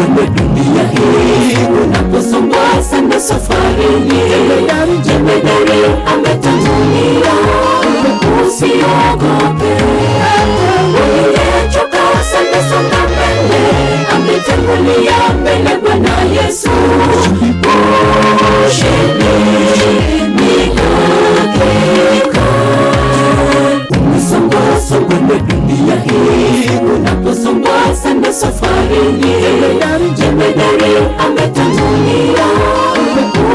Umesombwa na dunia hii, unaposombwa sana safarini, jemedari ametangulia, usiogope. Uliyechoka sana songa mbele, ametangulia mbele Bwana Yesu. Ushindi ni hakika. Umesongwa na dunia hii, unaposongwa sana safarini, jemedari ametangulia,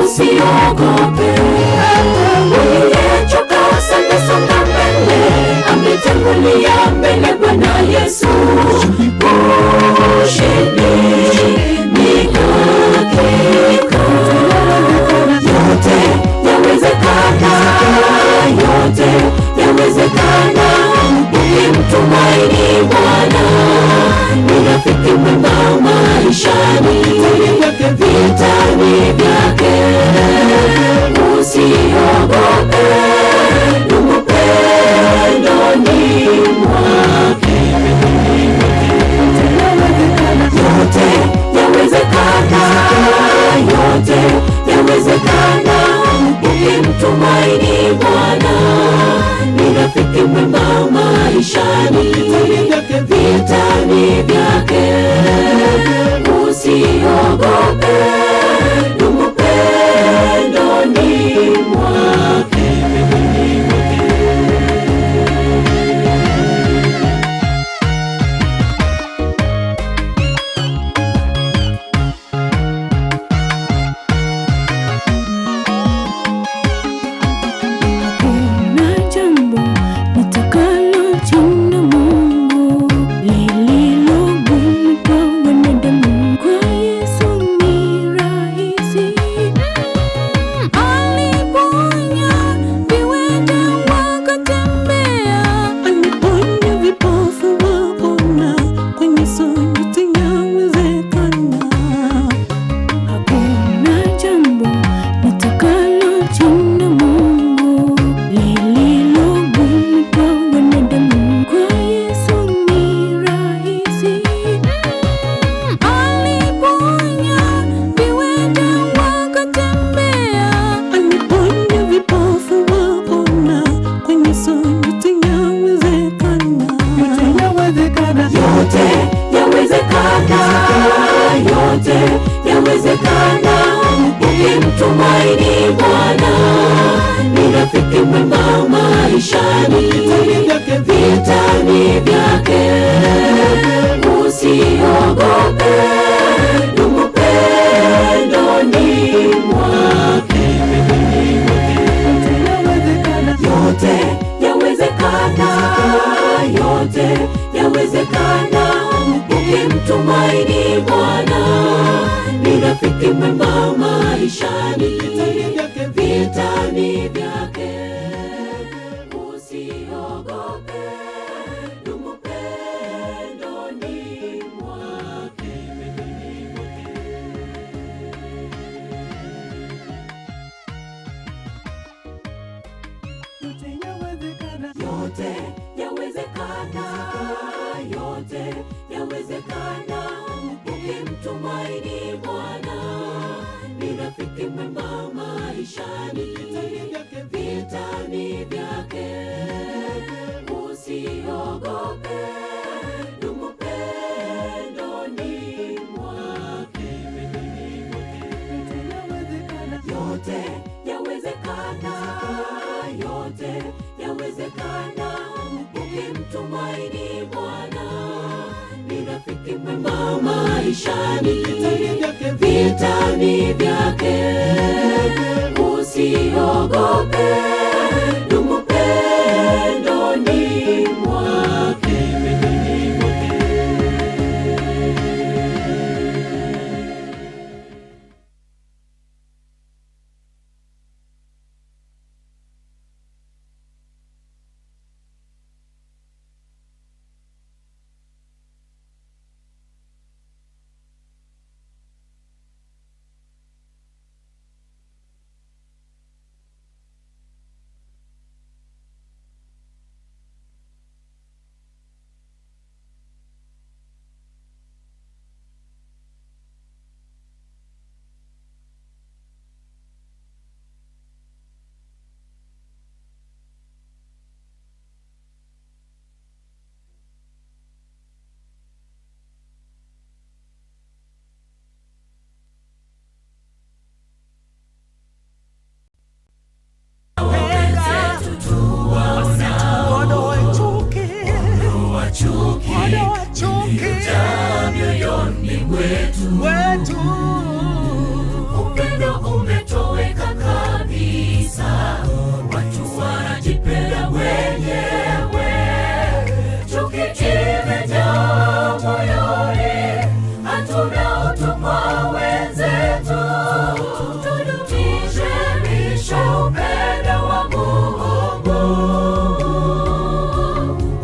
usiogope. Uliyechoka sana songa mbele, ametangulia mbele Bwana Yesu. Ushindi ni hakika. Yote yawezekana, yote yawezekana, ukimtumaini Bwana. Ni rafiki mwema maishani, vitani vyake usiogope, dumu pendoni mwake. Yote yawezekana, yote yawezekana, ukimtumaini Bwana. Ni rafiki mwema maishani, vitani vyake usiogope, dumu pendoni mwake. Hakuna jambo litakalomshinda Mungu, lililo gumu kwa wanadamu, kwa Yesu ni rahisi. Aliponya viwete wakatembea, Aliponya vipofu wakaona, kwa Yesu yote yawezekana. Hakuna jambo litakalomshinda Mungu, lililo gumu kwa wanadamu, kwa Yesu ni rahisi. Aliponya viwete wakatembea, Aliponya vipofu wakaona, kwa Yesu yote yawezekana. Yote yawezekana, yote yawezekana, ukimtumaini Bwana. Ni rafiki mwema maishani, vitani vyake usiogope, dumu pendoni mwake. Yote yawezekana, yote yawezekana, ukimtumaini Bwana. Ni rafiki mwema maishani, vitani vyake usiogope, dumu pendoni mwake. Yote yawezekana, yote yawezekana, ukimtumaini Bwana. Ni rafiki mwema maishani, vitani vyake usiogope, dumu pendoni mwake. Yote yawezekana, yote yawezekana, ukimtumaini Bwana. Ni rafiki mwema maishani, vitani vyake usiogope, dumu pendoni mwake. Chuki Ondoa chuki iliyojaa mioyoni mwetu. Wetu. Upendo umetoweka kabisa, watu wanajipenda wenyewe. Chuki imejaa moyoni, hatuna utu kwa wenzetu. Tudumishe upendo wa Mungu.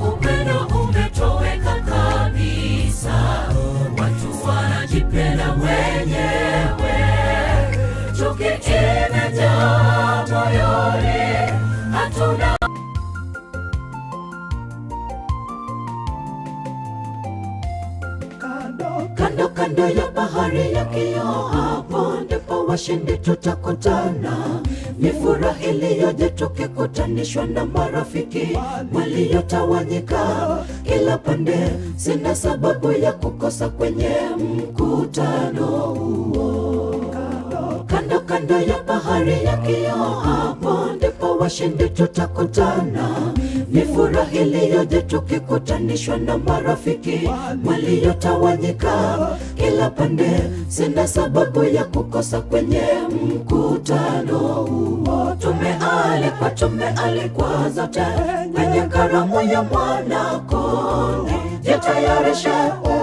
Upendo umetoweka kabisa, watu wanajipenda wenyewe. Chuki imejaa moyoni, hatuna. Kando Kando ya bahari ya kioo, hapo ndipo washindi tutakutana. Ni furaha iliyoje tukikutanishwa na marafiki waliotawanyika kila pande. Sina sababu ya kukosa kwenye mkutano huo. Kando kando ya bahari ya kioo, hapo ndipo washindi tutakutana. Ni furaha iliyoje tukikutanishwa na marafiki waliotawanyika kila pande. Sina sababu ya kukosa kwenye mkutano huo. Tumealikwa, tumealikwa zote kwenye karamu ya Mwana-Kondoo. Jitayarishe,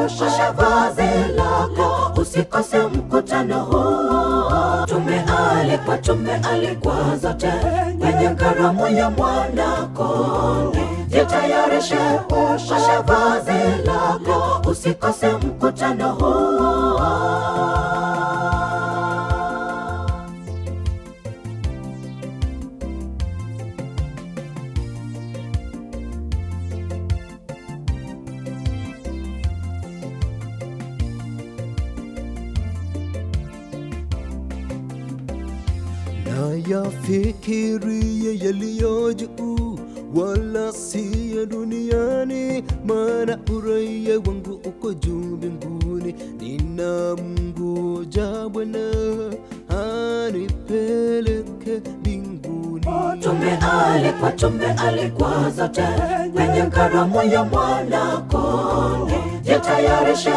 osha vazi lako, usikose mkutano huo. Tumealikwa, tumealikwa zote kwenye karamu ya Mwana-Kondoo. Jitayarishe, osha vazi lako, usikose mkutano huo. Nayafikirie yaliyo juu, wala si ya duniani, maana uraia wangu uko juu mbinguni. Ninamngoja Bwana anipeleke mbinguni. Tumealikwa, tumealikwa zote kwenye karamu ya Mwana-Kondoo. Jitayarishe,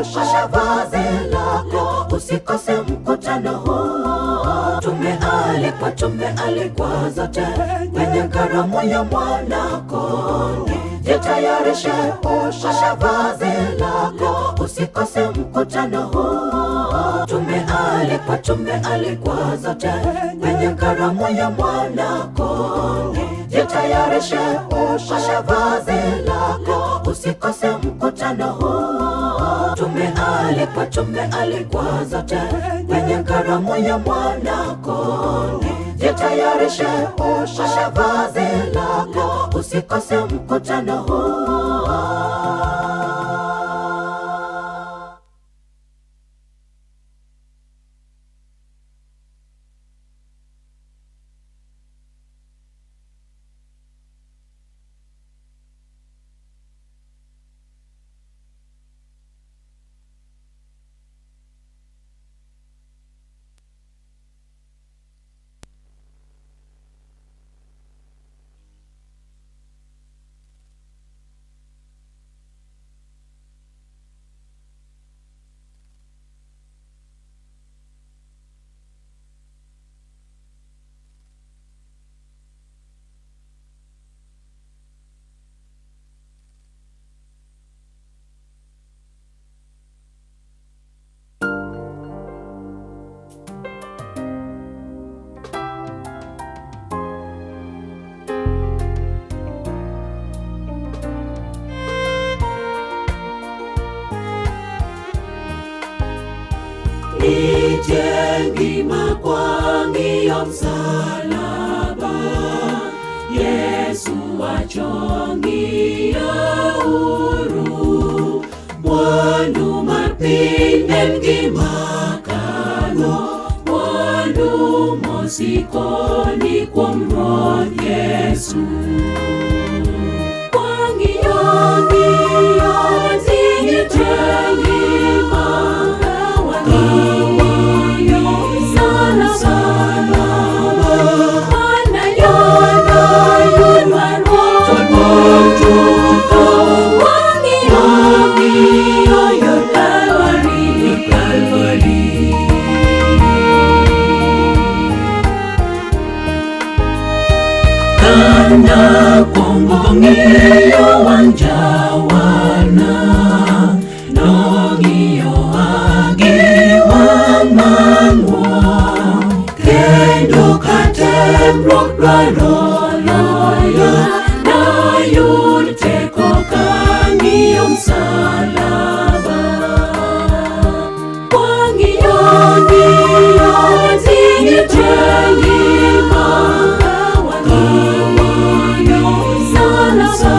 osha vazi lako, usikose mkutano huo. Tumealikwa, tumealikwa zote kwenye karamu ya Mwana-Kondoo. Jitayarishe, osha vazi lako, usikose mkutano huo. Tumealikwa, tumealikwa zote kwenye karamu ya Mwana-Kondoo. Jitayarishe, osha vazi lako, usikose mkutano huo. Tumealikwa, tumealikwa zote kwenye karamu ya Mwana-Kondoo. Jitayarishe, osha vazi lako, usikose mkutano huo. Nitie makwang'iyo msalaba, Yesu wachongiya uru. Mwandu mar piny en gima kalo, mwandu mosiko ni kuom Ruoth Yesu. Kwang'iyo ng'iyo nitie ngima, wang'iyo msalaba, Bwana yona yudwa Ruoth. Dwaro loyo nayud teko kang'iyo msalaba. Wang'iyo ng'iyo ting'i tengima, wang'iyo msalaba.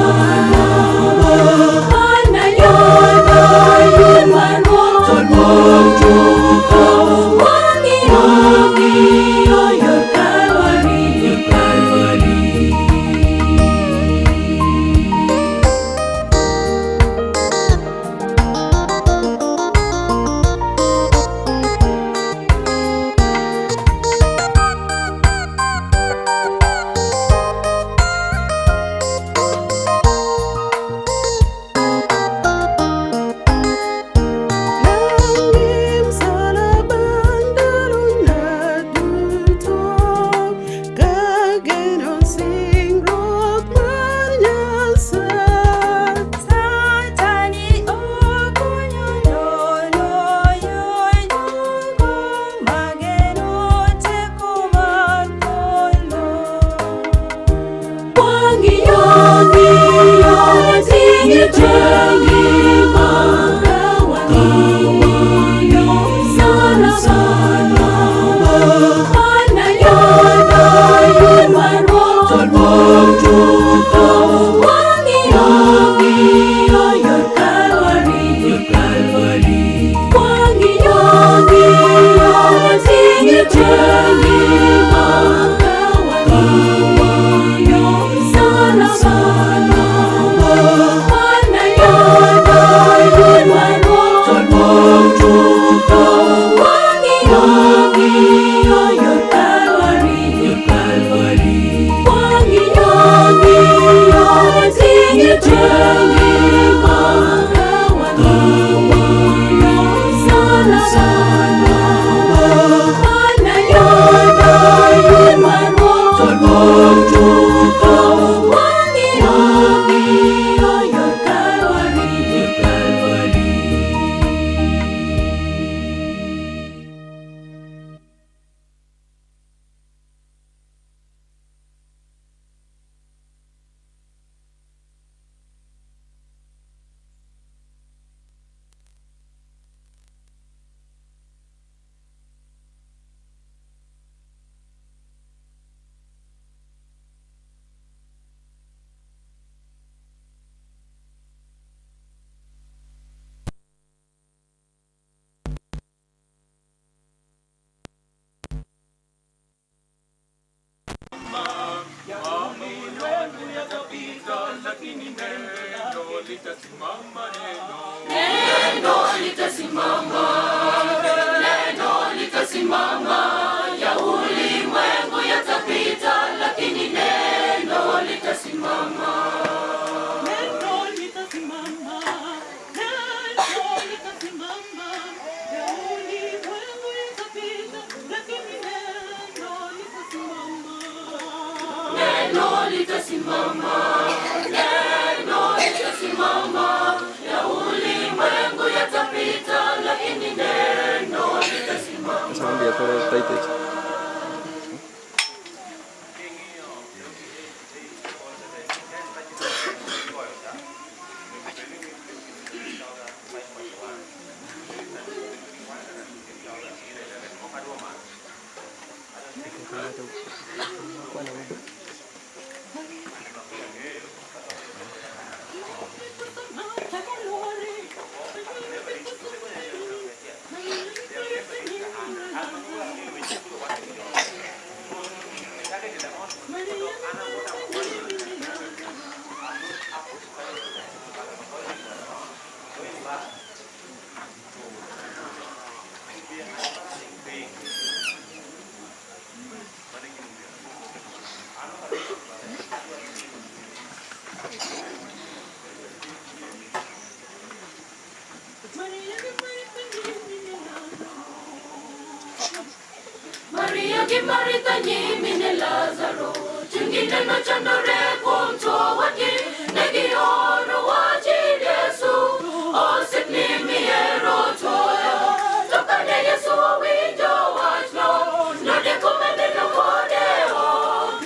Anayod warruok chutho. Wang'iyo ng'iyo yor Kalwari, yor Kalwari. Nami msalaba ndalona duto, kageno singruok mar Nyasaye. Satani okonyo loyo jogo mageno teko mar polo. Wang'iyo ng'iyo ting'i tengima, wang'iyo msalaba. Anayod warruok chutho. Wang'iyo ng'iyo yor Kalwari, yor Kalwari. Wang'iyo ng'iyo ting'i tengima, wang'iyo msalaba. Anayod warruok chutho. Wang'iyo ng'iyo yor Kalwari, yor Kalwari. Wang'iyo ng'iyo ting'i tengima, wang'iyo msalaba. Anayod warruok chutho. Wang'iyo ng'iyo yor Kalwari, yor Kalwari. Neno litasimama, neno litasimama, ya ulimwengu yatapita, lakini neno litasimama. Neno litasimama, neno litasimama, ya ulimwengu yatapita, lakini neno litasimama. Neno litasimama, neno litasimama, ya ulimwengu yatapita, lakini neno litasimama. Maria gi Maritha nyimine Lazaro, chunygi neno chandore kuom tuo wadgi, ne gioro wach ir Yesu, osiepni mihero tuoyo. To kane Yesu owinjo wachno, nodeko maneno kode ot.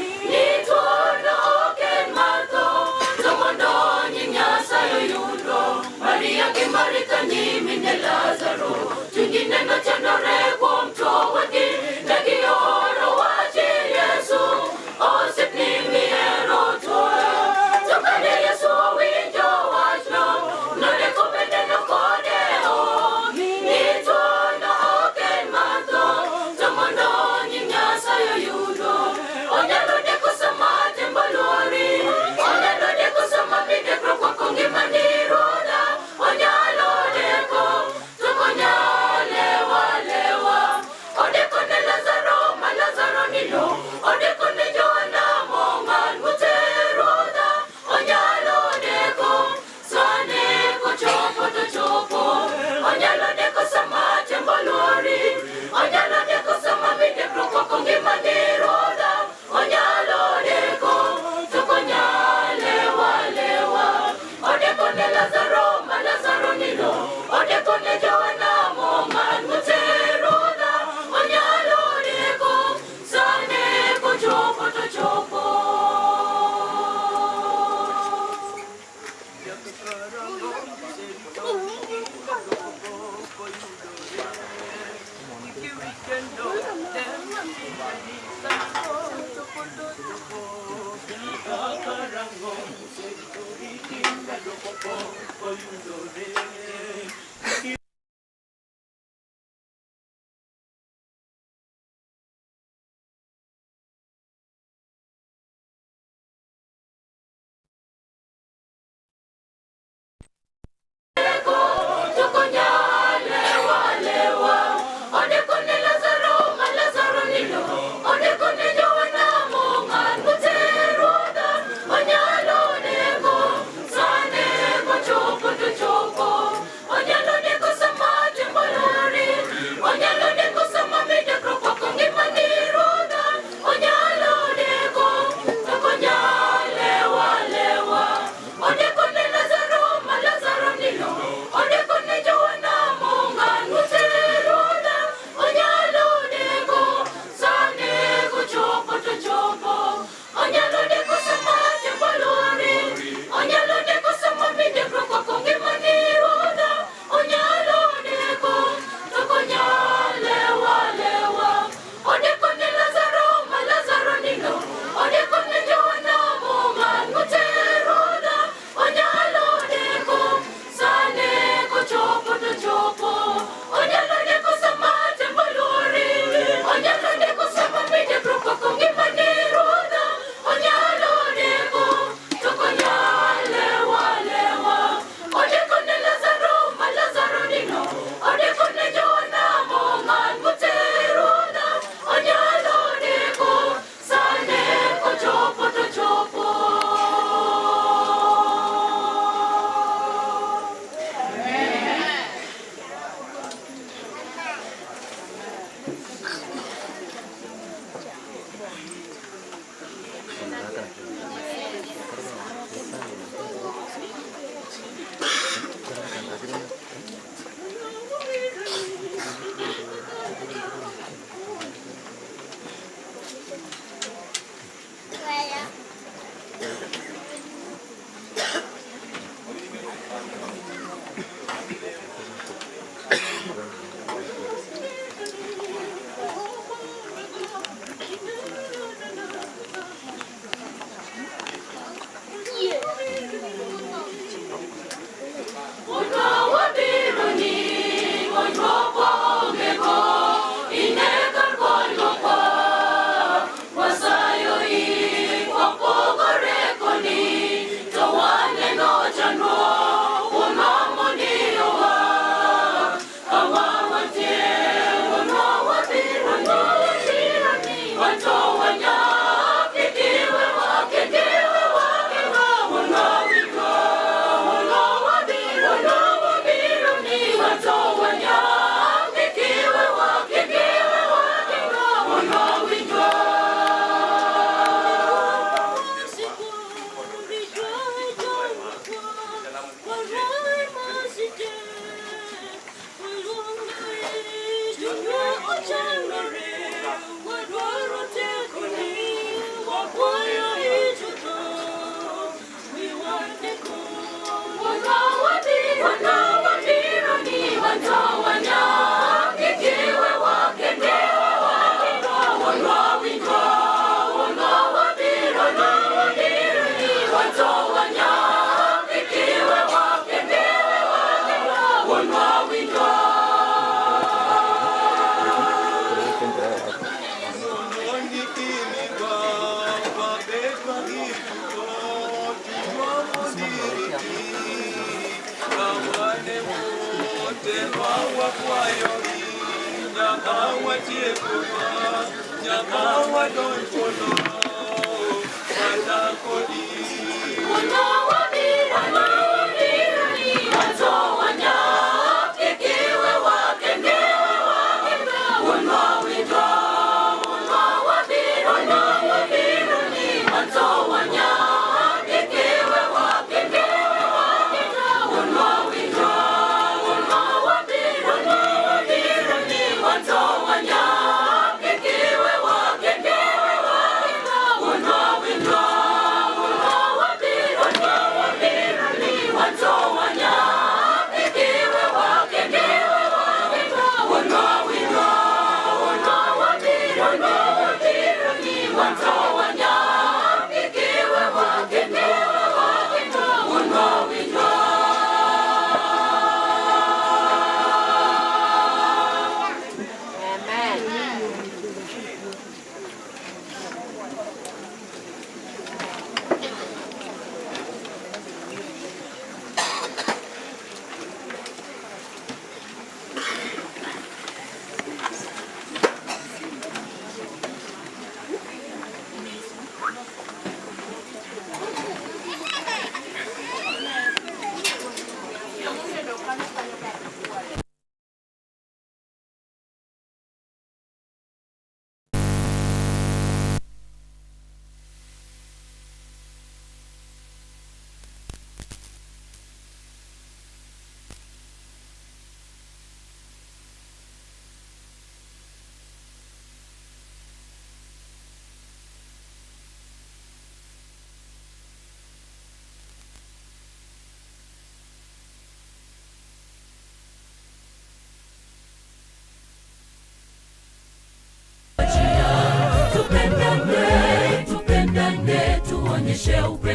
Wino,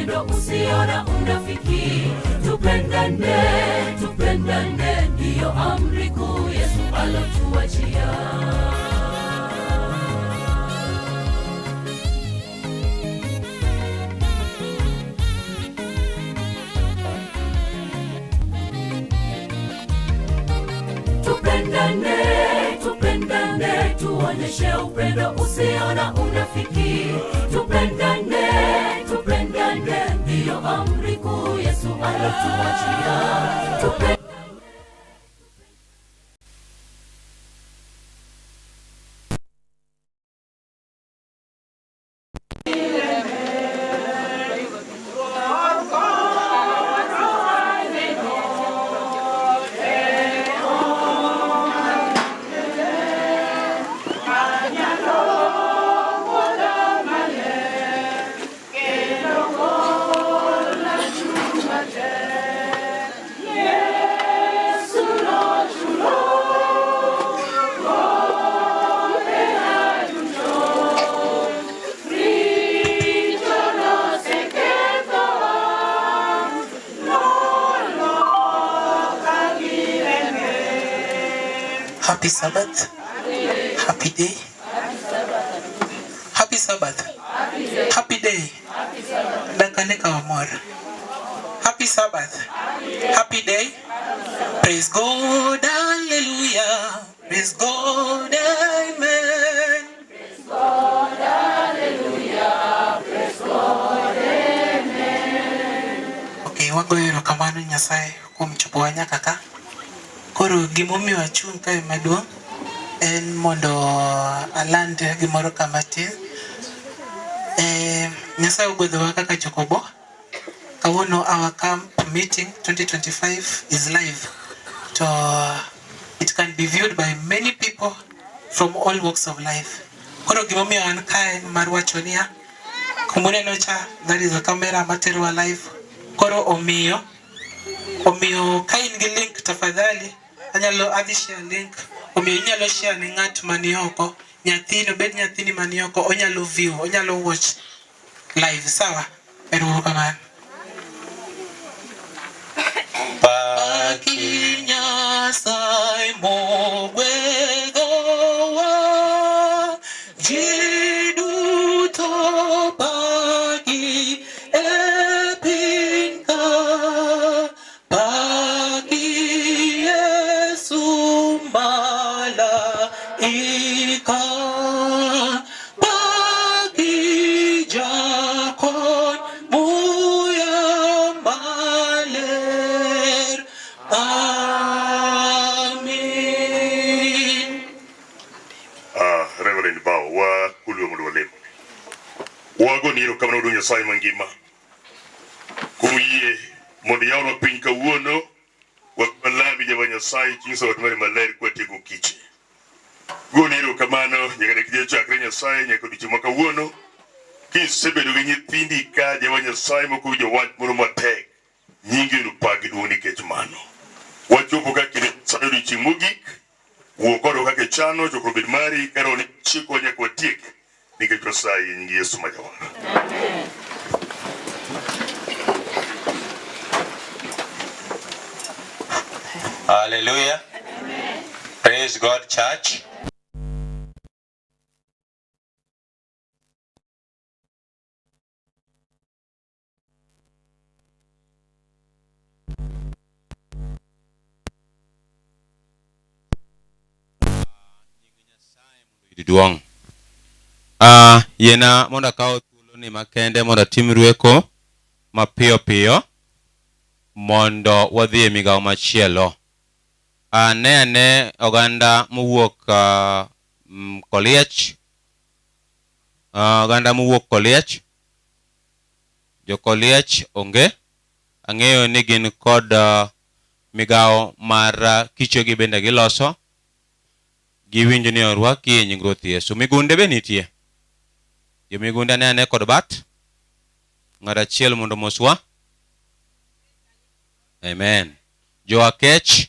upendo usio na unafiki. Tupendane, tupendane, ndiyo amri kuu Yesu alotuachia. Tupendane, tupendane, tuonyeshe upendo usio na unafiki. Tupendane, tupendane, ndiyo amri kuu Yesu alotuachia. Tupendane. Happy Sabbath. Happy day. Happy Sabbath. Happy day. Dakane ka wamor. Happy Sabbath. Happy day. Praise God. Hallelujah. Praise God. Amen. Okay, wagoyo erokamano Nyasaye kuom chopowa nyaka ka. Koro gimomiyo achung' kae maduong' en mondo aland gimoro ka matin. Nyasaye ogwedhowa kaka Chokobo. Kawuono our camp meeting 2025 is live. To it can be viewed by many people from all walks of life. Koro gimomiyo an kae mar wacho niya, kumuneno cha, that is a camera materowa live. Koro omiyo ka in gi link tafadhali, anyalo adhi share link. Omiyo inyalo share ne ng'at mani oko, nyathini, obed nyathini mani oko, onyalo view, onyalo watch live, sawa? Ero uru kamano. Paki Nyasaye mogwedhowa, ji duto paki e piny ka. Paki Yesu malaika, paki jakony muya maler. Amin. Reverend Bao wa kulwe mondo walem. Wago ni erokamano maduong' Nyasaye mangima. Kuom yie mondo iyawnwa piny kawuono, walami Jehova Nyasaye chieng' Sabato mari maler kwatieko kiche. Goni erokamano nyaka ne kije chakre Nyasaye nyaka odiechieng' ma kawuono. Kisebedo gi nyithindi ka Jehova Nyasaye mok owinjo wach moro matek, nyingi oyudo pak gi duong' nikech mano. Wachopo ka kinde Nyasaye odiechieng' mogik, wuo kodwa kaka ichano, chokruok obed mari, ka roho ni chikwa nyaka watieke, nikech wasayi e nying Yesu ma Jawar. Hallelujah. Praise God, church. Duong'. Yiena mondo akaw thuoloni makende mondo atim rweko mapiyo piyo mondo wadhi e migawo machielo. Ne ane oganda mowuok Koliech. Oganda mowuok Koliech. Jo Koliech onge. Ang'eyo ni gin kod migawo mar kichogi bende giloso. Giwinjo ni orwaki e nying Ruoth Yesu. Migunde be nitie. Jo Migunde ane ane kod bat. Ng'at achiel mondo omoswa. Amen. Jo Akech.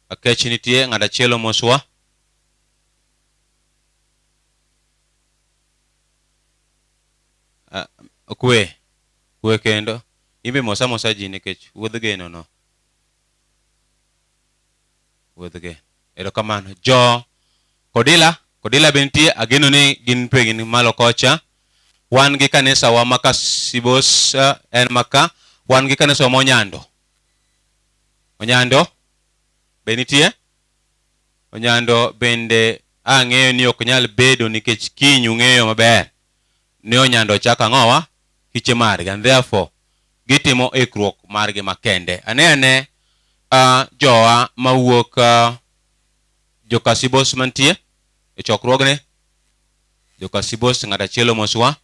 Akech nitie, ng'at achiel omoswa. Kwe. Kwe kendo. Imbe mosa mosa ji nikech wuodh geno no. Wuodh geno. Erokamano. Jo Kodila, Kodila be nitie, ageno ni gin pe gin malo kocha. Wan gi kanisa wa ma Kasibos en maka, wan gi kanisa wa ma Onyando. Onyando be nitie? Onyando bende ang'eyo ni ok nyal bedo nikech kiny ung'eyo maber ni Onyando chako ang'owa kiche margi and therefore gitimo ikruok margi makende. Ane ane jowa mawuok Jokasibos mantie e chokruogni. Jokasibos ng'at achiel omoswa.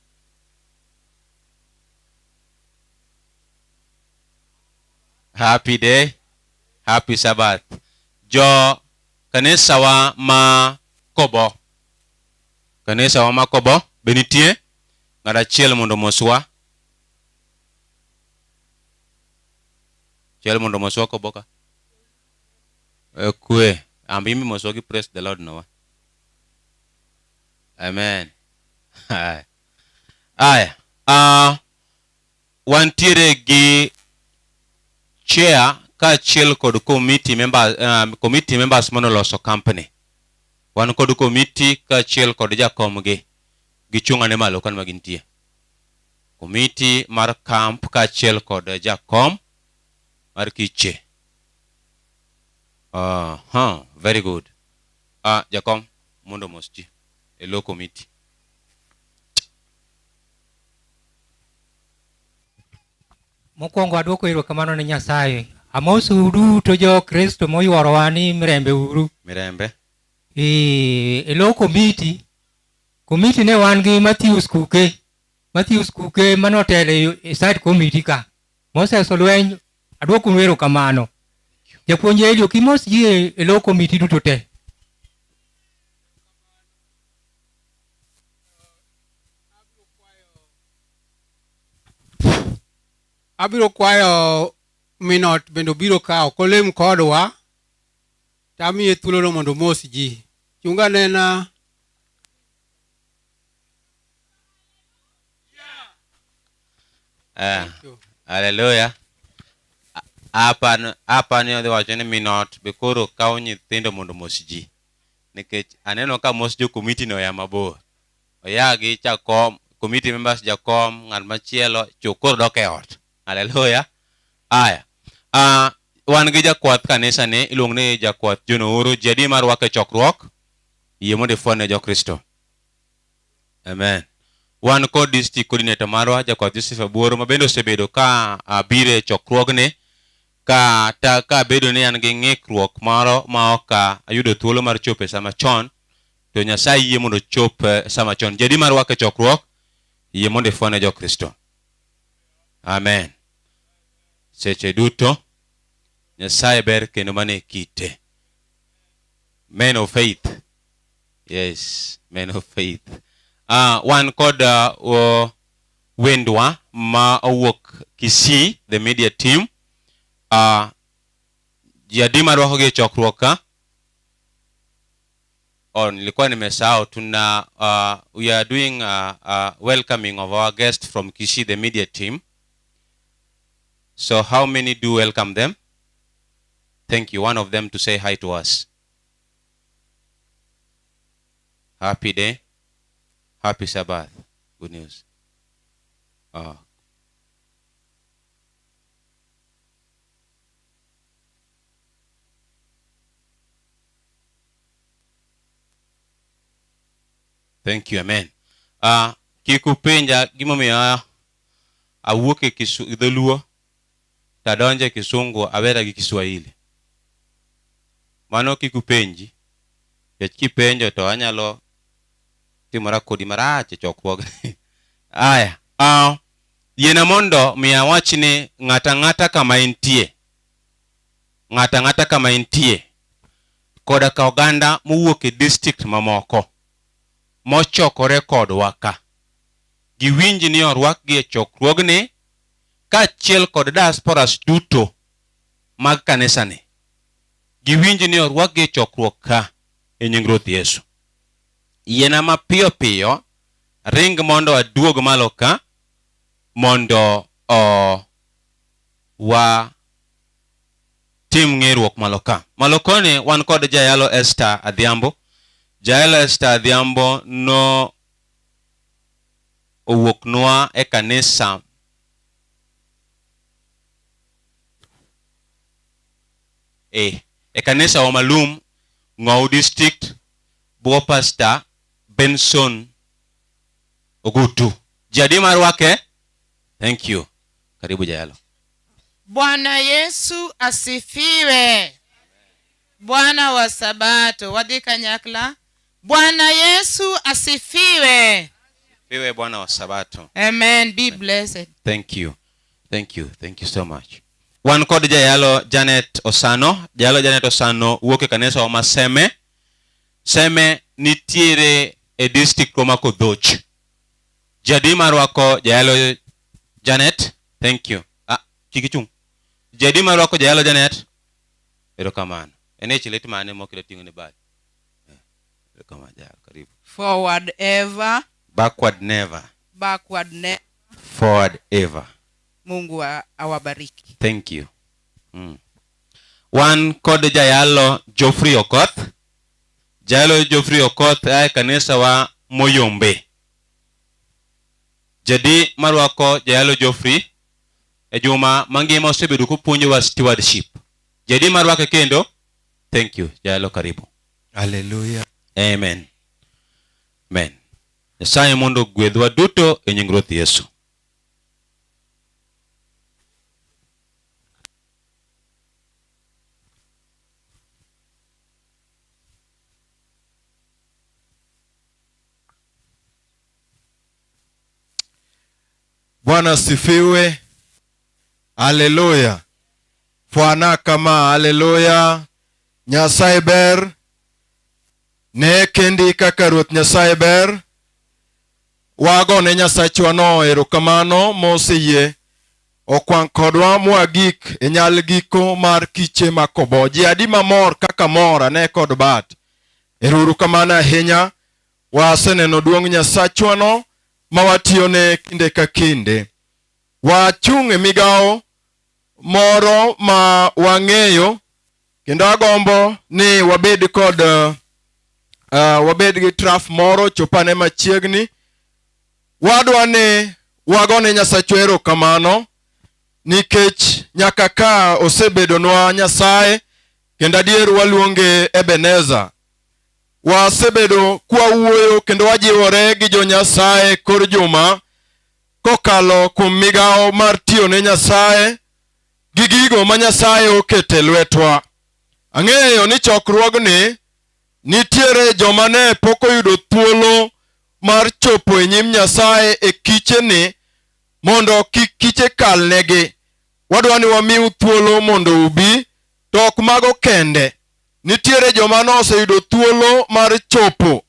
Happy day, happy Sabbath. Jo kanisa wa ma Kobo. Kanisa wa ma Kobo be nitie? Ng'at achiel mondo omoswa. Achiel mondo omoswa Kobo ka. E, kwe. Ambi imbi moswa gi praise the Lord nowa. Amen. Aya. Wantiere gi chair kaachiel kod committee members, committee members manoloso company. Wan kod committee kaachiel kod jakomgi. Gichung' ane malo kan ma gintie. Committee mar camp kaachiel kod jakom mar kiche. Very good. Jakom mondo omos ji e lo committee. Mokwongo adwoko erokamano ne Nyasaye. Amosou duto jo Kristo moyworowa ni mirembe uru. Mirembe. E lo komiti, komiti ne wan gi Matthews Kuke. Matthews Kuke manotelo e side committee ka. Moses Olweny, adwokonu erokamano. Japuonj Elio, kimos ji e lo komiti duto te. Abiro kwayo minot bende obiro ka ok olem kodwa to amiye thuolono mondo omos ji. Chung anena. Haleluya. Apa ni odhi wacho ni minot be koro kawo nyithindo mondo omos ji. Nikech aneno ka mos jo komiti no oya mabor. Oya gi jakom, committee members jakom, ng'at machielo, chok koro dok e ot. Haleluya. Aya. Wan gi jakwath kanisa ni, iluongo ni jakwath John Ouru. Ji adi mar rwako e chokruok? Yie mondo ifwan ne jo-Kristo. Amen. Wan kod district coordinator marwa jakwath Joseph Abuoro ma bende osebedo ka biro e chokruogni ka ta ka bedo ni an gi ng'ikruok moro ma ok ayudo thuolo mar chopo e sama chon to Nyasaye yie mondo ochop sama chon. Ji adi mar rwako e chokruok? Yie mondo ifwan ne jo-Kristo. Amen. Seche duto Nyasaye ber kendo mano e kite. Men of faith. Yes, men of faith. Wan kod wendwa ma owuok Kisii, the media team. Ji adi ma rwakogi e chokruok ka? Oh, nilikuwa nimesahau tuna we are doing welcoming of our guest from Kisii, the media team. So how many do welcome them? Thank you. One of them to say hi to us. Happy day. Happy Sabbath. Good news. Thank you, amen. Kik upenja gimomiyo awuok e dholuo to adonjo e kisungu awera gi Kiswahili. Mano kik upenji, nikech kipenjo to anyalo timora kodi marach e chokruogni. Aya, yiena mondo mi awach ni ng'ato ang'ata kama entie, ng'ato ang'ata kama entie, koda ka oganda mowuok e district mamoko mochokore kodwa ka, giwinj ni orwakgi e chokruogni kaachiel kod diasporas duto mag kanisani. Giwinj ni orwakgi e chokruok ka e nying Ruoth Yesu. Yiena mapiyo piyo ring mondo aduog malo ka mondo o wa tim ng'eruok malo ka. Malo koni wan kod jayalo Esther Adhiambo. Jayalo Esther Adhiambo no owuoknwa e kanisa e, e kanisa wa Malum, Ng'ou District, bwo Pastor Benson Ogutu. Ji adi marwake? Thank you. Karibu jayalo. Bwana Yesu asifiwe. Bwana wa Sabato, wadhi kanyakla. Bwana Yesu asifiwe. Fiwe Bwana wa Sabato. Amen. Be blessed. Thank you. Thank you. Thank you so much. Wan kod jayalo Janet Osano. Jayalo Janet Osano wuok e kanisa wa Maseme. Seme nitiere e district wa Makodhoch. Ji adi marwako jayalo Janet? Thank you. Ah, kik ichung'. Ji adi marwako jayalo Janet? Erokamano. En e chilet mane mok ida ting'o ne bad? Erokamano jayalo, karibu. Forward ever, Backward never, backward never. forward ever. Mungu awabariki. Thank you. Wan kod jayalo Geoffrey Okoth. Jayalo Geoffrey Okoth ae kanisa wa Moyombe. Jadi marwako jayalo Geoffrey e juma mangima osebedo kopuonjowa stewardship. Jadi marwake kendo. Thank you. Jayalo karibu. Hallelujah. Amen. Amen. Nyasaye mondo ogwedhwa duto e nying Ruoth Yesu. Bwana asifiwe. Haleluya. Fwana kama haleluya. Nyasaye ber. Ne kendi kaka Ruoth Nyasaye ber. Wagone Nyasachwa no erokamano moseyie okwang' kodwa mwagik e nyal giko mar kiche makobo. Ji adi mamor kaka mor ane kod bat. Ero kamano ahinya. Waseneno duong' Nyasachwa no ma watiyone kinde ka kinde. Wachung' e migawo moro ma wang'eyo kendo agombo ni wabed kod wabed gi traf moro chopane machiegni. Wadwa ni wagone Nyasachwa erokamano nikech nyaka ka osebedonwa Nyasaye kendo adier waluonge Ebeneza. Wasebedo kwawuoyo kendo wajiwore gi jo Nyasaye kor juma kokalo kuom migawo mar tiyo ne Nyasaye gi gigo ma Nyasaye okete lwetwa. Ang'eyo ni chokruogni nitiere joma ne pok oyudo thuolo mar chopo e nyim Nyasaye e kicheni mondo kik kiche kalnegi. Wadwa ni wamiu thuolo mondo ubi, to ok mago kende. Nitiere joma noseyudo thuolo mar chopo,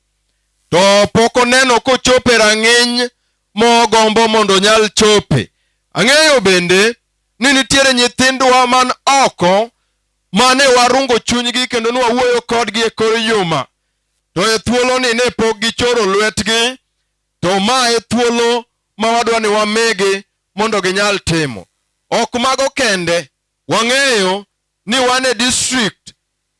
to pok oneno kochopo e rang'iny mogombo mondo onyal chope. Ang'eyo bende ni nitiere nyithindwa man oko mane warungo chunygi kendo ne wawuoyo kodgi e kor juma. To e thuoloni ne pok gichoro lwetgi, to ma e thuolo ma wadwa ni wamigi mondo ginyal timo. Ok mago kende, wang'eyo ni wan e district,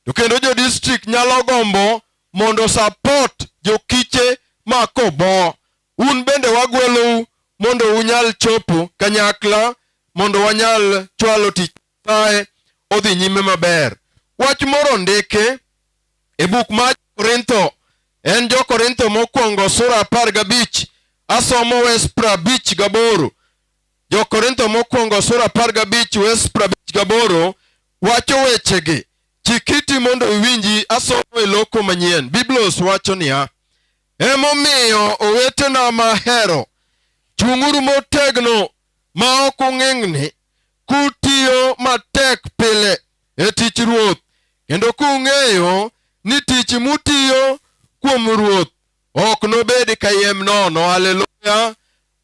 to kendo jo district nyalo gombo mondo support jokiche ma Kobo. Un bende wagwelou mondo unyal chopo kanyakla mondo wanyal chwalo tich Nyasaye odhi nyime maber. Wach moro ondiki e buk mar Korintho, en jo Korintho mokwongo sura 15, asomo wes 58. Jo Korintho mokwongo sura 15 wes 58 wacho wechegi. Chikiti mondo iwinji, asomo e loko manyien. Biblos wacho niya, emomiyo owetena mahero, chung'uru motegno ma ok ung'ingni, kutiyo matek pile e tich Ruoth, kendo kung'eyo ni tich mutiyo kuom Ruoth ok nobed kayiem nono. Haleluya.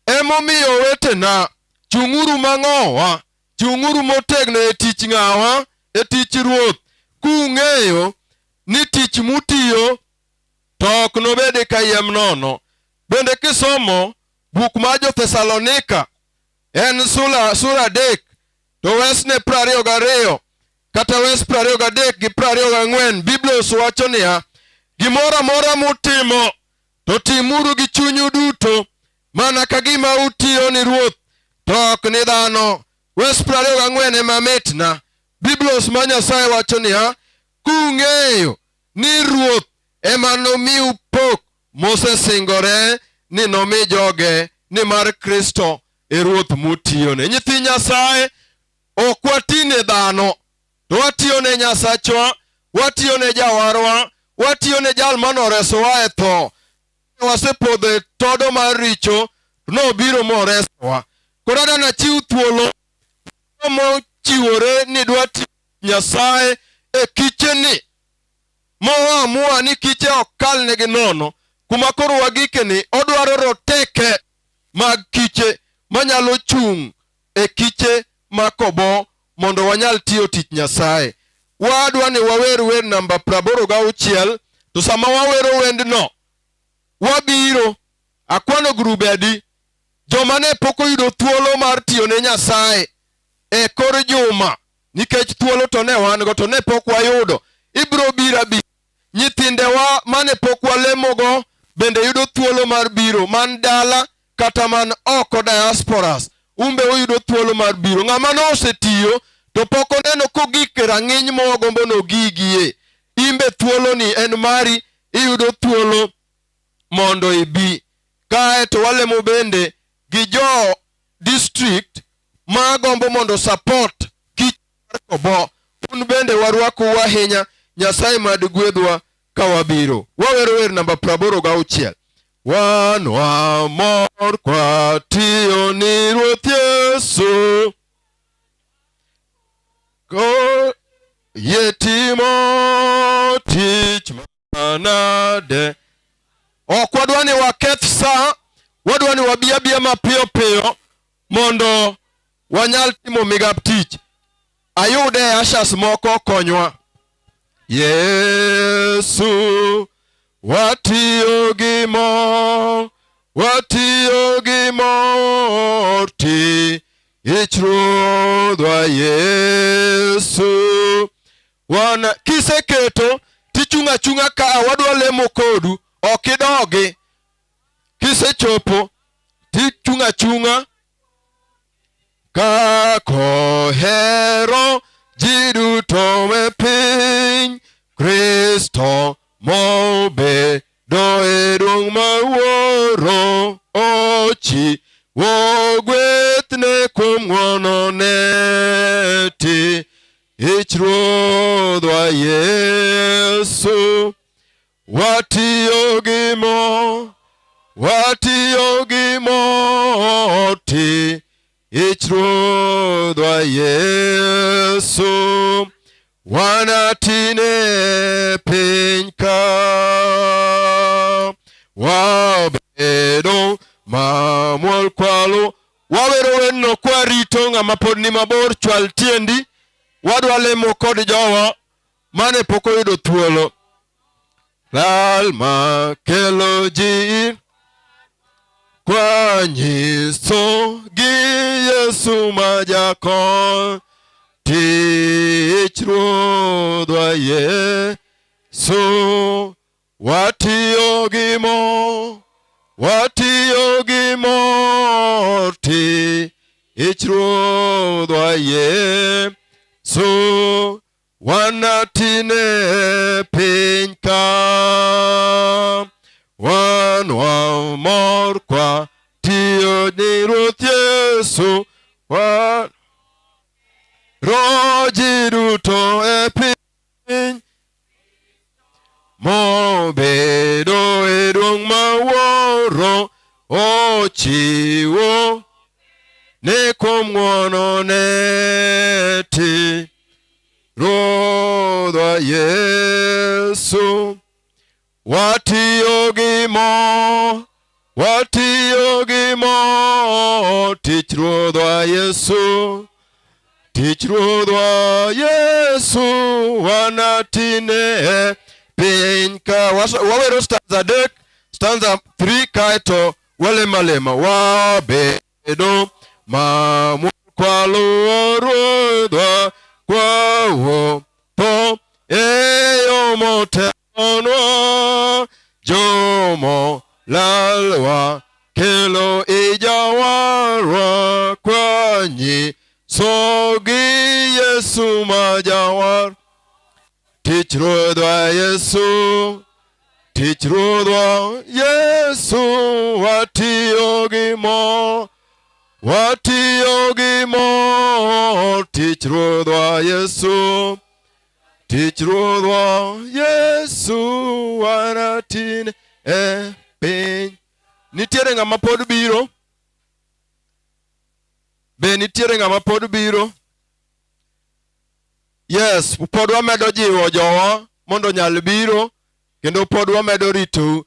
Emomiyo owetena, chung'uru mang'owa, chung'uru motegno e tich ng'awa, e tich Ruoth, kung'eyo ni tich mutiyo to ok nobed kayiem nono. Bende kisomo buk mar Jo-Thesalonika En sula sura 3 to wesne 22 kata wes 23 gi 24. Biblos wacho niya, gimoro amora mutimo to timuru gi chunyu duto mana ka gima utiyo ni Ruoth to ok ni dhano. Wes 24 ema mitna. Biblos ma Nyasaye wacho niya, kung'eyo ni Ruoth ema nomiu pok mosesingore ni nomi joge, nimar Kristo e Ruoth mutiyone. Nyithi Nyasaye, ok wati ne dhano, to watiyo ne Nyasachwa, watiyo ne Jawarwa, watiyo ne Jal manoresowa e tho. Wasepodho e todo mar richo, nobiro moresowa. Koro adwa nachiw thuolo mochiwore ni dwa tiyo Nyasaye e kicheni, moamua ni kiche ok kalnegi nono. Kuma koro wagike ni odwaro roteke mag kiche manyalo chung' e kiche makobo mondo wanyal tiyo tich Nyasaye. Wadwa ni wawer wer namba 86, to sama wawero wendno wabiro akwano grube adi joma ne pok oyudo thuolo mar tiyo ne Nyasaye e kor juma, nikech thuolo to ne wan go to ne pok wayudo. Ibiro biro abira. Nyithindewa mane pok walemogo bende yudo thuolo mar biro, man dala kata man oko diasporas, umbe uyudo thuolo mar biro. Ng'ama nosetiyo to pok oneno kogik e rang'iny mowagombo nogigie, imbe thuoloni en mari, iyudo thuolo mondo ibi. Kae to walemo bende gi jo district ma gombo mondo support kich mar Kobo. Un bende warwakou ahinya. Nyasaye mad gwedhwa ka wabiro. Wawero wer namba 86. Wan wamor kwatiyo ni Ruoth Yesu. Ko yie timo tich manade. Ok wadwa ni waketh sa, wadwa ni wabi abiya mapiyo piyo mondo wanyal timo migap tich. Ayude ashas moko konywa. Yesu watiyo gi mor, watiyo gi mor tich Ruodhwa Yesu. Wan kiseketo tichung' achung'a ka wadwa lemo kodu, ok idogi. Kisechopo tichung' achung'a ka kohero ji duto e piny, Kristo mobedo e duong' mar Wuoro ochiwo gwethne kuom ng'wonone tich Ruodhwa Yesu. Watiyo gi mor, watiyo gi mor tich Ruodhwa Yesu. Wanatine piny ka, wabedo mamuol kwalo. Wawero werno kwarito ng'ama pod ni mabor, chwal tiendi. Wadwa lemo kod jowa mane pok oyudo thuolo. Lal ma kelo ji kwanyiso gi Yesu ma jakony tich Ruodhwa Yesu. Watiyo gi mor, watiyo gi mor tich Ruodhwa Yesu. Wanatine piny ka, wan wamor kwa tiyo ni Ruoth Yesu. Wan ro ji duto e piny mobedo e duong' ma Wuoro ochiwo ne kuom ng'wonone ti Ruodhwa Yesu. Watiyo gi mor, watiyo gi mor tich Ruodhwa Yesu. Tich Ruodhwa Yesu wanatine piny ka. Wawero stanza 3, stanza 3 kaeto walema lema. Wabedo Mamuol kwaluwo Ruodhwa kwawuotho e yo motelonwa. Jomo lalwa kelo ijawarwa kwanyisogi Yesu ma jawar. Tich Ruodhwa Yesu, tich Ruodhwa Yesu, watiyo gi mor, watiyo gi mor. Tich Ruodhwa Yesu, tich Ruodhwa Yesu, wanatin e piny. Nitiere ng'ama pod biro? Be nitiere ng'ama pod biro? Yes, pod wamedo jiwo jowa mondo onyal biro kendo pod wamedo ritou.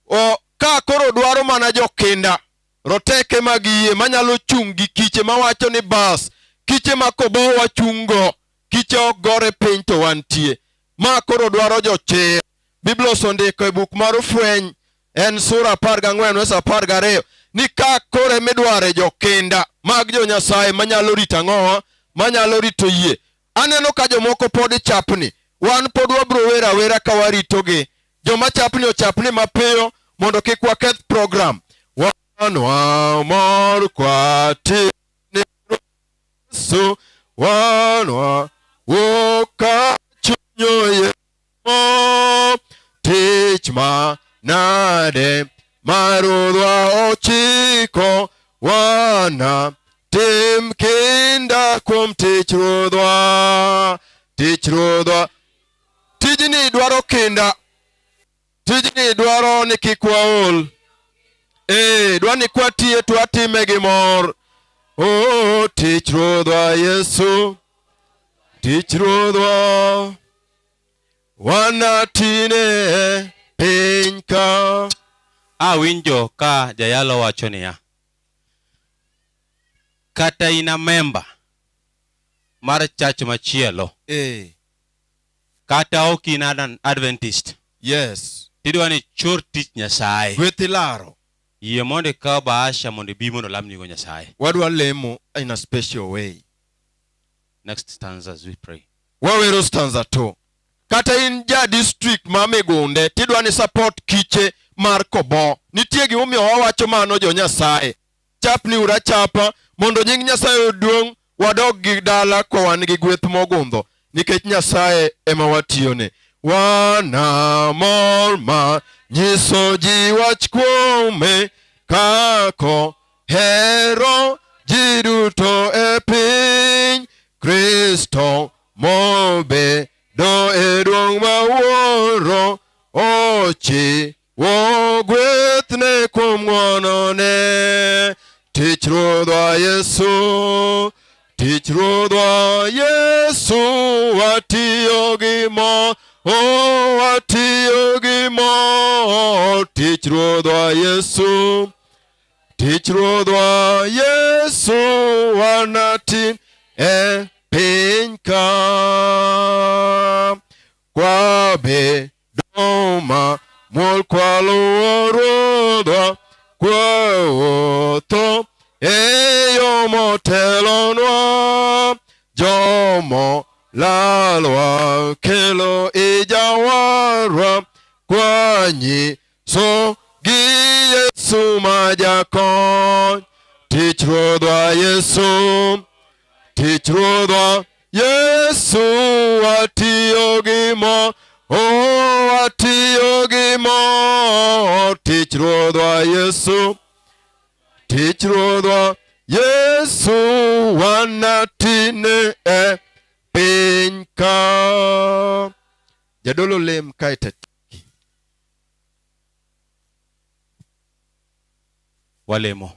O, ka koro dwaro mana jokinda, roteke mag yie manyalo chung' gi kiche mawacho ni bas, kiche ma kobo wachung'go, kiche ok gore piny to wantie. Ma koro dwaro jochir. Biblos ondiko e buk mar Fweny en sura 14 wes 12 ni ka koro emidware jokinda mag jo Nyasaye manyalo rito ang'owa manyalo rito yie. Aneno ka jomoko pod chapni, wan pod wabro wer awera ka waritogi. Joma chapni ochapni mapiyo mondo kik waketh program. Wan wamor kwatine Yesu, wan wawuok ka chuny oyie tich ma nade ma Ruodhwa ochiko wana tim kinda kuom tich Ruodhwa tich Ruodhwa tijni dwaro kinda tijni dwaro ni kik waol ee dwa ni kwatiye to watime gi mor oh tich Ruodhwa Yesu tich Ruodhwa wanatine piny ka. Awinjo ka jayalo wacho niya, kata in a member mar church machielo kata ok in an Adventist, yes, tidwa ni chor tich Nyasaye, gweth ilaro, yie mondo ikaw bahasha mondo ibi mondo olamnigo Nyasaye. Wadwa lemo in a special way. Next stanza as we pray. Wawero stanza 2. Kata in ja district ma Migunde tidwa ni support kiche mar Kobo. Nitie gimomiyo wawacho mano jo Nyasaye. Chapni uru achapa mondo nying Nyasaye oduong' wadog gi dala kwa wan gi gweth mogundho nikech Nyasaye ema watiyone. Wana mor ma nyiso ji wach kuome kako hero ji duto e piny Kristo mobedo e duong' ma Wuoro ochiwo gwethne kuom ng'wonone. Tich Ruodhwa Yesu, tich Ruodhwa Yesu, watiyo gi mor, oh, watiyo gi mor. Tich Ruodhwa Yesu, tich Ruodhwa Yesu, wanatim e piny ka. Kwabedo mamuol kwaluwo Ruodhwa, kwawuotho e yo motelonwa, jomo lalwa kelo ijawarwa, kwanyiso gi Yesu ma jakony. Tich Ruodhwa Yesu, tich Ruodhwa Yesu, watiyo gi mor, oh, watiyo gi mor. Tich Ruodhwa Yesu, tich Ruodhwa Yesu, wanatine e piny ka. Jadolo lem kae to Walemo.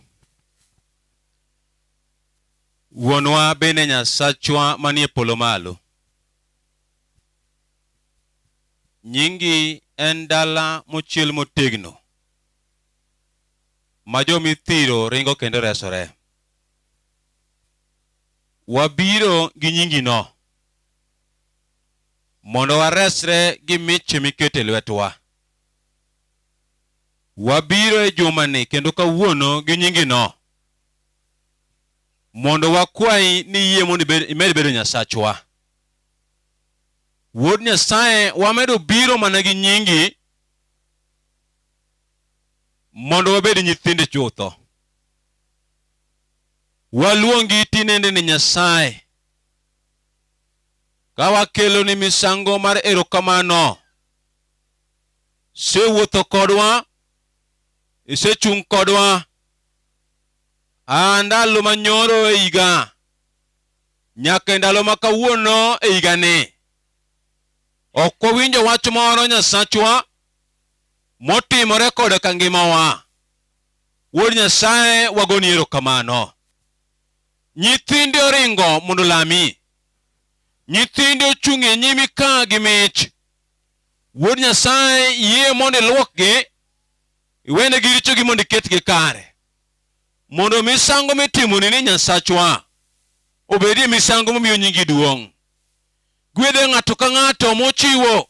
Wuonwa bende Nyasachwa manie polo malo. Nyingi en dala mochiel motegno ma jomithiro ringo kendo resore. Wabiro gi nyingino mondo waresre gi mich miketo e lwetwa. Wabiro e jumani kendo kawuono gi nyingino. Mondo wakwayi ni yie mondo imed bedo Nyasachwa. Wuod Nyasaye, wamedo biro mana gi nyingi mondo wabed nyithindi chutho. Waluongi tinende ni Nyasaye. Ka wakelo ni misango mar erokamano. Isewuotho kodwa, isechung' kodwa a ndalo manyoro e higa nyaka e ndalo ma kawuono e higani. Ok wawinjo wach moro Nyasachwa motimore koda ka ngimawa. Wuod Nyasaye wagoni erokamano. Nyithindi oringo mondo olami. Nyithindi ochung' e nyimi ka gi mich. Wuod Nyasaye yie mondo iluokgi, iwenegi richogi mondo iketgi kare. Mondo misango mitimoni ni Nyasachwa obedie misango mamiyo nyingi duong'. Gwedhe ng'ato ka ng'ato mochiwo.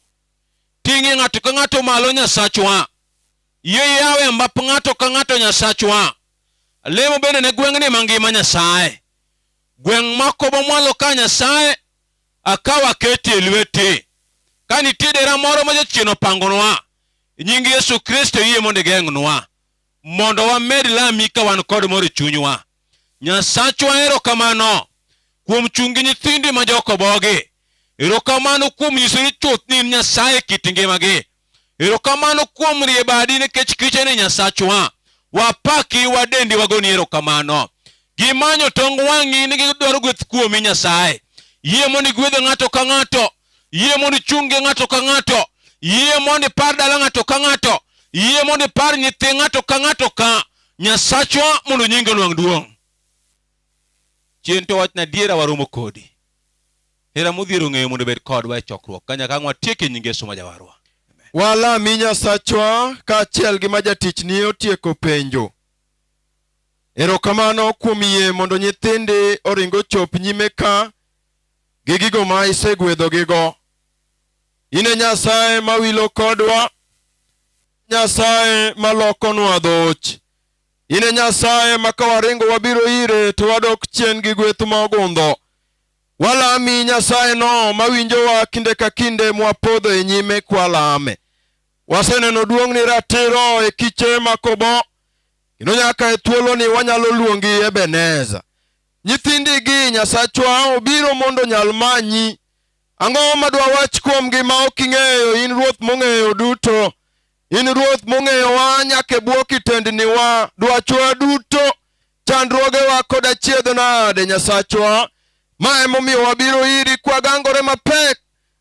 Ting'e ng'ato ka ng'ato malo Nyasachwa. Yie yawe mbap ng'ato ka ng'ato Nyasachwa. Alemo bende ne gweng'ni mangima Nyasaye. Gweng' ma Kobo mwalo ka Nyasaye akawo aketi e lweti. Ka nitie dera moro ma jachien opangonwa, e nying Yesu Kristo yie mondo igeng'nwa. Mondo wamed lami ka wan kod mor e chunywa. Nyasachwa erokamano kuom chung' gi nyithindi ma jokobogi. Erokamano kuom nyisori chuth ni in Nyasaye e kit ngimagi. Erokamano kuom rie badi nikech kiche ni Nyasachwa. Wapaki, wadendi, wagoni erokamano. Gimanyo tong wang'i ni gidwaro gweth kuomi Nyasaye. Yie mondo igwedh ng'ato ka ng'ato. Yie mondo ichung' gi ng'ato ka ng'ato. Yie mondo ipar dala ng'ato ka ng'ato. Yie mondo ipar nyithi ng'ato ka ng'ato ka. Nyasachwa mondo nyingi onwang' duong'. Chien to wachna adiera waromo kodi. Hera modhiero ng'eyo mondo obed kodwa e chokruok ka nyaka ang' watiek e nying Yesu ma Jawarwa. Walami Nyasachwa kaachiel gi ma jatichni otieko penjo. Erokamano kuom yie mondo nyithindi oring ochop nyime ka gi gigo ma isegwedhogigo. In e Nyasaye mawilo kodwa, Nyasaye malokonwa dhoch. In e Nyasaye ma ka waringo wabiro ire to wadok chien gi gweth ma ogundho. Walami Nyasaye no mawinjowa kinde ka kinde mwapodho e nyime kwalame. Waseneno duong'ni ratiro e kiche makobo kendo nyaka e thuoloni wanyalo luongi Ebeneza. Nyithindigi Nyasachwa obiro mondo onyal manyi. Ang'o ma dwawach kuomgi ma ok ing'eyo in Ruoth mong'eyo duto? In Ruoth mong'eyowa nyaka e bwo kitendniwa, dwachwa duto, chandruogewa kod achiedh nade Nyasachwa. Ma emomiyo wabiro iri kwagangore mapek,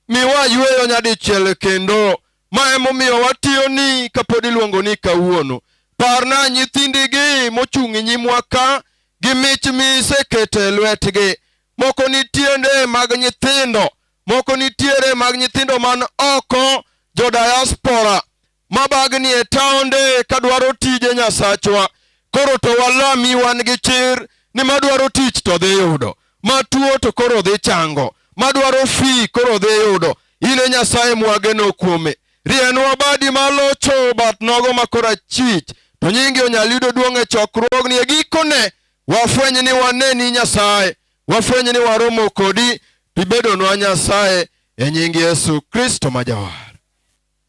miwa yweyo nyadichiel kendo. Ma emomiyo watiyoni kapod iluongo ni kawuono. Parna nyithindigi mochung' e nyimwa ka gi mich miseketo e lwetgi. Moko nitiere mag nyithindo, moko nitiere mag nyithindo man oko, jo diaspora mabagni e taonde kadwaro tije Nyasachwa. Koro to walami wan gi chir ni madwaro tich to dhi yudo, matuo to koro dhi chango, madwaro fee koro dhi yudo. In e Nyasaye mwageno kuome. Rienwa badi malocho bat nogo ma korachich, to nyingi onyal yudo duong' e chokruogni. E gikone wafweny ni waneni Nyasaye, wafweny ni waromo kodi, tibedonwa Nyasaye e nying Yesu Kristo ma Jawar.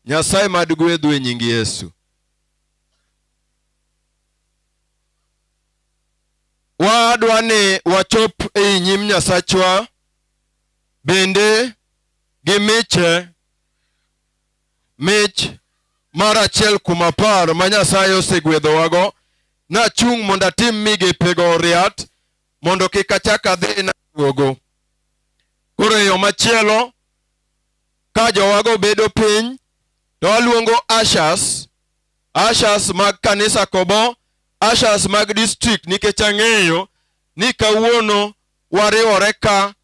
Nyasaye mad gwedhu e nying Yesu. Wadwa ni wachop ei nyim Nyasachwa bende gi miche mich mar achiel kuom apar ma Nyasaye osegwedhowago. Nachung' mondo atim migepego riat mondo kik achak adhi naduogo. Koro e yo machielo, ka jowago bedo piny, to aluongo ushers, ushers mag kanisa Kobo, ushers mag district, nikech ang'eyo ni kawuono wariwore ka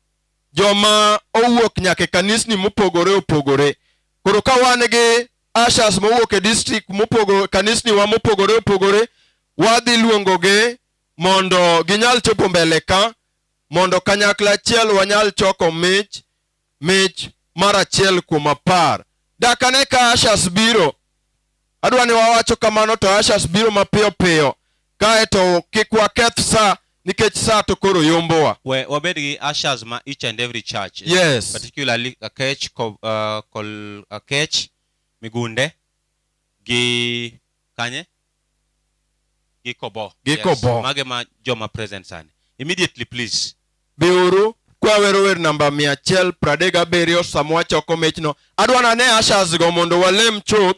joma owuok nyaka e kanisni mopogore opogore. Koro ka wan gi ushers mowuok e district mopogore, kanisni wa mopogore opogore, wadhi luongogi mondo ginyal chopo mbele ka, mondo kanyakla achiel wanyal choko mich, mich mar achiel kuom apar. Dak ane ka ushers biro. Adwa ni wawacho kamano to ushers biro mapiyo piyo. Kae to kik waketh sa. Nikech sa to koro yombowa. We wabed gi ushers ma each and every church. Yes. Particularly Akech, ko, Kol, Akech, Migunde, gi kanye? Gi Kobo. Gi Kobo. Mage ma joma present sani. Immediately please. Biuru kwawero wer namba 137 sama wachoko michno. Adwa nane ushers go mondo walem chuth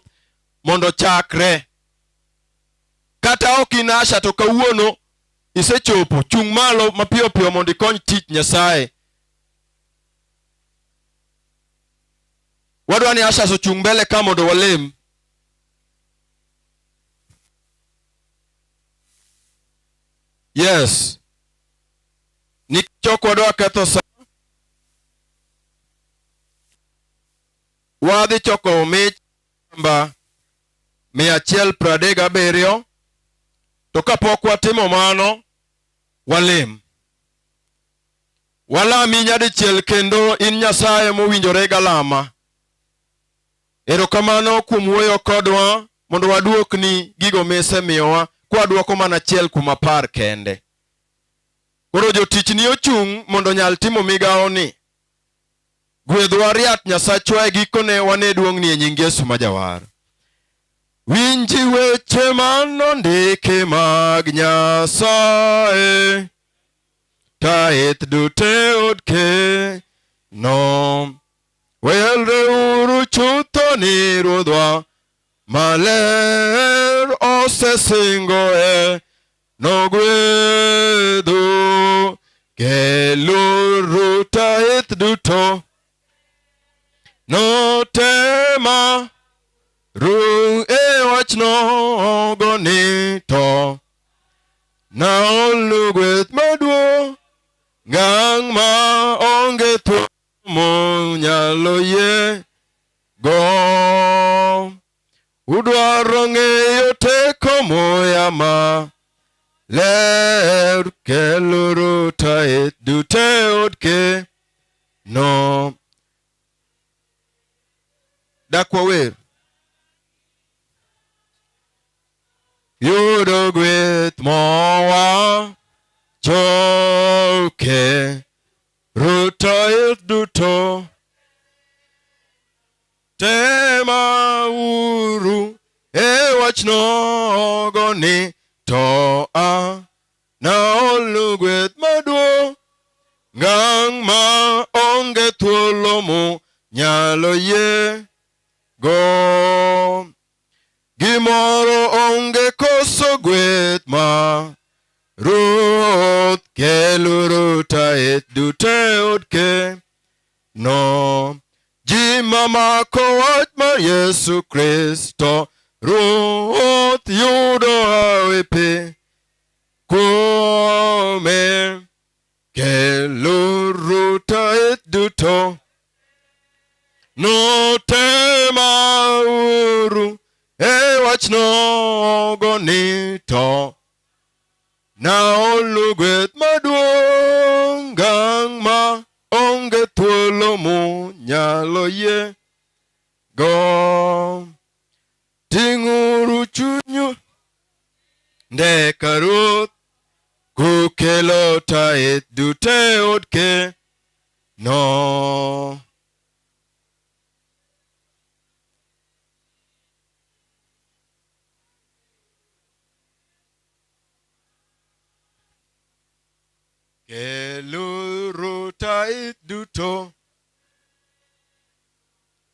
mondo chakre. Kata ok in usher to kawuono isechopo, chung' malo mapiyo piyo mondo ikony tich Nyasaye. Wadwa ni ushers ochung' mbele ka mondo walem. Yes. Nikech ok wadwa ketho sa, wadhi choko mich namba 137 to kapok watimo mano walem. Walami nyadichiel kendo in Nyasaye mowinjore galama. Erokamano kuom wuoyo kodwa mondo waduokni gigo misemiyowa kwadwoko mana achiel kuom apar kende. Koro jotichni ochung' mondo onyal timo migawoni. Gwedhwa riat Nyasachwa e gikone wane duong'ni e nying Yesu ma Jawar. Winji weche manondiki mag Nyasaye, taeth duto od keno. Welreuru chutho ni Ruodhwa maler osesingo e nogwedhu. Keluru taeth duto notema ru e wachnogo ni to naolu gweth maduong' ngang' ma onge thuolo monyalo yie go. Udwaro ng'eyo teko muya ma ler keluru taeth duto e od keno. Dak wawer. Yudo gweth mowa choke ruto duto tema uru e wachnogo ni to a naolu gweth maduong' ngang' ma onge thuolo mu nyalo yie go. Gimoro onge koso gweth ma Ruoth keluru taeth duto e od keno. Ji mamako wach mar Yesu Kristo Ruoth yudo hawi pi kuome. Keluru taeth duto notemauru e wachnogo ni to naolu gweth maduong' ngang' ma onge thuolo munyalo yie go. Ting'uru chunyu ndeka Ruoth kukelo taeth duto e od keno. Keluru taeth duto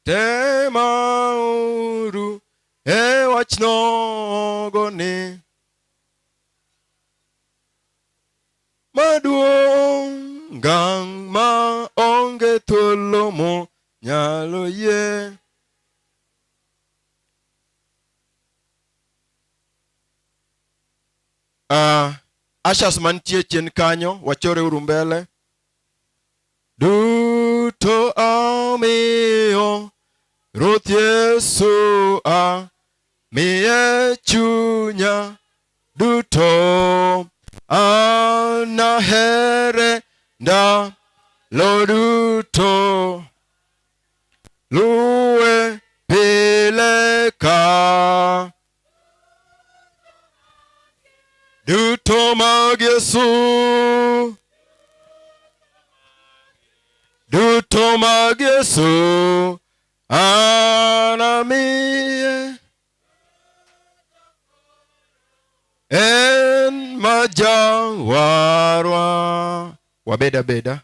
temauru e wachnogo ni maduong' ngang' ma onge thuolo monyalo yie. Ushers mantie chien kanyo, wachore uru mbele. Duto amiyo Ruoth Yesu amiye chunya duto anahere ndalo duto luwe pile ka duto mag Yesu Teko mag Yesu anamiye. En majawarwa. Wabed abeda.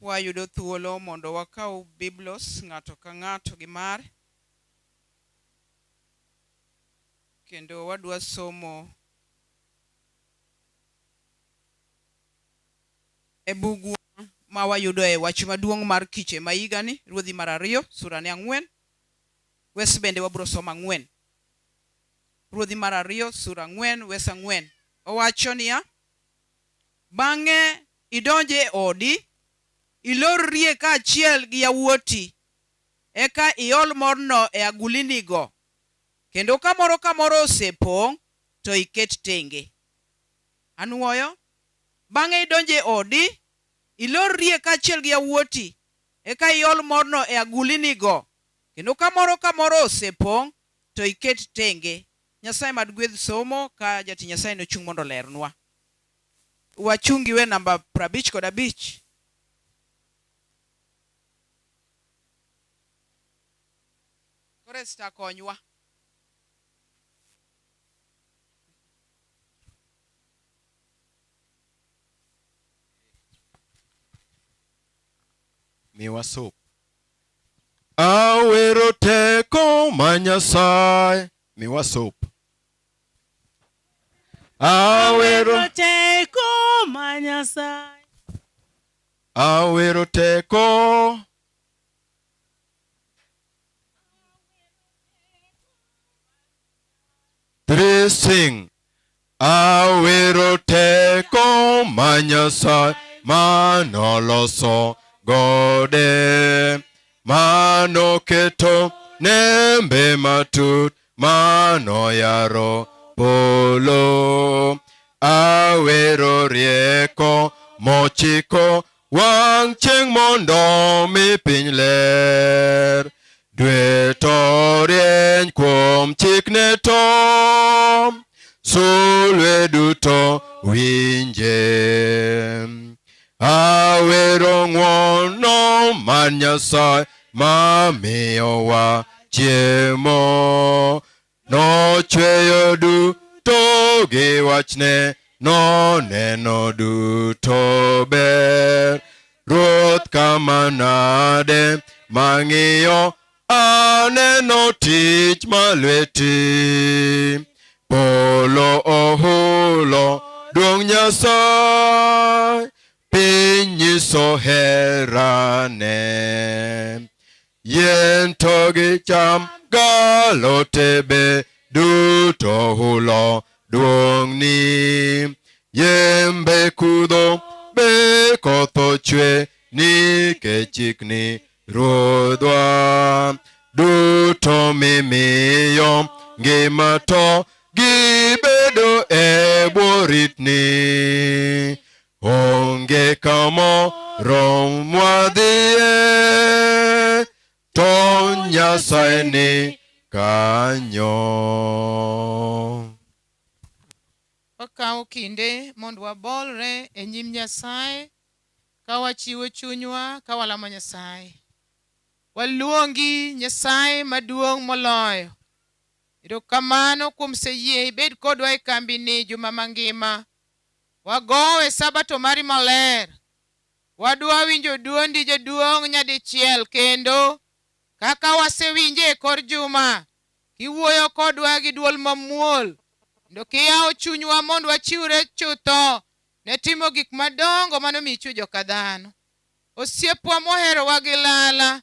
Wayudo thuolo mondo wakaw Biblos ng'ato ka ng'ato gi mare. Kendo wadwa somo e bugwa ma wayudoe wach maduong' mar kiche ma higani, Ruodhi mar ariyo, sura ne ang'wen. Wes bende wabiro somo ang'wen. Ruodhi mar ariyo, sura ang'wen, wes ang'wen. Owacho niya, Bang'e idonj e odi, ilorrie kaachiel gi yawuoti, eka iol morno e agulinigo, kendo ka moro ka moro osepong', to iket tenge. Anwoyo, Bang'e idonj e odi, ilorrie kaachiel gi yawuoti, eka iol morno e agulinigo, kendo ka moro ka moro osepong', to iket tenge. Nyasaye mad gwedh somo ka jatich Nyasaye nochung' mondo olernwa. Wachung' gi wer namba 55. Chorista konywa. Miwa sup. Awero teko ma Nyasaye. Miwa sup. Awero teko ma Nyasaye. Awero teko. Three sing. Awero teko ma Nyasaye manoloso gode manoketo nembe matut manoyaro polo. Awero rieko mochiko wang' chieng' mondo mi piny ler. Dwe to rieny kuom chikne to sulwe duto winje. Awero ng'wono mar Nyasaye mamiyowa chiemo. Nochweyo duto gi wachne, noneno duto ber. Ruoth kama nade mang'iyo aneno tich ma lweti. Polo ohulo duong' Nyasaye, piny nyiso herane. Yien to gi cham galote be duto hulo duong'ni. Yembe kudho be koth ochwe nikech chikni Ruodhwa. Duto mimiyo ngima to gibedo e bwo ritni. Onge kamoro mwadhiye, to Nyasaye ni kanyo. Wakawo kinde mondo wabolre e nyim Nyasaye ka wachiwo chunywa ka walamo Nyasaye. Waluongi Nyasaye maduong' moloyo. Erokamano kuom seyie ibed kodwa e kambini juma mangima. Wagowe sabato mari maler. Wadwa winjo duondi jaduong' nyadichiel kendo kaka wasewinje e kor juma kiwuoyo kodwa gi duol mamuol kendo kiyawo chunywa mondo wachiwre chutho ne timo gik madongo manomiyo ichwe joka dhano. Osiepwa moherowa gi lala,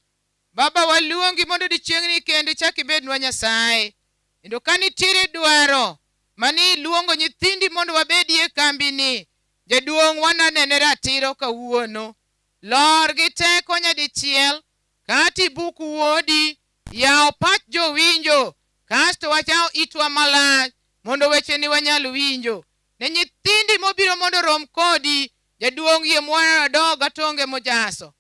Baba waluongi mondo odiechieng'ni kendo ichak ibednwa Nyasaye. Kendo ka nitiere dwaro mani iluongo nyithindi mondo wabedie e kambini, jaduong' wananene ratiro kawuono. Lor gi teko nyadichiel kata ibuk wuodi, yaw pach jowinjo, kasto wachaw itwa malach mondo wecheni wanyal winjo. Ne nyithindi mobiro mondo orom kodi, Jaduong' yie mwana dog atonge mojaso.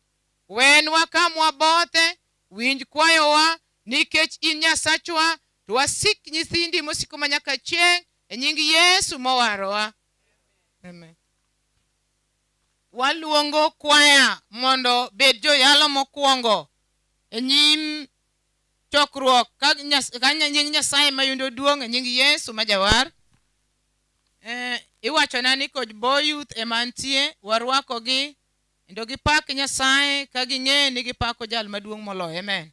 Wenwa ka mwabothe, winj kwayowa, nikech in Nyasachwa, to wasik nyithindi mosiko manyaka chieng', e nying Yesu mowarowa. Amen. Waluongo kwaya mondo bed joyalo mokwongo e nyim chokruok ka, nyas, ka nying Nyasaye mayudo duong' e nying Yesu ma jawar. Iwachona ni kod Bo Youth ema nitie, warwakogi kendo gipak Nyasaye ka ging'eyo ni gipako jal maduong' moloyo. Amen.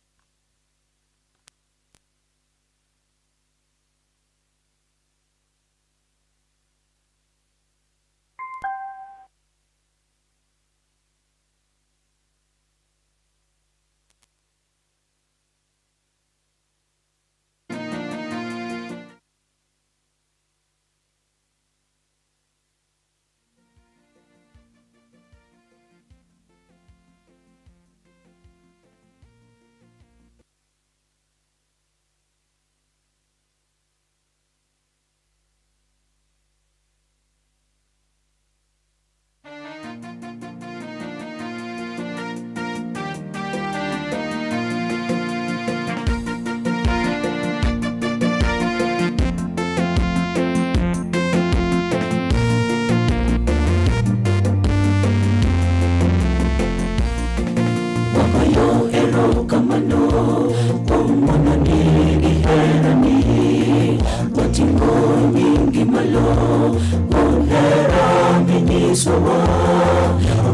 Wagoyo erokamano kuom ng'wononi gi herani. Wating'o nyingi malo kuom hera minyisowa.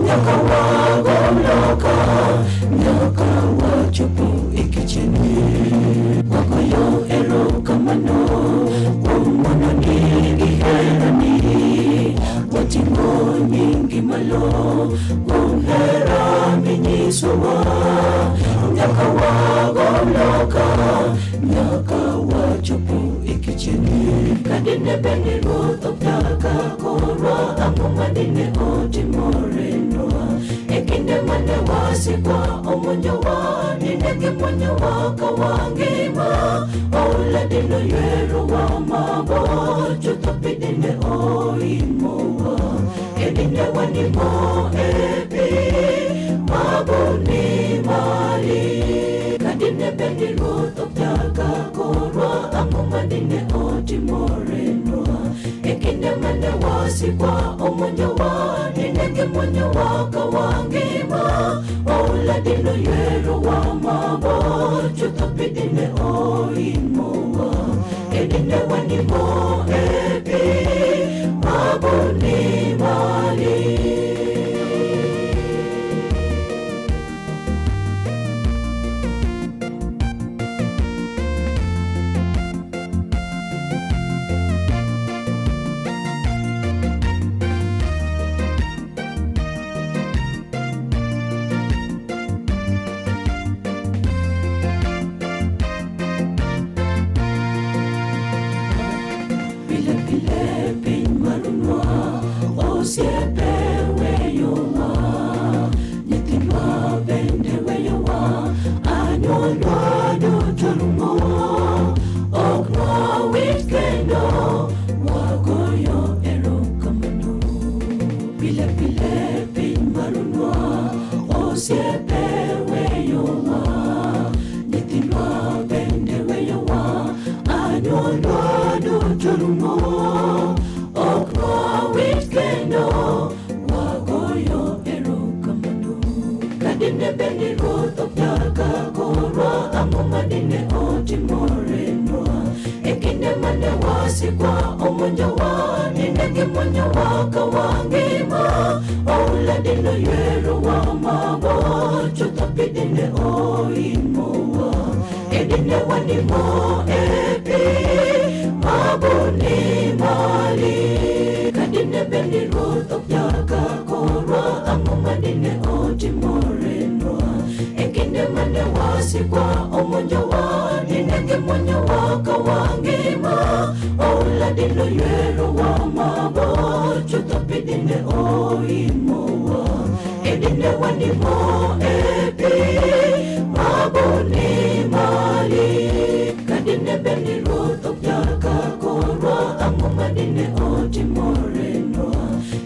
Nyaka wago loka, nyaka wachopo e kicheni. Wagoyo erokamano kuom ng'wononi gi herani. Wating'o nyingi malo kuom hera minyisowa. Nyaka wago loka, nyaka wachopo e kicheni. Kadine bende ruoth ok nyaka korwa, ang'o madine otimorenwa? E kinde mane wasikwa omonjowa, nine gimonjowa ka wangima. Oula dino ywerowa mabor, chutho pi dine oimowa. E dine wanimo e pi, mabor ni mali. Kadine bende ruoth ok nyaka korwa, ang'o madine otimorenwa? E kinde mane wasikwa omonjowa, nine gimonjowa ka wangima. Oula dino ywerowa mabor, chutho pi dine oimowa. E dine wanimo e pi, mabor ni mali. Pile pile piny marunwa, osiepe weyowa, nyithindwa bende weyowa, anyuondwa duto rumo. Ok nwawit kendo, wagoyo erokamano. Pile pile piny marunwa, osiepe weyowa, nyithindwa bende weyowa, anyuondwa duto rumo. Ok nwawit kendo, wagoyo erokamano. Kadine bende ruoth ok nyaka korwa, ang'o madine otimorenwa? E kinde mane wasikwa omonjowa, nine gimonjowa ka wangima. Oula dino ywerowa mabor, chutho pi dine oimowa. E dine wanimo e pi, mabor ni mali. Kadine bende ruoth ok nyaka korwa, ang'o madine otimorenwa? E kinde mane wasikwa omonjowa, nine gimonjowa ka wangima. Oula dino ywerowa mabor, chutho pi dine oimowa. E dine wanimo e pi, mabor ni mali. Kadine bende ruoth ok nyaka korwa, ang'o madine otimorenwa?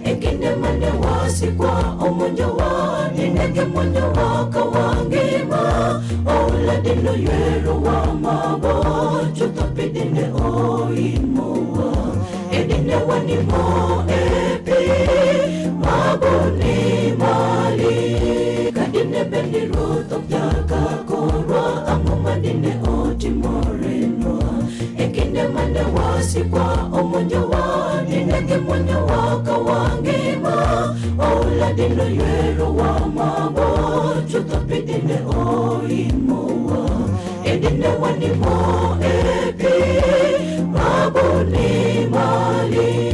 E kinde mane wasikwa wasikwa omonjowa dine gimonjowa ka wangima oula dine oywerowa mabor chutho pi dine oimowa e dine wanimo e pi mabor ni mali ka dine bed ni Ruoth ok nyaka korwa ang'o ma dine otimorenwa e kinde mane wasikwa omonjowa dine gimonjowa ka wangima oula dine oywerowa mabor chutho pi dine oimowa e dine wanimo e pi mabor ni mali.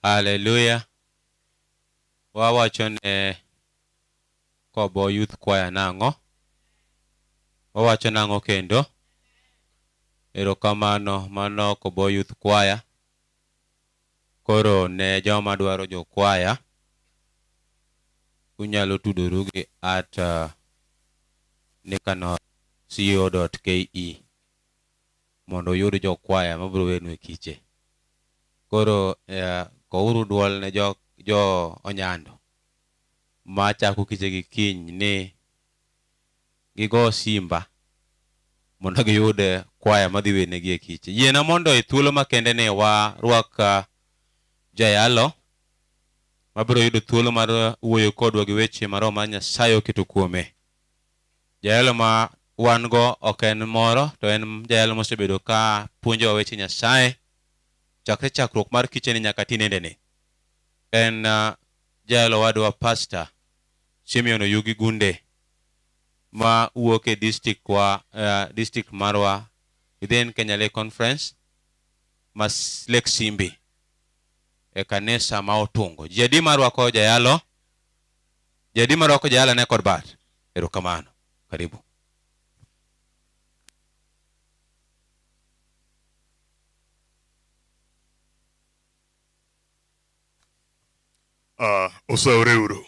Hallelujah. Wawacho ne Kobo Youth Choir nang'o? Wawacho nang'o kendo? Erokamano, mano Kobo Youth Choir. Koro ne joma dwaro jo kwaya, unyalo tudoru gi at nikanor.co.ke mondo uyud jo kwaya mabiro wernu e kiche. Koro kouru duol ne jo Onyando ma chako kiche gi kiny ni gigo simba mondo giyud kwaya madhi wernegi e kiche. Yiena mondo e thuolo makende ni warwak jayalo mabiro yudo thuolo mar wuoyo kodwa gi weche ma Roho mar Nyasaye oketo kuome. Jayalo ma wan go ok en moro to en jayalo mosebedo ka puonjowa weche Nyasaye chakre chakruok mar kicheni nyaka tinendeni. En jayalo wadwa Pastor Simeon Oyugi Gunde ma wuok e district wa district marwa within Kenya Lake Conference ma Lake Simbi e kanisa ma Otungo. Ji adi marwako jayalo? Ji adi marwako jayalo ne kod bat? Erokamano. Karibu. Osawore uru.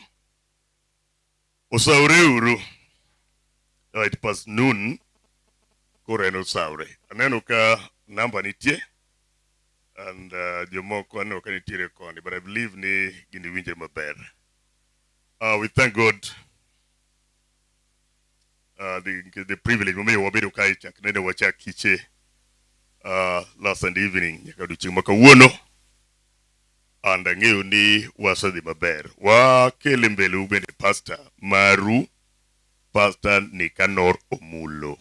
Osawore uru. Right past noon. Koro en osawore. Aneno ka namba nitie and jomoko aneno ka nitiere koni, but I believe ni gini winjre maber. We thank God the privilege momiyo wabedo kae chak nene wachak kiche last Sunday evening nyaka odiochieng' ma kawuono, and ang'eyo ni wasedhi maber. Wakele mbele bende pastor maru, Pastor Nikanor Omulo.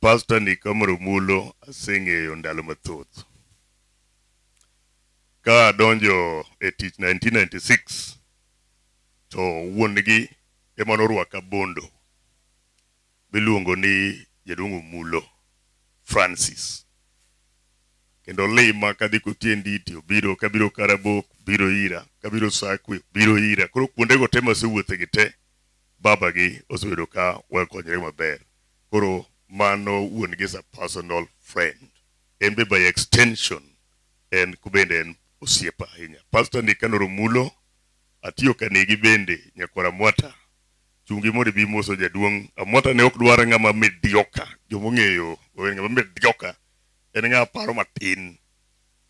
Pastor Nikanor Omulo aseng'eyo ndalo mathoth. Ka adonjo e tich 1996 to wuon-gi ema norwaka Bondo miluongo ni Jaduong' Omulo Francis. Kendo lima kadhi Kotiendi obiro, kabiro Karabok biro ira, kabiro Sakwe biro ira. Koro kuondego te masewuothe gi te, baba gi osebedo ka wakonyore maber. Koro mano wuon gi is a personal friend. En be by extension en bende en osiepa ahinya. Pastor Nikanor Omulo, atiyo kanigi bende nyakwar Amwata. Chungi mondo ibi moso jaduong'. Amwata ne ok dwar ng'ama mediocre. Jomong'eyo ng'ama mediocre en ng'ama paro matin.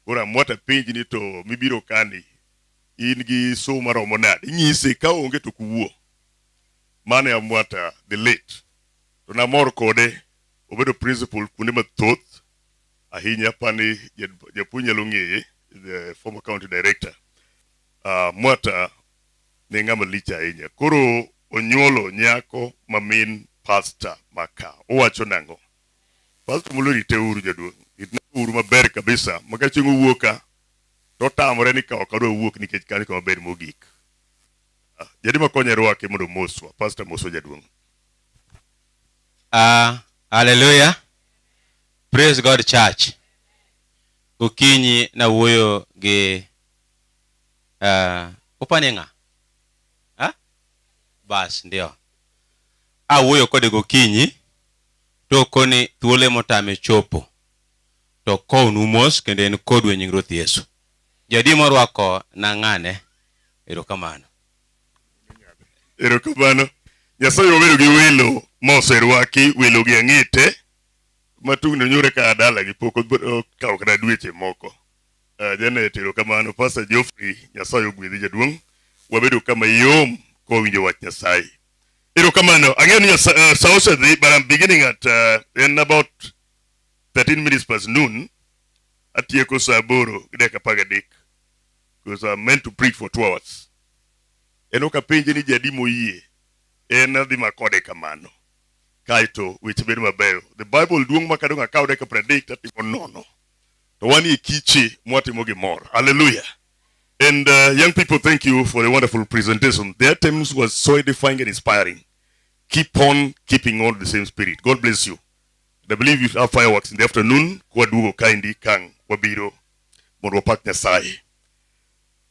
Koro Amwata penji ni to mibiro kani in gi somo maromo nade? Inyise ka onge to ok wuo. Mano e Amwata the late. To namor kode, obedo principal kuonde mathoth ahinya pani japuonj nyalo ng'eye, the former county director. Mwata ne ng'ama lich ahinya. Koro onyuolo nyako ma min pastor maka. Owacho nang'o? Pastor Mulo rite uru jaduong'. Ritna uru maber kabisa. Maka chieng' owuok ka, to otamore ni ka ok adwa wuok nikech kanyo kama ber mogik. Jadi makonye rwake mondo omoswa. Pastor moso jaduong'. Hallelujah. Praise God church. Okinyi nawuoyo gi upani ng'a? Ha? Bas, ndio. Awuoyo kode gokinyi to koni thuolo motame chopo to kownu mos kendo en kodu e nying Ruoth Yesu. Jadi morwako nang'ane, erokamano. Erokamano. Nyasaye obedo gi welo ma oserwaki, welo gi ang'ite ma tungni onyure ka dala gi pok okawo kata dweche moko. Janet, erokamano. Pastor Geoffrey, Nyasaye ogwedhi jaduong'. Wabedo kama yom kowinjo wach Nyasaye. Erokamano. Ang'eyo ni sa osedhi, but I'm beginning at in about 13 minutes past noon. Atieko sa 8 gi dakika 13. Because I'm meant to preach for 2 hours. En ok apenje ni jadi moyie. En adhi makode kamano. Kaeto weche bedo mabeyo. The Bible duong' ma kadong' akaw dakika 30 tatimo nono. To wan e kiche mwatimo gimor. Hallelujah. And young people, thank you for the wonderful presentation. The items was so edifying and inspiring. Keep on keeping on the same spirit. God bless you. And I believe you have fireworks in the afternoon. Kwa duogo kaendi kang wabiro mondo wapak Nyasaye.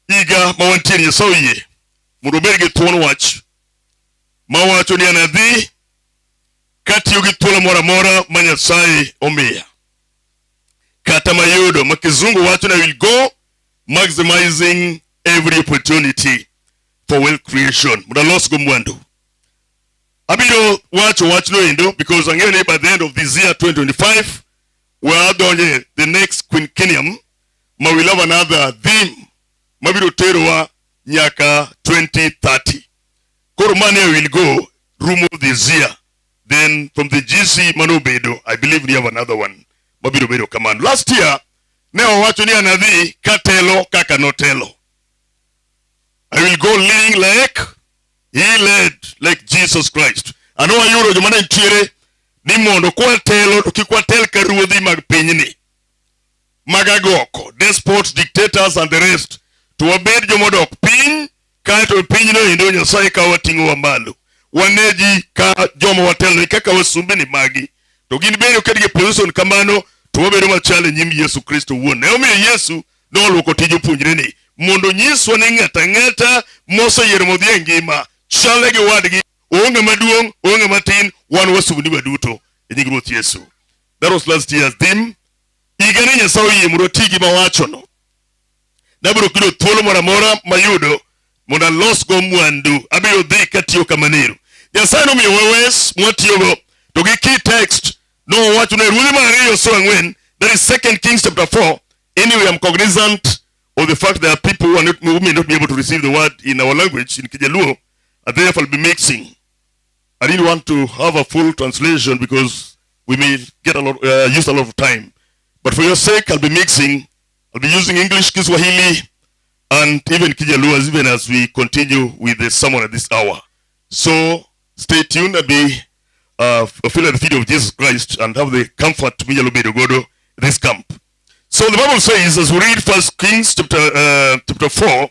Higa ma wantie Nyasaye oyie mondo wabed gi thuon wach mawacho ni anadhi katiyo gi thuolo moro amora ma Nyasaye omiya. Kata mayudo ma kizungu wacho ni I will go maximizing every opportunity for wealth creation. Mondo alos go mwandu. Abiro wacho wachno endo because ang'eyo ni by the end of this year 2025 we are donje the next quinquennium ma we'll have another theme mabiro terowa nyaka 2030. Koro mane I will go rumo this year. Then from the GC manobedo, I believe we have another one mabiro bedo kamano. Last year ne owacho ni anadhi katelo kaka notelo. I will go leading like he led, like Jesus Christ. Ano wayudo joma ne nitiere ni mondo kwatelo to kik watel ka ruodhi mag pinyni mag agoko, despots, dictators and the rest, to wabed jomodok piny kaeto pinyno endo Nyasaye ka wating'owa malo. Wane ji ka joma watelone kaka wasumbini magi, to gin bende oketgi e position kamano to wabedo machal e nyim Yesu Kristo wuon. Ne omiyo Yesu noluoko tij jopuonjrene mondo onyiswa ni ng'ato ang'ata moseyiero modhi e ngima chalne gi wadgi, oonge maduong', oonge matin, wan wasumbini waduto e nying Ruoth Yesu. That was last year's theme. Higani Nyasaye oyie mondo wati gi mawachono. Nabiro yudo thuolo moro amora mayudo mondo alos go mwandu. Abiro dhi katiyo kamanero. Nyasaye nomiyowa wes mwatiyogo to gi key text nowacho ne Ruodhi mar ariyo sura 4, that is 2 Kings chapter 4. Anyway, I'm cognizant of the fact there are people who, are not, who may not be able to receive the word in our language, in Kijaluo, and therefore I'll be mixing. I didn't want to have a full translation because we may get a lot, use a lot of time. But for your sake, I'll be mixing. I'll be using English, Kiswahili, and even Kijaluo, even as we continue with the sermon at this hour. So stay tuned and be feel at the feet of Jesus Christ and have the comfort to be godo this camp. So the Bible says, as we read 1 Kings chapter 4,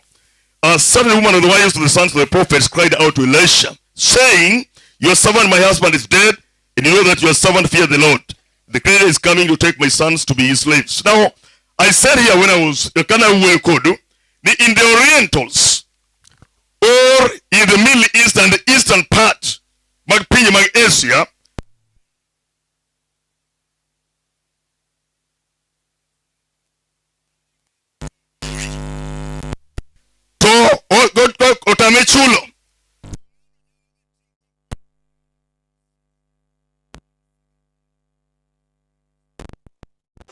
a certain woman of the wives of the sons of the prophets cried out to Elisha, saying, Your servant, my husband, is dead, and you know that your servant feared the Lord. The creditor is coming to take my sons to be his slaves. Now, I said here when I was in the Orientals, or in the Middle East and the Eastern part, mag pinje mag Asia, to otame chulo.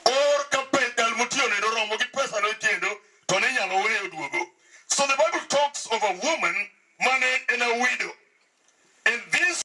Or ka jal motiyo nendo romo gi pesa no kendo to ne nyalo weyo duogo. So the Bible talks of a woman mane en a widow. And this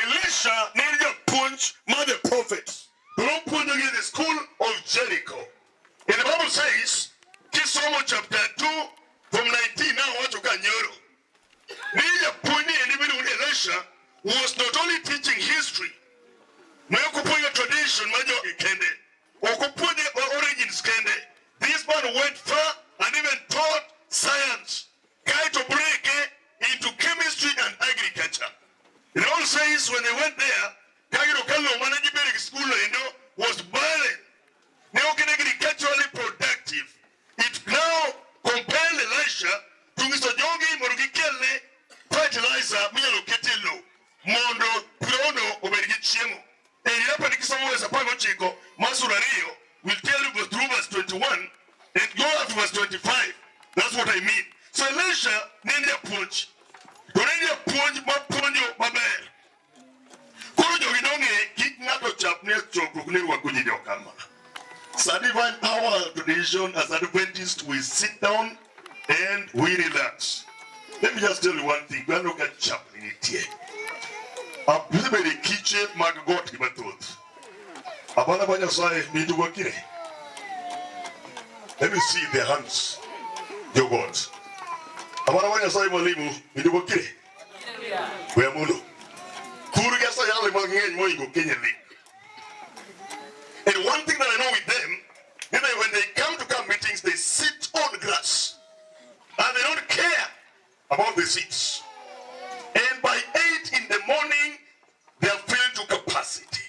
Elisha ne en japuonj mar the prophets. To nopuonjogi in the school of Jericho. And the Bible says, Kisomo chapter 2 from 19 now wacho ka nyoro. Ni japuonj ni endi miluongo ni Elisha was not only teaching history, ne ok opuonjo tradition mar jogi kende, ok opuonjo origins kende. This man went far and even taught science. Kaeto break into chemistry and agriculture. It all says when they went there, kagiyudo ka lowo mane gibedo gi school no endo was barren. Ne ok en agriculturally productive. It now compelled Elisha to nyiso jogi mondo gikelne fertilizer minyalo ket e lowo mondo puodhono obed gi chiemo. E hapa nikisomo verse 19 mar sura 2 will tell you through verse 21 and go up to verse 25. That's what I mean. So Elisha ne en japuonj. To ne en japuonj mapuonjo maber. Koro jogi nong'e kik ng'ato chapni e chokruok ni rwako ji jokama. Sani in our tradition as Adventists, we sit down and we relax. Let me just tell you one thing. Waneno ka chapni nitie. Asebedo e kiche mag got gi mathoth. Abana ba Nyasaye winjo kire. Let me see the hands. Jogot. Abana ba Nyasaye mwalimu winjo kire. We amulo. Kur gi asayale mang'eny moingo Kenya League. And one thing that I know with them, is that when they come to camp meetings, they sit on grass. And they don't care about the seats. And by 8 in the morning, they are filled to capacity.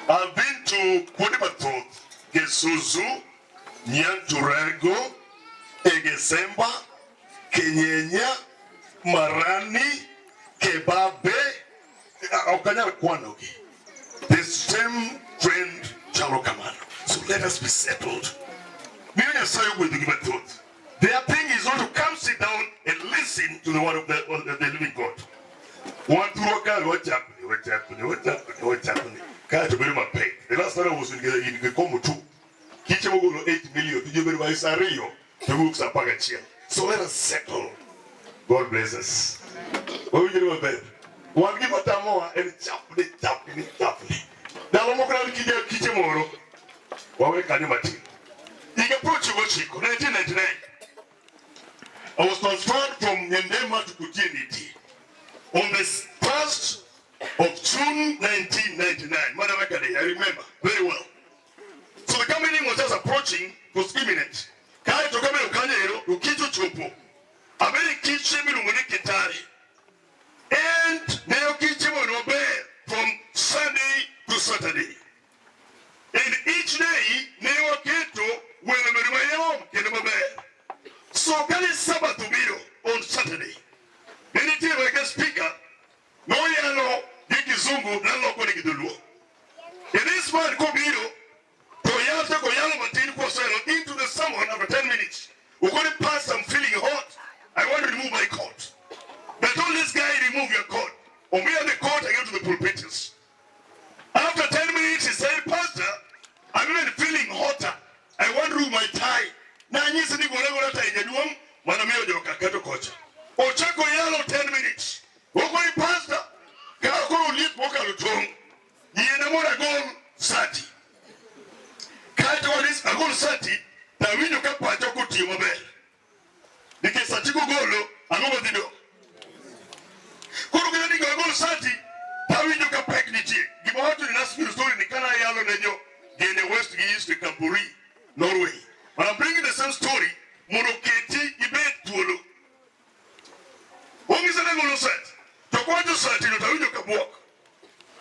I've been to kuonde mathoth, Gesusu, Nyanturego, Egesemba, Kenyenya, Marani, Kebabe, ok anyal kwanogi. The same trend chalo kamano. So let us be settled. Miyo Nyasaye ogwedho gi mathoth. Their thing is not to come sit down and listen to the word of the living God. Wan thurwa ka wachapni, wachapni, wachapni, wachapni. Kae to bedo mapek. The last time I was in Gikomo 2, kiche mogolo 8 million, tije bedo ma sa 2, to wuok sa 11. So let us settle. God bless us. Wawinjore maber. Wan gima tamowa en chapni, chapni, chapni. Ndalo moko ne kije kiche moro, wawe kanyo matin. Higa 99, 1999, I was transferred from Nyandema to Kutieniti on the 1st of June 1999. Madaraka Day, I remember very well. So the company was just approaching, was imminent. Kae to kamero kanyo ero, to kicho chopo. Abere kiche miluongo ni Kitare. And ne ok chiemo maber from Sunday to Saturday. And each day ne waketo welo bedo mayom kendo maber. So kane Sabbath obiro on Saturday, ne nitie weke speaker noyalo gi kizungu naloko ni gi dholuo. And this man kobiro to yalo koyalo matin koselo into the sermon after 10 minutes. Ukoni, "Pastor, I'm feeling hot. I want to remove my coat." They told this guy, "Remove your coat." Omiya the coat, I go to the pulpits. After 10 minutes, he said, "Pastor, I'm even feeling hotter. I want to remove my tie." Na anyisi ni gole gola tie jaduong', mano miyo joka keto kocha. Ochako yalo 10 minutes. Okoni, "Pastor, ka koro liet mokalo tong'. Yiena mondo agol sati." Kaeto wanis agol sati, tawinjo ka pacha ok otiyo maber. Nikech sati kogolo, ang'o madhi dong'? Koro kata ni agol sati, tawinjo ka pek nitie. Gima wacho ni nasmir story ni kana yalo ne jo Gende West gi East Campori, Norway. But I'm bringing the same story mondo keti ibed thuolo. Ong'isa ne golo sati. To kowacho sati no tawinjo ka buok.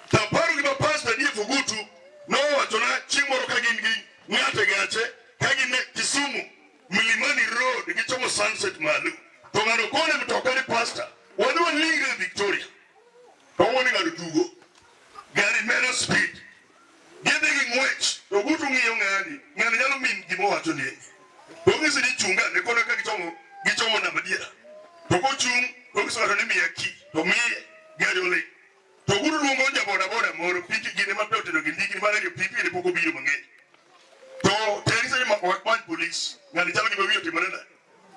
Taparo gima Pastor D.F. Ogutu nowachona chieng' moro ka gin gi ng'ato e gache ka gin e Kisumu Milimani Road gichomo Sunset malo. To ng'ano kone mtoka ni, "Pastor, wadhi walingre e Victoria." To owuon ni ng'ano tugo. Gari medo speed. Gidhi gi ng'wech. To Ogutu ng'iyo ng'ani. Ng'ani nyalo min gima owacho ni. To ong'ise ni chunga ne kono ka gichomo namba diera. To kochung' to ong'iso ng'ato ni miya key. To miye gari oling'. To Ogutu luongo ja boda boda moro piki gine mapiyo tindo gi ndikni mar pipi ne pok obiro mang'eny. To terisa ni wak many polis. Ng'ani chalo gima wiye otimore nade.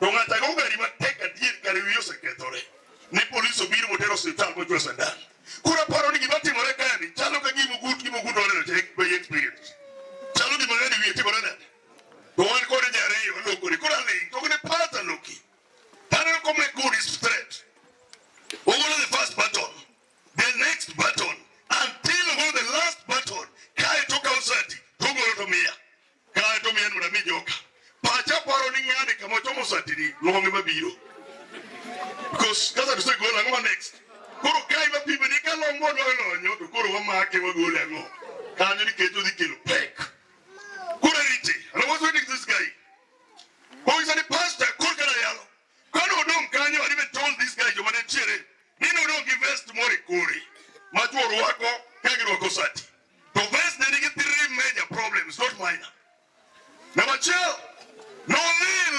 To ng'ato ago gari matek adier kare wiye osekethore. Ni polis obiro motero osiptal mochwo sandan. Koro aparo ni gima timore kaeni chalo ka gima Ogutu oneno by experience. Chalo gima ng'ani wiye timore nade. To wan kod jariyo sati ni longe mabiro. Because kasa to gol ang'o ma next. Koro kae mapime ni ka long modwa lonyo to koro wamake wagole ang'o. Kanyo nikech odhi kelo pek. Koro arite. And I was waiting this guy. Koro ni pastor koro kana yalo. Kano odong' kanyo, I even told this guy joma nitiere ni nodong' gi vest moro e kore ma chuo rwako ka girwako sati. To vest ne nigi three major problems, not minor. Namba achiel, nolil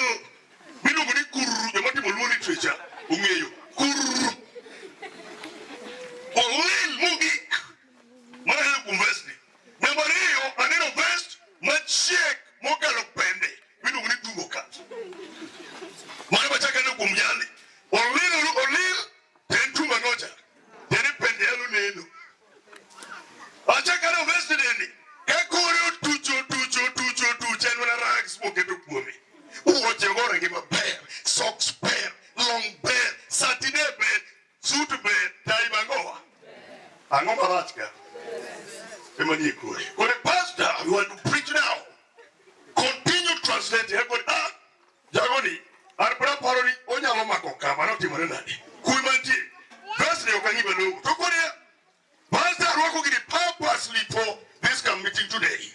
miluongo ni kururu, joma timo Luo literature ong'eyo kururu. Olil mogik mar aneno kuom vest ni. Namba ariyo, aneno vest machiek mokalo pende miluongo ni tumbo ka. Mano machako aneno kuom jali. Olil olil to en tumbo ang'ocha. Tiende pende yalo neno. Achako aneno vest ni ka kore otucho otucho otucho otucho en mana rags moketo kuome. Wuoche ogore gi maber, socks ber, long ber, sati ne ber, suit ber, tai bangowa. Ang'o marach ka? Ema nie kore. Kore pastor, we want to preach now. Continue translating. Kore, ah, jagoni, an pod aparo ni onyalo mako kama notimore nade. Kwe mantie. Vest ni ok ang'i malong'o. To kore, pastor rwako gini purposely for this camp meeting today.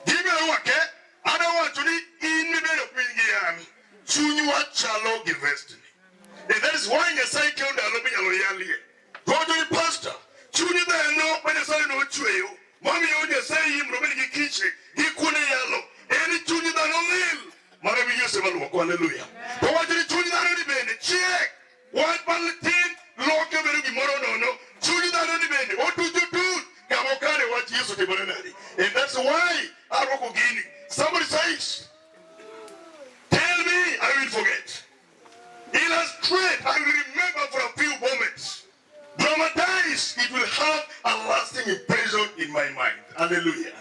Gima rwake, adwa wacho ni in mibedo piny gi an, chunywa chalo gi vest ni. And that is why Nyasaye kelo ndalo minyalo yalie. To wacho ni pastor, chuny dhano ma Nyasaye nochweyo, mamiyo Nyasaye yie mondo obed gi kiche, gi kuonde yalo, en chuny dhano lil, mano ema Yesu ema luoko, haleluya. To wacho ni chuny dhano ni bende chiek, wach matin loke bedo gimoro nono, chuny dhano ni bende otuch otuch, kama okane wach Yesu timore nade. And that's why arwako gini. Somebody says, tell me, I will forget. Illustrate, I will remember for a few moments. Dramatize, it will have a lasting impression in my mind. Hallelujah.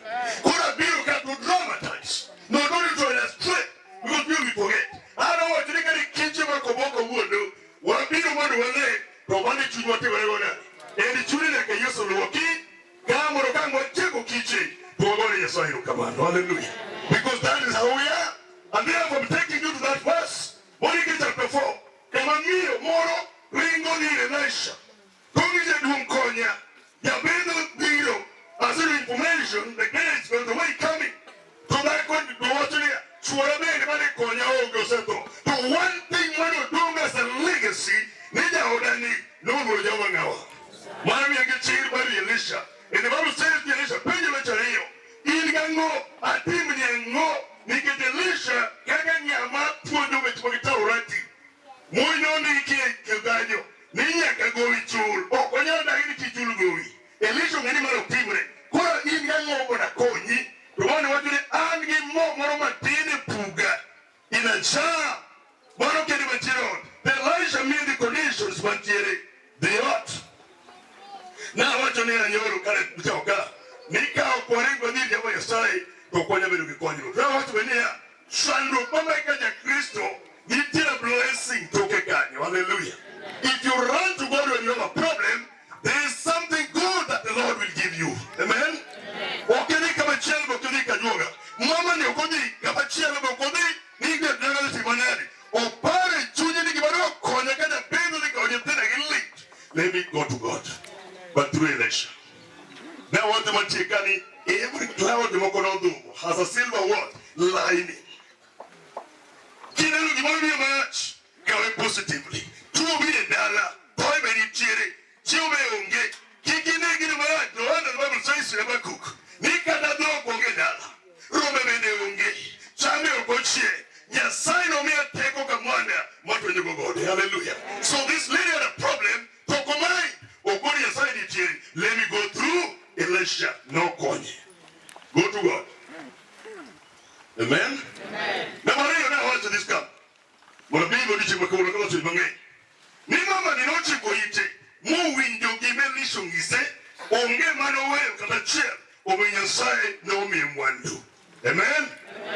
Could have been to dramatize, not only to illustrate, because people will forget. I don't want to take any kitchen koboko wuondo, wabiro mondo wale, to wani chunywa timore go nade. En chuni nyaka Yesu luoki, ka mondo ka wachego kiche, to wagone Nyasaye erokamano. Hallelujah. Because that is how we are. And therefore I'm taking you to that verse. Mondiki chapter 4. Kama miyo moro ringo dhi ir Elisha. Kongi jaduong' konya. Jabedho biro. Aseyudo information, the guy is on the way coming. To dhako to wacho niya, chuora bende mane konya onge osetho. To one thing mane odong' as a legacy ni jaoda ni noluoro Jehova ng'awa. Mano miyo gi chir mar Elisha. And the Bible says to Elisha, penjo weche ariyo. In gang'o atimni ang'o nikech Elisha kaka ng'ama puonjo weche mag Taurati. Muyi nondiki e kanyo ni nyaka gowi chul. Ok wanyal dagi ni kik chul gowi. Elisha ong'e ni mano ok timre. Koro in gang'o mondo akonyi? To mano wacho ni an gi mo moro matin e puga in a jar. Mano kende mantiere ot. The Elisha miyo the conditions mantiere dhi ot. Nawacho ni anyoro kare mtoka ni ka ok waring wadhi ir Jehova Nyasaye to ok wanyal bedo gi konyruok. To nawacho be niya, chandruok ma meka ja-Kristo nitie blessing toke kanyo. Hallelujah. If you run to God when you have a problem, there is something good that the Lord will give you. Amen. Ok idhi kama chielo be ok idhi kajuoga. Mama ni ok odhi kama chielo be ok odhi ni gima dhi timo nade. Oparo e chunye ni gima dwa konya ka japidho dhi kawo nyithinda gi lit. Let me go to God. But through Elisha. Now what the mantie kani every cloud moko nodhumo has a silver what? Lining. Kineno gimoro biro marach, kawe positively. Tuo biro e dala, thoe be nitiere, chiemo be onge. Kik ine gino marach, no wonder the Bible says in Habakkuk, ni kata dhok onge e dala, rombe bende onge, chambe ok ochiek. Nyasaye nomiya teko ka mwanda matwenyogo gode. Hallelujah. So this lady had a problem, to ok omai, okoni Nyasaye nitiere. Let me go through Elisha nokonye. Go to God. Amen. Namba ariyo ne awacho this camp. Mondo piny odiochieng' ma kawuono kaloso mang'eny. Ni mama ni nochiko ite mowinjo gima Elisha onyise, onge manoweyo kata achiel, omiyo Nyasaye nomiye mwandu. Amen.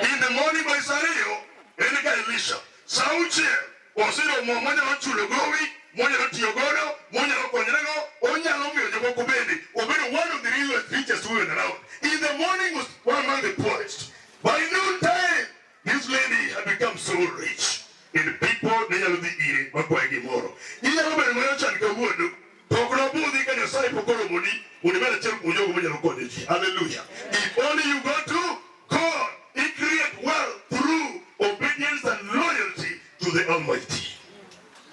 In the morning by saa ariyo, en ka Elisha. Saa auchiel, oseyudo mo monyalo chulo gowi, monyalo tiyo godo, monyalo konyorego, onyalo miyo jomoko bende. Obedo one of the real richest women around. In the morning was one among the poorest. By noon time, this lady had become so rich. And people ne nyalo dhi ire makwaye gimoro. Inyalo bedo mana chan kawuono, to ok nobudhi ka Nyasaye pok oromoni mondo ibed achiel kuom jogo manyalo konyo ji. Hallelujah. If only you go to God, He create wealth through obedience and loyalty to the Almighty.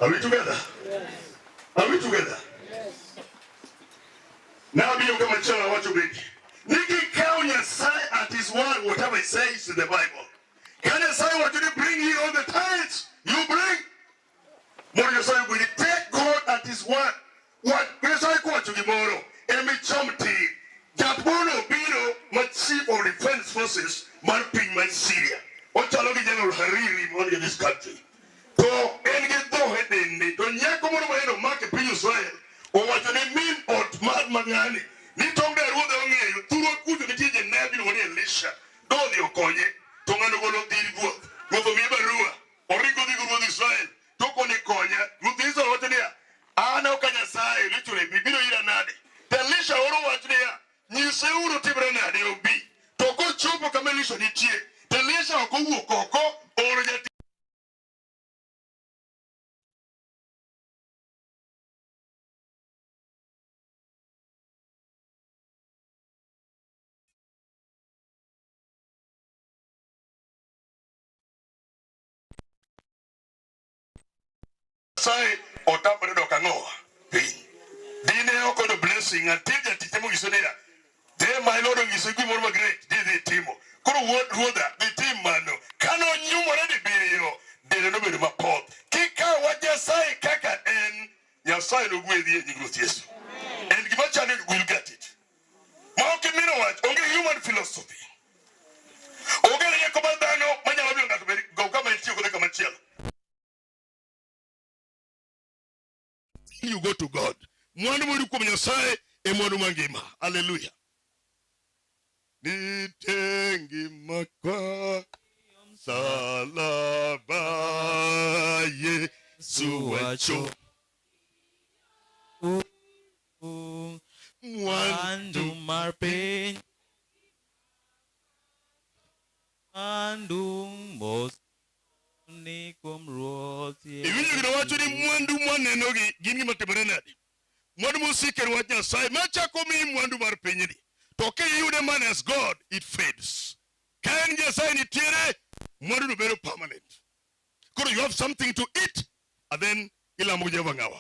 Are we together? Are we together? Now be kama chielo awacho bende. Ni kikawo Nyasaye at his word, whatever he says in the Bible. Ka Nyasaye wacho ni bring ye all the tithes, you bring. Mondo Nyasaye ogwedhi. Take God at his word. Wat Nyasaye kowacho gimoro, emichom tir. Japuono obiro ma chief of defense forces mar piny mar Syria. Ochalo gi General Hariri man in this country. To en gi dhoho e dende. To nyako moro ma en omako e piny Israel owacho ne min ot mar mang'ani ni tong' da ruodha ong'eyo thurwa kucho nitie janabi iluongo ni Elisha dodhi okonye to ng'ano golo dhi ir ruoth ruoth omiye barua oringo odhi go ruodh Israel to okone konya ruoth Israel wacho niya an ok a Nyasaye literally bibiro ira nade to Elisha oro wach niya nyiseuru timre nade obi to kochopo kama Elisha nitie to Elisha ok owuok oko ooro jatich Nyasaye otamore dok ang'owa piny. Dine ok oyudo blessing until jatich ema niya, "Then my Lord onyise gimoro ma great, dhi dhi timo." Koro wuod ruodha dhi tim mano. Kane onyumore dibiriyo, dende nobedo mapoth. Kikawo wach Nyasaye kaka en, Nyasaye nogwedhi e nying Ruoth Yesu. En gima chando will get it. Ma ok imino wach, onge human philosophy. Onge rieko mar dhano manyalo miyo ng'ato bed go kama entie kodhi kama chielo. You go to God. Mwandu moyud kuom Nyasaye e mwandu mangima. Hallelujah. Nitie ngima kwa msalaba Yesu wacho Mwandu mar piny Mwandu mos ni kuom Ruoth Iwinjo gino wacho ni mwandu mwanenogi gin gima timore nade? Mwandu mosik en wach Nyasaye machako miyi mwandu mar pinyni. To kiyude man as God, it fades. Ka en Nyasaye nitiere, mwandu no bedo permanent. Koro you have something to eat, and then ilamo Jehova ng'awa.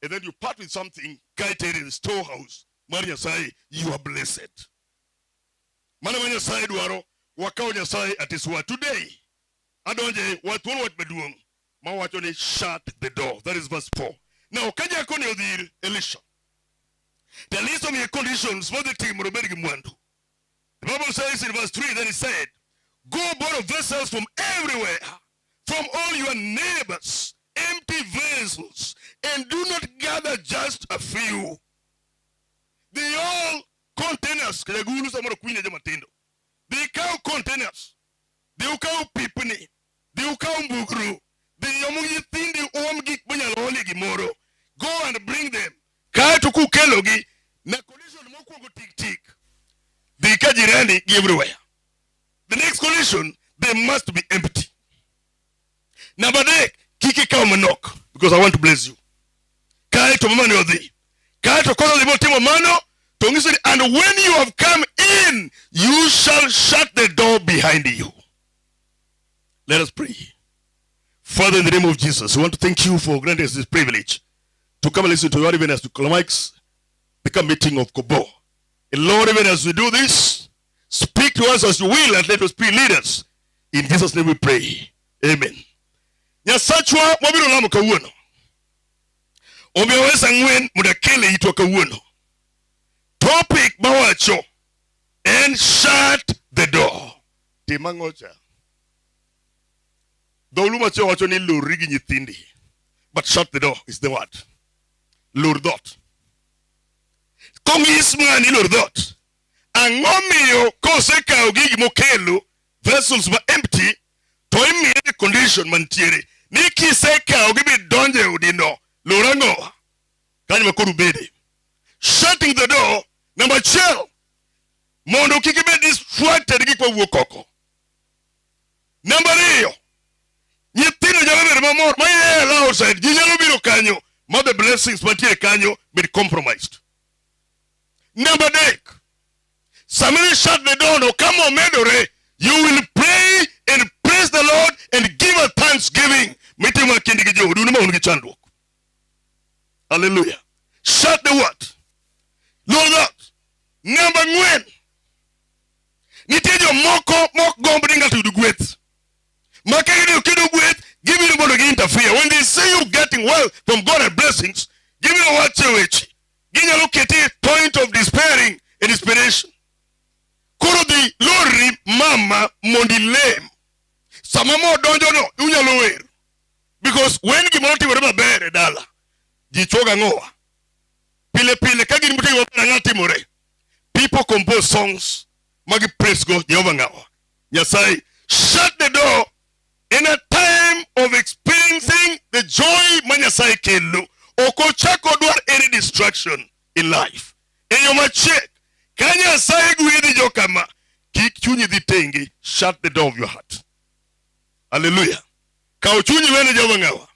And then you part with something, ka itere e storehouse mar Nyasaye, you are blessed. Mano ma Nyasaye dwaro, wakaw Nyasaye at his word. Today, adonje wathuolo wach maduong' mawacho ni shut the door. That is verse 4. Now, ka jakoni odhi ir Elisha, to Elisha omiye conditions modhi timo mondo obed gi mwandu. The Bible says in verse 3, then he said, Go borrow vessels from everywhere, from all your neighbors, empty vessels, and do not gather just a few. They all containers, kajagulu samoro kwinyo joma tindo. Dhi ikaw containers, dhi ukaw pipni, dhi ukaw mbugru, dhi om nyithindi uom gik manyalo olie gimoro. Go and bring them. Kaeto kukelogi, na condition mokwongo tik tik. Dhi ka jirani gi everywhere. The next condition, they must be empty. Namba adek, kik ikaw manok because I want to bless you. Kaeto mama ne odhi. Kaeto kosedhi motimo mano, to nyiso ni and when you have come in, you shall shut the door behind you. Let us pray. Father, in the name of Jesus, we want to thank you for granting us this privilege to come and listen to your even as to climax the meeting of Kobo. And Lord, even as we do this, speak to us as you will and let us be leaders. In Jesus' name we pray. Amen. Nyasachwa wabiro lamo kawuono. Omiyo wes ang'wen mondo akele itwa kawuono. Topic mawacho en shut the door. Tim ang'o cha? Dholuo machielo wacho ni lorri gi nyithindi. But shut the door is the word. Lor dhoot. Kong'is ng'ani lor dhoot. Ang'o miyo kosekawo gigi mokelo vessels ma empty to imiye condition mantiere ni kisekawo gi bidonjo e odino lor ang'o kanyo ma koro ubede. Shutting the door number achiel mondo kik ibed distracted gi gik mawuok oko. Namba ariyo, nyithindo nyalo mamor ma iel outside ji nyalo biro kanyo ma the blessings mantie kanyo bed compromised. Namba adek, sama i shut the door no kama omedore, you will pray and praise the Lord and give a thanksgiving mitimo e kindi gi joodu ma un gi chandruok. Hallelujah. Shut the what? Lord that. Namba ang'wen, nitie jomoko mok gomb ni ng'ato oyud gweth. Ma ka giyudo kiyudo gweth, gibiro mondo gi interfere. When they see you getting wealth from God and blessings, gibiro wacho weche. Ginyalo keti e point of despairing and desperation. Koro dhi lorri mama mondo ilem. Sama mo donjono, unyalo wer. Because when gimoro timore maber e dala, ji chuoga ang'owa. Pile pile ka gin timore maber ang'o timore? People compose songs magi praise go Jehova ng'awa. Nyasaye shut the door in a time of experiencing the joy ma Nyasaye kelo. Ok ochak odwar any distraction in life. E yo machiek, ka Nyasaye gwedhi jo kama, kik chunyi dhi tenge, shut the door of your heart. Hallelujah. Kaw chunyi wene Jehova ng'awa.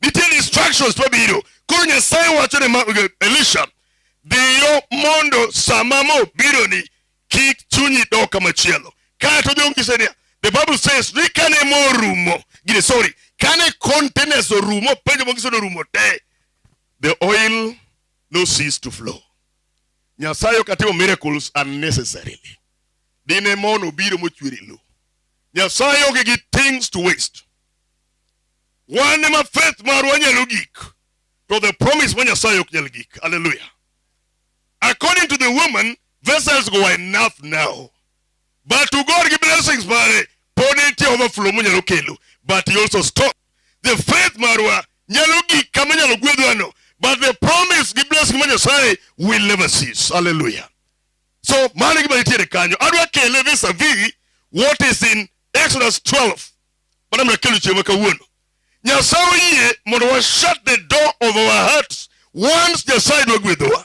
Nitie distractions mabiro. Koro Nyasaye wacho ne Elisha, dhiyo mondo sama mobironi kik chunyi dok kamachielo. Kaeto jongise niya, the Bible says ni kane morumo, gine sorry, kane containers orumo, penjo mongiso ni orumo te, the oil no cease to flow. Nyasaye ok atimo miracles unnecessarily. Dine mono obiro mochwer e lowo. Nyasaye onge gi things to waste. Wan ema faith marwa nyalo gik, to the promise ma Nyasaye ok nyal gik. Hallelujah. According to the woman, vessels go enough now. But to God gi blessings mare, pod nitie overflow monyalo kelo. But he also stop. The faith marwa nyalo gik kama nyalo gwedhwano. But the promise gi blessing ma Nyasaye will never cease. Hallelujah. So mano gima nitiere kanyo. Adwa kele vis-a-vis what is in Exodus 12. Mano mna kelo chieng' ma kawuono. Nyasaye oyie mondo wa shut the door of our hearts once Nyasaye dwa gwedhowa.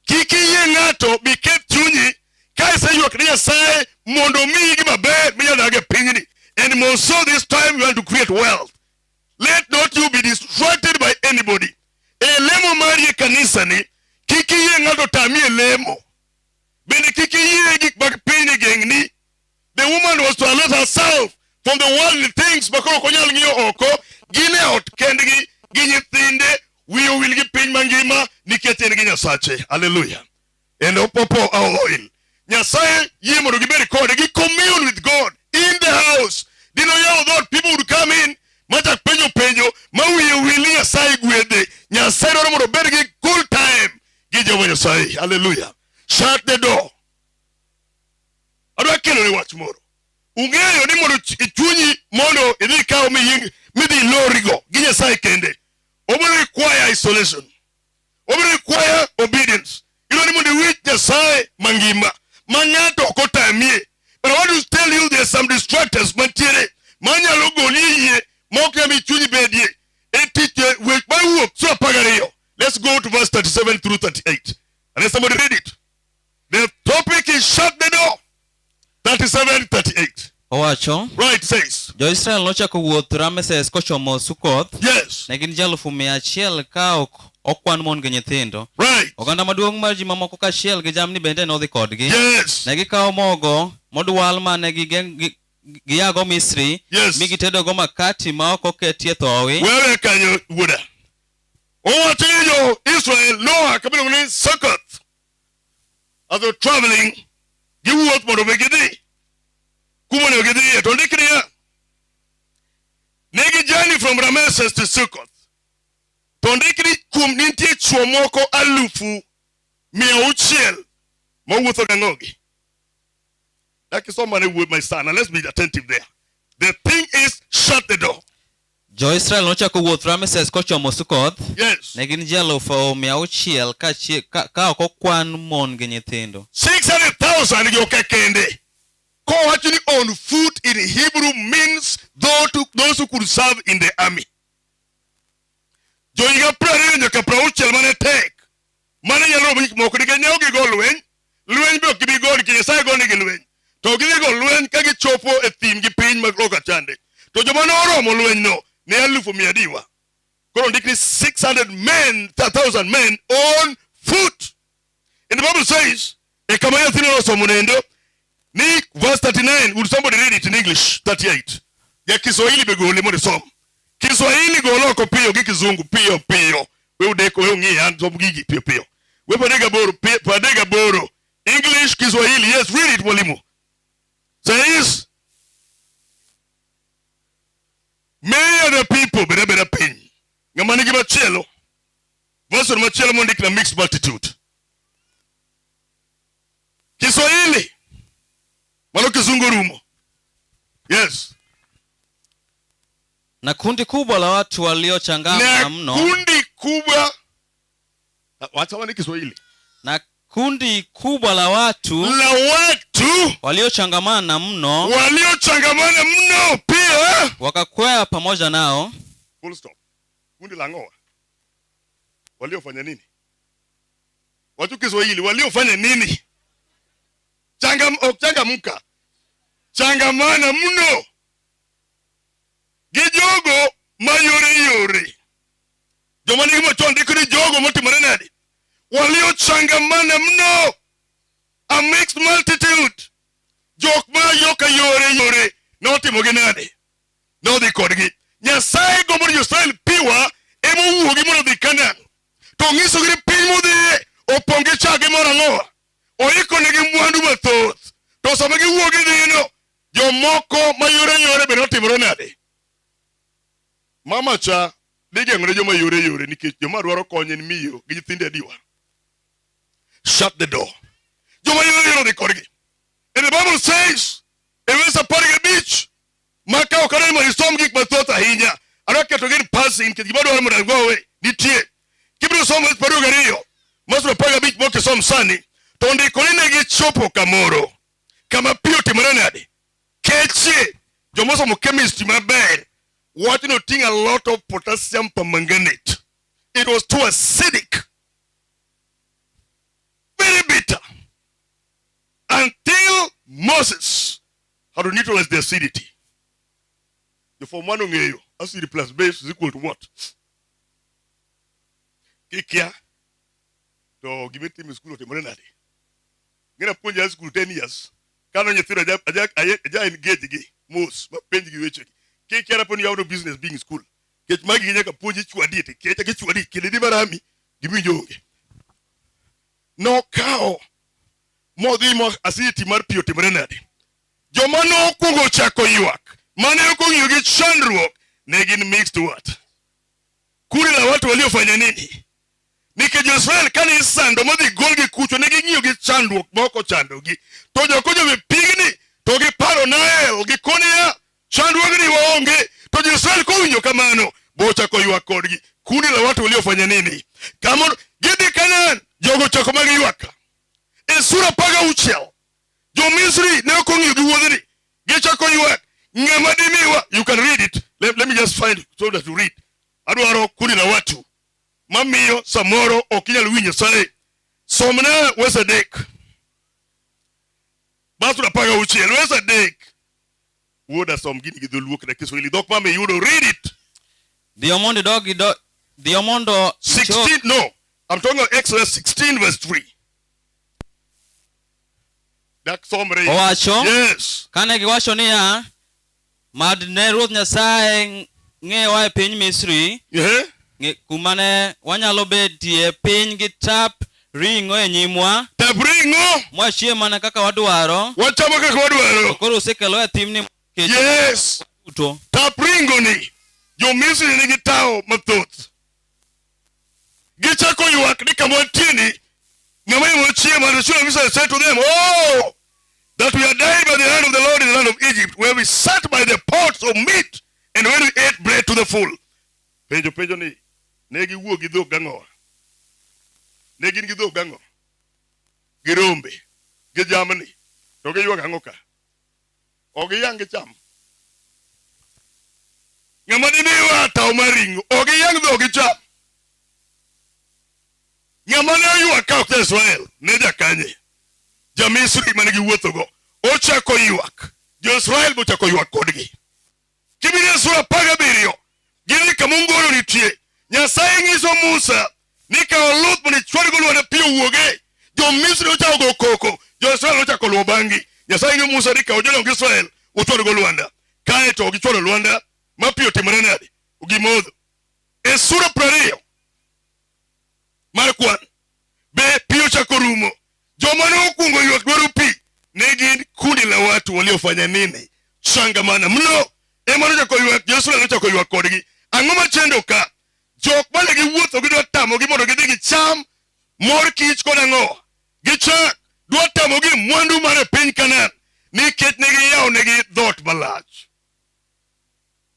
Kik iyie ng'ato bi keth chunyi ka iseywak ni Nyasaye mondo omiyi gima ber minyalo dak e pinyni. And more so this time you want to create wealth. Let not you be distracted by anybody. E lemo mari e kanisani, kik iyie ng'ato tami e lemo. Bende kik iyie gik mag pinyni geng'ni. The woman was to alert herself from the worldly things ma koro ok onyal ng'iyo oko. Gin e ot kendgi gi nyithinde, wiye owil gi piny mangima nikech en gi Nyasache. Hallelujah. And opopo our oil. Nyasaye yie mondo gibed kode, gi commune with God in the house. Dino yawo dhoot, people would come in machak penjo penjo ma wiye wil ni Nyasaye gwedhe. Nyasaye dwaro mondo obed gi good time gi Jehova Nyasaye. Hallelujah. Shut the door. Adwa kelo ni wach moro. Ung'eyo ni mondo chunyi mondo idhi ikaw midhi ilorigo gi Nyasaye kende. Obiro require isolation. Obiro require obedience. Idwa ni mondo iwinj Nyasaye mangima ma ng'ato ok otamie. But I want to tell you there's some distractors mantiere manyalo goli e yie ma ok nyal mi chunyi bedie. E tich wech mawuok sura 12. Let's go to verse 37 through 38. And let somebody read it. The topic is shut the door. 37, 38. Owacho. Right says. Jo-Israel nochako wuoth Rameses kochomo Sukoth. Yes. Ne gin ji 100,000 ka ok okwan mon gi nyithindo. Right. Oganda maduong' mar ji mamoko kaachiel gi jamni bende nodhi kodgi. Yes. Ne gikawo mogo modwal mane giago Misri. Yes. Mi gitedogo makati ma ok oketie thowi. Wewe kanyo wuoda. Owacho ni jo-Israel noa kama iluongo ni Succoth. As they were traveling, giwuoth mondo mi gidhi kuma onego gidhiye. To ondik niya, ne gi journey from Rameses to Succoth. To ondik ni kuom nitie chwo moko 600,000 mawuotho gang'ogi. That is somebody with my son, and let's be attentive there. The thing is, shut the door. Jo-Israel nochako wuoth Rameses kochomo Sukoth. Yes. Ne gin ji 600,000 ka ok okwan mon gi nyithindo. 600,000 gi ok kende. Kowacho ni on foot in Hebrew means those who could serve in the army. Jo higa 20 nyaka 60 mane tek. Mane nyalo romo gik moko nikech ne ok gigo lweny. Lweny be ok gibi go nikech Nyasaye gonegi lweny. To gidhi go lweny ka gichopo e thim gi piny mag loka chande. To joma noromo lwenyno ne alufu mia adiwa. Koro ondik ni 600 men, 1,000 men on foot. And the Bible says, e kama nyathino nosomo nendo, ni verse 39, would somebody read it in English? 38. Ya Kiswahili be gole mondo isom. Kiswahili golo oko piyo gi Kizungu piyo piyo. We udeko, we ung'i an som gigi piyo piyo. We 38, 38. English, Kiswahili, yes, read it mwalimu. Says, many other people beda beda piny. Ng'ama nigi machielo. Version machielo mondik na mixed multitude. Kiswahili. Mano Kizungu rumo. Yes. Na kundi kubwa la watu waliochangamana Na mno kundi kubwa. Wacha ni Kiswahili. Na kundi kubwa la watu la watu waliochangamana mno waliochangamana mno pia wakakwea pamoja nao. Full stop. Kundi la ngoa. Waliofanya nini? Watu Kiswahili waliofanya nini? Changamka. Changamana mno. Gi jogo mayore yore. Joma nigi machon ndiko ni jogo motimore nade? Waliochangamana mno. A mixed multitude. Jok ma yoka yore yore notimo gi nade? Nodhi kodgi. Nyasaye gombo ni Jo-Israel piwa ema owuogi mondo odhi Kanaan. To nyisogi ni piny modhiye opong' gi chak gi mor ang'owa. Oiko negi mwandu mathoth. To sama giwuok gidhino, jomoko ma yore yore be notimore nade? Mama cha dhi geng'one joma yore yore nikech joma dwaro kony en miyo gi nyithinde adiwa. Shut the door. Joma yore yore odhi kodgi. And the Bible says, e verse 15, ma ka ok adwar mondo isom gik mathoth ahinya, adwa keto gi in passing nikech gima adwaro mondo agowe nitie. Kibiro somo verse 22, ma sura 15 mok isom sani, to ndiko ni ne gichopo kamoro kama pi otimore nade? Keche. Joma osomo chemistry maber wacho ni oting'o a lot of potassium permanganate. It was too acidic. Very bitter. Until Moses had to neutralize the acidity. The form one ong'eyo acid plus base is equal to what? Kikia to gima itimo e skul otimore nade? Ng'ena puonjo e skul 10 years. Kano nyithindo aja engage gi mos mapenj gi wechegi. Kikia rapo ni you have no business being in school. Kech magi nyaka puonji chwadi te kecha gi chwadi kinde di marami gimiwinjo onge. Nokawo modhi mo acidity mar pi otimore nade? Joma nokwongo chako ywak mane ok ong'iyo gi chandruok ne gin mixed what? Kundi la watu waliofanya nini? Nikech Jo-Israel kane isando modhi golgi kucho ne ging'iyo gi chandruok moko chandogi. To joko jobe pigni to giparo Nael gikoniya chandruogni waonge. To Jo-Israel kowinjo kamano bochako ywak kodgi. Kundi la watu waliofanya nini? Kamo gidhi Kanaan jogo chako mag ywak. E sura 16 Jo-Misri ne ok ong'iyo gi wuodhni. Gichako ywak. Ng'ama dimiwa? You can read it. Let me just find it so that you read. Adwaro kundi la watu mamiyo samoro ok inyal winjo Nyasaye. Somna wes 3. Bas sura 16 wes 3. Wuoda som gini gi dholuo kata Kiswahili. Dhok mama iyudo read it. Dhiyo mondo idog ido dhiyo mondo 16 no. I'm talking about Exodus 16 verse 3. Dak somre. Owacho Yes. Kane giwacho niya, mad ne Ruoth Nyasaye ng'ewa e piny Misri, kuma ne wanyalo betie piny gi tap ring'o e nyimwa. Tap ring'o. Mwachiem mana kaka wadwaro. Wachamo kaka wadwaro. To koro usekelowa e thimni kech Yes. duto. Tap ringo ni. Jo-Misri nigi tawo mathoth. Gichako ywak ni kama wantie ni ng'ama imo chiemo and the children of Israel said to them, Oh, that we are dying by the hand of the Lord in the land of Egypt, where we sat by the pots of meat and when we ate bread to the full. Penjo penjo ni ne giwuok gi dhok gang'o? Ne gin gi dhok gang'o? Gi rombe, gi jamni, to giywak ang'o ka? Ok giyang' gicham. Ng'ama dimiwa tawo mar ring'o, ok giyang' dhok gicham. Ng'ama ne oywak ka ok ja-Israel, ne jakanye? Ja-Misri mane giwuothogo. Ochako ywak. Jo-Israel bochako ywak kodgi. Kibiro sura 17 gidhi kama ongoro nitie. Nyasaye nyiso Musa ni kaw luth mondo ichwadgo lwanda pi owuoge. Jo-Misri nochako go koko, Jo-Israel nochako luwo bang'gi. Nyasaye nyiso Musa ni kaw jodong Israel uchwadgo lwanda. Kae to gichwado lwanda ma pi otimore nade? Gimodho. E sura 20 mar kwan be pi ochako rumo. Joma ne okwongo ywak dwaro pi ne gin kundi la watu waliofanya nini? Changamana mno. Ema nochako ywak, Jo-Israel nochako ywak kodgi. Ang'o machendo ka? Jok mane giwuotho gidwa tamogi mondo gidhi gicham mor kich kod ang'o? Gichak dwa tamogi mwandu mar e piny Kanaan nikech ne giyawo negi dhoot malach.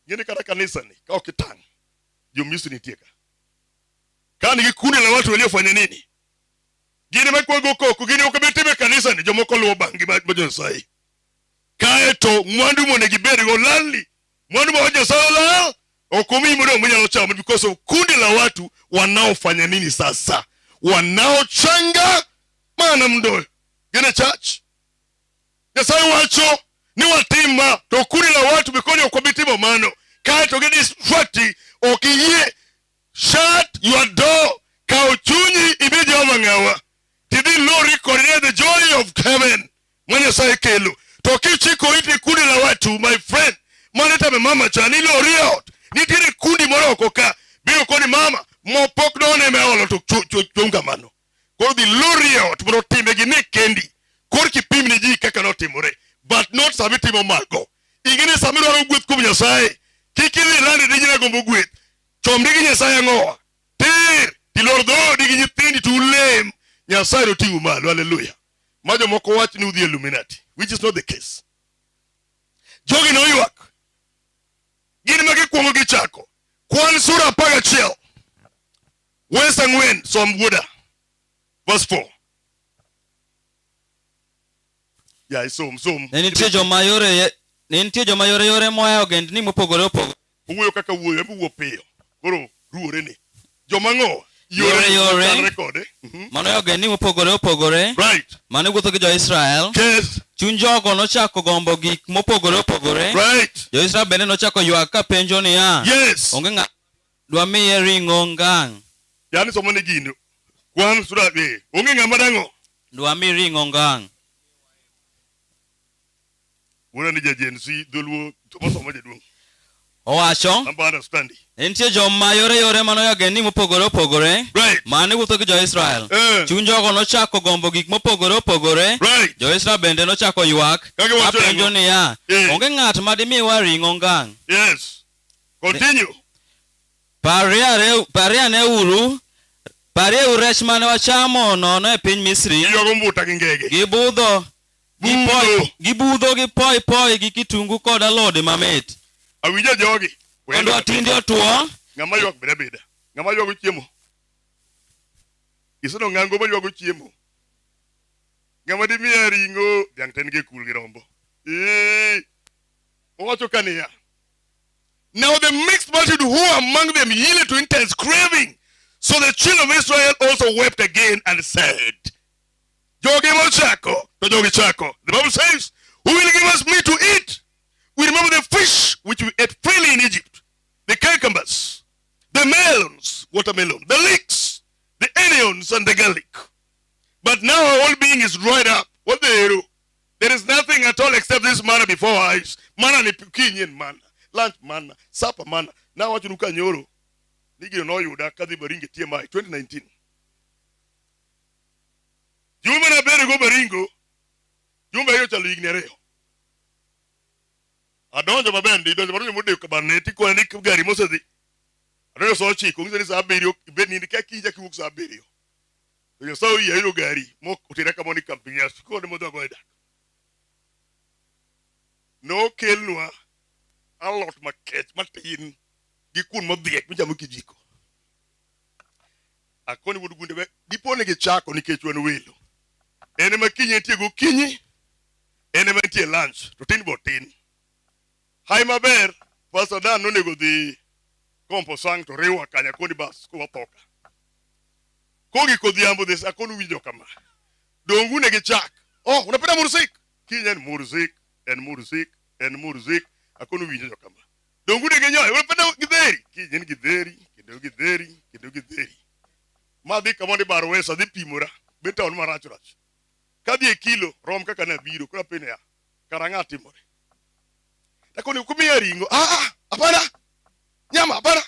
Ng'eni kata kanisa ni ka ok itang' jo-Misri nitie ka. Ka nigi kundi la watu waliofanya nini? Gin ema kwago koko, gin ok bi time kanisa ni jomoko luwo bang'gi ma Nyasaye. Kae to mwandu monego gibedgo lalni. Mwandu ma Nyasaye olal ok omiyi modong' minyalo chamo because of kundi la watu wanaofanya nini sasa? Wanaochanga mana mdoyo. Gin e church. Nyasaye wacho ni watim ma to kundi la watu bikoni ok wabi timo mano. Kae to gidistracti ok iyie shut your door kaw chunyi ibi Jehova ng'awa tidhi lori kode the joy of heaven ma Nyasaye kelo to kichiko iti kundi la watu my friend mane tame mama cha ni lori e ot nitiere kundi moro oko ka biro koni mama mo pok none me olo to chung kamano koro dhi lori e ot mondo timbe gi ne kendi kor kipim ne ji kaka notimore but not sama itimo mago ing'e ni sama idwaro gweth kuom Nyasaye kik idhi ilandi diji na gombo gweth chomri gi Nyasaye ang'owa tir tilor dhoodi gi nyithindi to ulem Nyasaye noting'u malo haleluya ma jomoko wach ni udhi e Illuminati which is not the case jogi noywak gin ma gikwongo gichako kwan sura 11 wes 4 som wuoda verse 4 ya isom som Ne nitie joma yore ne nitie joma yore yore moa e ogendni mopogore opogore. Owuoyo kaka wuoyo ema wuo piyo koro ruore ni joma ng'o Yore yore chalre kode mano e ogendni mopogore opogore right mane wuotho gi jo-Israel. Yes. Chuny jogo nochako gombo gik mopogore opogore. Right. Jo-Israel bende nochako ywak ka penjo niya. Yes. Onge ng'at dwamiye ring'o ngang'. Yani somo ni gino kwan sura onge ng'ama dang'o Dwami ring'o ngang'. Wuoda ni ja-Gen Z dholuo to somo jaduong'. Owacho. Amba understand. Ne nitie joma yore yore mane oa e ogendni mopogore opogore right. mane wuotho gi jo-Israel. Chuny jogo nochako gombo gik mopogore opogore. Right. Jo-Israel bende nochako ywak Ka giwacho kapenjo nang'o? niya, onge ng'at ma dimiwa ring'o ngang'. Yes. Continue. Parie parieuru rech mane wachamo nono e piny Misri. Giywago mbuta gi ngege. Gi budho gi poi gi budho gi poi poi gi kitungu kod alode mamit. Awinjo jogi. Mondo tinde otuo. Ng'ama ywak beda beda. Ng'ama ywago chiemo. Isono ng'ango ma ywago chiemo. Ng'ama dimiya ring'o dhiang' to en gi kul gi rombo. Ee. Owacho ka niya. Now the mixed multitude who among them yielded to intense craving. So the children of Israel also wept again and said, Jogi mochako, to jogi chako. The Bible says, who will give us meat to eat? We remember the fish which we ate freely in Egypt, the cucumbers, the melons, watermelon, the leeks, the onions, and the garlic. But now our whole being is dried up. What the hell? There is nothing at all except this manna before our eyes. Manna ni kinyi en manna, lunch manna, supper manna. Now wachonu ka nyoro, ni gino noyuda kadhi Baringo e TMI 2019. Jumbe nabedo go Baringo, jumbe ariyo chalo higni 2. Adonjo maber ndi, donjo madonjo modeko kabarne, tikona ni gari mosedhi. Adonjo sa 9, ong'isa ni sa 7, ibed nindi ka kiny chak iwuok sa 7. To Nyasaye oyie ayudo gari mok otera kama ni Kampinyas, koro ne modhi goyo dak. Nokelnwa alot makech matin gi kuon modhiek michamo kijiko. Akoni wuod gunde we dipo ni gichako nikech wan welo. En ema kiny entie gokinyi, en ema entie lunch, to tin bo tin. Hai maber, Pastor Dan nonego dhi kompo sang to riwa kanya akoni bas ko wathoka. Kogik odhiambo this akoni winjo kama. Dongu ne gichak. Oh, unapenda mursik? Kiny en mursik, en mursik, en mursik. Akoni winjo kama. Dongude gi nyoyo, unapenda githeri. Kiny en githeri, kendo githeri, kendo githeri. Ma dhi kama ni bar wesa, dhi pimora. Be town marach rach. Kadhi e kilo, rom kaka nabiro, koro apenjo ya, kara ng'a timore? Takoni kumiya ring'o, ah ah, hapana. Nyama hapana.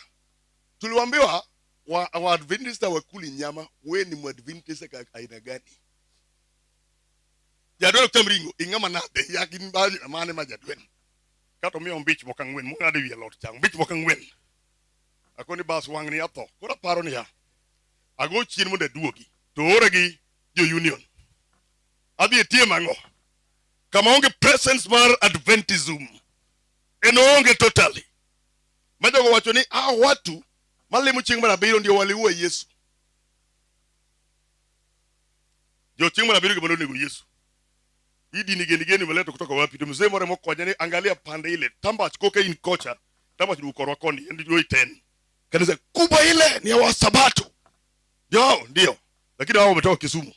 Tuliwaambiwa wa, Waadventista wakuli nyama, we ni Mwadventista ka aina gani? Jadwen ok cham ring'o, ing'ama nade? Ya gin mane ma jadwen? Kato miyo mbich moko ang'wen, mong'ado wi alot cha, mbich moko ang'wen. Akoni bas wang'ni atho. Koro aparo niya, ago chien mondo aduogi. To oora gi jo union. Adhi e tiem ang'o? Kama onge presence mar Adventism. En oonge totally. Ma jogo wacho ni hao watu malemo chieng' mar abiriyo ndio waliua Yesu. Jo chieng' mar abiriyo gima nonego Yesu. Hii dini geni geni umeleta kutoka wapi? To mzee moro mokonya ni angalia pande ile. Tambach koka in kocha. Tambach ni ukorwa koni. Ndio iten. Kanisa kubwa ile ni ya Wasabato. Ndio, ndio. Lakini hao wametoka Kisumu.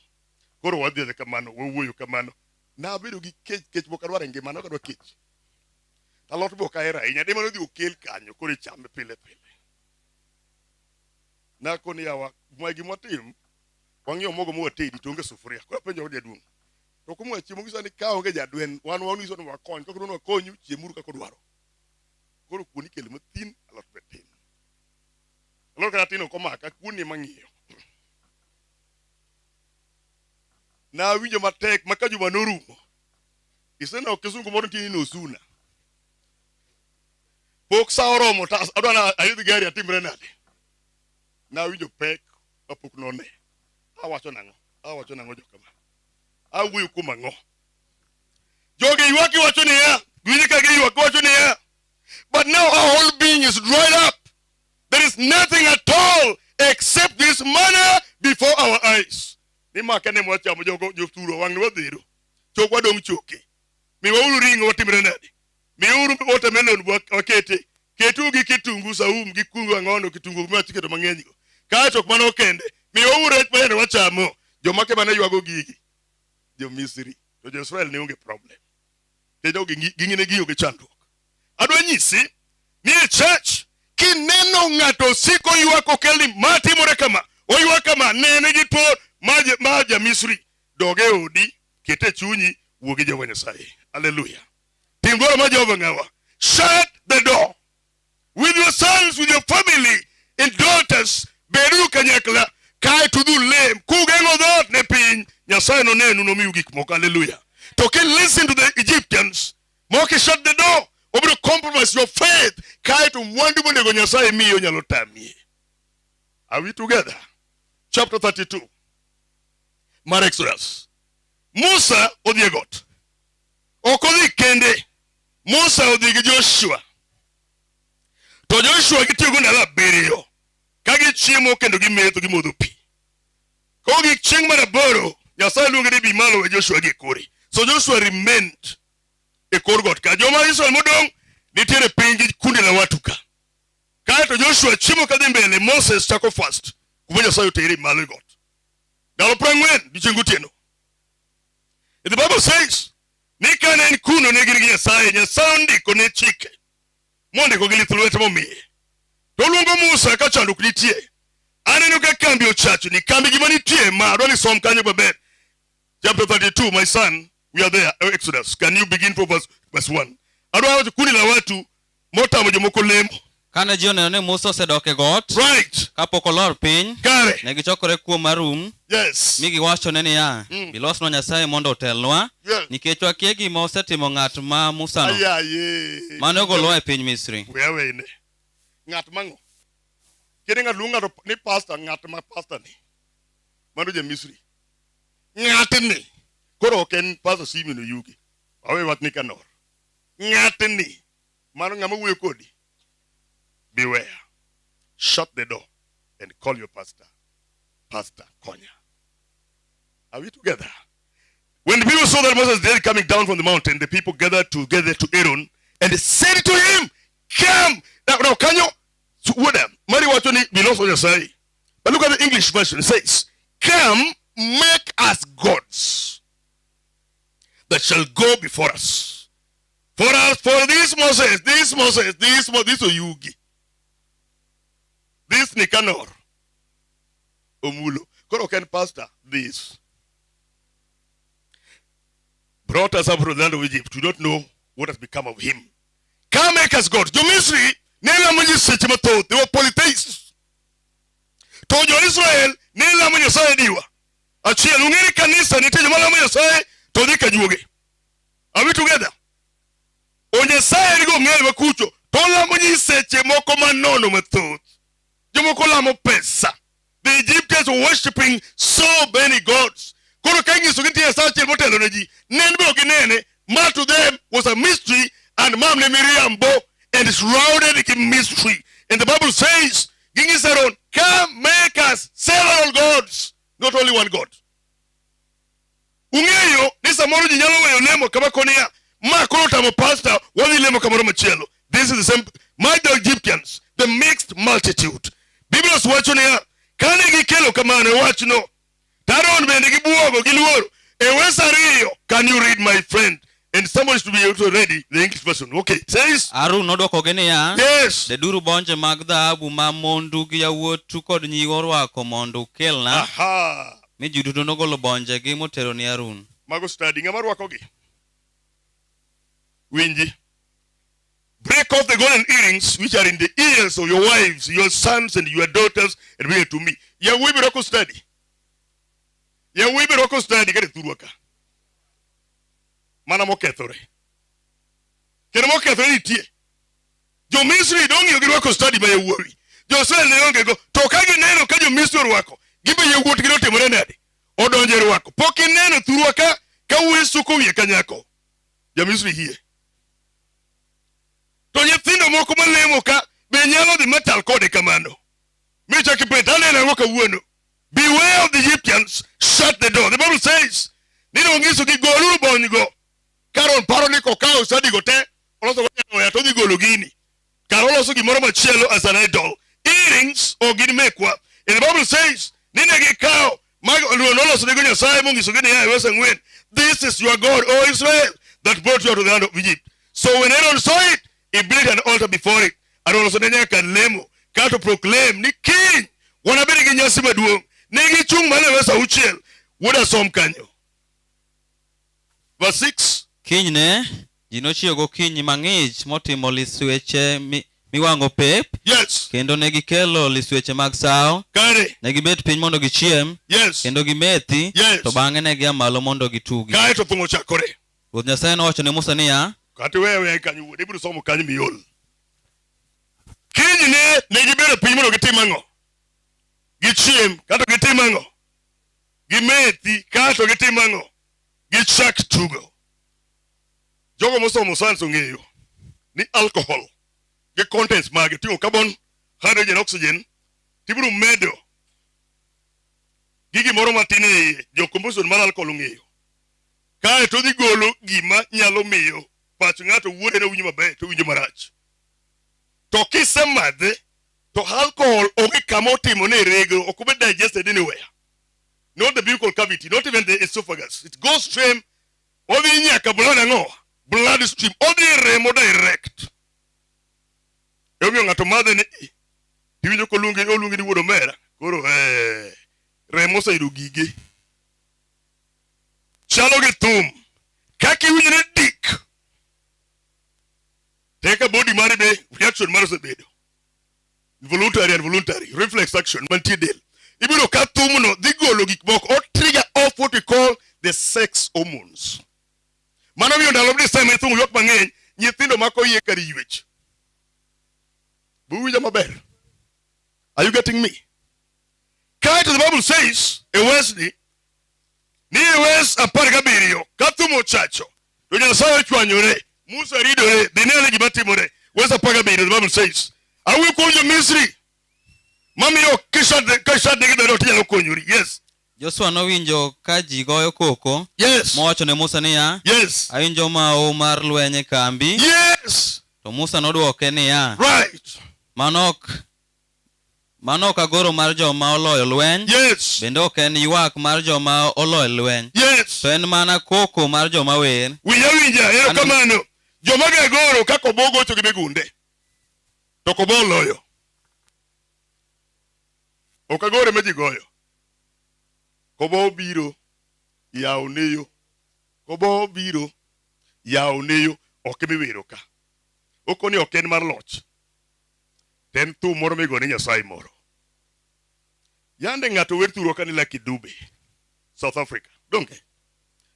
Koro wadhi adhi kamano, wawuoyo kamano. Nabedo gi kech, kech mok adwar e ngimana, ok adwar kech. Alot be ok ahero ahinya, dima nodhi okel kanyo, koro ichame pile pile. Nakoni yawa, ma gima watim, wang'iewo mogo mwatedi to onge sufuria. Koro apenjo jaduong', to kumwa chiemo ng'iso ni ka onge jadwen, wan wanyiso ni wakony, kok udwa ni wakonyu, chiemuru kaka udwaro. Koro kuon ikelo mathin, alot be tin. Alot kata tin ok omaka, kuon ema ang'iyo. Nawinjo matek ma ka juma norumo, iseneno kisungu moro nitie ni nosuna. Pok sa oromo to adwa na ayudh gari atimre nade? Nawinjo pek mapok none. Awacho nang'o? Awacho nang'o jokama? Awuoyo kuom ang'o? Jogi ywak giwacho niya, winjo ka giywak giwacho niya, but now our whole being is dried up. There is nothing at all except this manna before our eyes. Ni make ne mwachamo jogo jothuro wang' ni wadhero. Chokwa dong' choke. Miwauru ring'o watimre nade? Miuru watermelon wakete. Ketu gi kitungu saum gi kungu ang'ono kitungu ma tiketo mang'eny go. Kae to ok mano kende. Miwauru rech ma wachamo. Joma ke mane ywago gigi. Jo Misri. To jo Israel ne onge problem. Kendo ging'ine gionge chandruok. Adwa nyisi ni e church kineno ng'ato siko ywak okel ni ma timore kama oywak kama nene gi tuo ma ja Misri dog e odi ket e chunyi wuo gi Jehova Nyasaye. Haleluya. Tim dwaro mar Jehova ng'awa. Shut the door with your sons, with your family and daughters. Beduru kanyakla kae to udhi ulem kugeng'o dhoot ne piny Nyasaye nonenu nomiu gik moko. Haleluya. To ki listen to the Egyptians moki shut the door obiro compromise your faith kae to mwandu monego Nyasaye miyi onyalo tamie. Are we together? Chapter 32 mar Exodus. Musa odhi e got. Ok odhi kende. Musa odhi gi Joshua. To Joshua gitiyogo ndalo abiriyo ka gichiemo kendo gimetho gimodho pi. Kogik chieng' mar aboro, Nyasaye luonge ni bi malo we Joshua gi e kori. So Joshua remained e kor got ka. Joma Israel modong' nitiere piny gi kundi la watu ka. Kae to Joshua chiemo kadhi mbele, Moses chako fast kuma Nyasaye otere malo e got. Ndalo 40 odiechieng' gotieno. The Bible says ni kane en kuno ne gin gi Nyasaye, Nyasaye ondiko ne chike mondiko gi lith lwete momiye. To oluongo Musa ka chandruok nitie. Aneno ka kambi ochachni, kambi gima nitie ma adwa ni som kanyo maber. Chapter 32, my son, we are there, Exodus. Can you begin from verse 1? Adwa wacho kundi la watu motamo jomoko lemo. Kane ji oneno ni Musa osedok e got, right, kapok olor piny, kare, ne gichokore kuom Harun, yes, mi giwachone niya, Bilosnwa Nyasaye mondo otelnwa, Yes. nikech wakia gima osetimo ng'at ma Musano, Ayaye. mane ogolowa e piny Misri. We awene. Ng'at mang'o? Kene ng'at luong ng'ato ni pastor, ng'at ma pastor ni. Mano ja Misri. Ng'atni. Koro ok en pastor Simeon Oyugi. Awe wach ni Kanor. Ng'atni. Mano ng'ama wuoyo kodi. Beware. Shut the door and call your pastor. Pastor Konya. Are we together? When the people saw that Moses dead coming down from the mountain, the people gathered together to Aaron and said to him, Come. Now can you? Wuoda, Mari wacho ni biloso Nyasaye. But look at the English version. It says, Come, make us gods that shall go before us. For us, for this Moses, this Moses, this Moses, this Oyugi, this Nicanor, Omulo. Koro ok en pastor, this. Brought us up from the land of Egypt. We don't know what has become of him. Come make us God. Jo-Misri ne lamo nyiseche mathoth. They were polytheists. To jo-Israel ne lamo Nyasaye diwa. Achiel, ung'e ni kanisa nitie joma lamo Nyasaye to dhi kajuoge. Are we together? O Nyasaye nigo ng'eyo makucho to lamo nyiseche moko manono mathoth. Jomoko lamo pesa. The Egyptians were worshipping so many gods. Koro ka inyisogi nitie Nyasaye achiel motelo ne ji, nen be ok ginene. Ma to them was a mystery and ma ne miriambo and shrouded in mystery. And the Bible says, ginyiso Aaron, come make us several gods, not only one God. Ung'eyo ni samoro ji nyalo weyo lemo kama koniya ma koro tamo pastor wadhi lemo kamoro machielo. This is the same my the Egyptians, the mixed multitude. Biblia wacho niya, kane gikelo kamano e wachno, to Aaron bende gibuogo giluoro. E wes ariyo, can you read my friend? And somebody should be also ready the English version. Okay, says Harun nodwokogi niya, Yes. Deduru bonje mag dhahabu ma mondu gi yawuotu kod nyiu orwako mondo ukelna. Aha. Mi ji duto nogolo bonjegi motero ni Harun. Mago study ng'ama rwakogi. Winji. Break off the golden earrings which are in the ears of your wives, your sons, and your daughters, and bring it to me. Yawuoyi be rwako study. Yawuoyi be rwako study kata thurwa ka. Mana mokethore. Kendo mokethore nitie. Jo-Misri dong'iyo gi rwako study ma yawuowi. Jo-Israel ne onge go. To ka gineno ka Jo-Misri orwako, gibe yawuotgi notimore nade? Odonjo e rwako. Pok ineno thurwa ka ka wuoyi suko wiye ka nyako. Ja-Misri hie. To nyithindo moko malemo ka be nyalo dhi machal kode kamano. Mi chak ipenj, aneno ang'o kawuono? Beware of the Egyptians, shut the door. The Bible says, ni nonyisogi goluru bonygo. Karon paro ni kokawo sadigo te, oloso go nyaroya to odhi golo gini. Kar oloso gimoro machielo as an idol. Earrings ok gin mekwa. And the Bible says, ni ne gikawo mag noloso nego Nyasaye monyisogi niya e wes ang'wen, This is your God, O Israel, that brought you out of the land of Egypt. So when Aaron saw it, he built an altar before it. Aaron oloso ne nyaka lemo, kato proclaim ni kiny wanabed gi nyasi maduong'. Ne gichung' malo e wes auchiel. Wuod asom kanyo. Verse 6. Kinyne ji nochiew gokinyi mang'ich motimo lisweche miwang'o pep. Yes. Kendo ne gikelo lisweche mag sawo. Kare. Ne gibet piny mondo gichiem. Yes. Kendo gimethi. Yes. To bang'e ne gia malo mondo gitugi. Kae to thum ochakore. Ruoth Nyasaye nowacho ne Musa niya, Kata wewe wewe kanyo wuod, ibiro somo kanyo miol. Kinyne ne gibedo piny mondo gitim ang'o? Gichiem, kato gitim ang'o? Gimethi, kato gitim ang'o? Gichak tugo. Jogo mosomo science ong'eyo ni alcohol gi contents mage ting'o carbon, hydrogen, oxygen, tibiro medo gi gimoro matin e iye. Jo composition mar alcohol ong'eyo. Kae to odhi golo gima nyalo miyo pach ng'ato wuode ne winjo maber to winjo marach. To kisemadhe to alcohol onge kama otimo ne rego, ok obed digested anywhere. Not the buccal cavity, not even the esophagus. It goes stream, odhi nyaka blood ang'o? Blood stream, odhi remo direct. Emomiyo ng'ato madhe ni "Ih, tiwinjo koluongi oluongi ni wuod omera. Koro remo oseyudo gige. Chalo gi thum. Kaka iwinjo ni dik. Teka body mari be reaction mari osebedo. Voluntary and voluntary reflex action mantie del. Ibiro ka thumno dhi golo gik moko o trigger off what we call the sex hormones. Mano miyo ndalo December thum ywak mang'eny, nyithindo mako iye kar ywech. Buwinja maber. Are you getting me? Kaeto the Bible says e wesni ni e wes 17 ka thum ochacho to Nyasaye ochwanyore Musa ridore dhi nene gima timore wes 17 the Bible says awuoyo kuom jo-Misri mamiyo kishadnegi dhoot inyalo konyori yes Joshua nowinjo ka ji goyo koko. Yes. Mowacho ne Musa niya, Yes. Awinjo mahu mar lweny e kambi. Yes. To Musa nodwoke niya, Right. Mano ok agoro mar joma oloyo lweny. Yes. Bende ok en ywak mar joma oloyo lweny. Yes. To en mana koko mar joma wer. Winja winja, erokamano. Joma gagoro ka Kobo gocho gi Migunde to Kobo loyo. Ok agore ma ji goyo. Kobo biro yawo neyo. Kobo biro yawo neyo ok emiwero ka. Okoni ok en mar loch. To en thum moro migone Nyasaye moro. Yande ng'ato wer thurwa ka ni Lucky Dube, South Africa. Donge?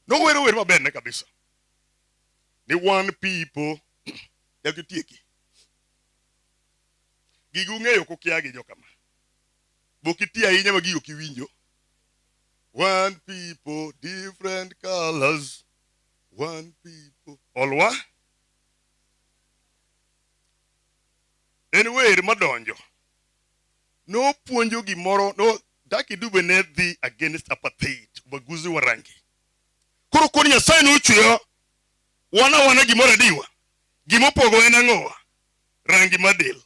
Nowero wer maber ne kabisa. Ni one people nyaka itieki. Gigi ung'eyo kukiagi jokama. Bok iti ahinya ma gigi ok iwinjo. One people, different colors. One people. Olwa. En wer madonjo. Nopuonjo gimoro, no, Lucky Dube ne dhi against apartheid, ubaguzi wa rangi. Koro koni Nyasaye nochweyo wan awana gimoro adiwa. Gimopogo en ang'owa? Rangi mar del.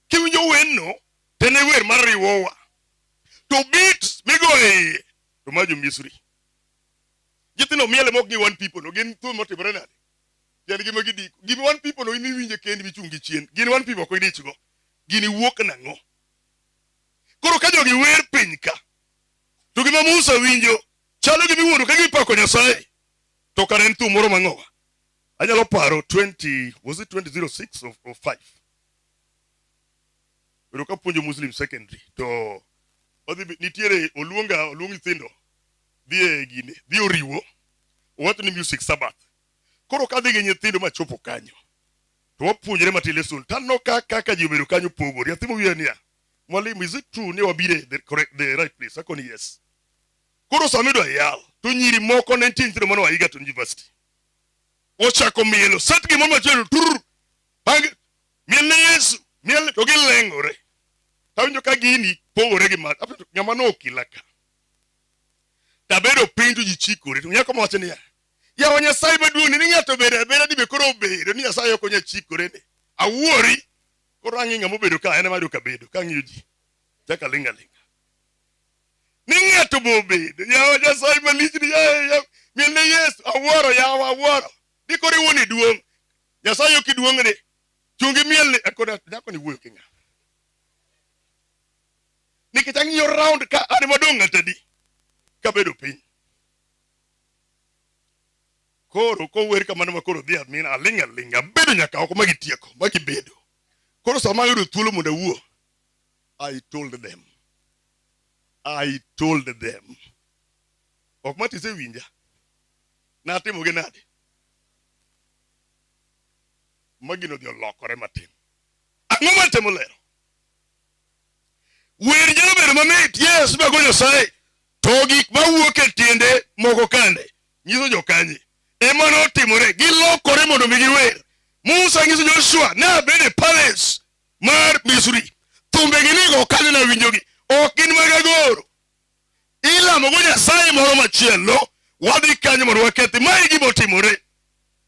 Kiwinjo werno, to en e wer mar riwowa. To beat migoyo e iye, to ma jo-Misri. Nyithindo miele mok gi one people no, gin thum motimore nade? Tiend gima gidiko. Gima one people no in iwinje kendi michung' gi chien. Gin one people ok idichgo. Gini wuok nang'o? Koro ka jogi wer piny ka, to gima Musa winjo chalo gima iwuondo ka gipako Nyasaye. To kare en thum moro mang'owa. Anyalo paro 20, was it 2006 or 5? Bedo ka puonjo Muslim secondary to odhi nitiere oluonga oluong nyithindo dhi e gine dhi oriwo owacho ni music Sabbath. Koro kadhi gi nyithindo machopo kanyo to wapuonjre matin lesson taneno ka kaka ji obedo kanyo pogore. Nyathi mowiya niya, mwalimu is it true ni wabire the correct the right place? Akoni yes. Koro sama idwa yal to nyiri moko ne nitie nyithindo mane oa Egerton University. Ochako mielo set gimoro machielo tur bang miel ne Yesu miel to gileng'ore. Tawinjo ka gini pogore gi mar apenjo ng'ama nokila ka. Tabedo piny to ji chikore to nyako mawacho niya yawa Nyasaye maduong' ni ng'ato obedo abeda dibe koro obedo ni Nyasaye ok onyal chikore ni awuori koro ang'i ng'ama obedo ka en ema ayudo kabedo ka ang'iyo ji chaka ling' aling'a ni ng'ato bo obedo yawa Nyasaye malich ni yawa miel ne Yesu awuoro yawa awuoro ni koro iwuon iduong' Nyasaye ok iduong' ni chungi miel ni akona nyako ni wuoyo ki ng'a nikech ang'iyo round ka an ema dong' ng'ato adi kabedo piny koro kower kamano ma koro dhi amin aling' aling' abedo nyaka oko ma gitieko ma gibedo koro sama ayudo thuolo mondo awuo I told them I told them ok ma tisewinja natimo gi nade ma gino odhi olokore matin ang'o matemo lero wer nyalo bedo mamit yes mago Nyasaye to gik mawuok e tiende moko kande nyiso jokanye ema notimore gilokore mondo mi giwer Musa nyiso Joshua ne abedo e palace mar Misri thumbegi nigo kanyo nawinjogi ok gin mag agoro ilamogo Nyasaye moro machielo wadhi kanyo mondo wakethi ma e gima otimore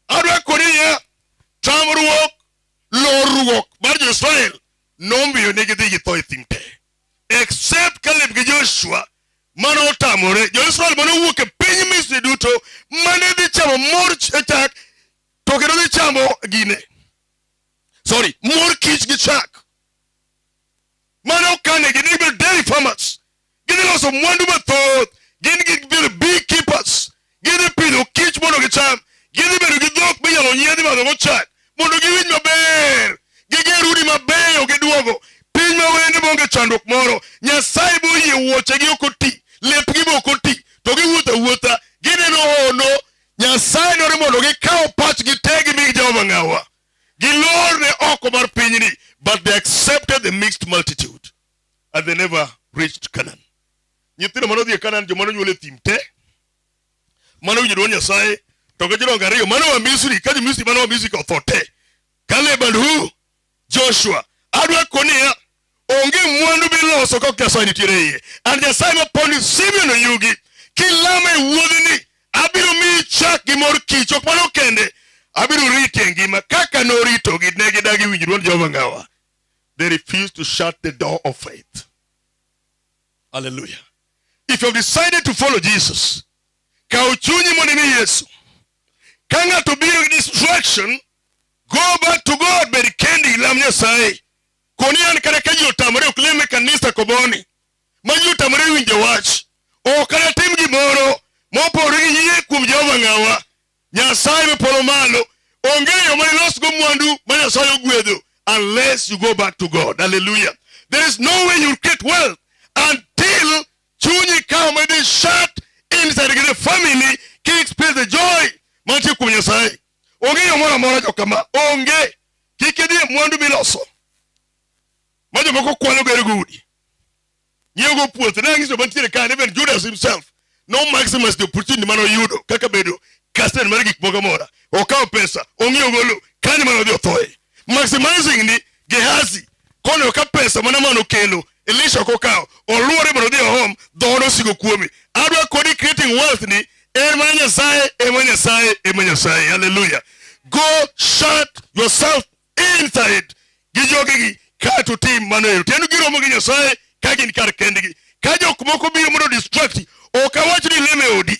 adwa koni niya tamruok lorruok mar jo-Israel nomiyo ne gidhi githo e thim te except Caleb gi Joshua mane otamore jo-Israel mane owuok e piny Misri duto mane dhi chamo mor chak to kendo dhi chamo gine sorry mor kich gi chak mane okanegi ni gibedo dairy farmers gidhi loso mwandu mathoth gin gibedo beekeepers gidhi pidho kich mondo gicham gidhi bedo gi dhok minyalo nyiedhi madhogo chak mondo giwinj maber giger udi mabeyo giduogo piny ma wende maonge chandruok moro nyasaye boyie wuochegi ok oti lepgi be ok oti to giwuotho awuotha gineno hono nyasaye dwaro mondo gikaw pachgi te gimi jehova ng'awa gilor ne oko mar pinyni but they accepted the mixed multitude and they never reached Canaan. Nyithindo mane odhi e Canaan joma nonyuol e thim te mane owinjo dwond Nyasaye to gi jodongo ariyo mane oa Misri ka jo-Misri mane oa Misri ka otho te Caleb and who? Joshua. Adwa koni niya onge mwandu miloso ka ok Nyasaye nitiere e iye. And Nyasaye maponi Simeon Oyugi kilama e wuodhini abiro miyi chak gi mor kich ok mano kende abiro riti e ngima kaka noritogi ne gidagi winjo dwond Jehova ng'awa they refused to shut the door of faith. Hallelujah. If you have decided to follow Jesus, kaw chunyi mondo imi Yesu. Ka ng'ato biro gi distraction, Go back to God, bed kendi lam Nyasaye. Koni an kata ka ji otamore ok lem e kanisa koboni. Ma ji otamore winjo wach. Ok anatim gimoro mopogore gi yie kuom Jehova ng'awa. Nyasaye me polo malo. Onge yo ma ilosgo mwandu ma Nyasaye ogwedho unless you go back to God. Hallelujah. There is no way you create wealth until chunyi kawo ma idhi shut inside the family ki experience the joy mantie kuom Nyasaye. Onge yo moro amora jokama. Onge. Kik idhi e mwandu miloso. Ma jomoko kwalo gero go udi. Nyiewo go puothe. Ne anyiso mantiere ka even Judas himself no maximize the opportunity mane oyudo kaka bedo custodian mar gik moko amora. Okawo pesa, ong'iewo go lo, kanyo mane odhi othoye. Maximizing ni Gehazi koneno ka pesa mana mane okelo Elisha ok okawo, oluore mondo odhi oom, dhood osigo kuome. Adwa kodi creating wealth ni en mana Nyasaye, ema Nyasaye, ema Nyasaye. Hallelujah. Go shut yourself inside gi jogegi kaeto tim mano ero. Tiend giromo gi Nyasaye ka gin kar kendgi. Ka jok moko biro mondo distract, ok awach ni lem e odi.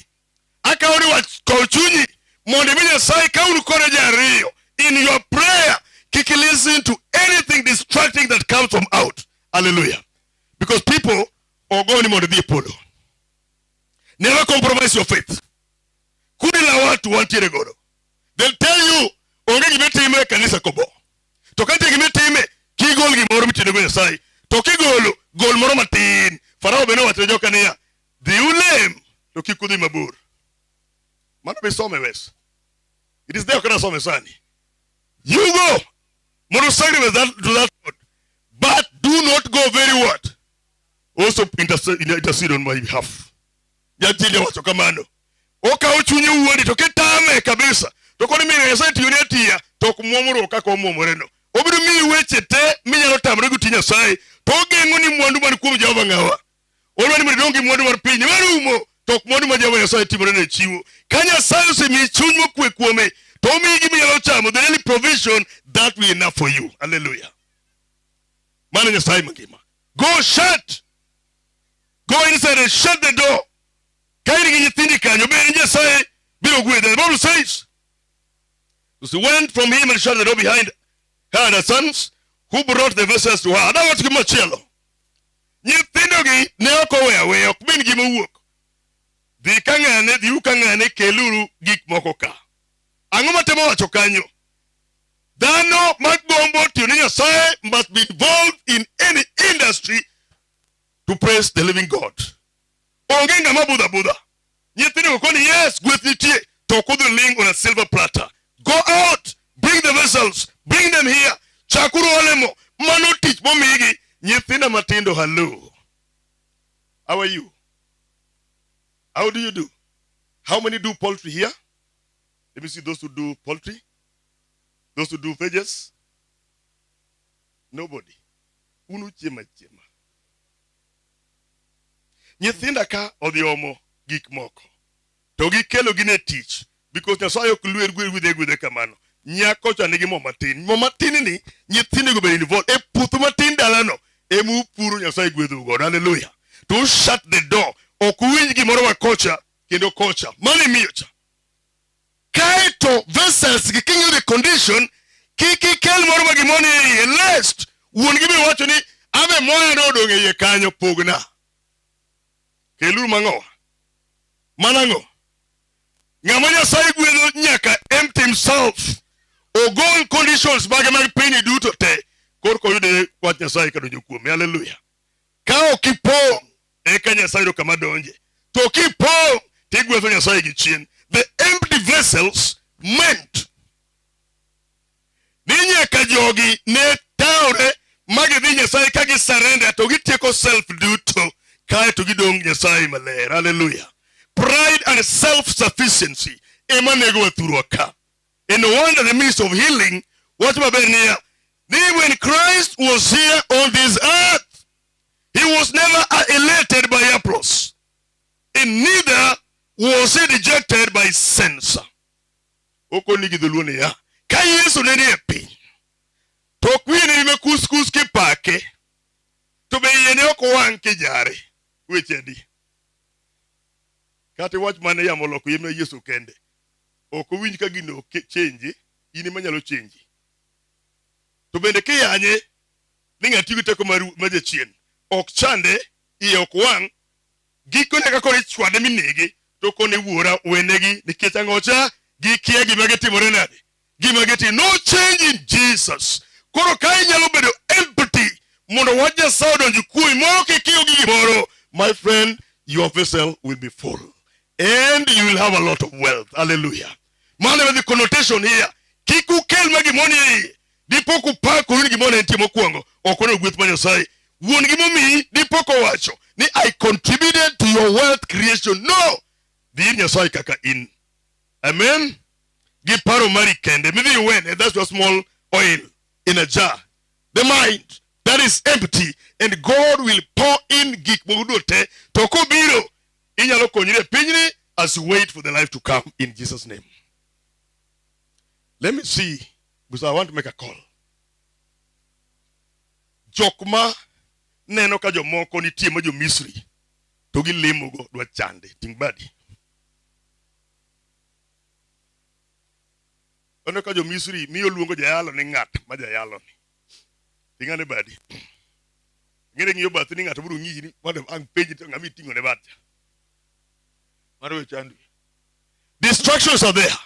Akawo ni wach kaw chunyi mondo imi Nyasaye ka un kode ji ariyo in your prayer kik listen to anything distracting that comes from out. Hallelujah. Because people ogo ni mondo idhi e polo. Never compromise your faith. Kundi la watu wantiere godo. They'll tell you onge gima itime e kanisa kobo. To ka nitie gima itime, kigol gimoro mitenogo Nyasaye. To kigolo, gol moro matin. Farao be nowacho ne joka niya, dhi ulem to kik udhi mabor. Mano be some wes. It is there ok nasome sani. You go mondo sacrifice that to that God. But do not go very what? Also intercede, intercede on my behalf. Jatinde wacho kamano. Okawo chunye wuondi to kitame kabisa. To koni miyo Nyasaye tiyoni atiya to ok muomruok kaka omuomoreno. Obiro miyi weche te minyalo tamore go tij Nyasaye to ogeng'o ni mwandu man kuom Jehova ng'awa. Odwa ni mondo idong' gi mwandu mar piny marumo to ok mwandu ma Jehova Nyasaye timore ne chiwo. Ka Nyasaye osemiyi chuny mokwe kuome to omiyi gima inyalo chamo the only provision that will enough for you. Hallelujah. Mano Nyasaye mangima. Go shut. Go inside and shut the door. Ka in gi nyithindi kanyo, bed Nyasaye biro gwedhe. The Bible says, she went from him and shut the door behind her and her sons who brought the vessels to her. Adwa wacho gimachielo. Nyithindogi ne ok oweyo aweya, ok min gi mowuok. Dhi ka ng'ane, dhiuru ka ng'ane, keluru gik moko ka. Ang'o matemo wacho kanyo? Dhano magombo tiyo ne Nyasaye must be involved in any industry to praise the living God. Onge ng'ama budho abudha. Nyithindo koni yes, gweth nitie, to ok udhi ling on a silver platter. Go out, bring the vessels, bring them here. Chakuru olemo, mano tich momigi. Nyithinda matindo, hello. How are you? How do you do? How many do poultry here? Let me see those who do poultry. Those who do veggies. Nobody. Unu chiema chiema. Nyithinda ka odhi omo gik moko. To gikelo gin e tich. Because Nyasaye ok lwer gwer gwedhe gwedhe kamano. Nyako cha nigi mo matin. Mo matin ni nyithindo go be involved. E puodho matin dalano ema upuro Nyasaye gwedhou godo. Hallelujah. To shut the door. Ok uwinj gimoro ma kocha kendo kocha. Mano imiyo cha. Kaeto vessels gi king'iyo the condition kik ikel moro ma gimoro ni e iye lest wuon gi biro wacho ni abe moya nodong' e iye kanyo pogna. Keluru mang'owa. Manang'o? Ng'ama Nyasaye gwedho nyaka empty himself. Ogol conditions mage mag piny duto te korka oyude wach Nyasaye kadonjo kuome. Hallelujah. Ka ok ipong' eka Nyasaye yudo kama donje. To kipong' tigwedho Nyasaye gi chien. The empty vessels meant ni nyaka jogi ne tawre ma gidhi Nyasaye ka gi surrender to gitieko self duto kaeto gidong' Nyasaye maler. Hallelujah. Pride and self-sufficiency ema nego thurwa ka. And no wonder the minister of healing wacho maber niya ni when Christ was here on this earth he was never elated by applause and neither was he dejected by censor. Okoni gi dholuo niya ka Yesu ne nie piny to ok wiye ne ni makuskus kipake to be iye ne ok owang' kijare weche adi kata iwach mane yamo oloko yie Yesu kende ok owinj ka gino change in ema nyalo change. To bende kiyanye ni ng'ati gi teko mar mar jachien ok chande iye ok wang' gikone ka koro ichwade minege to kone wuora wenegi nikech ang'ocha gikia gima gitimore nade gima gitimo no change in Jesus koro ka inyalo bedo empty mondo wach Nyasaye odonj kuomi moro kikiyo gi gimoro my friend your vessel will be full and you will have a lot of wealth hallelujah mano ema the connotation here kik ukel ma gimoro ni e iye dipo kupakoru ni gimoro ne nitie mokwongo ok onego gweth ma Nyasaye wuon gi momiyi dipo kowacho ni I contributed to your wealth creation no dhi ir Nyasaye kaka in amen gi paro mari kende midhi iwene that's your small oil in a jar the mind that is empty and God will pour in gik moko duto te to kobiro inyalo konyri e pinyni as you wait for the life to come in Jesus name let me see because I want to make a call jok ma neno ka jomoko nitie ma jo-Misri to gilemogo dwa chande ting' badi Aneno ka jo-Misri miyo luongo jayalo ni ng'at ma jayalo ni. Ting'ane badi. Ng'ere ng'iyo bathi ni ng'ato biro ng'iyi ni mondo ang' penji to ng'ama iting'o ne bat cha. Mano we chandi. Distractions are there.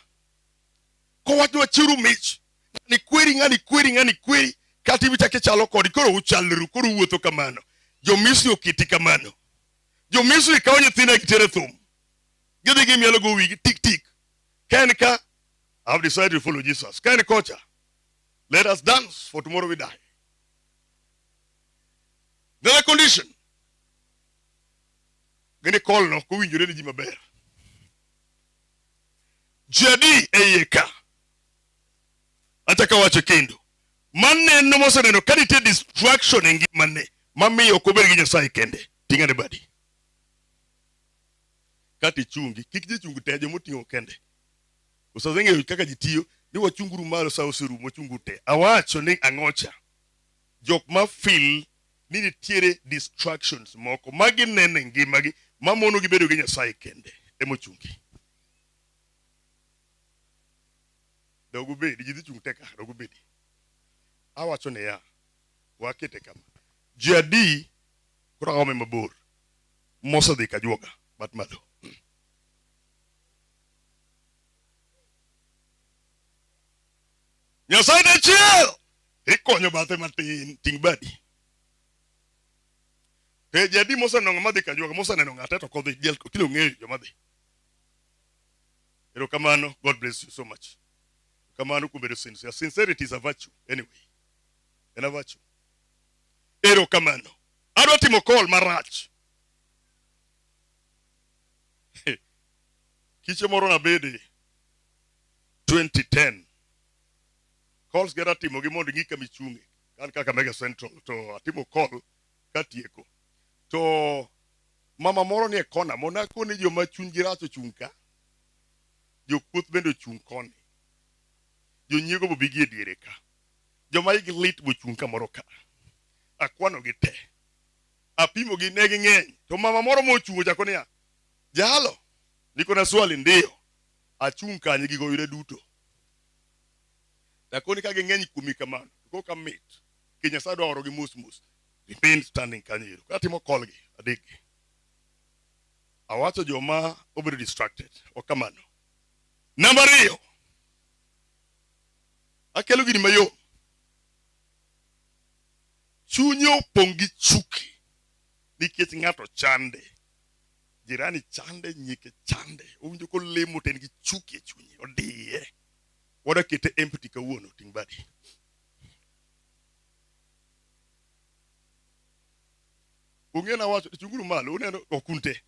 Kowach ni wachiwuru mich. Ng'ani kweri, ng'ani kweri, ng'ani kweri. Kata ibi chake chalo kodi, koro uchalru, koro uwuotho kamano. Jo-Misri oketi kamano. Jo-Misri kawo nyithinda gitero e thum. Gidhi gimielo go wigi tik tik. Ka en ka, I have decided to follow Jesus. Ka en kocha, let us dance for tomorrow we die. The other condition. Gini call no kowinjore ni ji maber. Ji adi e iye ka? Achako awacho kendo. Maneno moseneno ka nitie distraction e ngimane mamiyo ok obed gi Nyasaye kende. Ting'ane badi. Kata ichungi, kik ji chung te jomoting'o kende. Koso aseng'eyo kaka ji tiyo ni wachunguru malo sa oserumo wachungu te. Awacho ni ang'ocha. Jok ma feel ni nitiere distractions moko ma gineno e ngimagi mamono gi bedo gi Nyasaye kende emochungi. Dog ubedi, ji dhi chung' te ka, dog ubedi. Awacho niya, wakete kama. Ji adi koro aome mabor mosedhi kajuoga bat malo. Nyasaye dichiel ikonyo bathe matin ting' badi. To ji adi moseneno ng'ama dhi kajuoga moseneno ng'ate to kodhi diel kilo ong'eyo joma dhi. Erokamano, God bless you so much. Kamano kuom bedo sincere. Sincerity is a virtue anyway. En a virtue. Erokamano. Adwa timo call marach. Kiche moro nabede 2010. Calls gera timo gi mondo ing'i kama ichung'e. An kaka Mega Central to atimo call katieko. To mama moro nie kona mo nakone joma chunygi rach ochung' ka. Jokuoth bende ochung' koni. Jonyiego bo bigi e diere ka. Joma igi lit bochung' kamoro ka. Akwanogi te. Apimogi ne ging'eny. To mama moro mochung' ochako niya, Jalo, niko na swali ndio. Achung' kanye gigo oyuda duto. Takoni ka ging'eny kuomi kamano, to koka mit. Ke Nyasaye dwa orogi mos mos. Remain standing kanyo ero. Katimo call gi, adekgi. Awacho joma obedo distracted. Ok kamano. Namba ariyo. Akelo gini mayom. Chunye opong' gi chuki nikech ng'ato chande. Jirani chande, nyike chande. Owinjo kolemo to en gi chuki e chunye. Odiye. Wadwa kete empty kawuono, ting' badi. Ung'e nawacho, chunguru malo, uneno ok un te.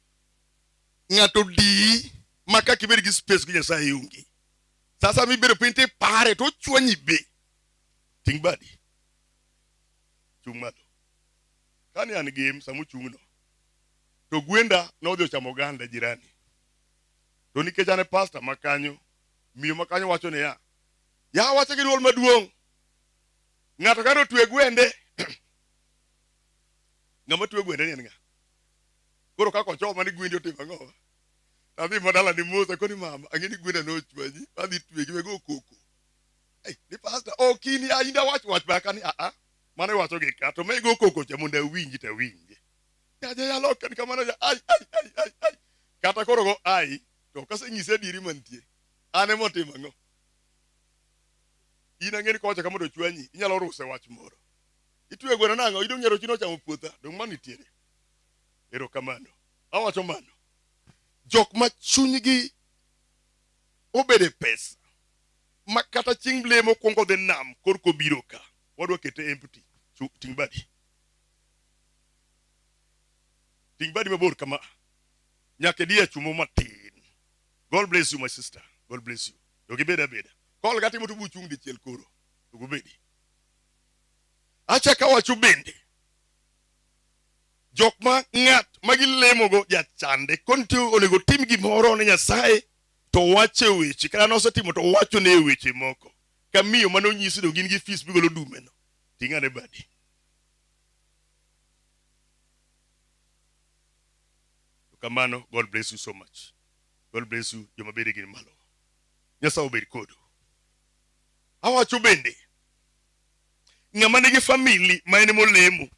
Ng'ato odiyi ma kaka ibed gi space gi Nyasaye onge. Sasa mibedo piny tipare to ochwanyi be. Ting' badi. Chung' malo. Kane an game sama ochung'no, to gwenda nodhi ochamo oganda jirani. To nikech an e pastor ma kanyo, miyo ma kanyo wacho niya, ya wacho gi dwol maduong', ng'ato kane otwe gwende, ng'ama twe gwende ni en ng'a? Koro kaka ochoma ni gwendi otimo ang'o? Adhi madala ni mos akoni mama, ang'e ni gwenda nochwanyi, adhi twegi wego koko. Ei, ni pastor, ok in ya inda wach wach ba kani a a. Mano iwacho gi ka to me go koko cha mondo awinji to awinje. Ja ja yalo kan kamano ja ai ai ai ai ai. Kata koro go ai to kasenyise adieri mantie. An ema otimo ang'o? In ang'e ni kowacho kama to chwanyi, inyalo ruse wach moro. Itwe gweno nang'o? Idong' nyarochi nochamo puotha. Dong' mano nitiere. Erokamano. Awacho mano. Jok ma chunygi obedo e pesa ma kata chieng' lemo kwongo dhi nam korka obiro ka wadwa kete empty. Ting' badi. Ting' badi mabor kama. Nyaka idiye chumo matin. God bless you my sister. God bless you. To gibed abeda. Kol gatimo to buchung' dichiel koro. To gubedi. Achako awacho bende. Jok ma ng'at ma gilemogo jachande konti onego tim gimoro ne Nyasaye to wache weche kata nosetimo to wacho ne weche moko ka miyo mane onyisi to gin gi fees migolo dumeno ting'ane badi kamano God bless you so much God bless you joma bede gin malo Nyasaye obed kodu awacho bende ng'ama nigi famili ma en molemo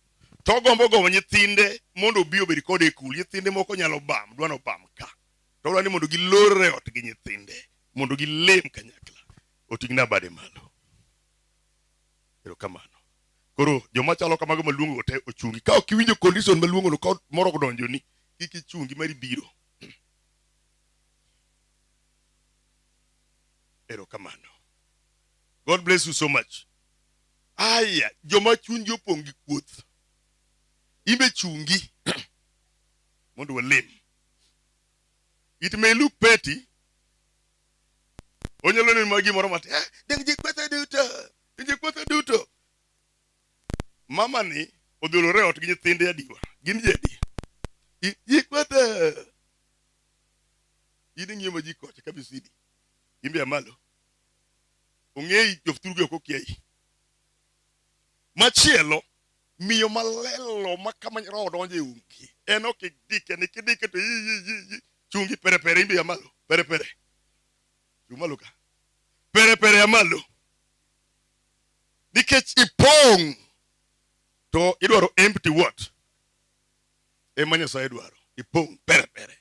to ogombo gowo nyithinde mondo obi obed kode e kul nyithinde moko nyalo bam dwa nobam ka to odwa ni mondo gilorre ot gi nyithinde mondo gilem kanyakla oting'na bade malo erokamano koro joma chalo kamago maluongo te ochungi ka ok iwinjo condition maluongo no ka moro odonjoni kik ichungi mari biro erokamano God bless you so much. Aya, joma chunygi opong' gi kuoth. Imbe chungi mondo walem. It may look petty. Onyalo neno ma gimoro matin. Eh, deng ji kwetho duto. Deng ji kwetho duto. Mama ni odhi olore ot gi nyithinde adiwa. Gin ji adi? Ji kwetho. In ing'iyo ma ji kocha kabisidi. Imbe amalo. Ong'eyi jothurgi ok okiayi. Machielo, miyo malelo ma kama roho donjo e umgi. En ok idike ni kidike to yi yi yi yi. Chungi pere pere imbe amalo. Pere pere. Chung malo ka. Pere pere amalo. Nikech ipong' to idwaro empty what? Ema Nyasaye dwaro. Ipong' pere pere.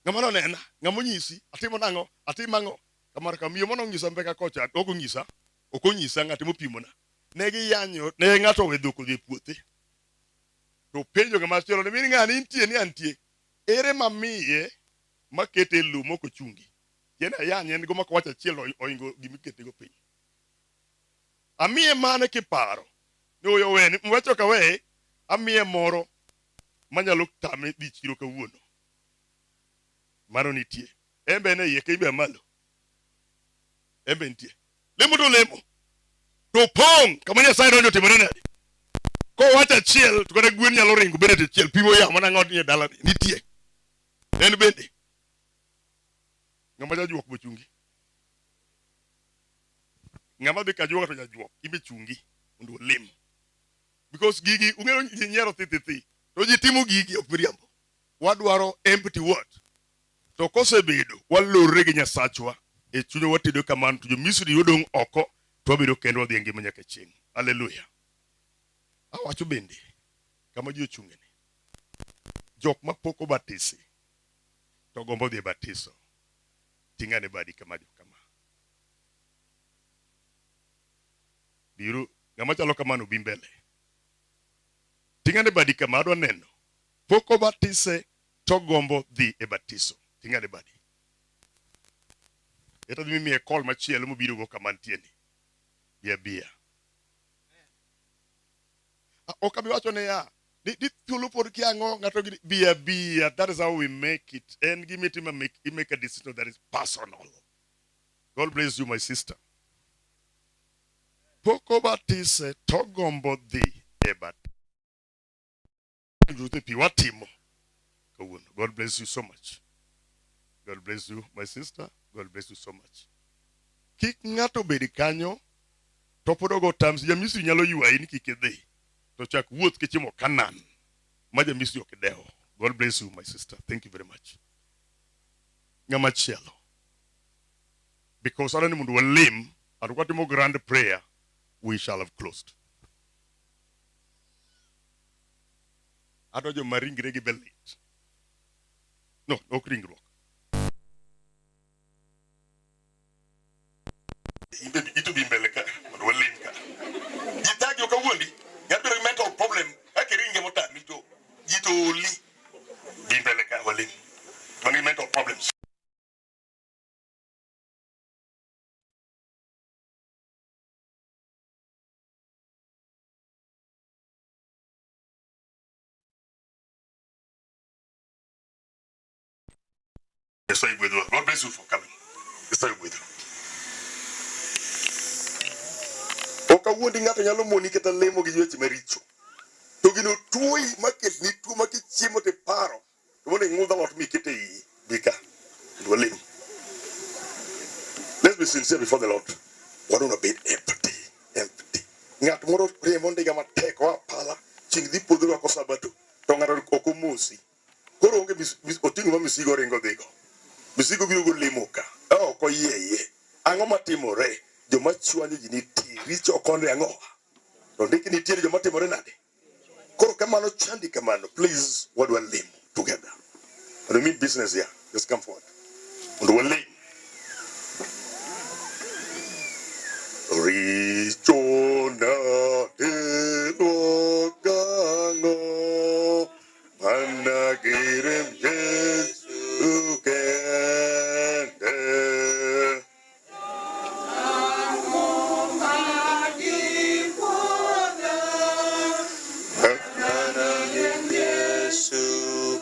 Ng'ama nonena, ng'ama onyisi, atimo nang'o, atimo ang'o. Kamar ka miyo mano onyisa mbeka kocha, ok onyisa, ok onyisa ng'at mopimona. Ne giyanyo, ne ng'ato owe dhok odhi e puothe. To penjo ng'ama chielo ni min ng'ani intie ni antie. Ere mamiye makete e lowo mok ochungi? Tiende ayanye en go mok wacho achiel oingo gimiketego piny. Amiye mane kiparo ni oyo weni, mwacho ka weye, amiye moro manyalo tame dhi chiro kawuono. Mano nitie. En be en e iye ka imbe malo. En be nitie. Lemo to lemo. To pong' kama Nyasaye donjo timore nade? Kowacho achiel to kata gwen nyalo ringo bende achiel pimo yamo nang'o ni e dalani nitie. En bende. Ng'ama jajuok bochungi. Ng'ama dhi kajuoga to jajuok imbe chungi mondo olem. Because gigi ung'eyo ji nyiero thi thi thi. To ji timo gigi ok miriambo. Wadwaro empty what? To kosebedo walorre gi Nyasachwa e chunywa watedo kamano to jo-Misri odong' oko to wabedo kendwa wadhi e ngima nyaka chieng'. Haleluya. Awacho bende kama ji ochung'e ni jok ma pok obatisi to gombo dhi e batiso ting'ane badi kama jo kama. Biuru ng'ama chalo kamano bi mbele. Ting'ane badi kama adwa neno. Pok obatise to gombo dhi e batiso. Ting'ane badi. Eta dhi miye call machielo mobiro go kama nitie ni. Bi abia. Ok abi wacho niya, ni thuolo pod kia ang'o ng'ato gi bi abia. That is how we make it. En gima itimo make, you make a decision that is personal. God bless you my sister. Pok obatise to gombo dhi e batiso. Pi watimo kawuono. God bless you so much. God bless you my sister. God bless you so much. Kik ng'ato bed kanyo to pod ogo terms. Ja-Misri nyalo ywayi ni kik idhi. To chak wuoth kichimo Canaan ma ja-Misri ok dewo. God bless you my sister. Thank you very much. Ng'ama chielo. Because adwa ni mondo walem And watimo grand prayer, we shall have closed. Adwa joma ringregi be lit. No, ok ringruok. Imbe itu bi mbele ka mondo walim ka. Ji thagi ok awuondi. Ng'ato bedo gi mental problem kaka iringe motami to ji to oli. Bi mbele ka walim. Man gi mental problems. Nyasaye gwedhwa. God bless you for coming. Nyasaye gwedhu. Ok awuondi ng'ato nyalo moni kata lemo gi weche maricho. To gino tuoyi maketni tuo ma kichiemo to iparo to mondo ing'udh alot miket e iyi. Bi ka. Mondo walem. Let's be sincere before the Lord. Wadwa bed empty. Empty. Ng'at moro riembo ndiga matek oa pala chieng' dhi puodho rwako sabato to ng'ato ok omosi. Koro onge oting'o ma misigo ringo dhigo. Misigo biro go lemo ka. Ok oyie iye. Ang'o matimore? Joma chwanyo ji nitie. Richo ok onre ang'o? To ndiki nitiere joma timore nade? Koro kamano chandi kamano. Please, wadwa lemo together. And we mean business here. Just come forward. Mondo walem. Richo na gang'o mana girem Yesu kende. Yesu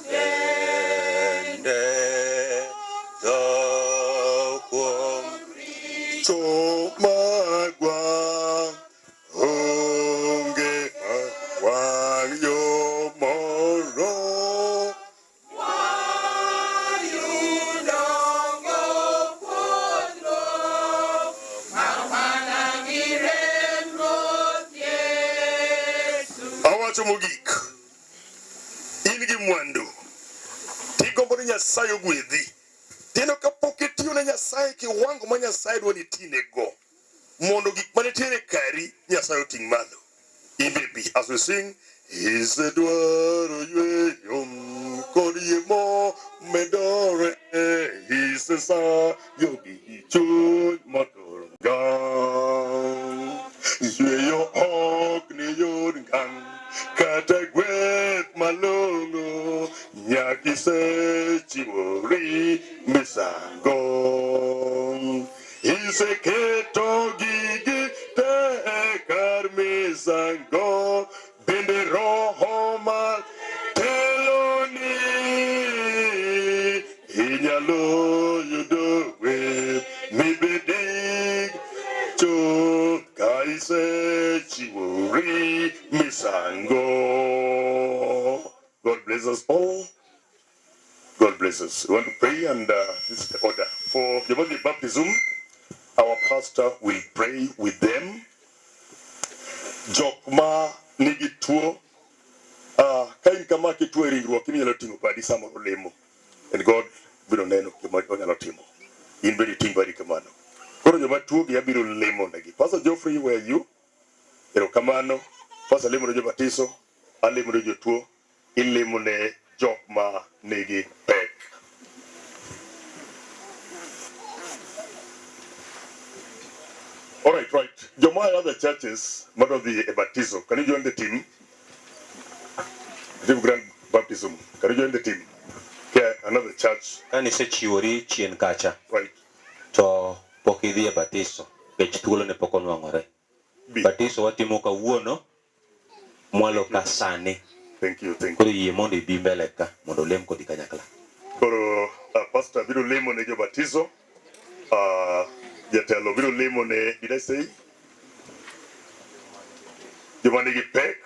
kende tho kuom Richo magwa onge wang' yo moro. Awacho mogik, in gi mwandu, tigombo ni Nyasaye ogwedhi. Tineno kapok itiyo ne Nyasaye kiwango ma Nyasaye dwa ni itinego, mondo gik manitiere kari Nyasaye oting' malo. In be bi as we sing, isedwaro yweyo kod yie momedore, isesayo gi chuny motur ngang'. Yweyo ok niyud ngang' kata gweth malong'o, nyaka isechiwori misango. Iseketo gigi te e kar misango, bende roho mar teloni inyalo yudo gweth mibedig chuth ka isechiwori misango. God bless us all. God bless us. We want to pray, and this is the order. For the body baptism, our pastor will pray with them. Jok ma nigi tuo, ka in kama kituo e ringruok inyalo ting'o badi samoro lemo. And God biro neno gima onyalo timo. In bende iting' badi kamano. Koro joma tuo gi abiro lemo negi. Pastor Geoffrey, where are you? Erokamano. Pastor lemo ne jobatiso, alemo ne jotuo, ilemo ne jok ma nigi pek. All right, right. Joma other churches, madwa dhi e batiso. Can you join the team? Give grand baptism. Can you join the team? Okay, another church. Ka nisechiwori chien kacha. Right. To pok idhi e batiso, nikech thuolo ne pok onwang'ore. Batiso watimo kawuono, mwalo ka sani. Thank you, thank you. Koro yie mondo ibi mbele ka, mondo olem kodi kanyakla. Koro pastor biro lemo ne jobatiso. Jatelo biro lemo ne, did I say? Joma nigi pek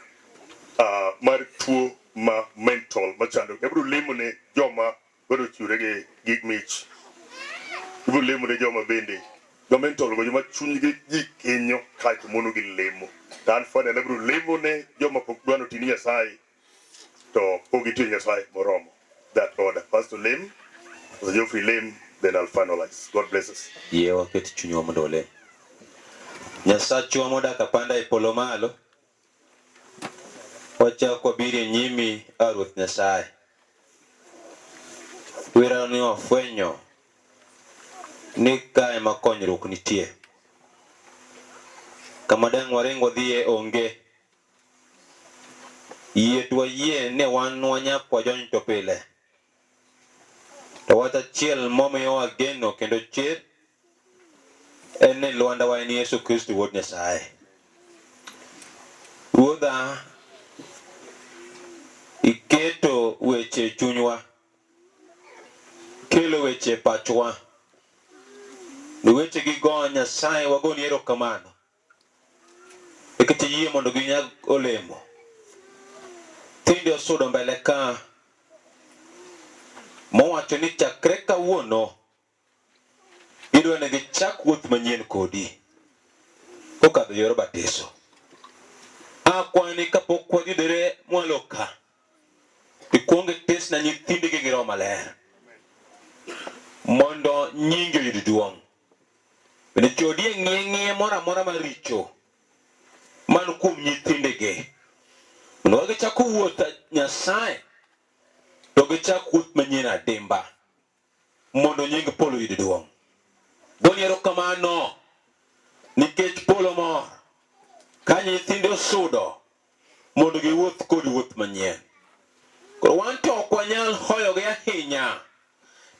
mar tuo ma mental machando. Ibiro lemo ne joma dwaro chiwre gi gik mich. Ibiro lemo ne joma bende joma mental go, joma chunygi ji kinyo kaeto mono gi lemo. To an finally abiro lemo ne joma pok dwaro ti ni Nyasaye to pok gitiyo Nyasaye moromo. That order. Pastor lem, Pastor Geoffrey lem, then I'll finalize. God bless us. Yie waket chunywa mondo walem. Nyasachwa modak apanda e polo malo, wachako wabiro e nyimi, a Ruoth Nyasaye. Wera ni wafwenyo ni ka ema konyruok nitie. Kama dang' waring wadhiye onge. Yie to wayie ni wan wanyap wajony to pile. To wach achiel momiyowa geno kendo chir en ni lwandawa en Yesu Kristo Wuod Nyasaye. Ruodha, iketo weche e chunywa, kelo weche e pachwa. Ni wechegi go Nyasaye wagoni erokamano. Nikech iyie mondo ginyag olemo. Tinde osudo mbele ka mowacho ni chakre kawuono gidwa ni gichak wuoth manyien kodi kokadho yor batiso. Akwayo ni kapok wadhidore mwalo ka, ikuong itisna nyithindigi gi Roho Maler mondo nyingi oyud duong'. Bende chodie ng'iye ng'iye moro amora maricho man kuom nyithindigi mondo ka gichako wuoth Nyasaye to gichak wuoth manyien adimba mondo nying polo oyud duong'. Goni erokamano nikech polo mor ka nyithinde osudo mondo giwuoth kod wuoth manyien. Koro wan to ok wanyal hoyogi ahinya.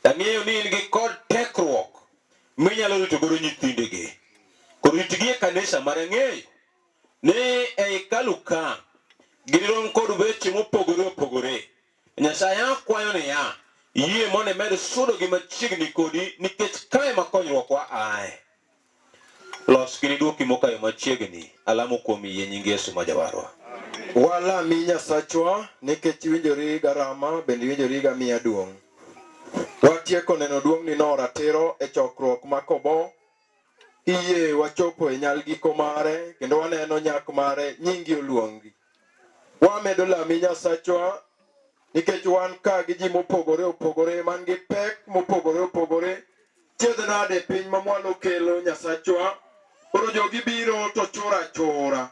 Tang'eyo ni in gi kod tekruok minyalo rito godo nyithindigi. Koro ritgi e kanisa mar ang'eyo ni e hekalu ka ginirom kod weche mopogore opogore. Nyasaye akwayo niya, yie mondo imed sudogi machiegni kodi nikech kae ma konyruokwa ae. Los gini duoki mokayo machiegni. Alamo kuom yie nying Yesu ma jawarwa. Walami Nyasachwa nikech iwinjori garama bende iwinjori ga miya duong'. Watieko neno duong'ni no ratiro e chokruok ma Kobo. Kiyie wachopo e nyal giko mare kendo waneno nyak mare nyingi oluongi. Wamedo lami Nyasachwa nikech wan ka gi ji mopogore opogore man gi pek mopogore opogore. Chiedh nade piny mamwalo kelo Nyasachwa. Koro jogi biro to chura chura.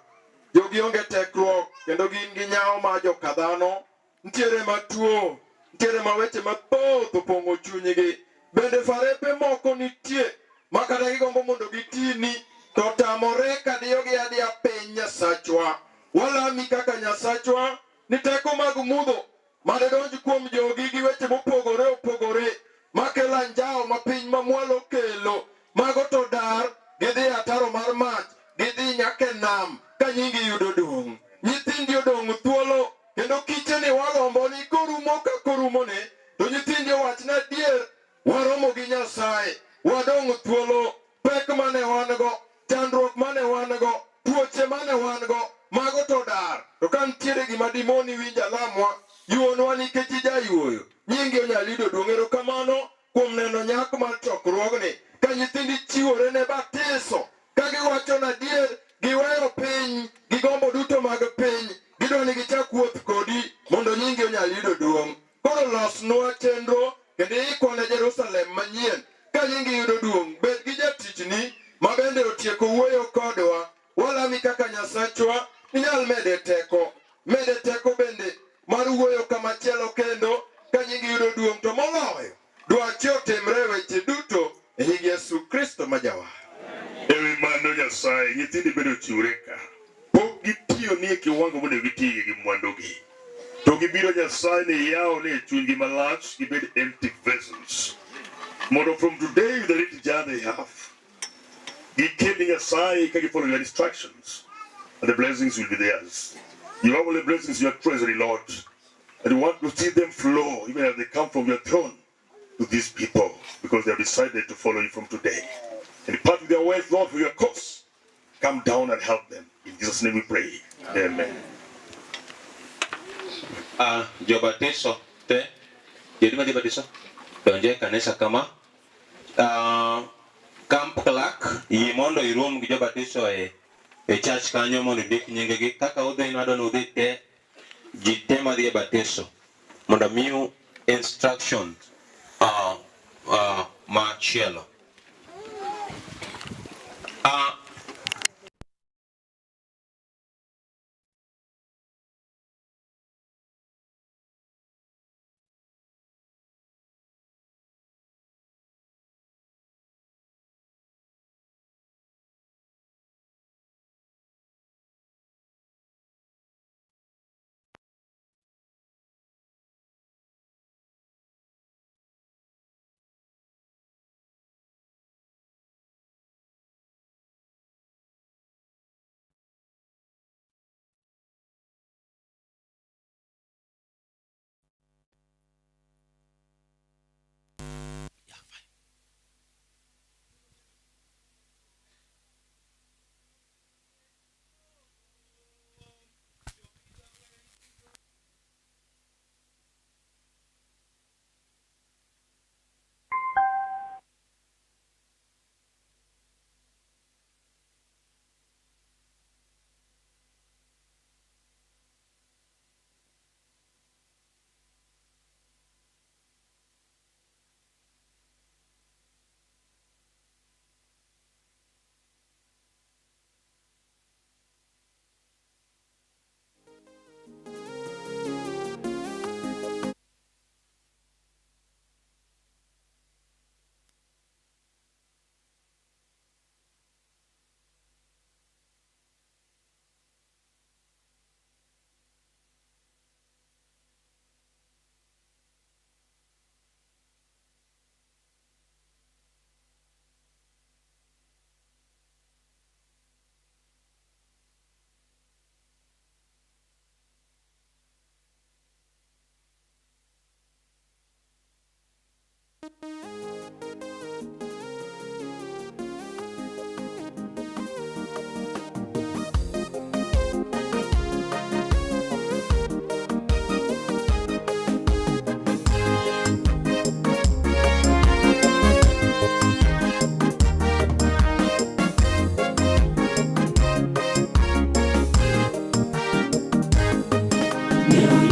Jogi onge tekruok kendo gin gi nyawo ma joka dhano. Nitiere matuo, nitiere ma weche mathoth opong'o chunygi. Bende farepe moko nitie ma kata gigombo mondo gitini to tamore kadiyogi adiya piny Nyasachwa. Walami kaka Nyasachwa ni teko mag mudho madedonj kuom jogi gi weche mopogore opogore makelo anjawo ma piny mamwalo kelo. Mago to dar gidhi ataro mar mach, gidhi nyaka e nam ka nyingi yudo duong'. Nyithindi odong' thuolo kendo kiche ni wagombo ni korumo ka korumone to nyithindi owach ni adier waromo gi Nyasaye, wadong' thuolo, pek mane wan go, chandruok mane wan go, tuoche mane wan go, mago to dar. To ka nitiere gima dimoni winj alamwa, yuonwa nikech ijayuoyo. Nyingi onyal yudo duong'. Erokamano kuom neno nyak mar chokruogni ka nyithindi chiwore ne batiso ka giwacho ni adier giweyo piny gi gombo duto mag piny gidwa ni gichak wuoth kodi mondo nyingi onyal yudo duong'. Koro losnwa chenro kendo iikwa ne Jerusalem manyien ka nyingi yudo duong'. Bed gi jatichni ma bende otieko wuoyo kodwa. Walami kaka Nyasachwa inyal mede teko. Mede teko bende mar wuoyo kamachielo kendo ka nyingi yudo duong' to moloyo dwachi otimre e weche duto e nying Yesu Kristo ma jawar. Ewi mano Nyasaye, nyithindi bende ochiwre ka. Pok gitiyo ni e kiwango monego gitiye gi mwandugi. To gibiro Nyasaye ni yawo ne chunygi malach gibed empty vessels. Mondo from today with the little jar they have, gikel ni Nyasaye ka gifollow your instructions and the blessings will be theirs. You have all the blessings in your treasury, Lord. And you want to see them flow even as they come from your throne to these people because they have decided to follow you from today. And part with their wealth, Lord, for your cause. Come down and help them. In Jesus' name we pray. Amen. Jobatiso te, jadi ma jobatiso donje kanisa kama. Camp clerk yie mondo irom gi jobatiso e church kanyo mondo indik nyingegi kaka udhi adwa ni udhi te ji te madhi e batiso mondo amiu instructions machielo.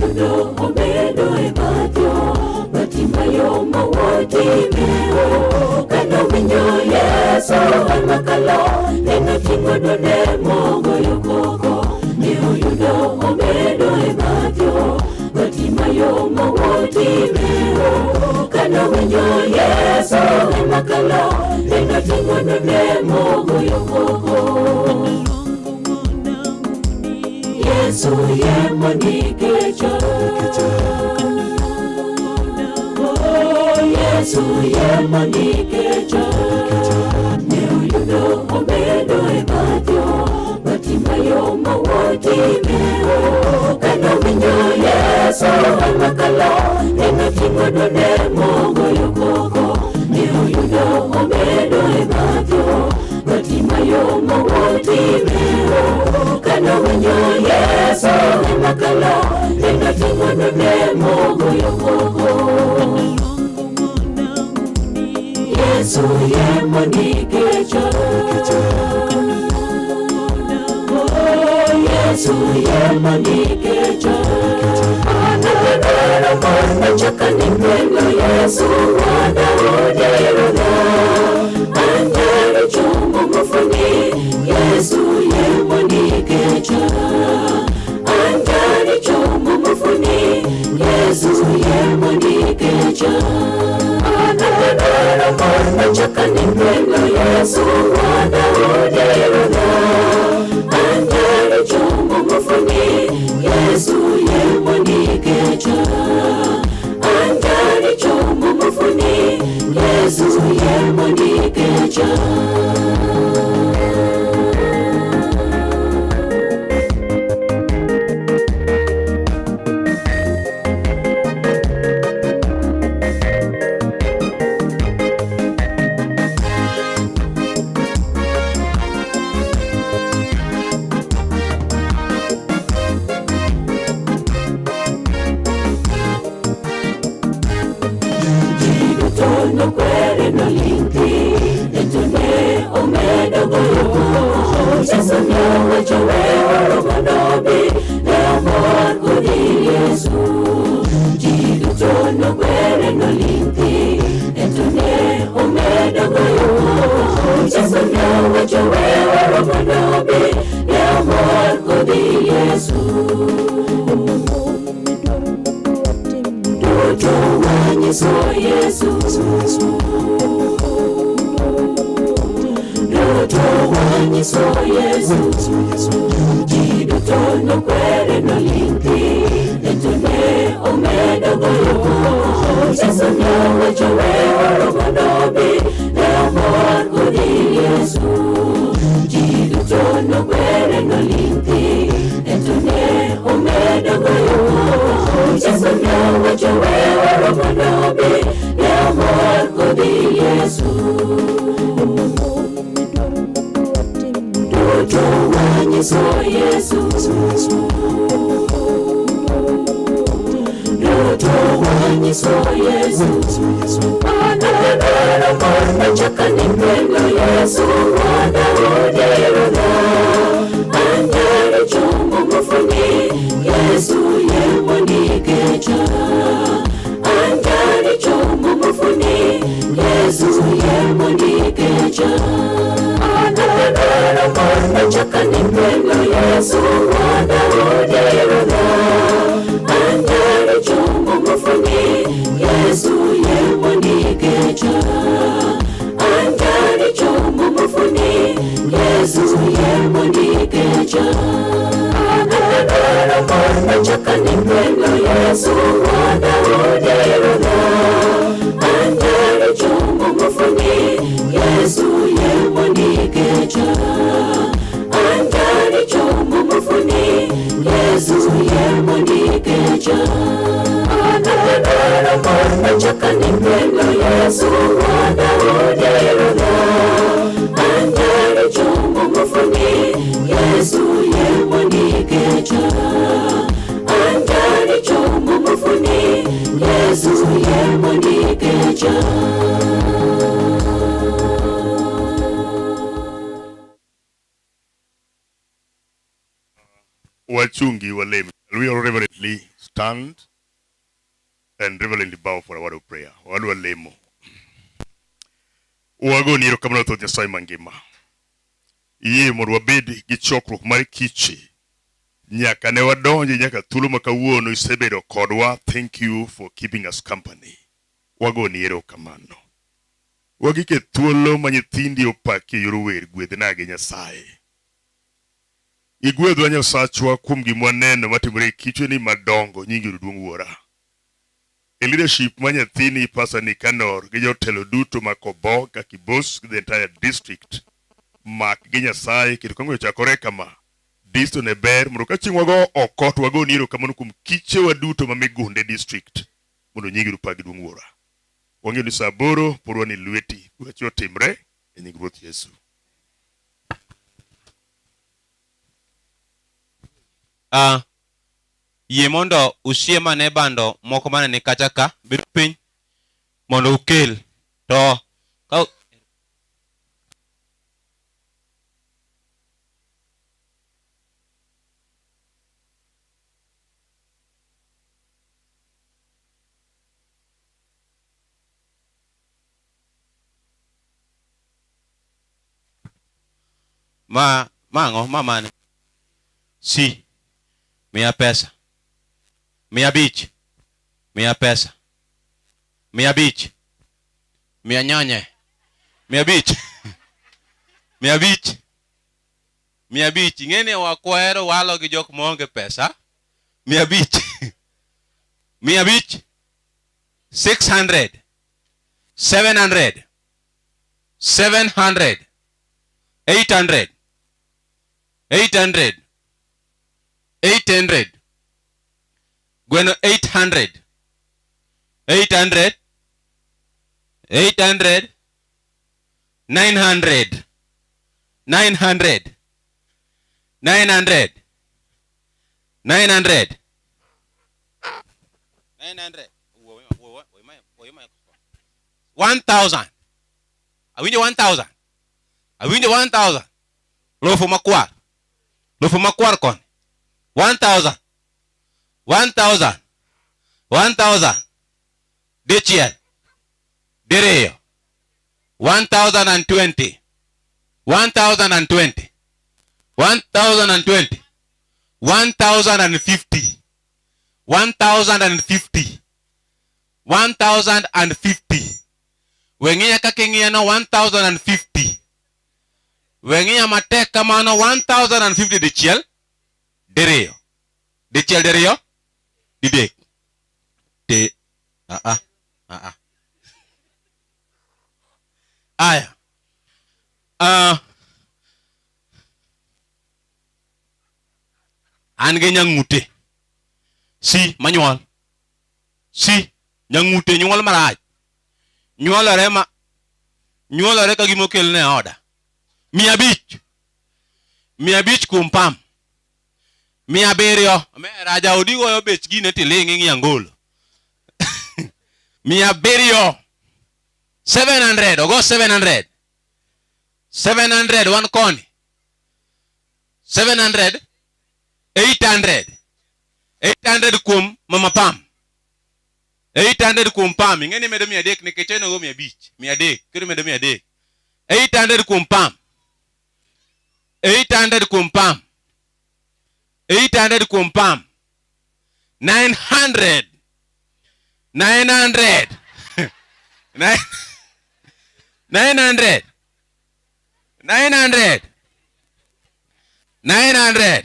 oyudo obedo e bath yo Batimayo ma wuod Timeo Kanowinjo Yesu ema kalo ne noting'o dwonde mogoyo koko ne oyudo obedo e bath yo Batimayo ma wuod Timeo Kanowinjo Yesu ema kalo ne noting'o dwonde mogoyo koko Yesu yie nikecha Oh Yesu yie nikecha Ne oyudo obedo e bath yo Batimayo ma wuod Timeo Kanowinjo Yesu ema kalo ne noting'o dwonde mogoyo koko Ne oyudo obedo e bath yo Batimayo ma wuod Timeo Kanowinjo Yesu ema kalo ne noting'o dwonde mogoyo koko Yesu yie nikecha Oh Yesu yie nikecha Anadwaro mondo chaka ni Yesu wuoda oderona An jaricho mofuni Yesu yie nikecha An jaricho mofuni Yesu yie nikecha Anadwaro mondo chaka ni Yesu wuoda oderona An jaricho mofuni Yesu yie nikecha An jaricho mofuni Yesu yie nikecha Nokwere noling' ento ne omedo goyo koko Yesu ne owacho weuru mondo obi ne omor kodi Yesu Ji duto nokwere noling' ento ne omedo goyo koko Yesu ne owacho weuru mondo obi ne omor kodi Yesu Duto wanyiso Yesu Duto wanyiso Yesu Ji duto nokwere noling' ento ne omedo goyo koko Yesu ne owacho weuru mondo obi ne omor kodi Yesu Ji duto nokwere noling' ento ne omedo goyo koko Yesu ne owacho weuru mondo obi ne omor kodi Yesu Duto wanyiso Yesu Duto wanyiso Yesu Anadwaro mondo chaka ni Yesu wuoda oderona An jaricho mofuni Yesu yie nikecha An jaricho mofuni Yesu yie nikecha Anadwaro mondo chaka ni Yesu wuoda oderona An jaricho mofuni Yesu yie nikecha An jaricho mofuni Yesu yie nikecha Anadwaro mondo chaka ni Yesu wuoda oderona An jaricho mofuni Yesu yie nikecha An jaricho mofuni Yesu yie nikecha Anadwaro mondo chaka ni Yesu wuoda oderona An jaricho mofuni Yesu yie nikecha An jaricho mofuni Yesu yie nikecha Wachungi walem. We all reverently kindly stand and reverently bow for a word of prayer. Wadwa lemo. Wagoni erokamano thoth Nyasaye mangima. Yie mondo wabed gi chokruok mar kiche. Nyaka ne wadonji nyaka thuolo ma kawuono isebedo kodwa. Thank you for keeping us company. Wagoni erokamano. Wagik e thuolo ma nyithindi opaki e yor wer, gwedhnagi Nyasaye. Igwedhwa Nyasachwa kuom gima waneno matimore e kichweni madongo, nyingi oyud duong' Wuora. E leadership ma nyathini Pastor Nicanor gi jotelo duto ma Kobo ka Kibos gi the entire district mak gi Nyasaye kendo ka ochakore kama district ne ber mondo ka chieng' wago oko to wagoni erokamano kuom kichewa duto ma Migunde district mondo nyingi opak gi duong' Wuora. Wang'eyo ni saa aboro pod wan e lweti, dwachi otimre e nying Ruoth Yesu. Ah, yie mondo usiem ane bando moko mane ni kacha ka, bedo piny mondo ukel. To ka Ma ma ang'o? Ma mane? Si. Miya pesa. 500. Miya pesa. 500. Miya nyonye. 500. 500. 500. Ing'e ni wakwahero walo gi jok maonge pesa. 500. 500. 600. 700. 700. 800. 800. 800. Gweno 800. 800. 800. 900. 900. 900. 900. 900. 1000. Awinjo 1000. Awinjo 1000. Lofu makwar. Lofu makwar koni. 1000. 1000. 1000. Dichiel. Diriyo. 1020. 1020. 1020. 1050. 1050. 1050. Weng'iya kaka ing'iya no 1050. Weng'iya matek kamano 1050 dichiel diriyo. Dichiel diriyo didek. De a a a a. Aya. An gi nyang'ute. Si manyuol. Si nyang'ute nyuol marach. Nyuolore ma nyuolore ka gima okelne e oda. 500. 500 kuom pam. 700. Omera jaodi goyo bech gine tiling' ing'iyo angolo. 700. 700. Ogo 700. 700 wan koni. 700. 800. 800 kuom mama Pam. 800 kuom Pam. Ing'e ni imedo 300 nikech en ogo 500. 300. Koro imedo 300. 800 kuom Pam. 800 kuom Pam. 800 kuom Pam. 900. 900. 900. 900. 900.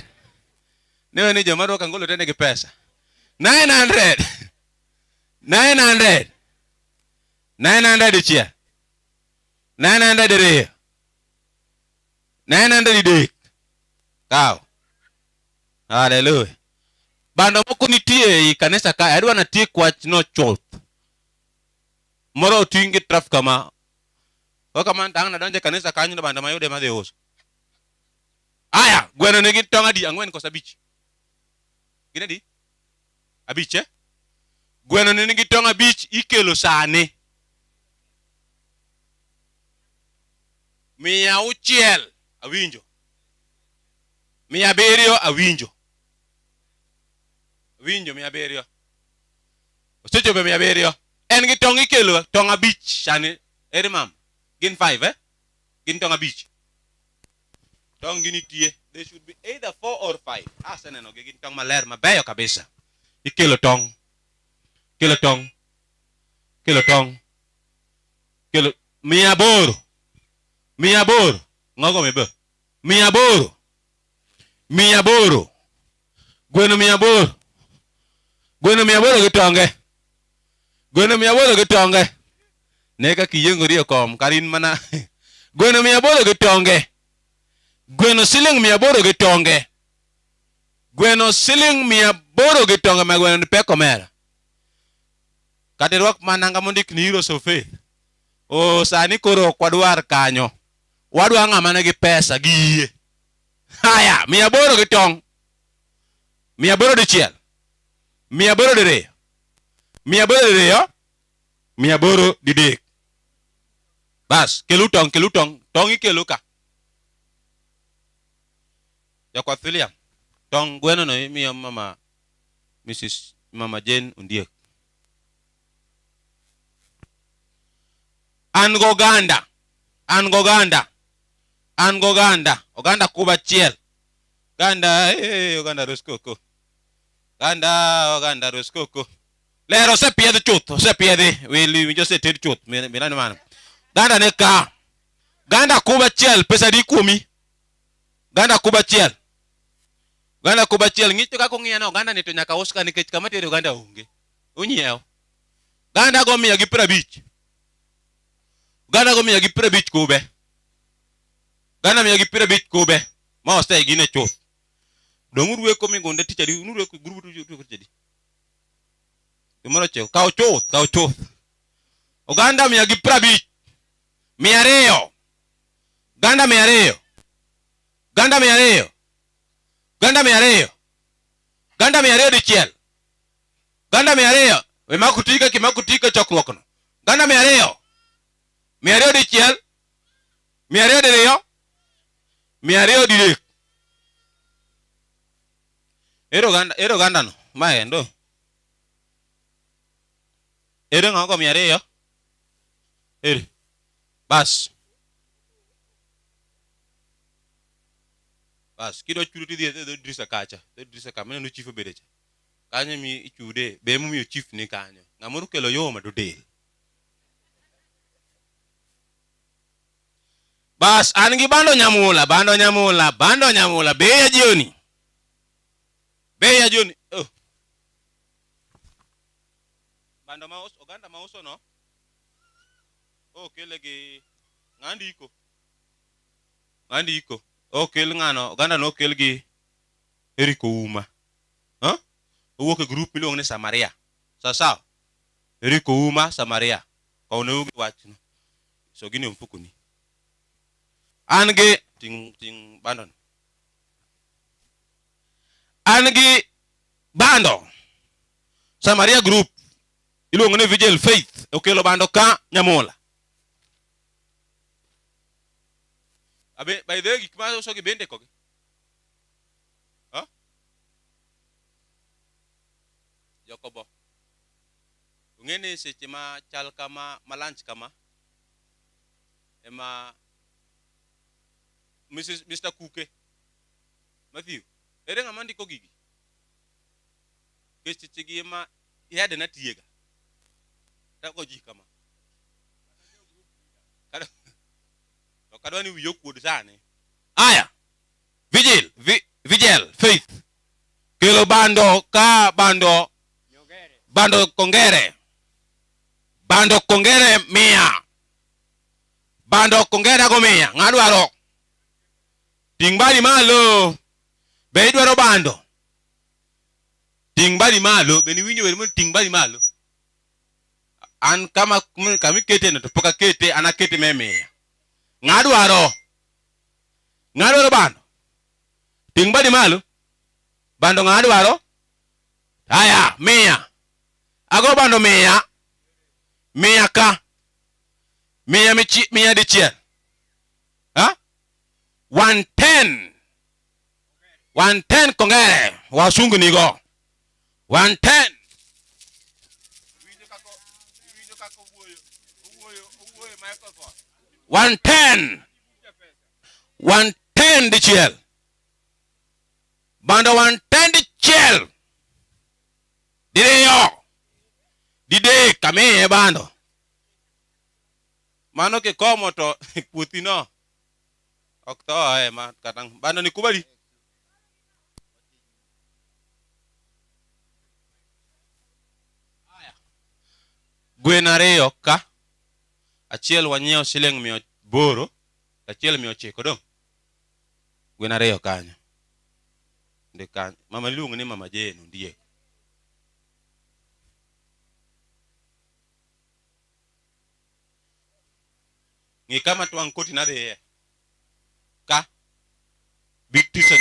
Newe ni joma rwako angolo te nigi pesa. 900. 900. 900 dichiel. 900 diriyo. 900 didek. Kaw. Hallelujah. Bando moko nitie ei kanisa ka, adwa natiek wachno chuth. Moro oting' gi traf kama. Kok kamano to ang' nadonjo e kanisa kanyo to bando mayude madhi uso. Aya, gweno nigi tong' adi? Ang'wen koso abich? Gin adi? Abich eh? Gweno ne nigi tong' abich ikelo sani. 600 awinjo. 700 awinjo. Winjo 700. Osechopo 700. En gi tong' ikelo tong' abich sani. Ere mam? Gin 5 eh? Gin tong' abich. Tong' gi nitie. They should be either 4 or 5. Aseneno gi gin tong' maler mabeyo kabisa. Ikelo tong'. Kelo tong'. Kelo tong'. Kelo 800. 800. Ng'ogo mibo. 800. 800. Gweno 800. Gweno 800 gi tonge. Gweno 800 gi tonge. Ne kaka iyiengori e kom, kar in mana. Gweno 800 gi tonge. Gweno siling 800 gi tonge. Gweno siling 800 gi tonge ma gweno ni pek omera. Kata irwak mananga mondik ni Heroes of Faith. O sani koro ok wadwar kanyo. Wadwa ng'ama nigi pesa gi yie. Haya, 800 gi tong'. 800 dichiel. 800 diriyo. 800 diriyo. 800 didek. Bas, kelu tong', kelu tong'. Tong' ikelo ka. Jakwath William, tong' gweno no imiyo mama Mrs. Mama Jane Ondiek. An goganda. An goganda. An goganda. Oganda kuba achiel. Oganda, eh, oganda roskoko. Oganda, oganda roskoko. Ler osepiedh chuth, osepiedhi. Wili winjo oseted chuth. Milani mano. Ganda ne ka. Ganda kuba achiel, pesa di kuomi. Ganda kuba achiel. Oganda kuba achiel, ng'icho kaka ong'iya na oganda ni to nyaka us ka nikech kama tere oganda onge. Unyiewo. Ganda go 150. Oganda go 150 kube. Ganda 150 kube. Ma ose gine chuth. Dong' urweko migunde tich adi, urweko grubu tich adi. Gimoro ochiko. Kaw chuth, kaw chuth. Oganda 150. 200. Oganda 200. Oganda 200. Oganda 200. Oganda 200 dichiel. Oganda 200. We makutika kimakutika chokruokno. Oganda 200. 200 dichiel. 200 diriyo. 200 didek. Ero oganda, ero oganda no. Ma endo. Ere ng'ogo 200? Ere. Bas. Bas, kidwa chudo tidhi e dho dirisa kacha. Dho dirisa kama ineno chief obede cha. Kanyo mi ichude, be emomiyo chief ni kanyo. Ng'ama okelo yoma to del. Bas, an gi bando nyamula, bando nyamula, bando nyamula, bei ya jioni. Bei ya jioni. Oh. Bando ma uso, oganda ma uso no. Okele gi ng'a ndiko. Ng'a ndiko. Okel ng'ano, oganda no okel gi Eric Ouma. Huh? Owuok e group miluongo ni Samaria. Sawa sawa. Eric Ouma Samaria. Kowne gi wachno. So gini e mfukoni. An gi ting ting bando. An gi bando. Samaria group iluongo ni Vigil Faith okelo bando ka Nyamula. Abe by the way gik ma uso gi bende kogi. Huh? Jokobo. Ung'e ni seche ma chal kama ma lunch kama ema Mrs. Mr. Kuke Matthew, ere ng'ama ndiko gigi? Nikech seche gi ema yade na tiyega. Tago ji kama. Kada ok adwa ni wiyi okuod sani. Aya. Vigil, vi, Vigil, Faith. Kelo bando ka bando bando kongere. Bando kongere 100. Bando kongere go 100. Ng'a dwaro? Ting' badi malo. Be idwaro bando? Ting' badi malo. Be niwinjo wer mondo ting' badi malo? An kama kama ikete no to pok akete, an akete me 100. Ng'a dwaro? Ng'a dwaro bando? Ting' badi malo. Bando ng'a dwaro? Aya, 100. Ago bando 100. 100 ka. 100 michi, 100 dichiel. Ha? 110. 110 kongere. Wasungu nigo. 110. 110. 110 dichiel. Bando 110 dichiel. Diriyo. Didek amiye bando. Mano kikomo to puothi no ok thoe ma kata bando ni kubali. Gwen ariyo ka achiel wanyiewo siling 800 achiel 900 dong. Gwen ariyo kanyo. Ndik kanyo. Mama iluongo ni Mama Jane Ondiek. Ng'i kama twang' koti nadhiye. Ka. Big tiso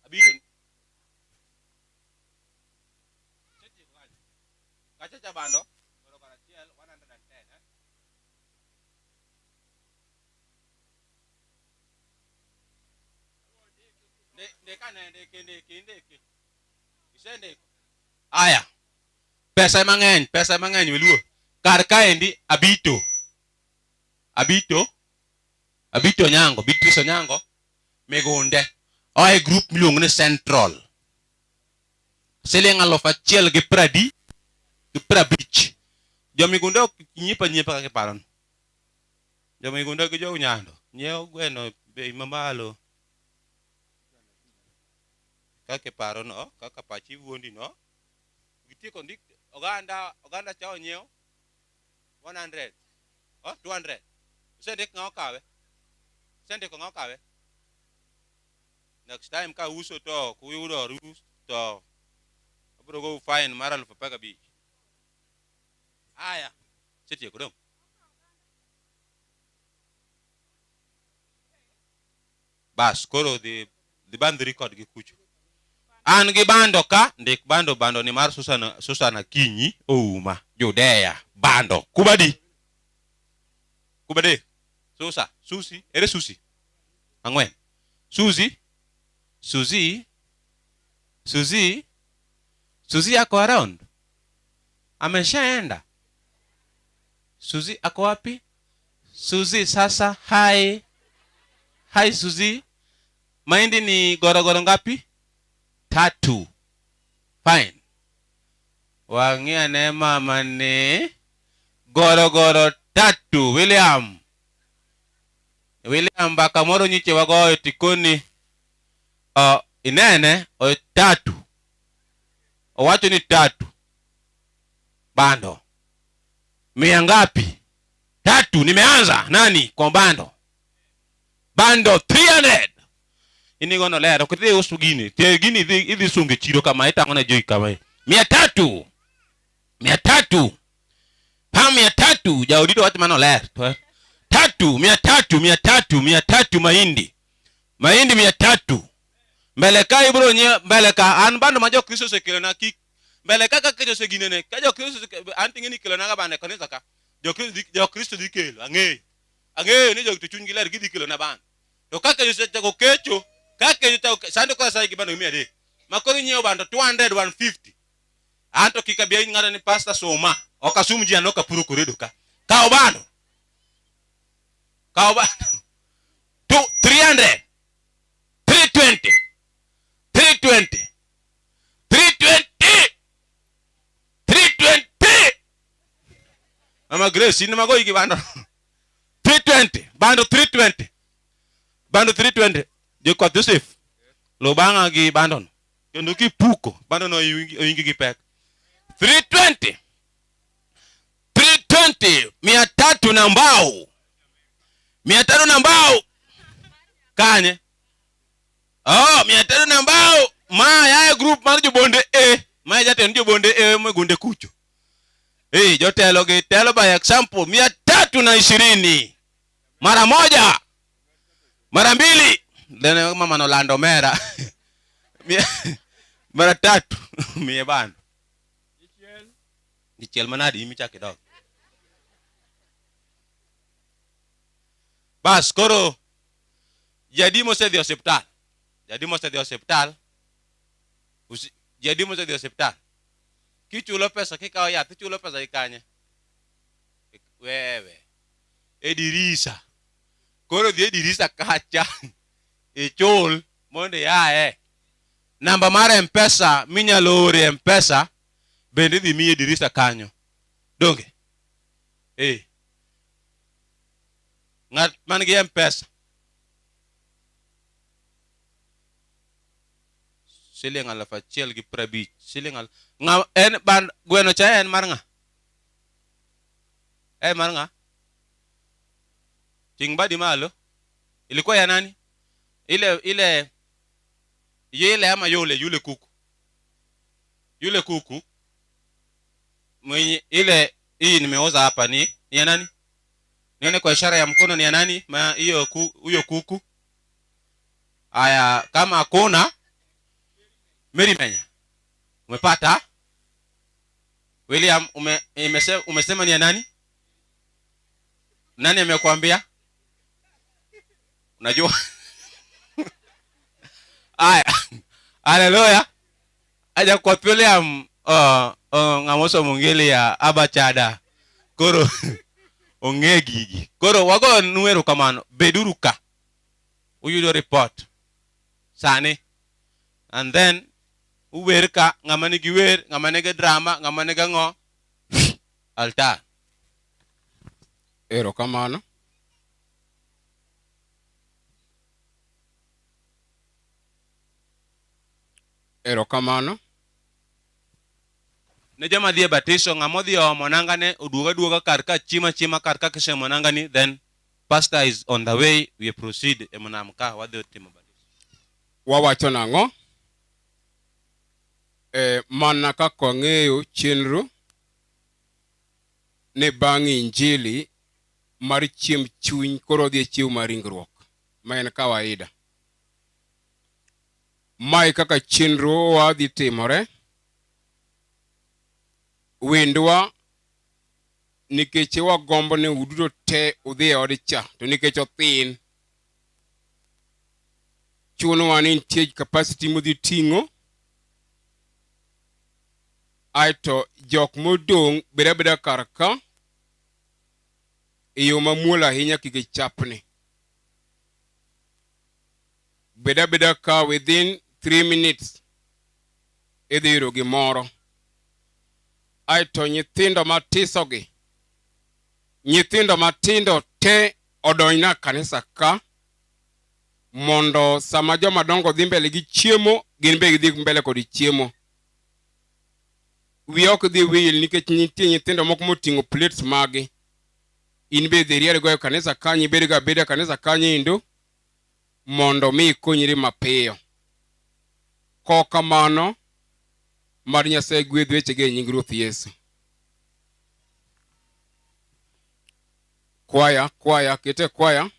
Abito. Kacha cha bando. Gorogoro achiel 110 eh. Ndika ne ndiki ndiki ndiki. Isendiko. Aya. Pesa mang'eny, pesa mang'eny weluo. Kar kaendi abito. Abito. Abito Onyango, Beatrice Onyango, Migunde. Oa e group miluongo ni Central. Siling 1000 gi pradi gi prabich. Jo Migunde ok nyiepa nyiepa kaka iparo. Jo Migunde gi jo Nyando nyiewo gweno bei mamalo. Kaka iparo no, kaka pachi wuondi no. Gitieko ndik oganda, oganda cha onyiew 100. Oh, 200. Usendik ng'a okawe? Usendiko ng'a okawe? Next time ka uso to ok uyudo rus to abiro gou fine mar 15,000. Aya, setieko dong. Bas, koro dhi dhi bandhri kodgi kucho. An gi bando ka, ndik bando bando ni mar Susan Susan Akinyi Ouma, Judea, bando. Kubadi. Kubadi. Susa, Susi, ere Susi? Ang'wen. Susi, Susi, Susi, Susi ako around. Ameshaenda. Susi ako wapi? Susi sasa, hi. Hi Susi. Mahindi ni gorogoro ngapi? 3. Fine. Wang'ia ne mama ni gorogoro 3. William. William mbaka moro nyiche wagoyo tikoni. Inene o 3. Owacho ni 3. Bando. Mia ngapi? 3. Nimeanza. Nani? Kwa bando. Bando 300. Inigo no lero ok idhi uso gini. Te gini idhi sunge chiro kama itang'o ne joi kama. 300. 300. Pa 300. Jaodito wacho mano ler. To 3, 300, 300, 300 mahindi. Mahindi 300. Mbele ka ibro nyiewo mbele ka an bando ma Jokristo osekelona kik mbele ka kaka oseginene ka Jokristo an ting'e ni kelona ga bando e kanisa ka. Jokristo dhi kelo ang'eyo. Ang'eyo ni jok to chunygi ler gidhi kelona bando. To kaka osechako kecho, kaka osechako sando koro sai gi bando 300. Ma koro inyiewo bando 200, 150. An to kik abi ng'ato ni pastor suma. Ok asum ji an ok apuro koredo ka. Kaw bando. Kaw bando. Two, 300. 320. 320. 320. 320. Mama Grace, in mago gi bando. 320. Bando 320. Bando 320. Jokwath Joseph. Lubang'a gi bando no. Kendo kipuko, bando no oingi gi pek. 320. 320. 300 na mbao. 300 na mbao. Kanye? Oh, 300 na mbao. Ma yae group mar jobonde E. Ma jatend jobonde E megunde kucho. Eh, jotelo gi telo by example 320. Mara moja. Mara mbili. Then mama no lando mera. Mara tatu. Mie bando. Dichiel manadi imichak idog. Bas koro jadi mosedhi osiptal. Jadi mosedhi osiptal. Jadi mosedhi osiptal. Kichulo pesa kikawo yath, ichulo pesa gi kanye? Wewe. E dirisa. Koro dhi e dirisa kacha. Ichul mondo iaye. Namba mar M-Pesa minyalo ore M-Pesa bende idhi miyi e dirisa kanyo. Donge? Eh. Ng'at man gi M-Pesa. Siling 1,050. Siling al ng'a en ban gweno cha en mar ng'a? En mar ng'a? Ting' badi malo. Ilikuwa ya nani? Ile ile ile ama yule yule kuku. Yule kuku mwenye ile hii nimeoza hapa ni ya nani? Nione kwa ishara ya mkono ni ya nani? Ma hiyo huyo kuku. Aya, kama hakuna Mary Menya. Umepata? William umesema ni ya nani? Nani amekuambia? Unajua? Aya. Haleluya. Aja kwa William ng'amoso mungeli ya abachada. Koro ong'e gigi. Koro wago nuero kamano beduru ka. Uyudo report. Sani. And then uwer ka ng'ama nigi wer, ng'ama nigi drama, ng'ama nigi ang'o. Altar. Erokamano. Erokamano. Ne joma dhi e batiso, ng'ama odhi omo nangane oduoga aduoga kar ka chiemo achiema kar ka kisemo nangani, then pastor is on the way, we proceed e nam ka wadhi timo batiso. Wawacho nang'o? Mana kaka wang'eyo chenro ne bang' injili mar chiemb chuny koro odhi e chiemo mar ringruok ma en kawaida. Mae kaka chenro wa dhi timore. Wendwa nikech wagombo ni uduto te udhi e od cha, to nikech othin chunowa ni nitie capacity modhi ting'o. Aeto jok modong' bed abeda kar ka e yo mamuol ahinya kik ichapni. Bed abeda ka within 3 minutes idhi yudo gimoro. Aeto nyithindo matisogi, nyithindo matindo te odonjna kanisa ka mondo sama joma dongo dhi mbele gi chiemo, gin be gidhi mbele kod chiemo. Wiya ok dhi wil nikech nitie nyithindo moko moting'o plates magi. In be dhi rier go e kanisa kanyo, ibed go abeda kanisa kanyo endo mondo mi ikonyri mapiyo. Kok kamano, mad Nyasaye gwedh wechegi e nying Ruoth Yesu. Kwaya, kwaya, kete kwaya.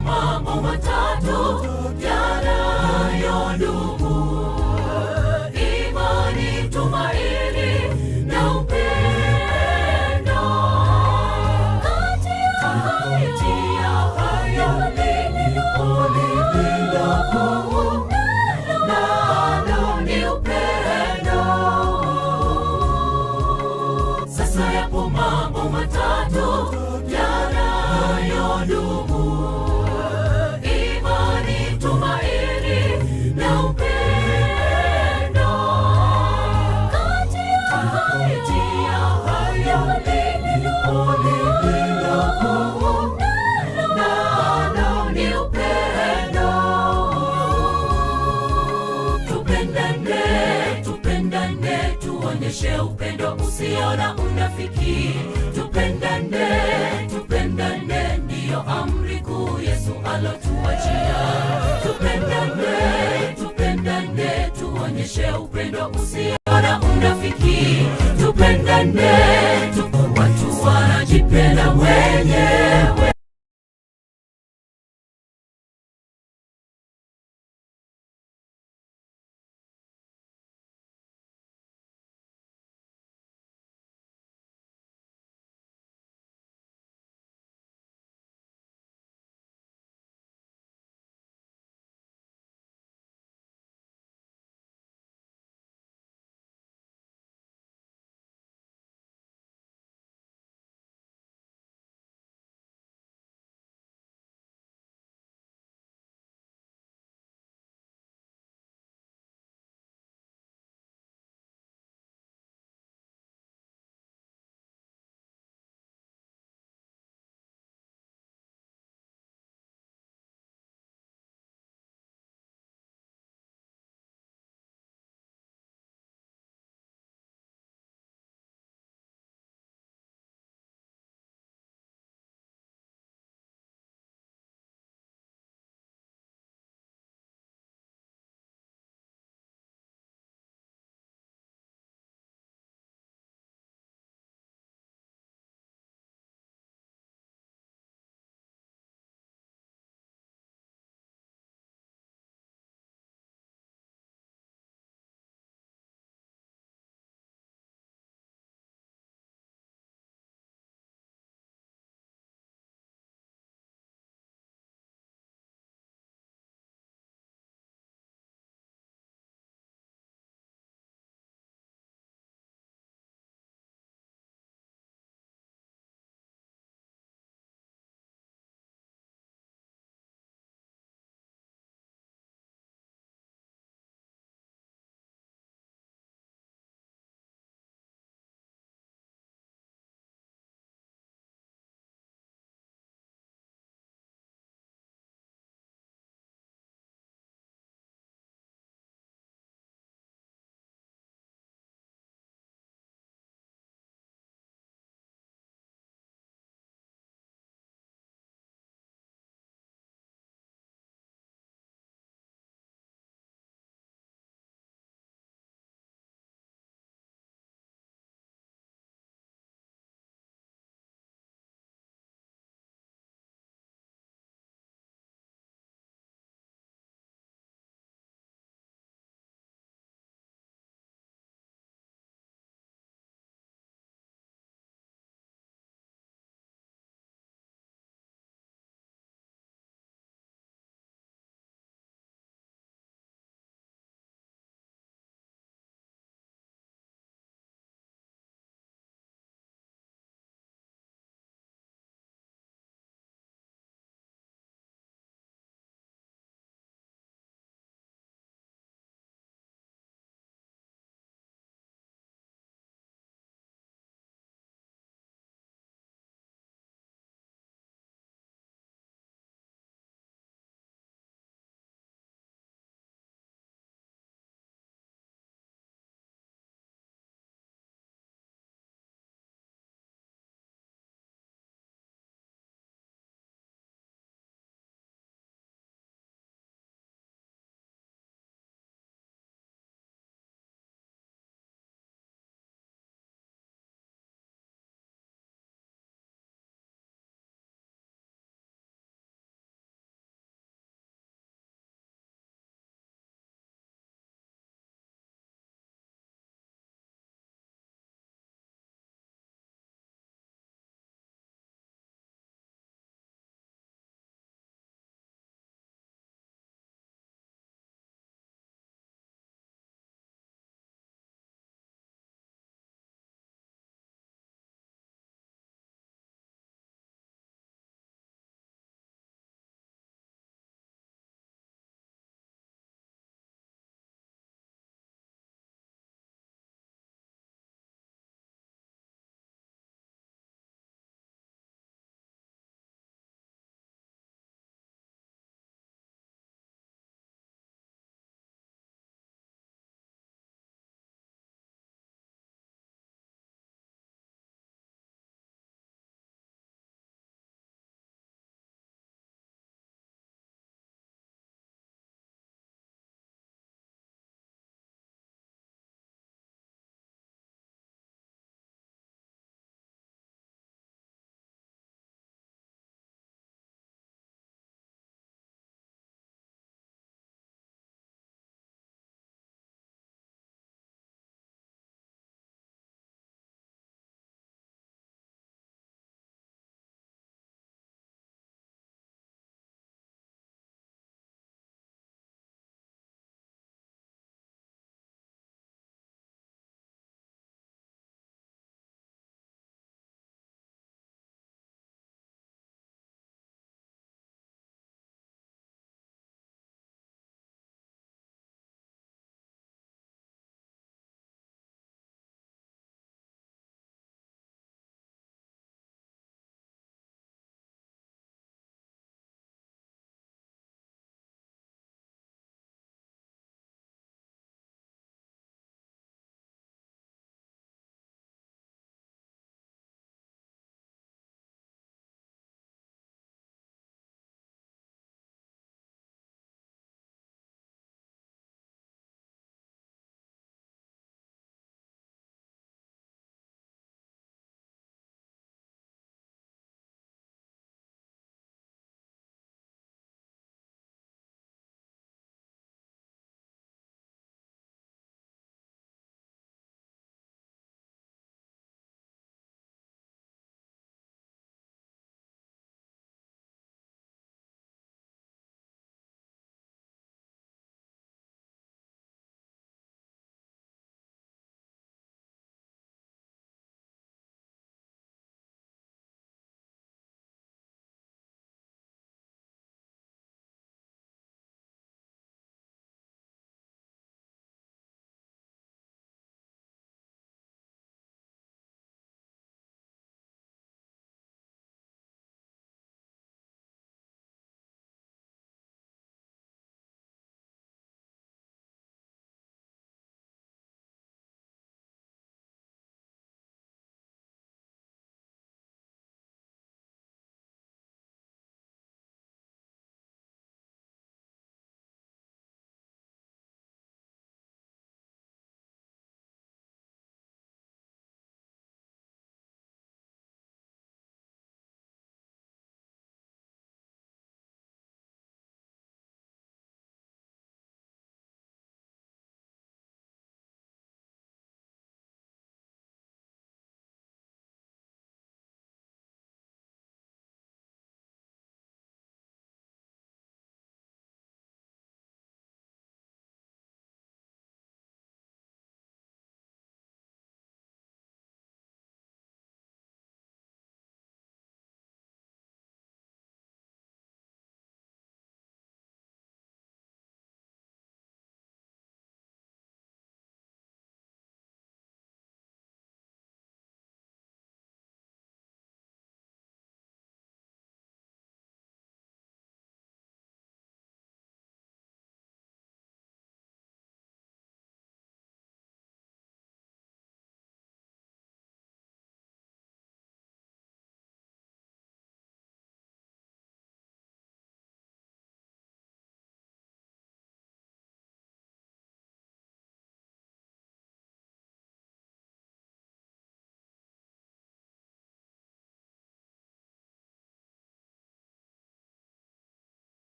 Mambo matatu yanayodumu: imani, tumaini na upendo. Kati ya hayo lililo kuu nalo ni upendo. Sasa yapo mambo matatu yanayodumu: imani, tumaini na upendo. Kati ya hayo lililo kuu nalo ni upendo. Tupendane, tupendane, tuonyeshe upendo usio unafiki. Tupendane, tupendane, ndiyo amri kuu Yesu alotuachia. Tupendane, tupendane, tuonyeshe upendo usio na unafiki. Tupendane, watu wanajipenda wenyewe.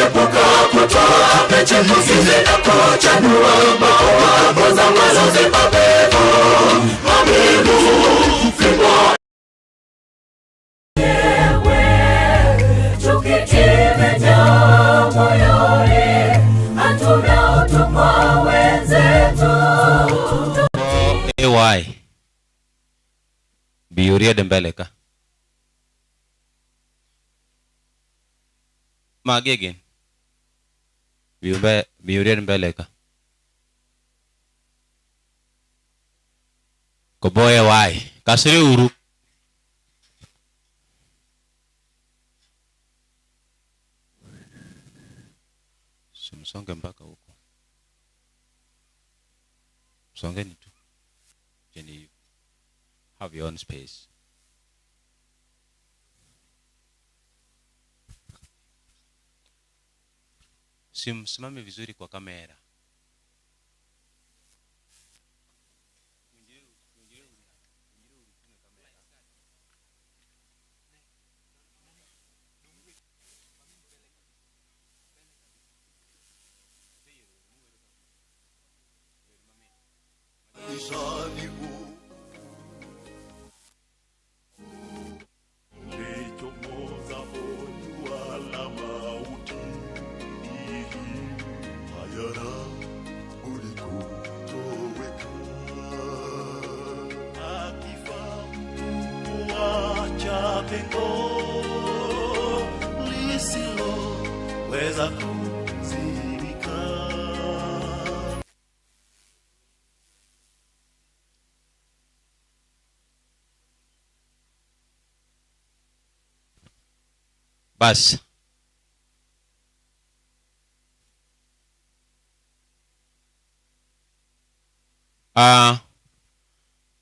Epuka kutoa peche kusize na kuchanua maua koza mazozi mapepo mabibu fimbo Chuki imejaa moyoni, hatuna utu kwa wenzetu. AY. Bi uriede mbele ka. Magi gin. Bi uried mbele ka. Kobo AY. Kasri uru. Simsonge mpaka huko. Msongeni tu. Then you have your own space. Simsimame vizuri kwa kamera. Lichomoza jua la mauti, hayana budi kutoweka. Akifa huacha pengo lisiloweza kuzibika. Bas.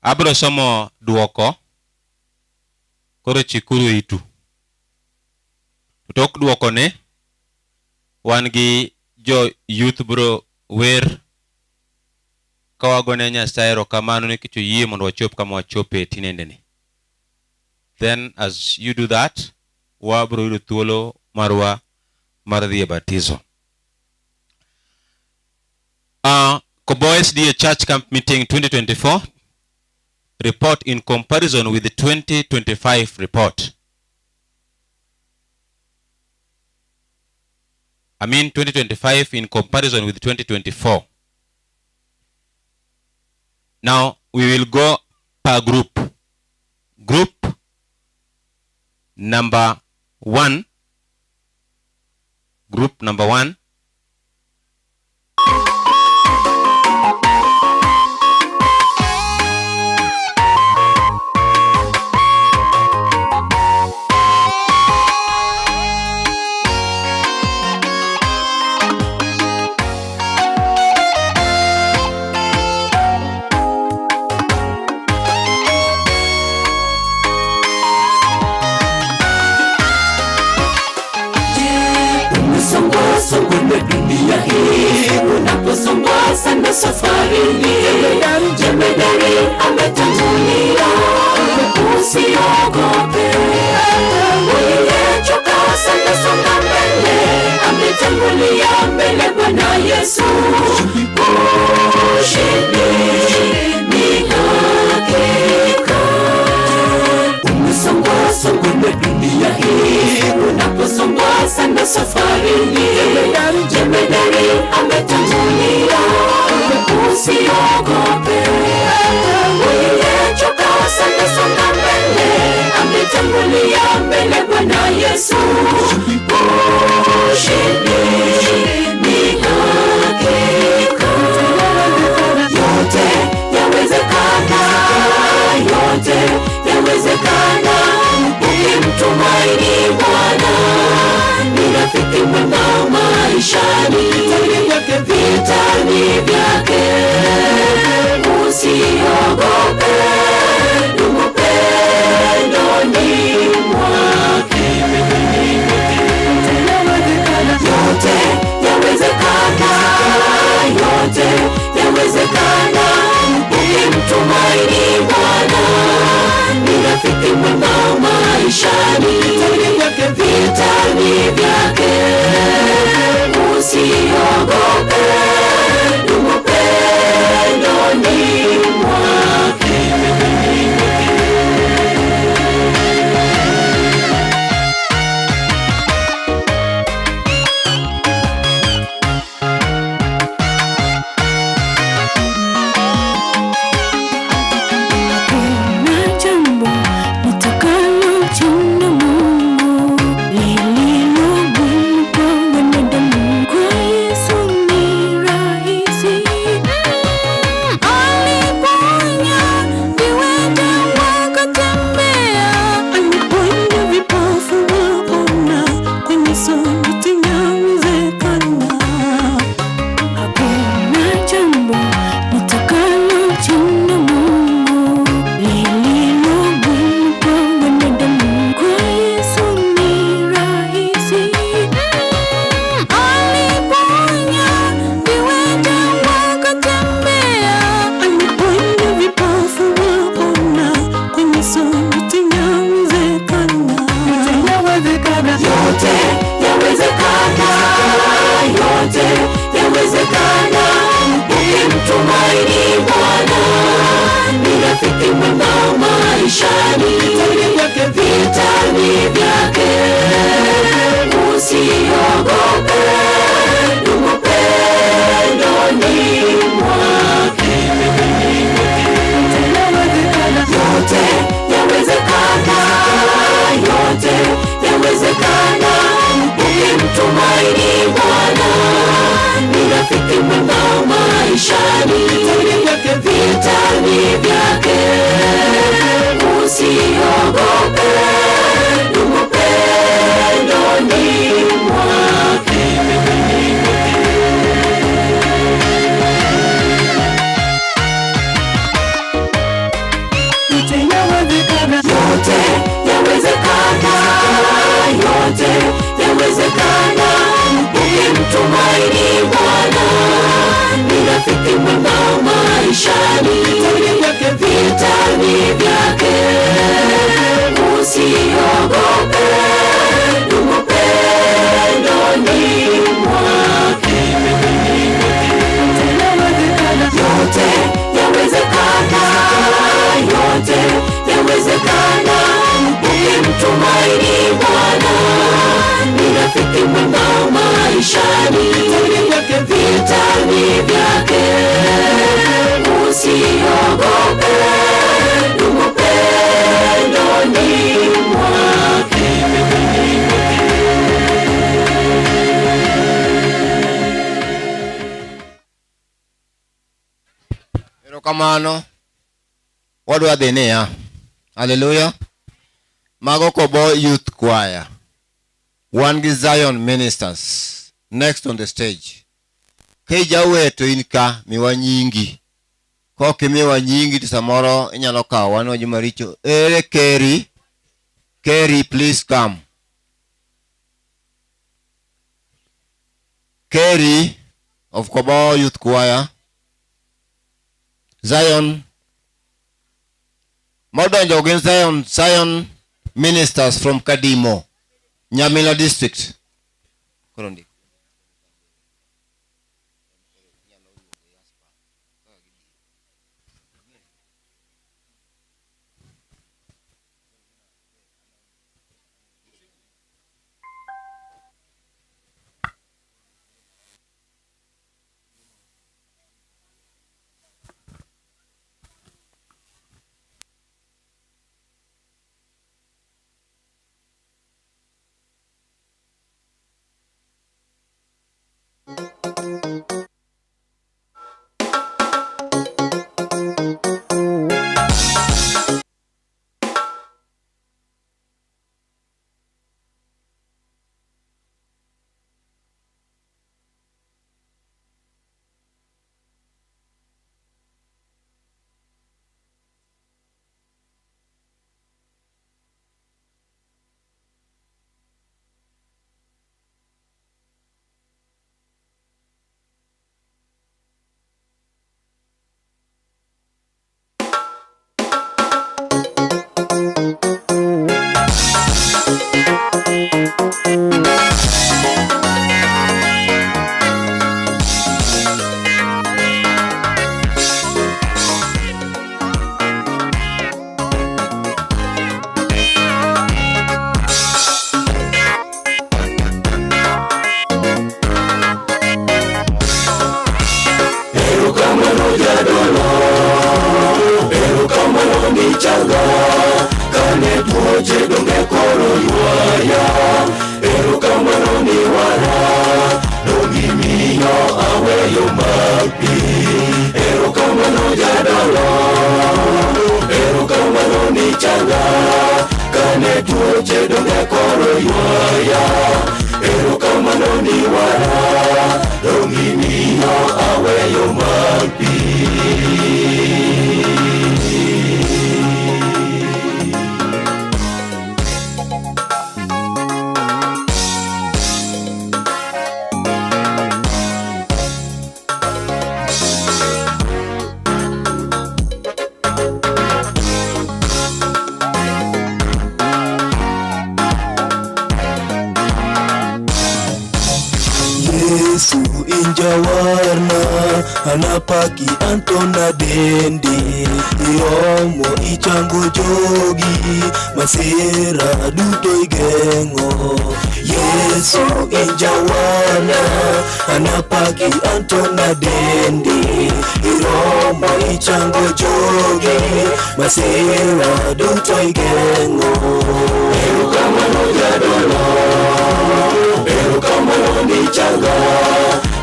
Abro somo duoko. Koro chikuru itu. Tok duoko ne wan gi jo youth bro wer ka wagone Nyasaye erokamano nikech oyie mondo wachop kama wachope tinendeni. Then as you do that, wabro yudo thuolo marwa mar dhi e batizo. Koboe SDA Church Camp Meeting 2024 report in comparison with the 2025 report. I mean 2025 in comparison with 2024. Now we will go per group. Group number 1. Group number 1. Umesongwa na dunia hii, unaposongwa sana safarini, jemedari ametangulia, usiogope. Uliyechoka sana songa mbele, ametangulia mbele Bwana Yesu. Ushindi ni hakika. Umesongwa songwa na dunia hii, unaposongwa sana safarini, jemedari ametangulia, usiogope. Uliyechoka sana songa mbele, ametangulia mbele Bwana Yesu. Ushindi ni hakika. Yote yawezekana, yote yawezekana, ukimtumaini Bwana. Ni rafiki mwema maishani, vitani vyake usiogope, dumu pendoni mwake. Yote yawezekana, yote yawezekana, ukimtumaini Bwana. Ni rafiki mwema maishani, vitani vyake maishani, vita ni vyake. Usiogope, dumu pendoni mwake. Yote yawezekana, yote yawezekana, ukimtumaini Bwana. Ni rafiki mwema maishani, vita ni vyake. Usiogope, dumu pendoni mwake. Yote yawezekana, yote yawezekana, ukimtumaini Bwana. Ni rafiki mwema maishani, vita ni vyake. Usiogope, dumu pendoni mwake. Yote yawezekana, yote yawezekana, ukimtumaini Bwana. Ni rafiki mwema maishani, vita ni vyake. Usiogope, dumu pendoni mwake. Erokamano. Wadwa dhi niya. Haleluya. Mago Kobo Youth Choir. Wan gi Zion Ministers. Next on the stage. Kijawer to in ka, miwa nyingi. Kok imiwa nyingi to samoro inyalo kawo wan joma richo. Ere Kerry? Kerry, please come. Kerry of Kobo Youth Choir. Zion. Modonjo gin Zion, Zion Ministers from Kadimo, Nyamila District. Koro ndik. Erokamano jadolo, erokamano michanga, kane tuoche donge koro ywaya. Erokamano ni wara, dongimiyo aweyo mapi. Erokamano jadolo, erokamano michanga, kane tuoche donge koro ywaya. Erokamano ni wara, dongimiyo aweyo mapi. Yesu in jawarna, Anapaki antona dendi Iromo ichango jogi Masira duto igeng'o Yesu injawana Anapaki antona dendi Iromo ichango jogi Masira duto igeng'o Erokamano jadolo Erokamano ni changa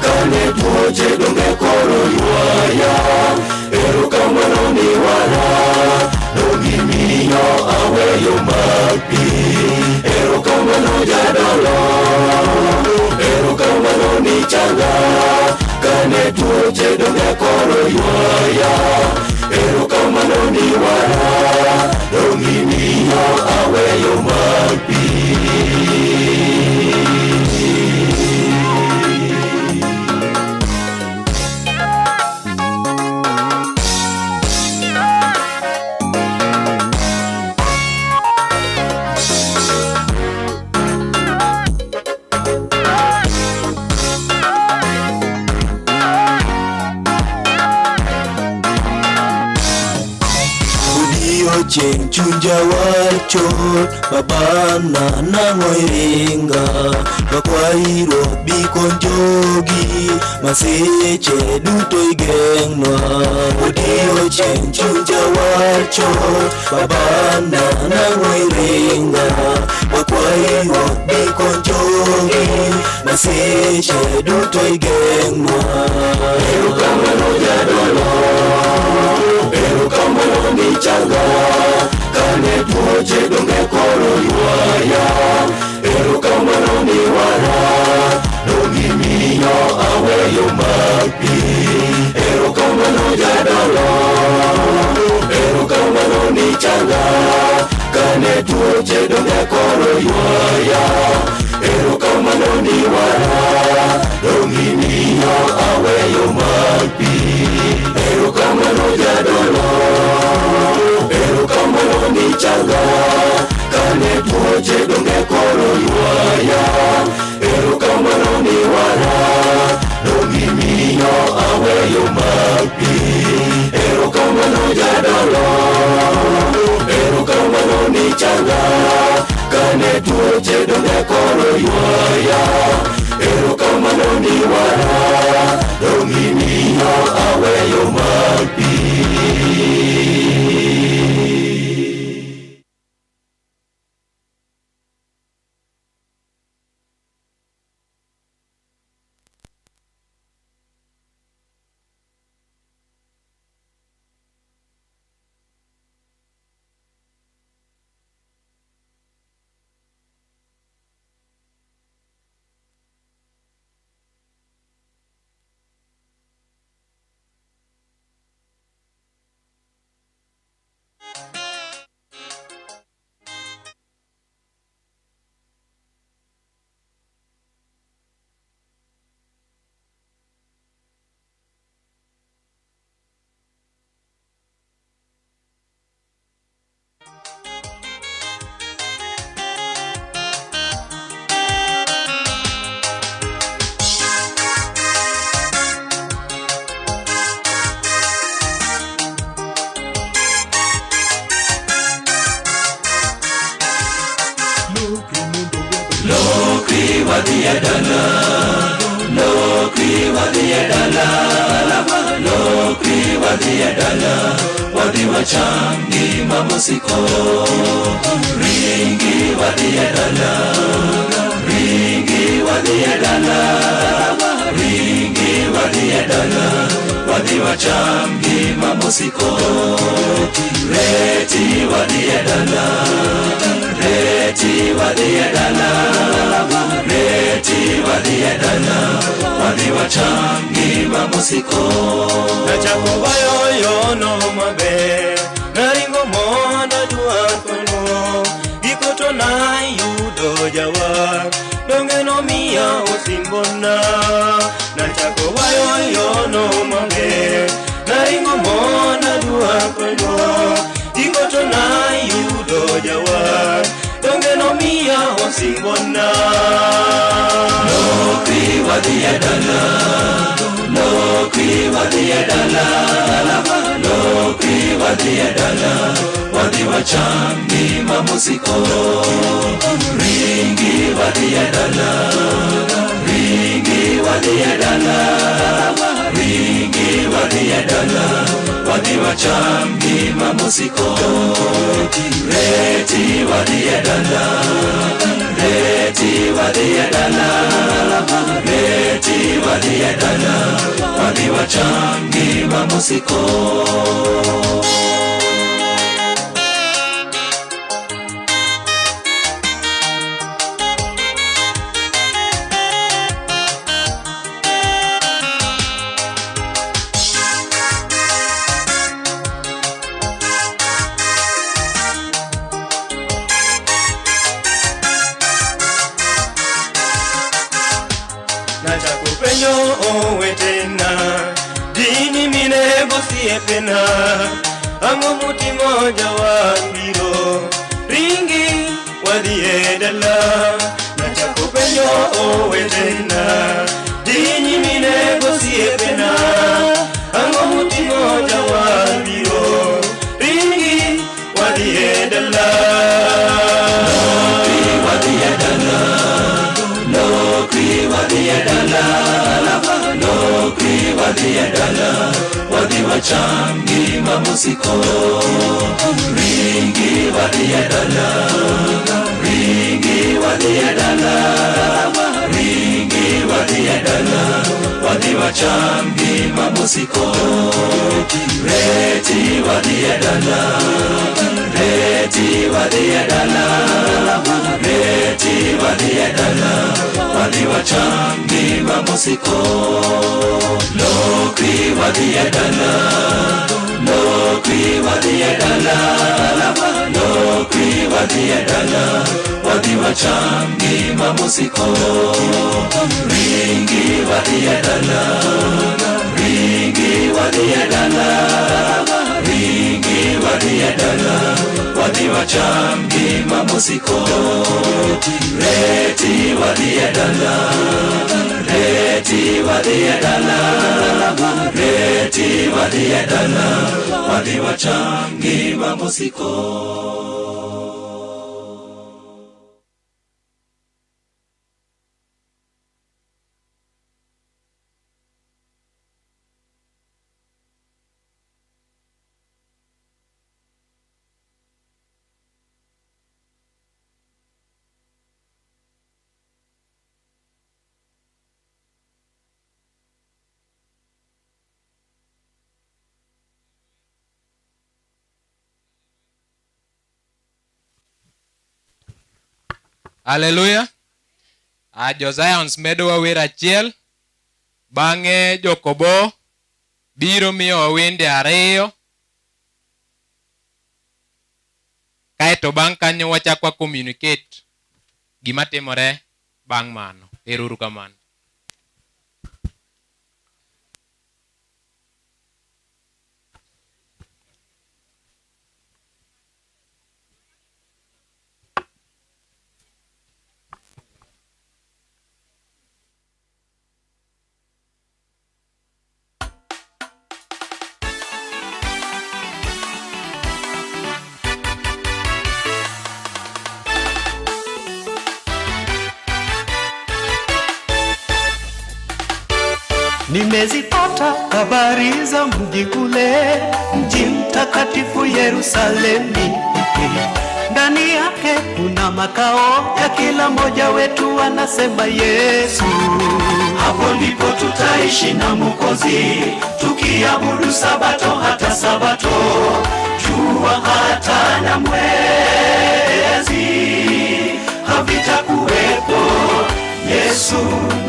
Kane tuoche donge koro ywaya Erokamano ni wara Dongi miyo aweyo mapi Erokamano jadolo Erokamano ni changa Kane tuoche donge koro ywaya Erokamano ni wara Dongi miyo aweyo mapi Odiochieng' chunja wacho Babana nang'o iringa Wakwairo bikon jogi Masiche duto igeng'nwa Odiochieng' chunja wacho Babana nang'o iringa Wakwairo bikon jogi Masiche duto igeng'nwa Erokamano jadolo Erokamano ni changa Kane tuoche donge koro ywaya Erokamano ni wara Dongi miyo aweyo mapi Erokamano jadolo Erokamano ni changa Kane tuoche donge koro ywaya Erokamano ni wara Dongi miyo aweyo mapi Erokamano jadolo Erokamano ni changa Kane tuoche donge koro ywaya Erokamano ni wara Dongi miyo aweyo mapi Erokamano jadolo Erokamano ni changa Kane tuoche donge koro ywaya Erokamano ni wara Dongi miyo aweyo mapi Lokri wadhi e dala, lokri wadhi e dala, lokri wadhi e dala, wadhi wacham ngima mosiko. Ringi wadhi e dala, ringi wadhi e dala, ringi wadhi e dala, wadhi wacham ngima mosiko. Reti wadhi e dala, reti wadhi e dala, reti wadhi e dala, wadhi wacham ngima mosiko. Nachako bayo yono maber, naringo mondo adwakno, giko to nayudo jawar, donge nomiya osimbona. Nachako bayo yono maber, naringo mondo adwakno, giko to nayudo jawar, donge nomiya osimbona. Lokri wadhi e dala, lokri wadhi e dala, lokri wadhi e dala, wadhi wacham gima mosiko. Ringi wadhi e dala, ringi wadhi e dala, ringi wadhi e dala, wadhi wacham gima mosiko. Reti wadhi e dala, reti wadhi e dala, reti wadhi e dala, wadhi wacham gima mosiko. Nachakupenjo owetena, dini minego osiepena, ang'o mutimo jawar biro, ringi wadhi e dala. Nachakupenjo owetena, dini minego osiepena, ang'o mutimo jawar biro, ringi wadhi e dala. Lokri wadhi e dala, lokri wadhi e dala, lokri wadhi e dala, wadhi wacham gima mosiko. Ringi wadhi e dala, ringi wadhi e dala, ringi wadhi e dala, wadhi wacham gima mosiko. Reti wadhi e dala, reti wadhi e dala, reti wadhi e dala, wadhi wacham gima mosiko. Lokri wadhi e dala, lokri wadhi e dala, lokri wadhi e dala, wadhi wacham gima mosiko. Ringi wadhi e dala, ringi wadhi e dala, ringi wadhi e dala, wadhi wacham gima mosiko. Reti wadhi e dala, reti wadhi e dala, reti wadhi e dala, wadhi wacham gima mosiko. Haleluya. Jo Zions medowa wer achiel. Bang'e Jokobo biro miyowa wende ariyo. Kaeto bang' kanyo wachak wa communicate gima timore bang' mano. Ero uru kamano. Nimezipata habari za mji ule, mji mtakatifu Yerusalemu. Ndani yake kuna makao ya kila mmoja wetu, anasema Yesu. Hapo ndipo tutaishi na Mwokozi, tukiabudu Sabato hata Sabato, jua hata na mwezi havitakuwepo. Yesu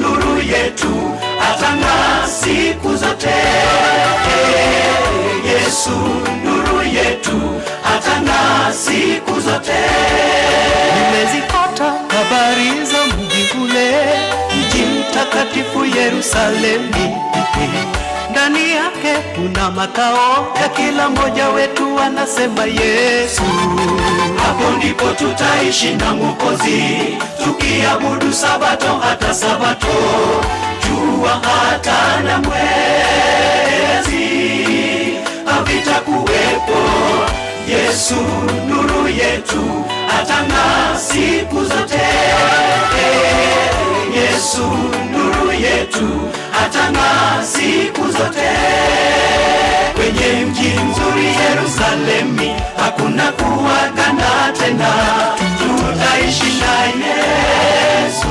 nuru yetu atang'aa siku zote. Yesu nuru yetu atang'aa siku zote. Nimezipata habari za mji ule, mji mtakatifu Yerusalemu. Ndani yake kuna makao ya kila mmoja wetu, anasema Yesu. Hapo ndipo tutaishi Tutaishi na Mwokozi tukiabudu Sabato hata Sabato, jua hata na mwezi havitakuwepo. Yesu nuru yetu atang'aa siku zote. Yesu nuru yetu atang'aa siku zote. Kwenye mji mzuri Yerusalemi hakuna kuagana tena, tutaishi na Yesu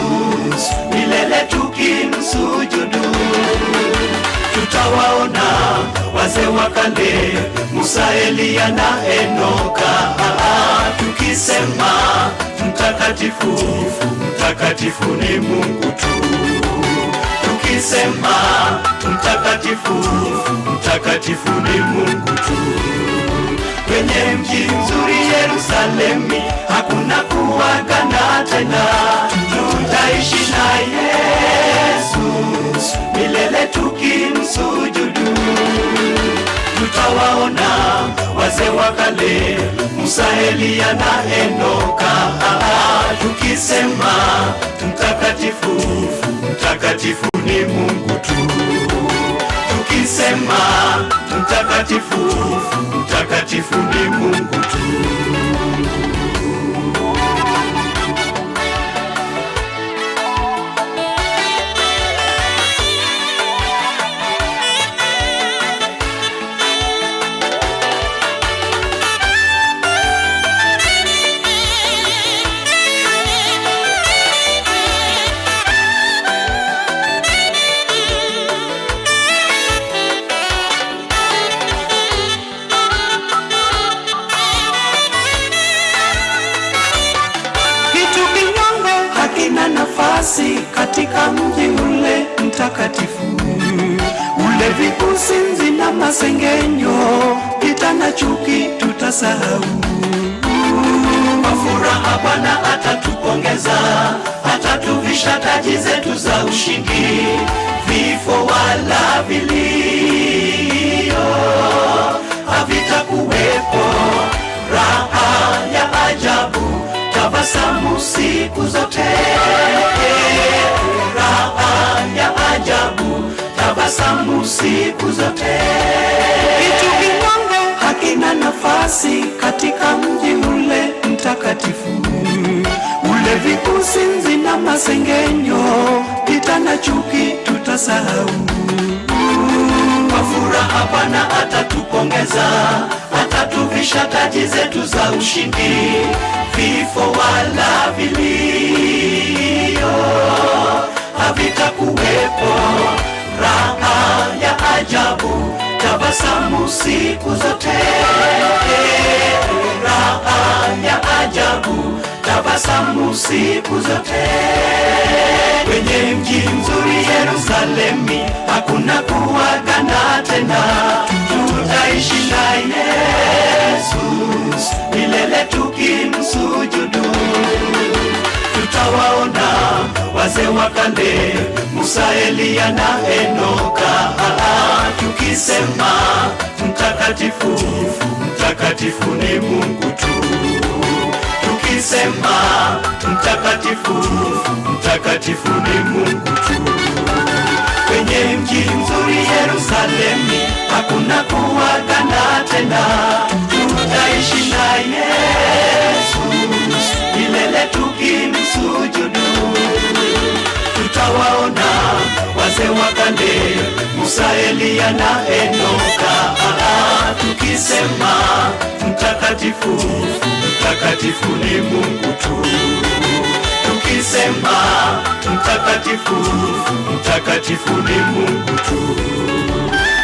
milele tukimsujudu. Tutawaona wazee wa kale, Musa, Eliya na Enoka, tukisema mtakatifu, mtakatifu ni Mungu tu. Tukisema mtakatifu, mtakatifu ni Mungu tu. Kwenye mji mzuri Yerusalemi hakuna kuagana tena, tutaishi na Yesu milele tukimsujudu. Tutawaona wazee wa kale, Musa, Eliya na Enoka, tukisema mtakatifu, mtakatifu ni Mungu tu. Tukisema mtakatifu, mtakatifu ni Mungu tu. Kitu kinyonge hakina nafasi katika mji ule mtakatifu. Ulevi, usinzi na masengenyo, vita na chuki tutasahau. Kwa furaha Bwana atatupongeza, atatuvisha taji zetu za ushindi, vifo wala vilio havitakuwepo. Raha ya ajabu, tabasamu siku zote. Raha ya ajabu, tabasamu siku zote. Kitu kinyonge hakina nafasi katika mji ule mtakatifu. Ulevi, usinzi na masengenyo, vita na chuki tutasahau. Kwa furaha Bwana atatupongeza, atatuvisha taji zetu za ushindi, vifo wala vilio havitakuwepo. Raha ya ajabu, tabasamu siku zote. Raha ya ajabu, tabasamu siku zote. Kwenye mji mzuri Yerusalemi hakuna kuagana tena, tutaishi na Yesu milele tukimsujudu. Tutawaona wazee wa kale, Musa, Eliya na Enoka, tukisema mtakatifu, mtakatifu ni Mungu tu. Tukisema mtakatifu, mtakatifu ni Mungu tu. Kwenye mji mzuri Yerusalemi hakuna kuagana tena, tutaishi na Yesu milele tukimsujudu. Tutawaona wazee wa kale, Musa, Eliya na Enoka, tukisema mtakatifu, mtakatifu ni Mungu tu. Tukisema mtakatifu, mtakatifu ni Mungu tu.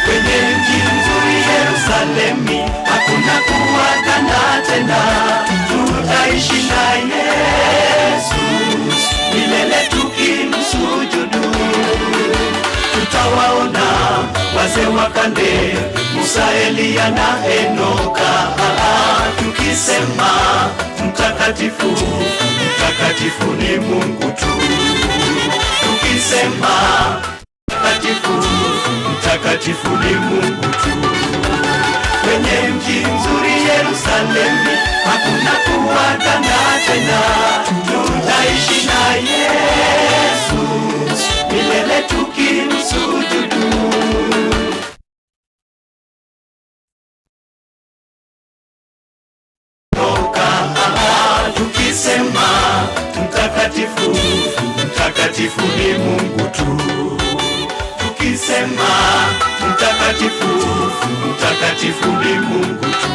Kwenye mji mzuri Yerusalemi hakuna kuagana tena, tutaishi na Yesu milele tukimsujudu. Tutawaona wazee wa kale, Musa, Eliya na Enoka, tukisema mtakatifu, mtakatifu ni Mungu tu. Tukisema mtakatifu, mtakatifu ni Mungu tu. Kwenye mji mzuri Yerusalemu hakuna kuagana tena, Mtakatifu, mtakatifu ni Mungu tu. Tukisema mtakatifu, mtakatifu ni Mungu tu.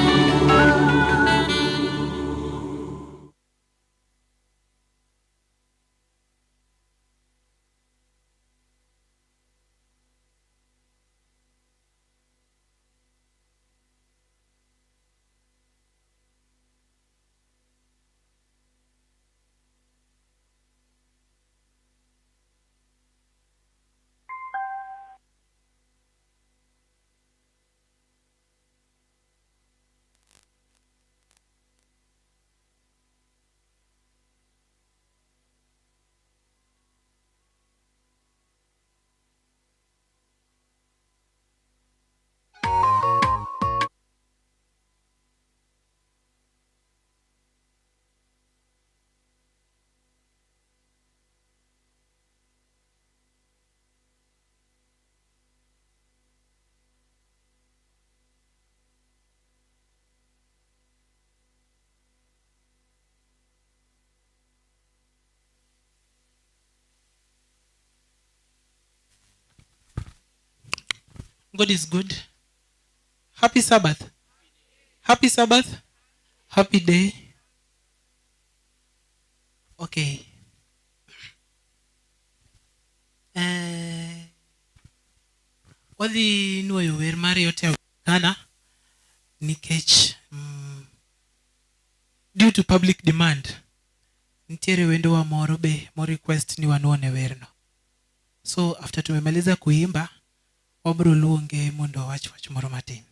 God is good. Happy Sabbath. Happy Sabbath. Happy day. Okay. Wadhi nuoyo wer mar yote yawezekana nikech due to public demand nitiere wendowa moro be mo request ni wanuone werno. So after tumemaliza kuimba wabro luonge mondo wawach wach moro matin.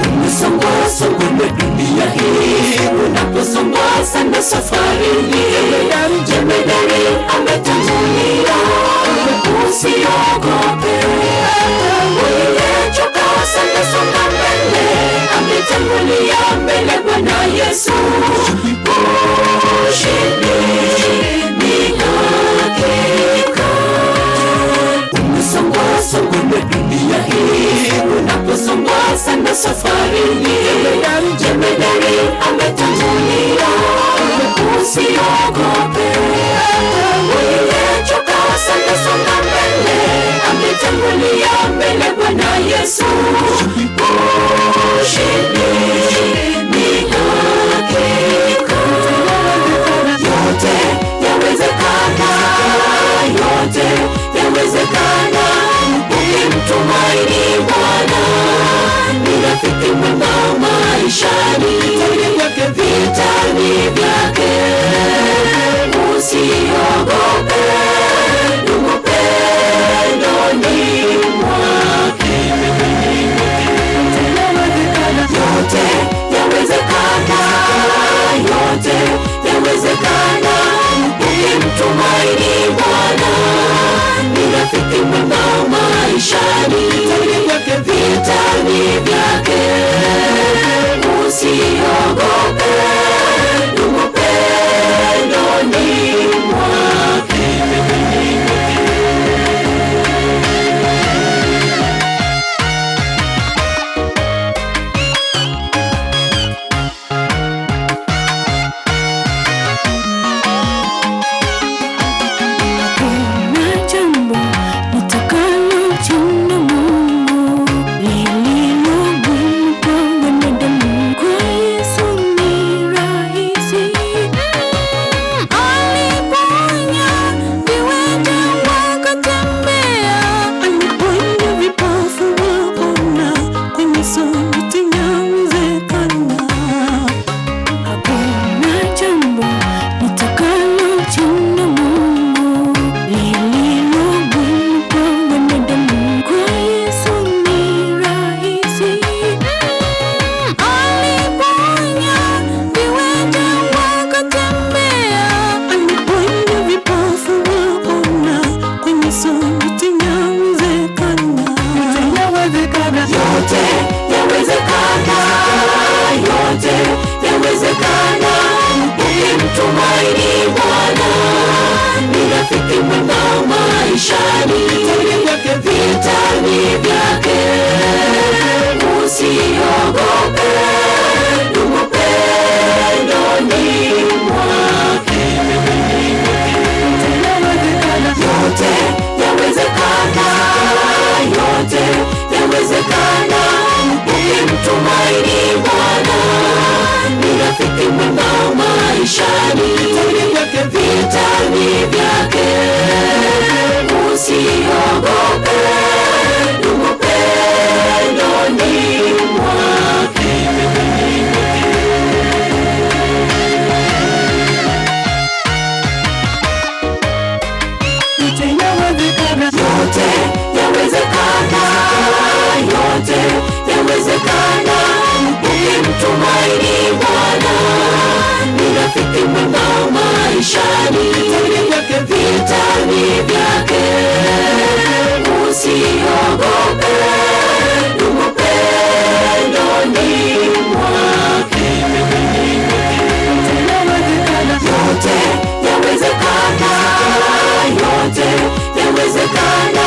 Unaposongwa na dunia hii, unaposongwa sana safarini, jemedari ametangulia, usiogope. Uliyechoka sana songa mbele, ametangulia mbele Bwana Yesu. Ushindi ni hakika. Umesongwa songwa na dunia hii, unaposongwa sana safarini, jemedari ametangulia, usiogope. Uliyechoka sana songa mbele, ametangulia mbele Bwana Yesu. Ushindi ni hakika. Yote yawezekana, yote yawezekana, ukimtumaini Bwana. Ni rafiki mwema maishani, vitani vyake usiogope, dumu pendoni mwake. Yote yawezekana, yote yawezekana, ukimtumaini Bwana. Ni rafiki mwema maishani, vitani vyake usiogope, dumu pendoni mwake. Kuna jambo litakalotenda Mungu lililo gumu kwa wanadamu. Kwa Yesu ni maishani, vita ni vyake. Usiogope, dumu pendoni mwake. Yote yawezekana, yote yawezekana, ukimtumaini Bwana. Ni rafiki mwema maishani, vita ni vyake. Usiogope, dumu pendoni mwake. Yote yawezekana, yote yawezekana, ukimtumaini Bwana. Ni rafiki mwema maishani, vita ni vyake. Usiogope, dumu pendoni mwake. Yote yawezekana, yote yawezekana,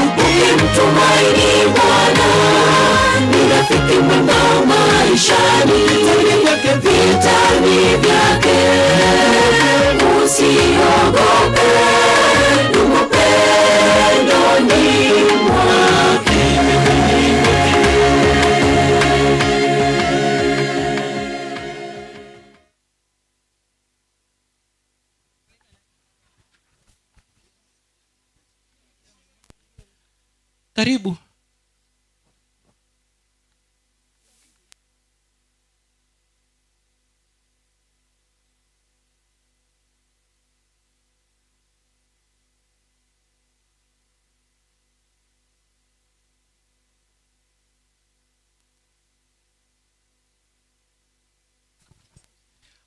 ukimtumaini Bwana. Ni rafiki mwema maishani, vita ni vyake. Usiogope, dumu pendoni mwake. Karibu.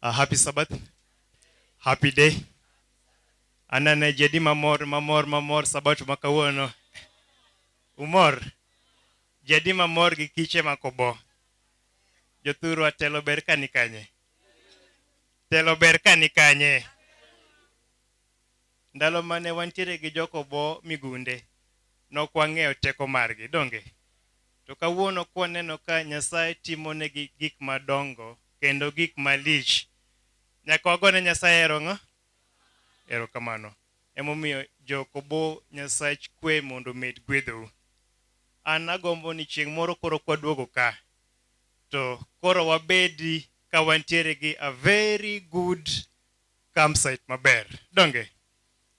Happy Sabbath. Happy day. Anane jedi mamor mamor mamor sabato ma kawuono. Umor. Jadi mamor gi kiche makobo. Jothurwa telo ber ka ni kanye? Telo ber ka ni kanye? Ndalo mane wantiere gi jokobo Migunde, nok wang'eyo teko margi, donge? To kawuono kwaneno ka Nyasaye timonegi gik madongo kendo gik malich. Nyaka wagone Nyasaye ero erokamano. Emomiyo jokobo Nyasach kwe mondo omed gwedhou. An agombo ni chieng' moro koro kwaduogo ka, to koro wabedi ka wantiere gi a very good campsite maber. Donge?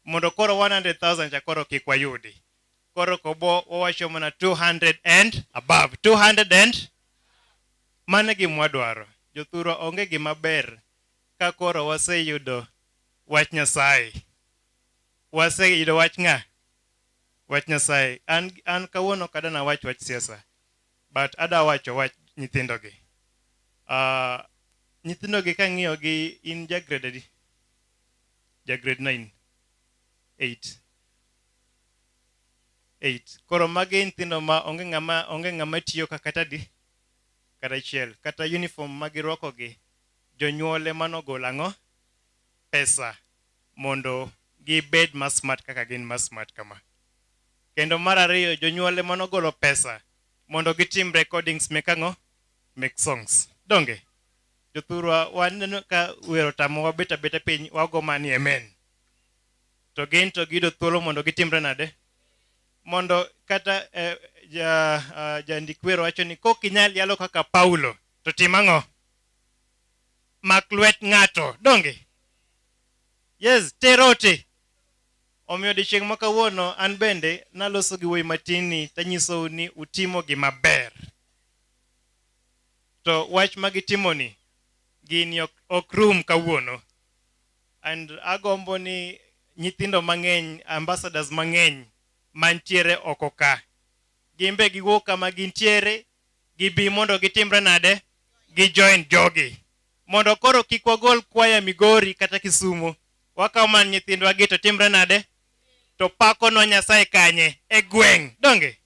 Mondo koro 100,000 cha koro kik wayudi. Koro kobo wawacho mana 200 and above. 200 and mano e gima wadwaro. Jothurwa onge gima ber ka koro waseyudo wach Nyasaye. Waseyudo wach ng'a? Wach Nyasaye. An kawuono ok adwa nawach wach siasa, but adwa wacho wach nyithindogi. Nyithindogi kang'iyogi, in ja grade adi? Ja grade 9. 8. 8. Koro magi nyithindo ma onge ng'ama tiyo ka kata adi? Kata achiel. Kata uniform ma girwakogi, jonyuol ema nogolo ang'o? Pesa mondo gibed ma smart kaka gin ma smart kama. Kendo mar ariyo, jonyuol ema nogolo pesa mondo gitim recordings mek ang'o? Mek songs. Donge? Jothurwa waneno ka wero tamo wabet abeta piny wago mani amen. To gin to giyudo thuolo mondo gitimre nade? Mondo kata jandik wer wacho ni kok inyal yalo kaka Paulo to tim ang'o? Mak lwet ng'ato. Donge? Yes, ter ote. Omiyo odiechieng' ma kawuono an bende naloso gi wuoyi matin ni tanyisou ni utimo gima ber. To wach ma gitimoni gini ok rum kawuono. And agombo ni nyithindo mang'eny, ambassadors mang'eny mantiere oko ka, gin be giwuok kama gintiere, gibi mondo gitimre nade? Gi join jogi. Mondo koro kik wagol kwaya Migori kata Kisumu, wakaw mana nyithindwa gi to timre nade? To pakonwa Nyasaye kanye? E gweng', donge?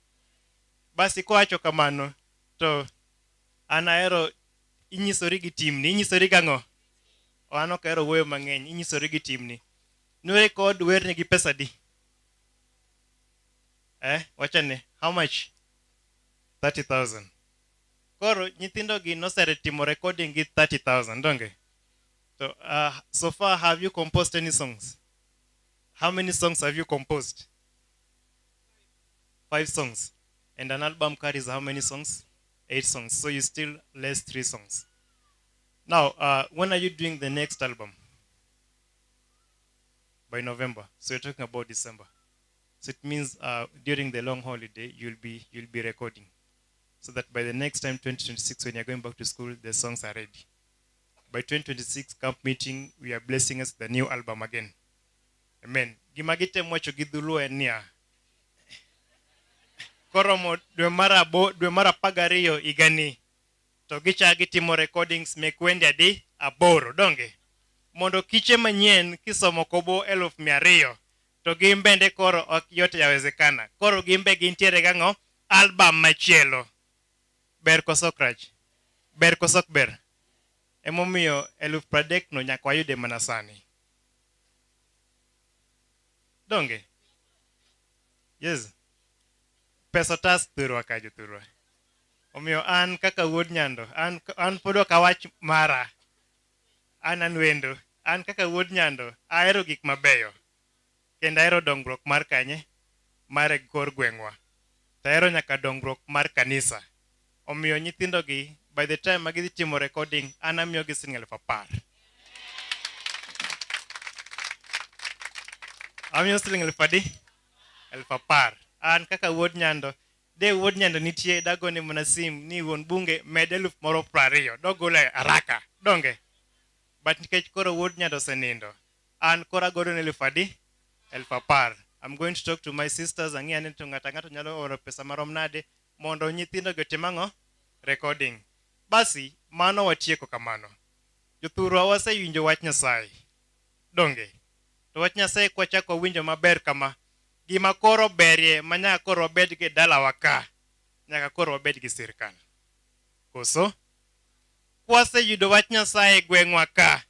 Basi kowacho kamano, to an ahero inyisori gi timni, inyisori gang'o? An ok ahero wuoyo mang'eny, inyisori gi timni. Nurekod werni gi pesa adi? Wachane, how much? 30,000. Koro nyithindo gi nosere timo recording gi 30,000, donge? So, so far, have you composed any songs? How many songs have you composed? 5 songs. And an album carries how many songs? 8 songs. So you still less 3 songs. Now, when are you doing the next album? By November. So you're talking about December. So it means during the long holiday, you'll be recording. So that by the next time, 2026, when you're going back to school, the songs are ready. By 2026 camp meeting, we are blessing us the new album again. Amen. Gimagite mwacho gidhuluo en niya. Koromo dwe mar 12 higani to gichako gitimo recordings mek wende adi 8 donge mondo kiche manyien kisomo kobo 200,000 to gin bende koro ok yote yawezekana. Koro gin be gintiere gang'o album machielo. Ber koso ok rach? Ber koso ok ber? Emomiyo 30,000 no nyaka wayude mana sani. Donge? Yes. Pesa tas thurwa ka jothurwa. Omiyo an kaka wuod Nyando, an pod ok awach mara. An wendo. An kaka wuod Nyando, ahero gik mabeyo. Kendo ahero dongruok mar kanye? Mar e kor gweng'wa. To ahero nyaka dongruok mar kanisa. Omiyo nyithindogi, by the time ma gidhi timo recording, an amiyogi siling 10,000. Amiyo siling 10,000 adi? 10,000. An kaka wuod Nyando, de wuod Nyando nitie dagone mana sim ni wuon bunge med 20,000 dogole haraka donge. But nikech koro wuod Nyando osenindo, an koro agolo ne 10,000 adi? 10,000. I'm going to talk to my sisters ang'i ane to ng'ato ang'ato nyalo oro pesa marom nade mondo nyithindo gi otim ang'o? Recording. Basi mano watieko kamano. Jothurwa wasewinjo wach Nyasaye. Donge? To wach Nyasaye kwachako winjo maber kama, gima koro berie ma nyaka koro wabed gi dalawa ka, nyaka koro wabed gi sirkal. Koso? Kwaseyudo wach Nyasaye e gweng'wa ka,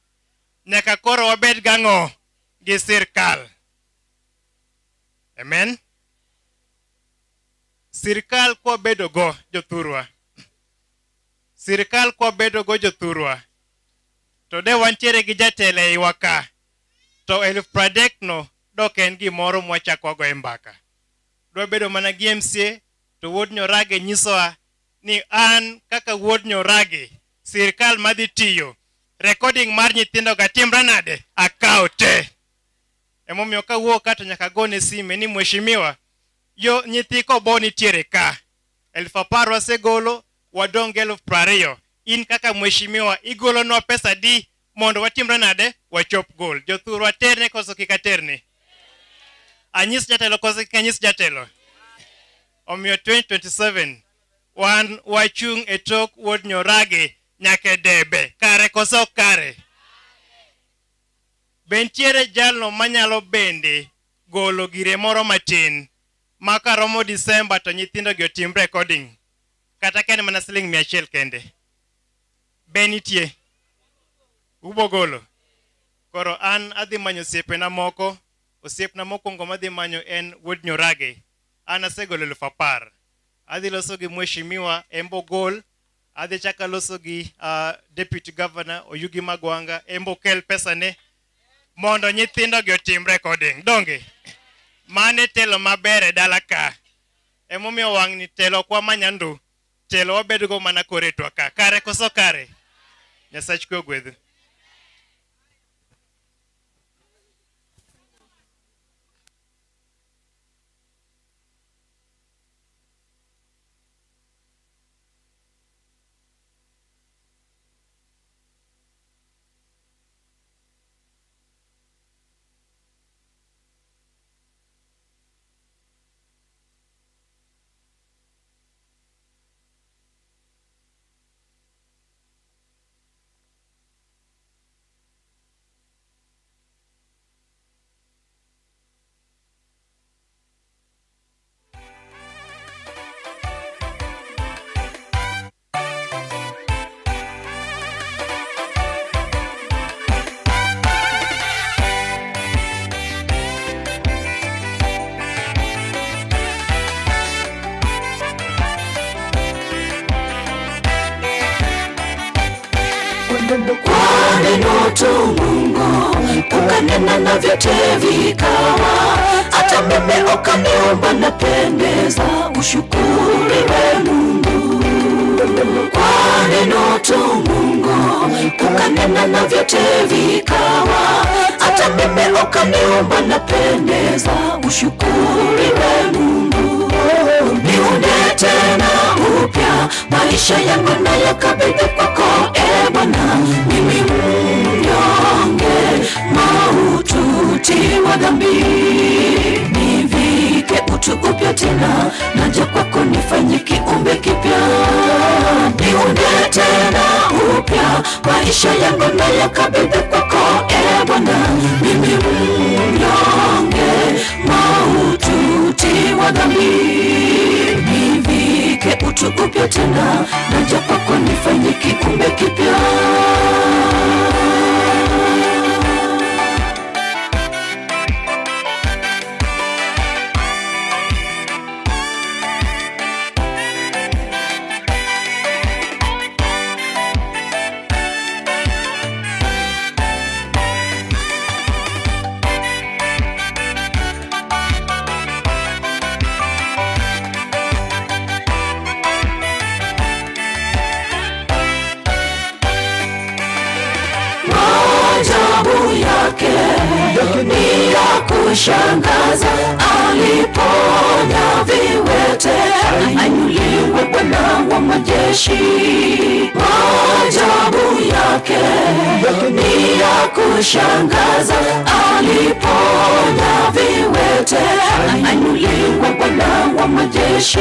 nyaka koro wabed gang'o? Gi sirkal. Amen? Sirkal kwabedo go jothurwa. Sirkal kwabedo go jothurwa. To de wantiere gi jatelo e iwa ka, to 30,000 no dok en gimoro mwachako wago e mbaka. Dwa bedo mana gi MCA to wuod Nyorage nyisowa ni an kaka wuod Nyorage, sirkal madhi tiyo, recording mar nyithindo ga timre nade? Akaw te. Emomiyo kawuok ka to nyaka agone sime ni mheshimiwa, yo nyithi Kobo nitiere ka. 10,000 wasegolo, wadong' gi 20,000. In kaka mheshimiwa igolonwa pesa di mondo watimre nade? Wachop goal. Jothurwa terne koso kik aterne? Anyis jatelo koso kik anyis jatelo? Omiyo 2027 wan wachung' e tok wuod Nyorage nyaka e debe. Kare koso ok kare? Be nitiere jalno manyalo bende golo gire moro matin ma karomo Disemba to nyithindo gi otim recording kata ka en mana siling 100 kende? Be nitie? Ubo golo? Koro an adhi manyo osiepena moko. Osiepna mokwongo madhi manyo en wuod Nyorage. An asegolo 10,000. Adhi loso gi mheshimiwa Embo Gol. Adhi chako loso gi deputy governor Oyugi Magwanga. Embo kel pesane mondo nyithindo gi otim recording. Donge? Mane telo maber e dala ka. Emomiyo wang'ni telo ok wamany andu. Telo wabedgo mana koretwa ka. Kare koso kare? Nyasach kwe ogwedhu. Kwa neno tu Mungu ukanena na vyote vikawa, hata mimi ukaniumba napendeza, ushukuriwe Mungu. Kwa neno tu Mungu ukanena na vyote vikawa, hata mimi ukaniumba napendeza, ushukuriwe Mungu. Niunde tena upya maisha yangu nayakabidhi kwako, e Bwana, mimi mnyonge maututi wa dhambi, nivike utu upya tena, naja kwako nifanye kiumbe kipya. Niunde tena upya maisha yangu nayakabidhi kwako, e Bwana, mimi mnyonge maututi wa dhambi, nivike utu upya tena, naja kwako nifanye kiumbe kipya. Maajabu yake ni ya kushangaza, aliponya viwete, ainuliwe Bwana wa majeshi. Maajabu yake ni ya kushangaza, aliponya viwete, ainuliwe Bwana wa majeshi.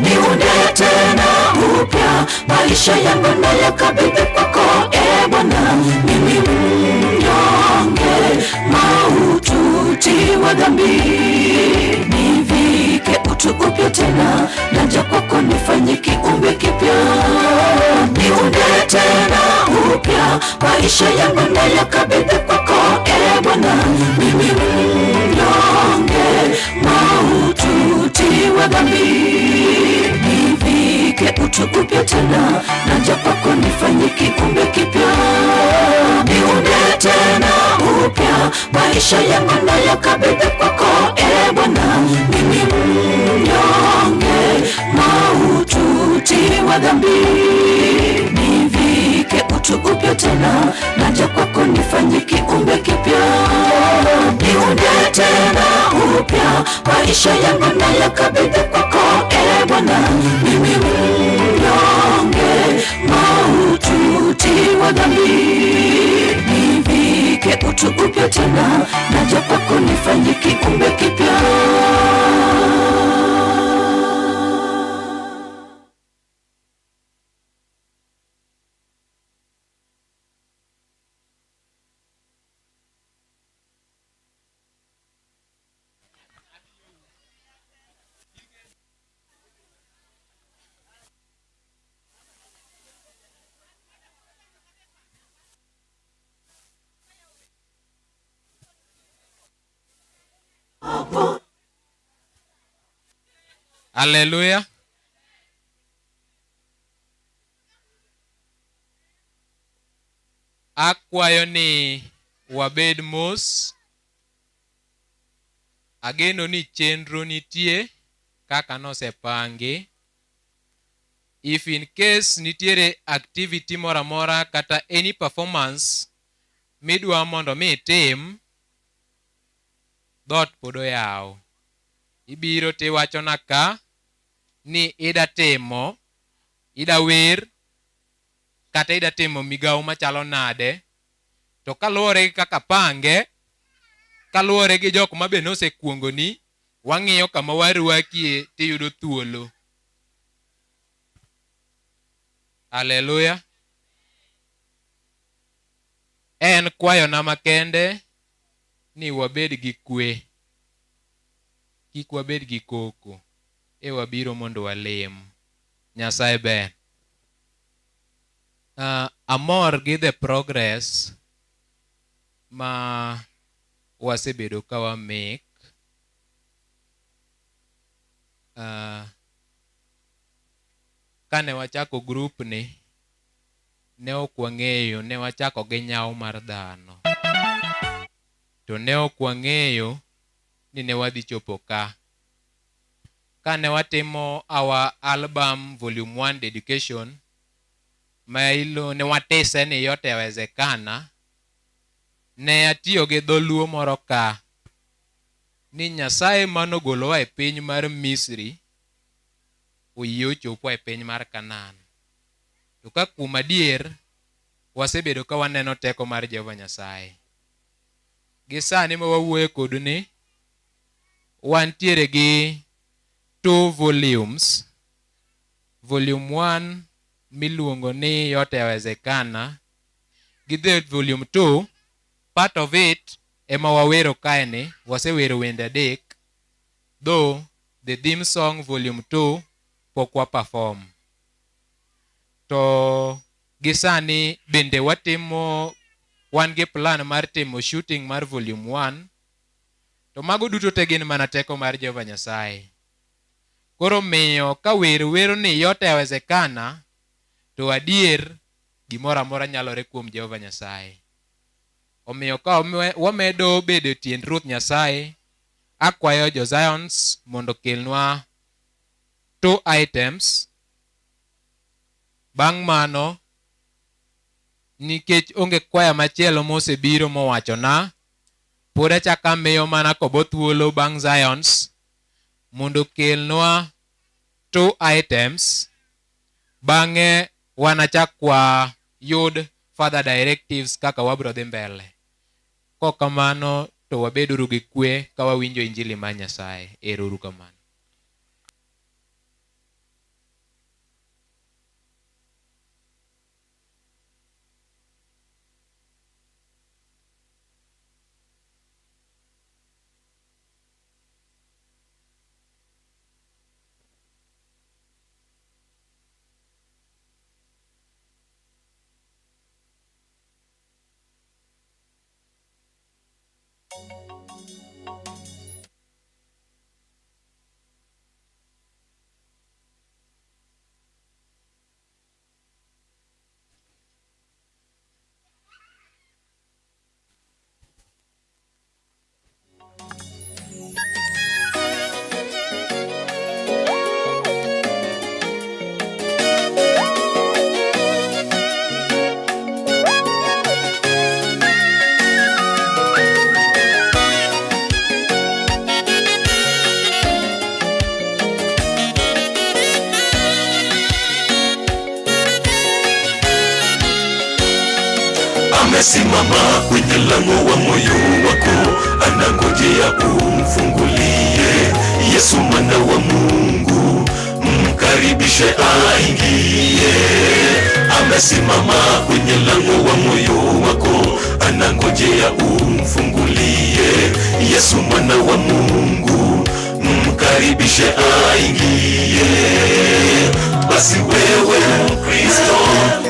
Niunde tena upya maisha yangu nayakabidhi kwako, e Bwana, mimi mnyonge maututi wa dhambi, nivike utu upya tena, naja kwako nifanye kiumbe kipya. Niunde tena upya maisha yangu nayakabidhi kwako, e Bwana, mimi mnyonge maututi wa dhambi, nivike utu upya tena, naja kwako nifanye kiumbe kipya. Niunde tena upya maisha yangu nayakabidhi kwako, e Bwana, mimi mnyonge maututi wa dhambi, nivike utu upya tena, naja kwako nifanye kiumbe kipya. Niunde tena upya maisha yangu nayakabidhi kwako, e Bwana, mimi mnyonge maututi wa dhambi, nivike utu upya tena, naja kwako nifanye kiumbe kipya. Haleluya. Akwayo ni wabed mos. Ageno ni chenro nitie kaka nosepangi. If in case nitiere activity moro amora kata any performance midwa mondo mi itim, dhoot pod oyaw. Ibiro tiwachona ka ni ida timo, ida wer, kata ida timo migawo machalo nade. To kaluwore gi kaka pange, kaluwore gi jok ma be nosekuongoni, wang'iyo kama warwakie tiyudo thuolo. Haleluya. En kwayona makende ni wabed gi kwe. Kik wabed gi koko. E wabiro mondo walem. Nyasaye ber. Amor gi the progress ma wasebedo ka wa make. Kane wachako group ni, ne ok wang'eyo ne wachako gi nyawo mar dhano. To ne ok wang'eyo ni ne wadhi chopo ka. Kane watimo our album volume 1 dedication, ma ilo ne watise ni yote yawezekana, ne atiyo gi dholuo moro ka ni Nyasaye manogolowa e piny mar Misri oyie ochopwa e piny mar Kanaan. To ka kuom adier wasebedo ka waneno teko mar Jehova Nyasaye. Gi sani ma wawuoye kodu ni wantiere gi 2 volumes. Volume 1 miluongo ni Yote Yawezekana gi the volume 2 part of it ema wawero kae ni wasewero wende adek though the theme song volume 2 pok wa perform. To gi sani bende watimo wan gi plan mar timo shooting mar volume 1 to mago duto te gin mana teko mar Jehova Nyasaye. Koro miyo ka wer wero ni yote yawezekana to adier gimoro amora nyalore kuom Jehova Nyasaye. Omiyo ka wamedo bedo e tiend Ruoth Nyasaye, akwayo jo Zions mondo okelnwa 2 items. Bang' mano, nikech onge kwaya machielo mosebiro mowachona, pod achako amiyo mana Kobo thuolo bang' Zions mondo okelnwa 2 items. Bang'e wanachak wayud further directives kaka wabro dhi mbele. Kok kamano to wabeduru gi kwe ka wawinjo injili mar Nyasaye. Ero uru kamano. Amesimama kwenye lango wa moyo wako, anangojea umfungulie. Yesu mwana wa Mungu, mkaribishe aingie. Amesimama kwenye lango wa moyo wako, anangojea umfungulie. Yesu mwana wa Mungu, mkaribishe aingie. Basi wewe Mkristo,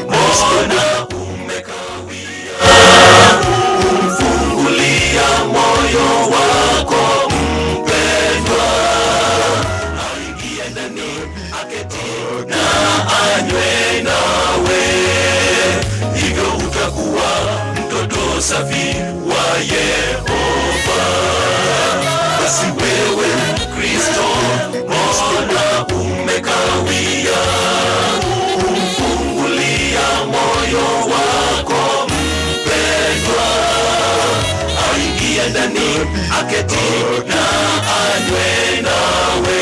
mbona umfungulia moyo wako mpendwa, aingie ndani aketi na anywe nawe, hivyo utakuwa mtoto safi wa Yehova. Basi wewe Mkristo, mbona umekawia kumfungulia moyo wako mpendwa, aingie ndani aketi na anywe nawe,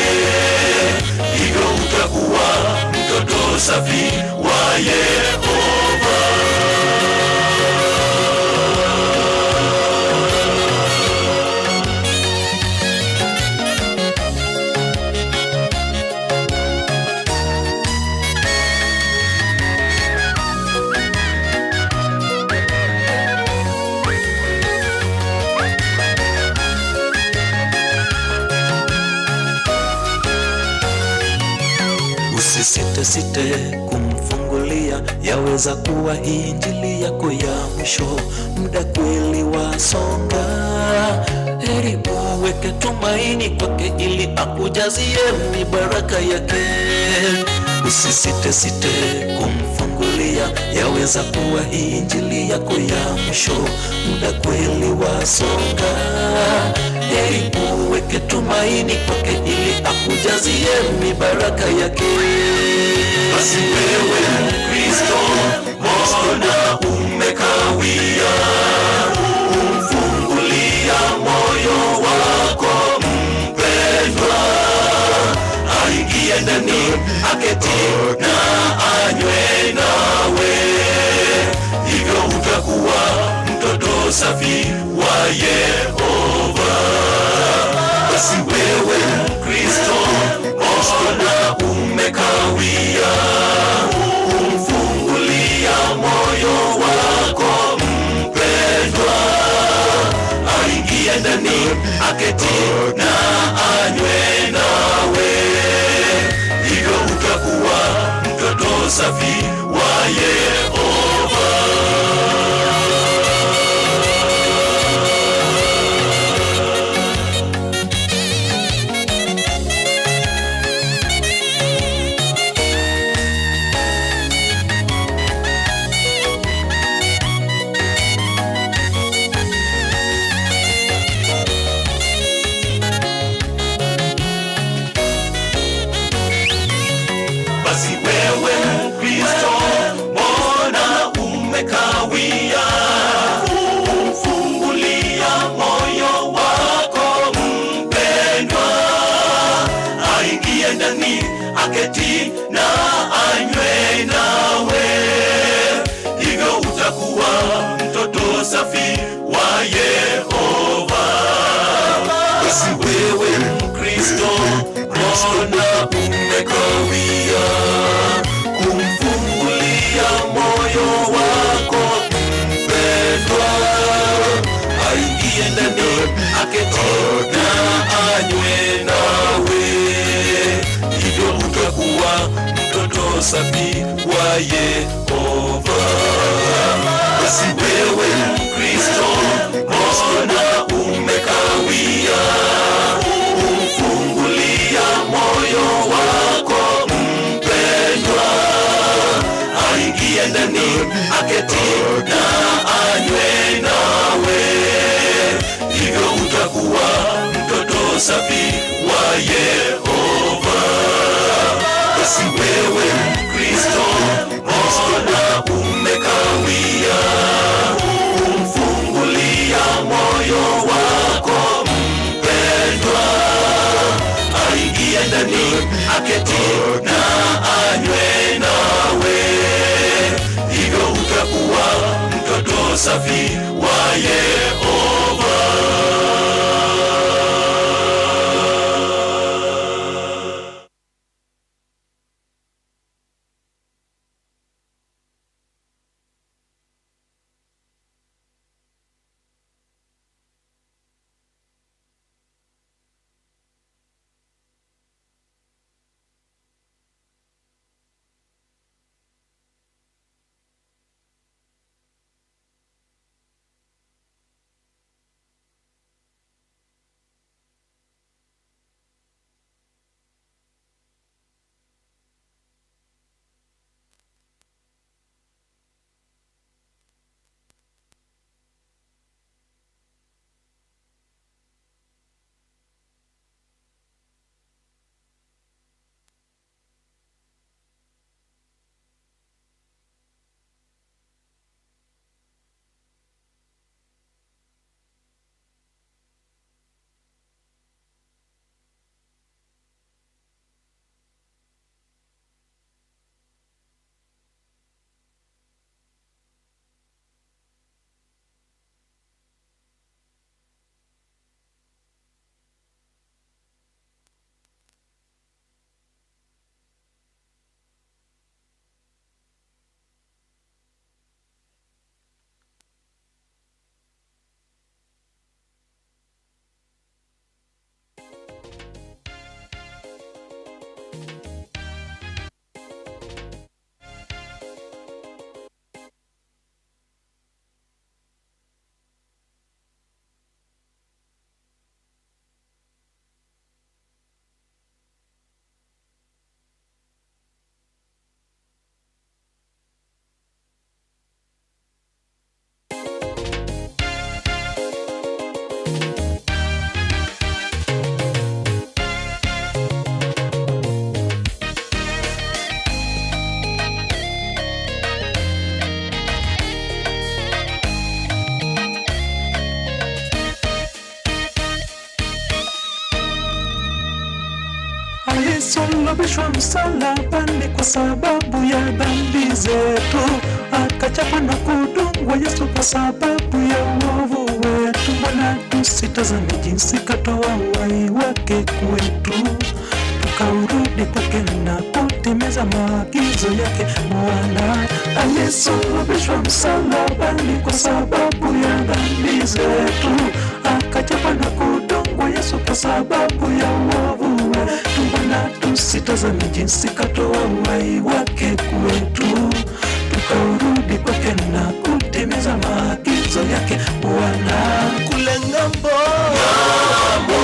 hivyo utakuwa mtoto safi wa Yehova. Usisite site kumfungulia, yaweza kuwa hii injili yako ya mwisho. Muda kweli wasonga, heri uweke tumaini kwake ili akujazie mibaraka yake. Usisite site kumfungulia, Yaweza kuwa hii injili yako ya mwisho, muda kweli wasonga. Heri uweke tumaini kwake ili akujazie mibaraka yake. Basi wewe Mkristo, mbona umekawia? Umfungulia moyo wako mpendwa, aingie ndani aketi na anywe nawe, hivyo utakuwa mtoto safi wa Yehova. Basi wewe Mkristo, mbona umekawia? Umfungulia moyo wako mpendwa, aingie ndani aketi na anywe nawe, hivyo utakuwa mtoto safi wa Yehova. Basi wewe Mkristo, mbona umekawia? Umfungulia moyo wako mpendwa, aingie ndani aketi na anywe nawe, hivyo utakuwa mtoto safi wa Yehova. Basi wewe Mkristo, mbona umekawia? Kumfungulia moyo wako mpendwa, aingie ndani aketi na anywe nawe, hivyo utakuwa mtoto safi wa Yehova. Basi wewe Mkristo, mbona umekawia? Umfungulia moyo wako mpendwa, aingie ndani aketi na anywe nawe, hivyo utakuwa mtoto safi wa Yehova. Basi wewe Mkristo, mbona umekawia? Umfungulia moyo wako mpendwa, aingie ndani aketi na anywe nawe, hivyo utakuwa mtoto safi wa Yehova. Alisulubishwa msalabani kwa sababu ya dhambi zetu, akachapwa na kudungwa Yesu kwa sababu ya uovu wetu. Mbona tusitazame jinsi katoa uhai wake kwetu, tukaurudi kwake na kutimiza maagizo yake. Bwana alisulubishwa msalabani kwa sababu ya dhambi zetu, akachapwa na kudungwa Yesu kwa sababu ya uovu wetu. Mbona tusitazame jinsi katoa uhai wake kwetu, tukaurudi kwake na kutimiza maagizo yake. Bwana kule ng'ambo, ng'ambo,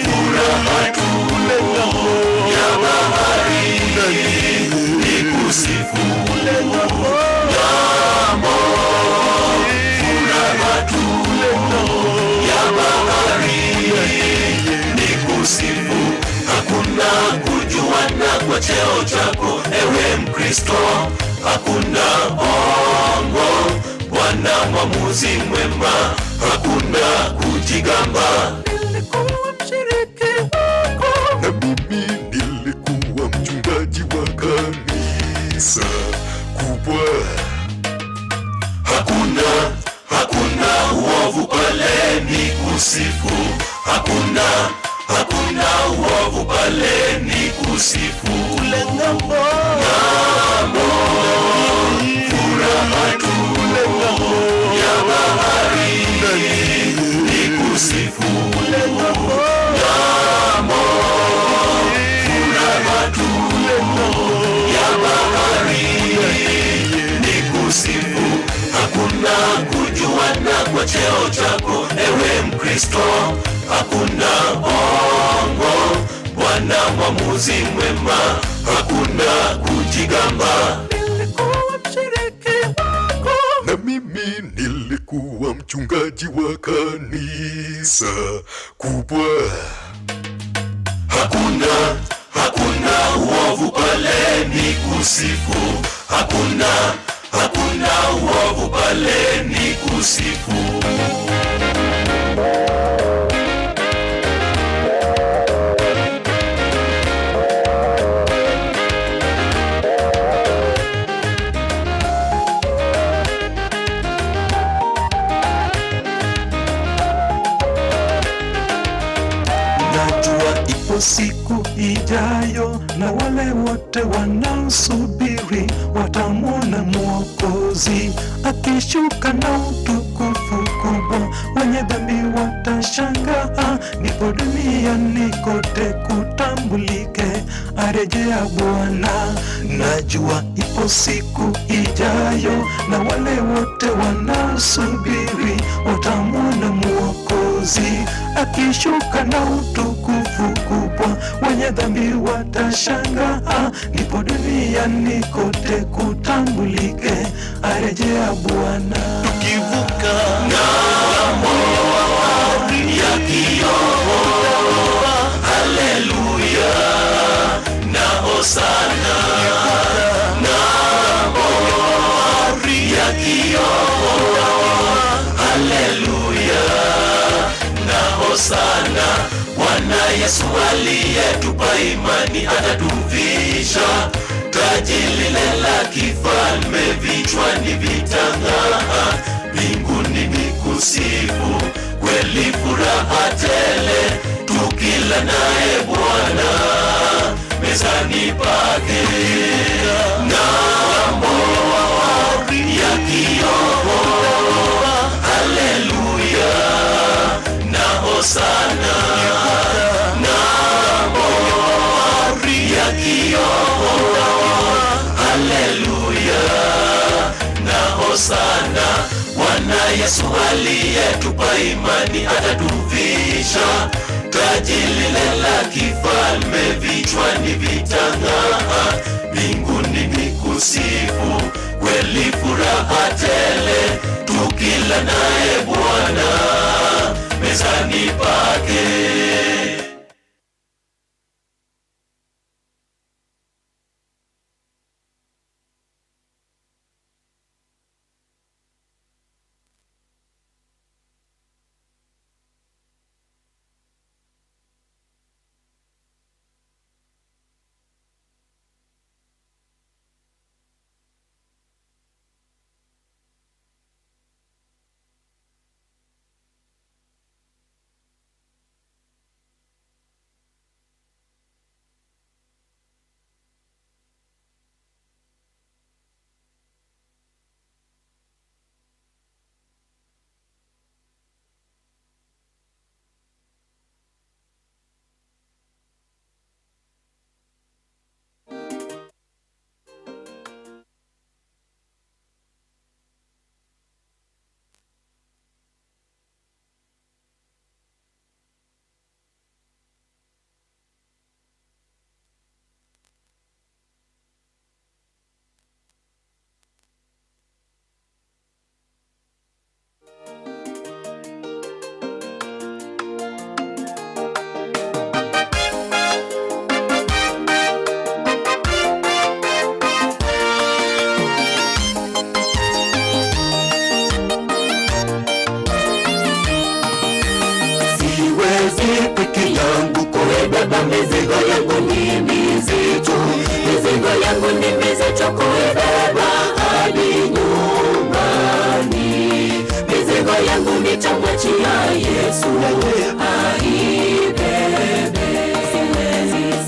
furaha kule ng'ambo ya bahari nikusifu kule ng'ambo, ng'ambo, furaha kule ng'ambo ya bahari nikusifu. Hakuna kujuana kwa cheo chako ewe Mkristo, hakuna ongo, Bwana mwamuzi mwema, hakuna kujigamba. Nilikuwa mshiriki wako na mimi nilikuwa mchungaji wa kanisa kubwa. Hakuna, hakuna uovu pale ni kusifu, hakuna, hakuna uovu pale ni kusifu. Kule ng'ambo, ng'ambo, furaha kule ng'ambo ya bahari ni kusifu. Kule ng'ambo, ng'ambo, furaha kule ng'ambo ya bahari ni kusifu. Hakuna kujuana kwa cheo chako ewe Mkristo, hakuna ongo, Bwana mwamuzi mwema, hakuna kujigamba. Nilikuwa mshiriki wako na mimi nilikuwa mchungaji wa kanisa kubwa. Hakuna, hakuna uovu pale ni kusifu, hakuna, hakuna uovu pale ni kusifu. Najua ipo siku ijayo, na wale wote wanaosubiri watamwona Mwokozi akishuka na utukufu kubwa. Wenye dhambi watashangaa, ndipo duniani kote kutambulike, arejea Bwana. Najua ipo siku ijayo, na wale wote wanaosubiri watamwona Mwokozi akishuka na utukufu kubwa. Wenye dhambi watashangaa, ndipo duniani kote kutambulike, arejea Bwana. Tukivuka ng'ambo ya kioo, haleluya na hosana. Ng'ambo ya kioo, haleluya na hosana. Bwana Yesu aliyetupa imani atatuvisha taji lile la kifalme, vichwani vitang'aa, mbinguni ni kusifu, kweli furaha tele, tukila naye Bwana mezani pake. Ng'ambo ya kioo, haleluya na hosana. Ng'ambo ya kioo, haleluya na hosana. Bwana Yesu aliyetupa imani atatuvisha taji lile la kifalme, vichwani vitang'aa, mbinguni ni kusifu, kweli furaha tele, tukila naye Bwana mezani pake. yangu ni mizito kuibeba hadi nyumbani. Mizigo yangu nitamwachia Yesu aibebe.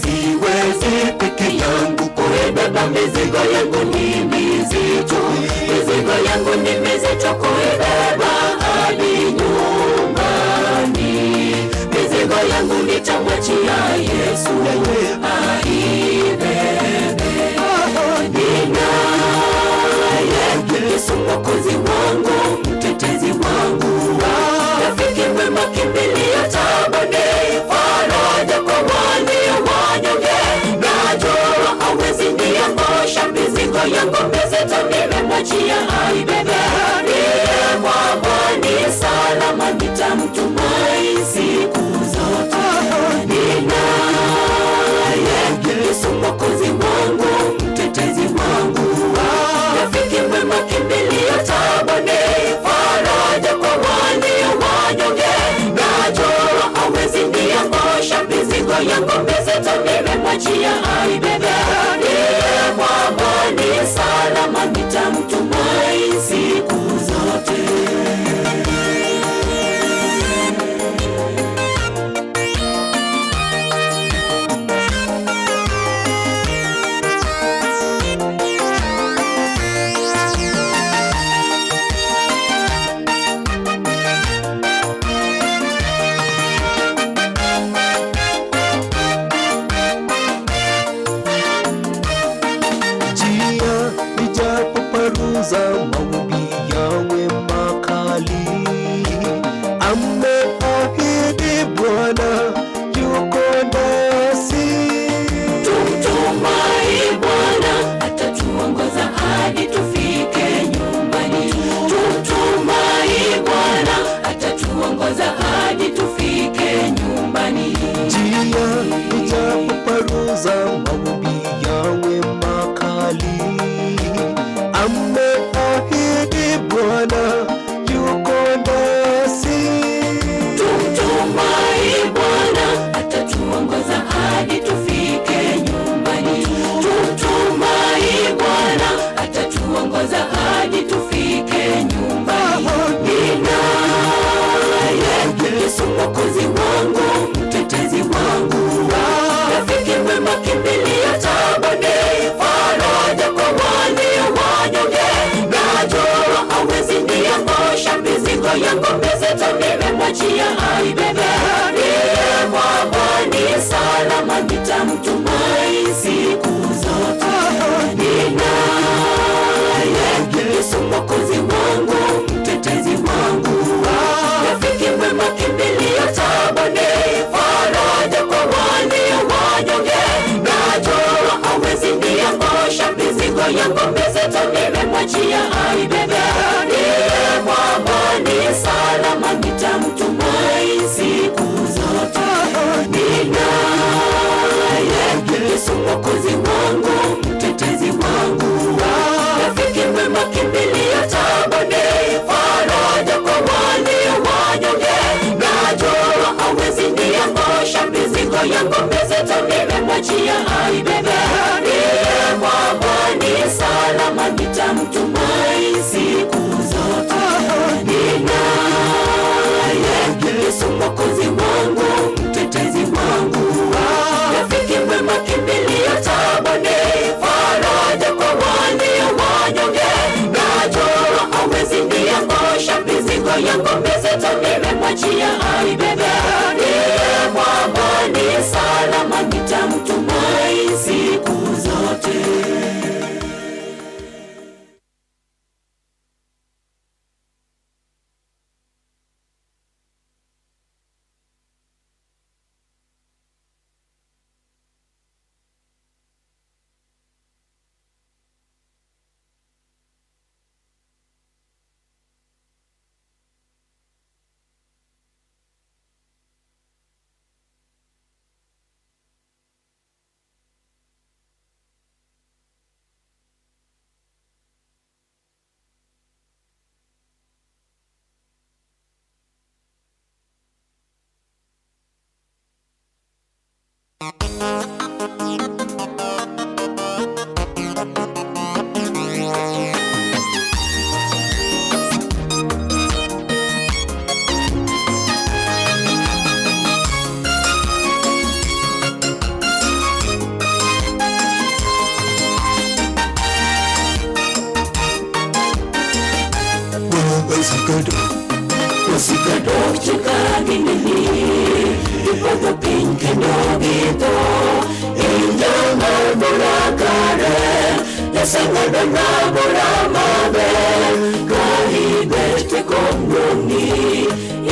Siwezi peke yangu kuibeba mizigo yangu ni mizito. Mizigo yangu ni mizito kuibeba hadi nyumbani. Mizigo yangu nitamwachia Yesu aibebe. Ninaye Yesu Mwokozi wangu, mtetezi wangu, rafiki mwema, kimbilio taabani, faraja kwa walio wanyonge. Najua hawezi niangusha, mizigo yangu mizito nimemwachia aibebe. Ndiye mwamba ni salama, nitamtumai siku zote. Ninaye Yesu Mwokozi wangu, mtetezi wangu, rafiki mwema, kimbilio taabani, faraja kwa walio wanyonge. Najua hawezi niangusha, mizigo yangu mizito nimemwachia aibebe. Ndiye mwamba ni salama, nitamtumai siku zote. Njia ijapoparuza mawimbi yawe makali, ameahidi Bwana yuko nasi. Tumtumai Bwana atatuongoza hadi tufike nyumbani. Tumtumai Bwana atatuongoza hadi tufike nyumbani. Njia ijapoparuza mawimbi yawe makali, ameahidi Bwana yuko nasi. Tumtumai Bwana atatuongoza hadi tufike nyumbani. Tumtumai Bwana atatuongoza hadi tufike nyumbani. Ninaye Yesu Mwokozi wangu, mtetezi wangu, rafiki mwema, kimbilio taabani, faraja kwa walio wanyonge. Najua hawezi niangusha, mizigo yangu mizito nimemwachia aibebe. Ndiye mwamba ni salama, nitamtumai siku zote. Ninaye Yesu Mwokozi wangu, mtetezi wangu, rafiki mwema, kimbilio taabani, faraja kwa walio wanyonge. Najua hawezi niangusha, mizigo yangu mizito nimemwachia aibebe. Ndiye mwamba ni salama, nitamtumai siku zote. Ninaye Yesu Mwokozi wangu, mtetezi wangu, rafiki mwema, kimbilio taabani, faraja kwa walio wanyonge. Najua hawezi niangusha, mizigo yangu mizito nimemwachia aibebe. Ndiye mwamba ni salama, nitamtumai siku zote. Ninaye Yesu Mwokozi wangu, mtetezi wangu, rafiki mwema, kimbilio taabani, faraja kwa walio wanyonge. Najua hawezi niangusha, mizigo yangu mizito nimemwachia aibebe. Ndiye mwamba ni salama, nitamtumai siku zote. Wasika dok chika gineni, gipodho piny kendo githo. In jang'ad bura kare, iseng'adona bura maber. Ka ibet e kom duong'ni,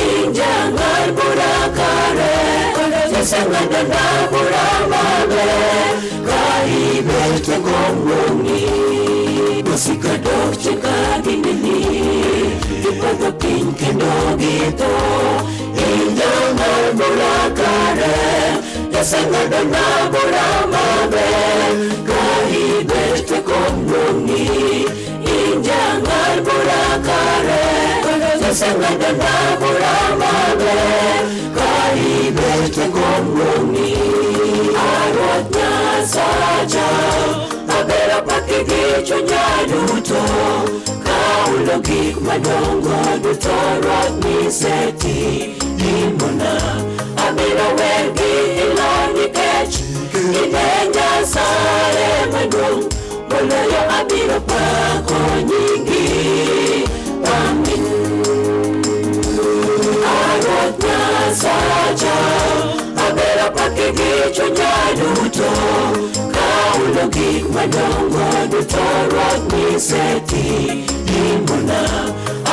in jang'ad bura kare, iseng'adona bura maber. Ka ibet e kom duong'ni. Wasika dok chika gineni, gipodho piny kendo githo. In jang'ad bura kare, iseng'adona bura maber. Ka ibet e kom duong'ni, in jang'ad bura kare, iseng'adona bura maber. Ka ibet e kom duong'ni. A Ruoth Nyasacha, abiro paki gi chunya duto. Kahulo gik madongo duto Ruoth misetimona. Abiro wer gi ilo nikech in e Nyasaye maduong'. Moloyo abiro pako nyingi. Amin. A Ruoth Nyasacha, abiro paki gi chunya duto. Kahulo gik madongo duto Ruoth misetimona.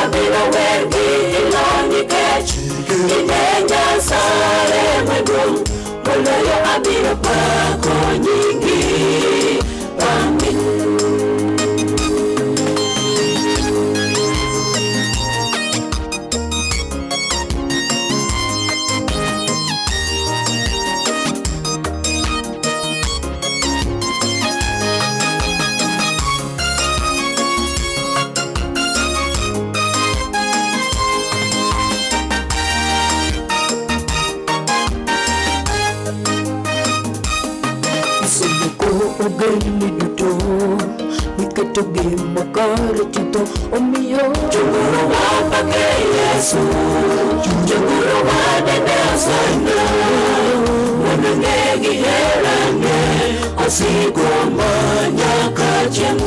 Abiro wer gi ilo nikech in e Nyasaye maduong'. Moloyo abiro pako nyingi. Amin. Iseloko ogendni duto, iketogi makare chutho, omiyo Joguru wapake Yesu, joguru wadende hosana, mondo ng'e gi herane, osiko manyaka chieng'.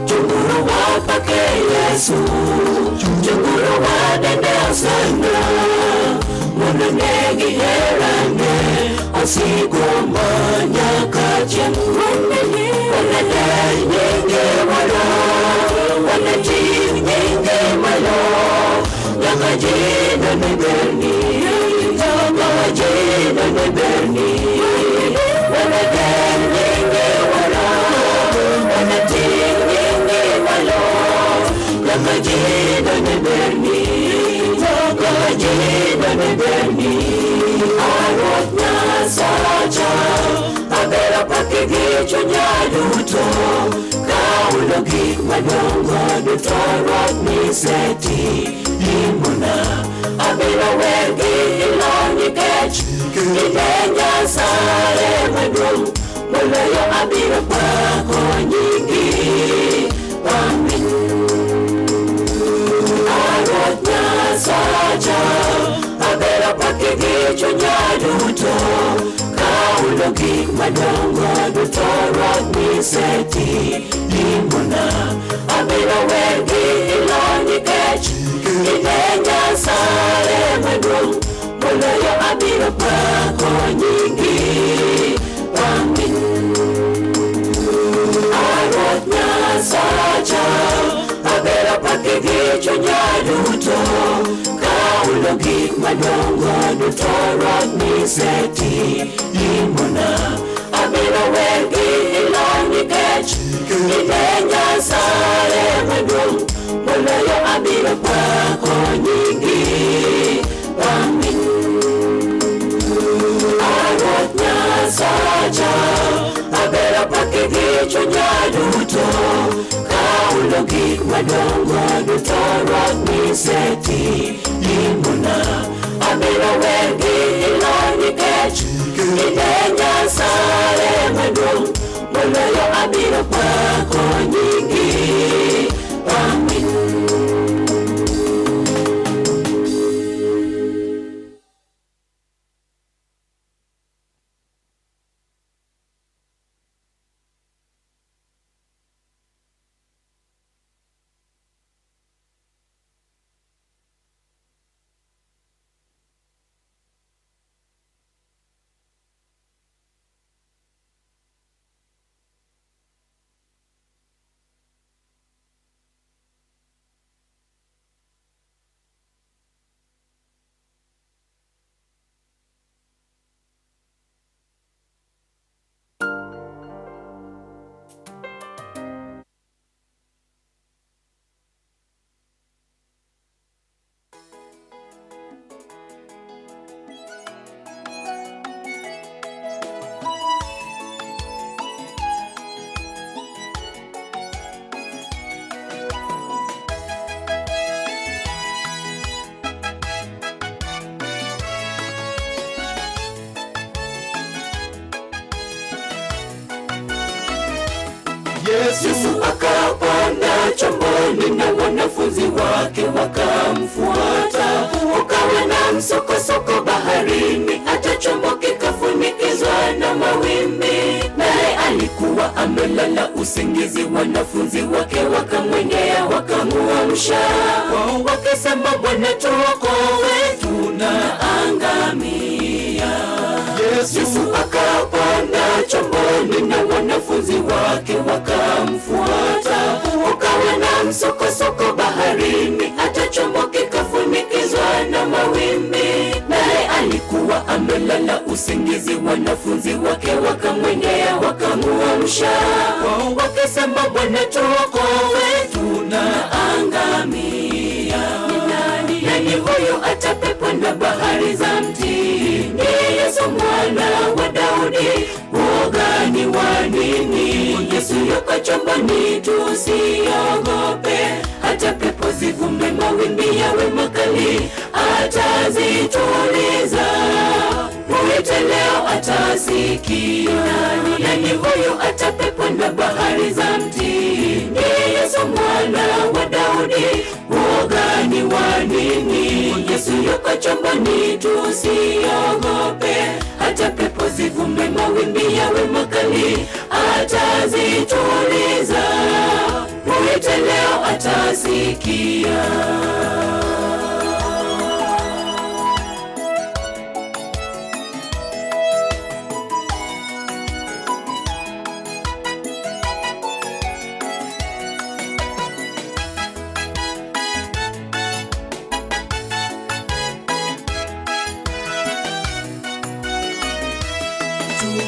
Joguru wapake Yesu, joguru wadende hosana, mondo ng'e gi herane, osiko manyaka chieng'. Wanene nyinge malo, wanating' nyinge malo, nyaka ji nene berni, nyaka ji nene berni. Wanene nyinge malo, wanating' nyinge malo, nyaka ji nene berni, nyaka ji nene berni. A Ruoth Nyasacha, abiro paki gi chunya duto. Kahulo gik madongo duto Ruoth misetimona. Abiro wer gi ilo nikech in e Nyasaye maduong'. Moloyo abiro pako nyingi. Amin. A Ruoth Nyasacha, abiro paki gi chunya duto. Kahulo gik madongo duto Ruoth misetimona. Abiro wer gi ilo nikech in e Nyasaye maduong'. Moloyo abiro pako nyingi. Amin. A Ruoth Nyasacha, abiro paki gi chunya duto. Kahulo gik madongo duto Ruoth misetimona. Abiro wer gi ilo nikech in e Nyasaye maduong'. Moloyo abiro pako nyingi. Amin. A Ruoth Nyasacha, abiro paki gi chunya duto. Kahulo gik madongo duto Ruoth misetimona. Abiro wer gi ilo nikech in e Nyasaye maduong'. Moloyo abiro pako nyingi. Amin. Yesu akapanda chomboni na wanafunzi wake wakamfuata. Ukawa na msukosuko baharini, hata chombo kikafunikizwa na mawimbi. Naye alikuwa amelala usingizi, wanafunzi wake wakamwendea wakamuamsha, wakisema, Bwana tuokoe, tunaangamia. Yesu akapanda chomboni na wanafunzi wake wakamfuata. Ukawa na msukosuko baharini, hata chombo kikafunikizwa na mawimbi. Naye alikuwa amelala usingizi, wanafunzi wake wakamwendea wakamuamsha, wakisema, Bwana tuokoe, tunaangamia. Nani huyu atapepo na bahari za mtii? Ni Yesu mwana wa Daudi, woga ni wa nini? Yesu yuko chomboni, tusiogope. Hata pepo zivume, mawimbi yawe makali, atazituliza. Mwite leo atasikia. Nani huyu atapepo na bahari za mtii? Ni Yesu mwana wa Daudi, woga ni wa nini? Yesu yuko chomboni, tusiogope. Hata pepo zivume, mawimbi yawe makali, atazituliza. Mwite leo atasikia.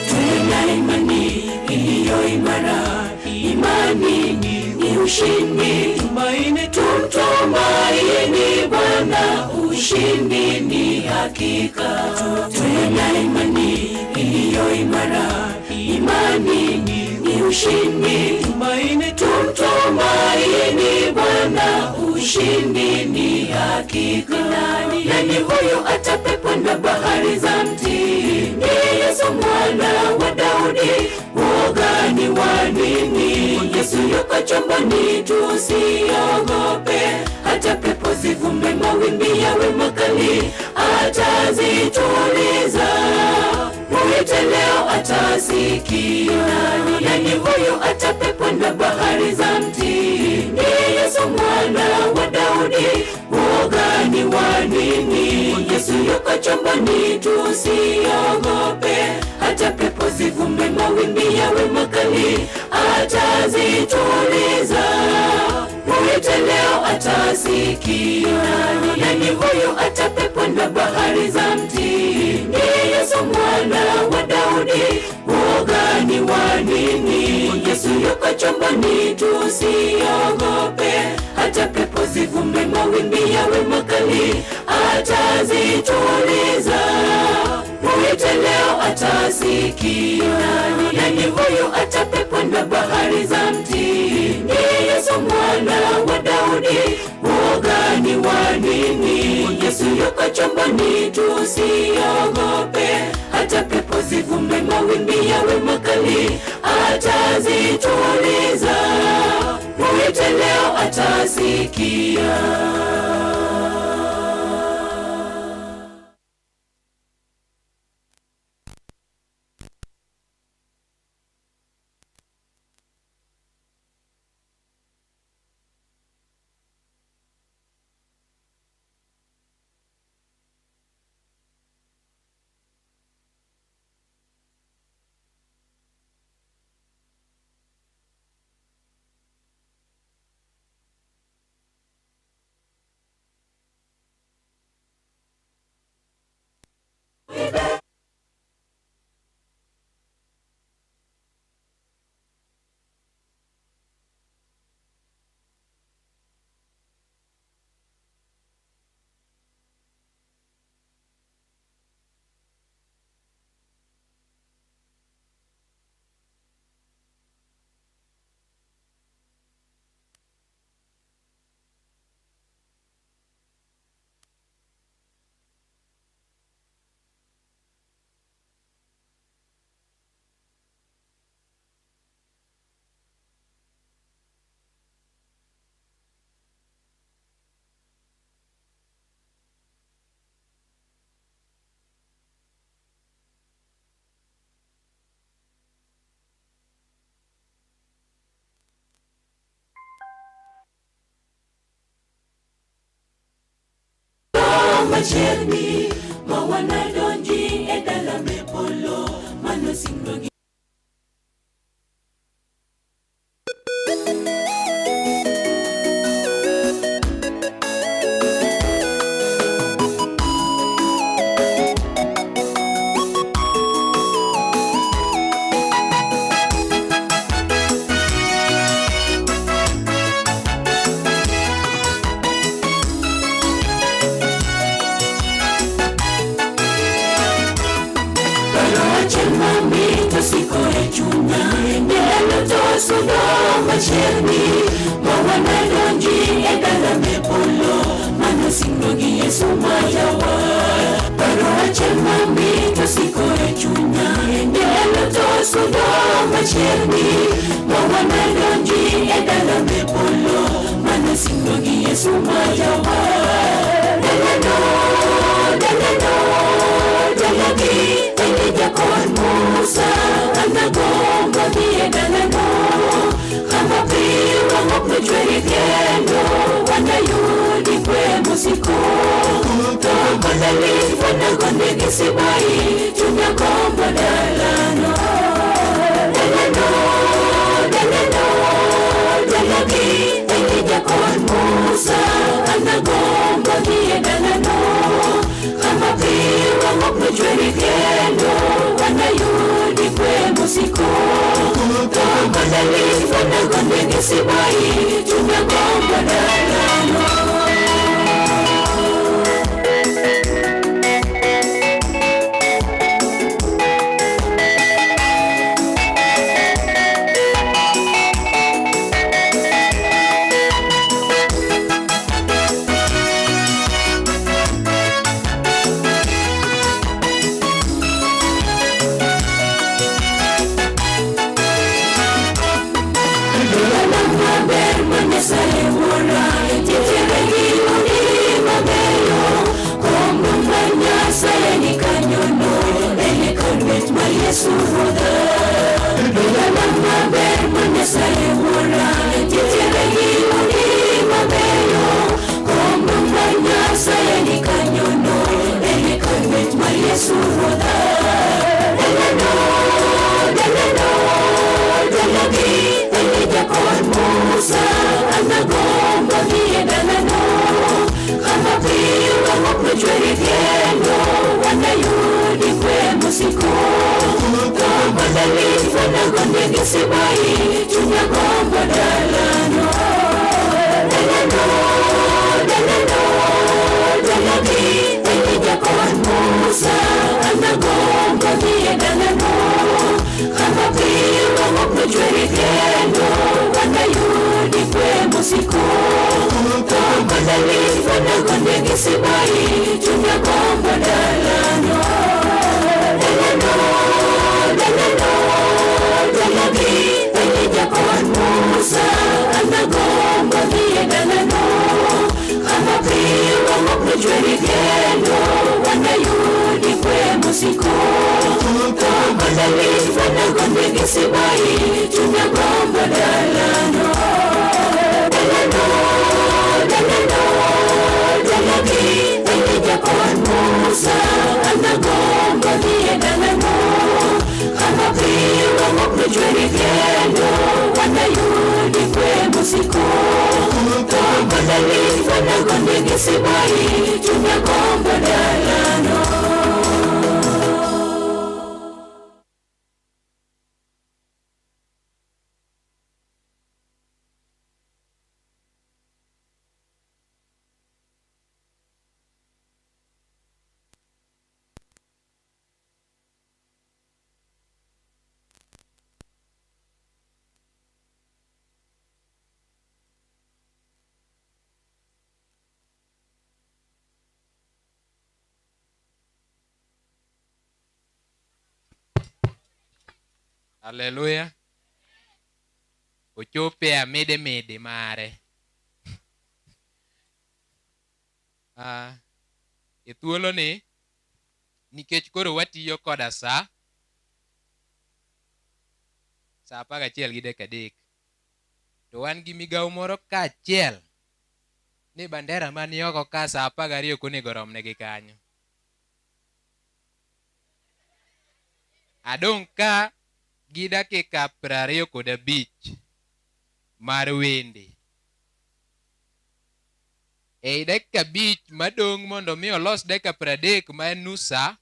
Tuna imani iliyo imara, imani ni ushindi. Tumaini, tumtumaini Bwana, ushindi ni hakika. Tuna imani iliyo imara, imani ni ushindi. Tumaini, tumtumaini Bwana, ushindi ni hakika. Nani huyu atapepo na bahari za mtii? Ni Yesu mwana wa Daudi, woga ni wa nini? Yesu yuko chomboni, tusiogope. Hata pepo zivume, mawimbi yawe makali, atazituliza. Mwite leo atasikia. Nani huyu atapepo na bahari za mtii? Ni Yesu mwana wa Daudi, woga ni wa nini? Yesu yuko chomboni, tusiogope. Hata pepo zivume, mawimbi yawe makali, atazituliza. Mwite leo atasikia. Nani huyu atapepo na bahari za mtii? Ni Yesu mwana wa Daudi, woga ni wa nini? Yesu yuko chomboni, tusiogope. Hata pepo zivume, mawimbi yawe makali, atazituliza. Mwite leo atasikia. Nani huyu atapepo na bahari za mtii? Ni Yesu mwana wa Daudi, woga ni wa nini? Yesu yuko chomboni, tusiogope. Hata pepo zivume, mawimbi yawe makali, atazituliza. Mwite leo atasikia. machiegni ma wanadonji e dala me polo mano singruogi. Paro achiel mamit osiko e chunya Ndalo to sudo machiegni ma wanadonji e dala me polo mano singruok gi Yesu ma jawar. Paro achiel mamit osiko e chunya Ndalo to sudo machiegni ma wanadonji e dala me polo mano singruok gi Yesu ma jawar. Dalano, dalano, dalagi Elija kod Musa anagomba dhi e dalano kama pi wang' ok nochweri kendo wanayudi kwe mosiko. To koda lit wanagonegi sibai chunya gombo dalano. Dalano, dalano, dalagi Elija kod Musa anagomba dhi e dalano kama pi wang' ok nochweri kendo wanayudi kwe mosiko. To koda lit wanagonegi sibai chunya gombo dalano. Dala maber ma Nyasaye Wuora nitiere gi udi mabeyo kombe mar Nyasaye ni kanyono en e kar bet mar Yesu Ruodha. Dala maber ma Nyasaye Wuora nitiere gi udi mabeyo kombe mar Nyasaye ni kanyono en e kar bet mar Yesu Ruodha. Dalano, dalano, dalagi Elija kod Musa anagomba dhi e dalano kama pi wang' ok nochweri kendo wanayudi kwe mosiko. To koda lit wanagonegi sibai chunya gombo dalano. Dalano, dalano, dalagi Elija kod Musa anagomba dhi e dalano kama pi wang' ok nochweri kendo wanayudi kwe mosiko. To koda lit wanagonegi sibai chunya gombo dalano. Dalano, dalano, dalagi Elija kod Musa anagomba dhi e dalano kama pi wang' ok nochweri kendo wanayudi kwe mosiko. To koda lit wanagonegi sibai chunya gombo dalano. Dalano, dalano, dalagi Elija kod Musa anagomba dhi e dalano kama pi wang' ok nochweri kendo wanayudi kwe mosiko. To koda lit wanagonegi sibai chunya gombo dalano. Haleluya. Ochope amede mede mare. E thuoloni, nikech koro watiyo koda sa, sa 11 gi dakika 3, to wan gi migawo moro kaachiel Ni bandera mani oko ka saa 12 ok onego romnegi kanyo. Adong' ka gi dakika 25 mar wende. Ei dakika 5 madong' mondo mi olos dakika 30 ma en nus sa,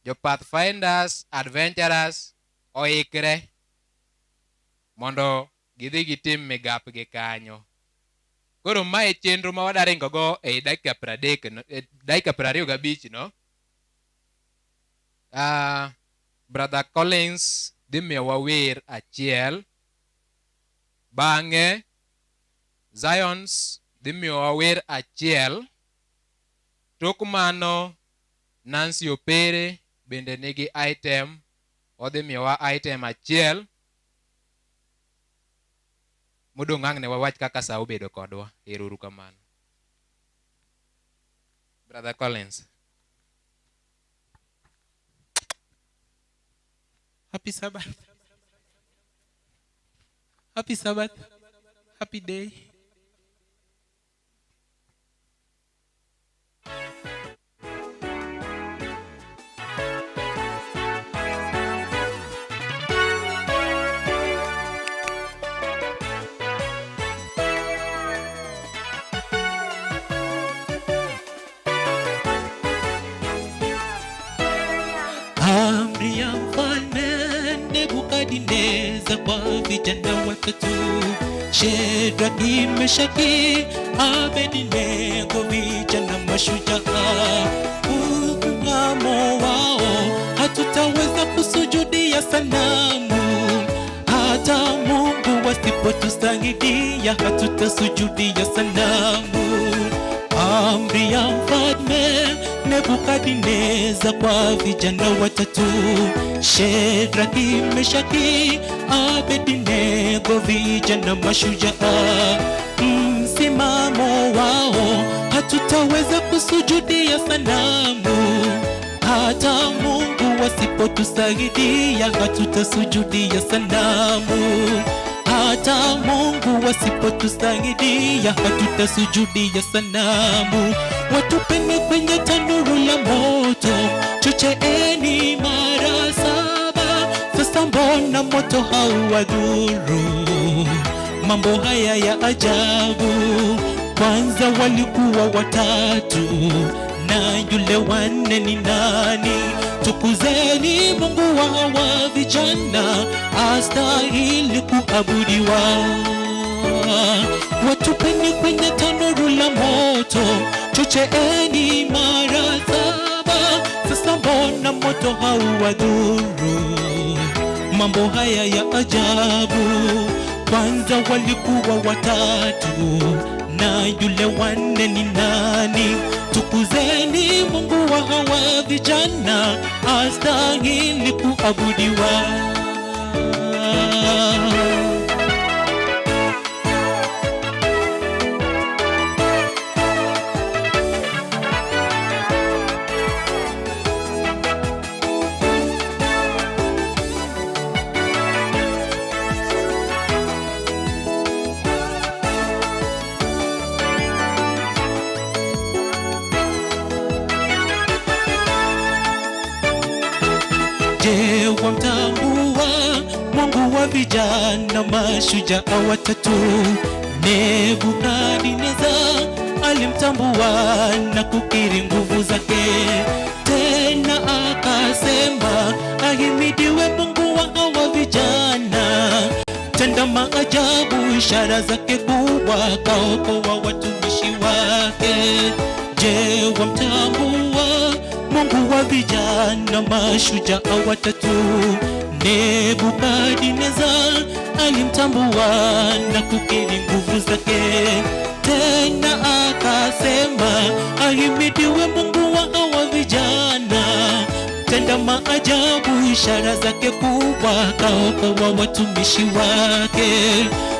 jo Pathfinders Adventurers oikre mondo gidhi gitim migapgi kanyo. Koro mae chenro ma wadwa ringo go ei dakika 30 no, dakika 25 no. Brother Collins dhi miyowa wer achiel. Bang'e Zions dhi miyowa wer achiel. Tok mano Nancy Opere bende nigi item, odhi miyowa item achiel. Modong' ang' ne wawach kaka sa obedo kodwa. Ero uru kamano. Brother Collins. Happy Sabbath. Happy Sabbath. Happy day. Amri ya mfalme Nebukadneza kwa vijana watatu, Shedraki, Meshaki, Abednego, vijana mashujaa. Mkutano wao hatutaweza kusujudia sanamu, hata Mungu wasipotusaidia hatutasujudia sanamu. Amri ya mfalme Nebukadneza kwa vijana watatu, Shedraki, Meshaki, Abednego, vijana mashujaa. Msimamo wao hatutaweza kusujudia sanamu, hata Mungu wasipotusaidia hatutasujudia sanamu. Hata Mungu wasipotusaidia hatutasujudia sanamu. Watupeni kwenye tanuru la moto, chocheeni mara 7. Sasa mbona moto hauwadhuru? Mambo haya ya ajabu. Kwanza walikuwa watatu, na yule wanne ni nani? Tukuzeni Mungu wa hawa vijana, astahili kuabudiwa. Watupeni kwenye tanuru la moto, chocheeni mara 7. Sasa mbona moto hauwadhuru? Mambo haya ya ajabu. Kwanza walikuwa watatu, na yule wanne ni nani? Tukuzeni Mungu wa hawa vijana, astahili kuabudiwa. Je, wamtambua Mungu wa vijana mashujaa watatu? Nebukadneza alimtambua na kukiri nguvu zake, tena akasema ahimidiwe Mungu wa hawa vijana, tenda maajabu, ishara zake kubwa, kaokoa watumishi wake. Je, wamtambua Mungu wa vijana mashujaa watatu? Nebukadneza alimtambua na kukiri nguvu zake, tena akasema ahimidiwe Mungu wa hawa vijana, tenda maajabu, ishara zake kubwa, kaokoa watumishi wake.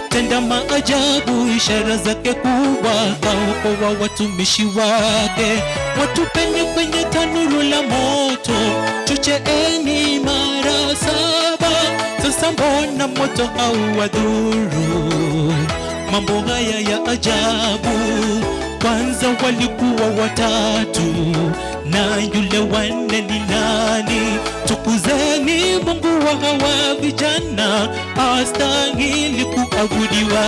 Tenda maajabu, ishara zake kubwa, kaokoa watumishi wake. Watupeni kwenye tanuru la moto, chocheeni mara 7. Sasa mbona moto hauwadhuru? Mambo haya ya ajabu, kwanza walikuwa watatu, na yule wanne ni nani? Tukuzeni Mungu wa hawa vijana, astahili kuabudiwa.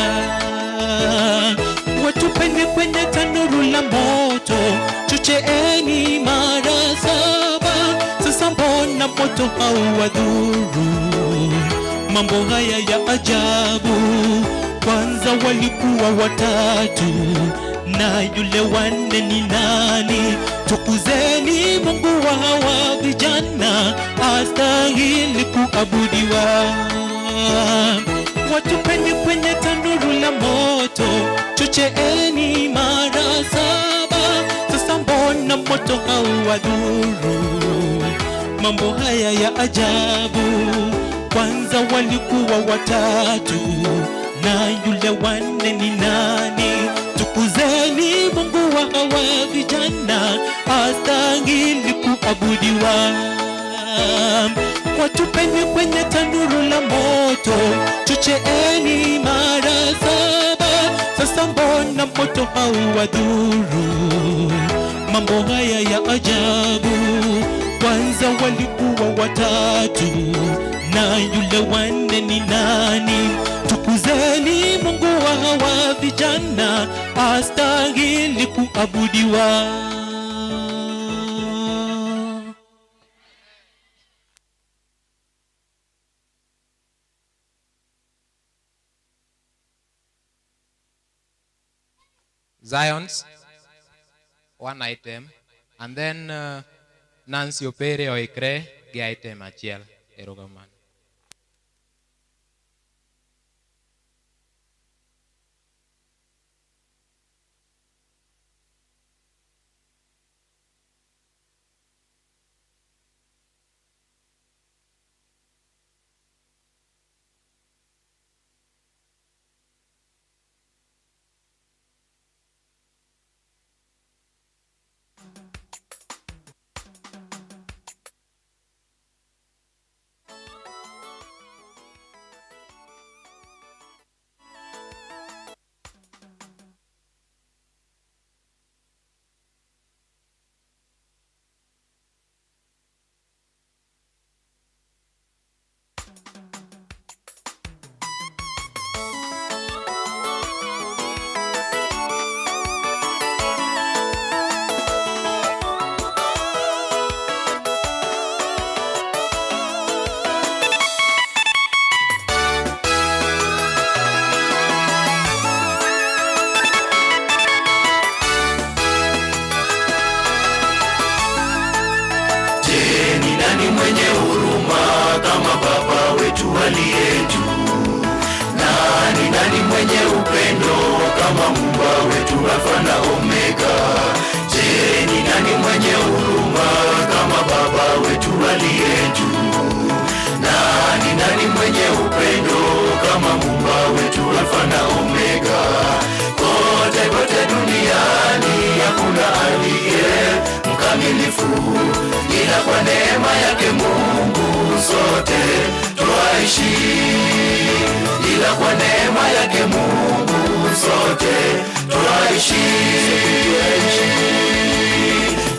Watupeni kwenye tanuru la moto, chocheeni mara saba. Sasa mbona moto hauwadhuru? Mambo haya ya ajabu, kwanza walikuwa watatu, na yule wanne ni nani? Tukuzeni Mungu wa hawa vijana, astahili kuabudiwa. Watupeni kwenye tanuru la moto, chocheeni mara saba. Sasa mbona moto hauwadhuru? Mambo haya ya ajabu, kwanza walikuwa watatu, na yule wanne ni nani? Tukuzeni Mungu wa hawa vijana, astahili kuabudiwa. Watupeni kwenye tanuru la moto, chocheeni mara saba. Sasa mbona moto hauwadhuru? Mambo haya ya ajabu, kwanza walikuwa watatu, na yule wanne ni nani? Tukuzeni Mungu wa hawa vijana, astahili kuabudiwa. Zions, one item, and then Nancy Opere oikre gi item achiel. Erokamano. Je, ni nani mwenye huruma kama Baba wetu aliye juu? Na ni nani mwenye upendo kama Muumba wetu Alfa na Omega? Je, ni nani mwenye huruma kama Baba wetu aliye juu? Na ni nani mwenye upendo kama Muumba wetu Alfa na Omega? Kote kote duniani hakuna aliye mkamilifu, ila kwa neema yake Mungu sote twaishi, ila kwa neema yake Mungu sote twaishi.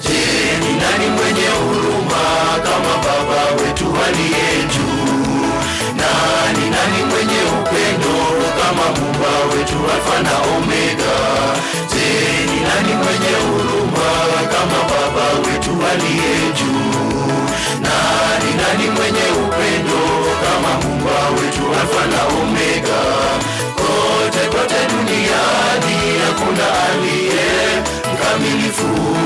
Je, ni nani mwenye huruma kama Baba wetu aliye juu? Na ni nani mwenye upendo kama Muumba wetu Alfa na Omega? Je, ni nani mwenye huruma kama Baba wetu aliye juu? Na ni nani mwenye upendo kama Muumba wetu Alfa na Omega? Kote kote duniani hakuna aliye mkamilifu,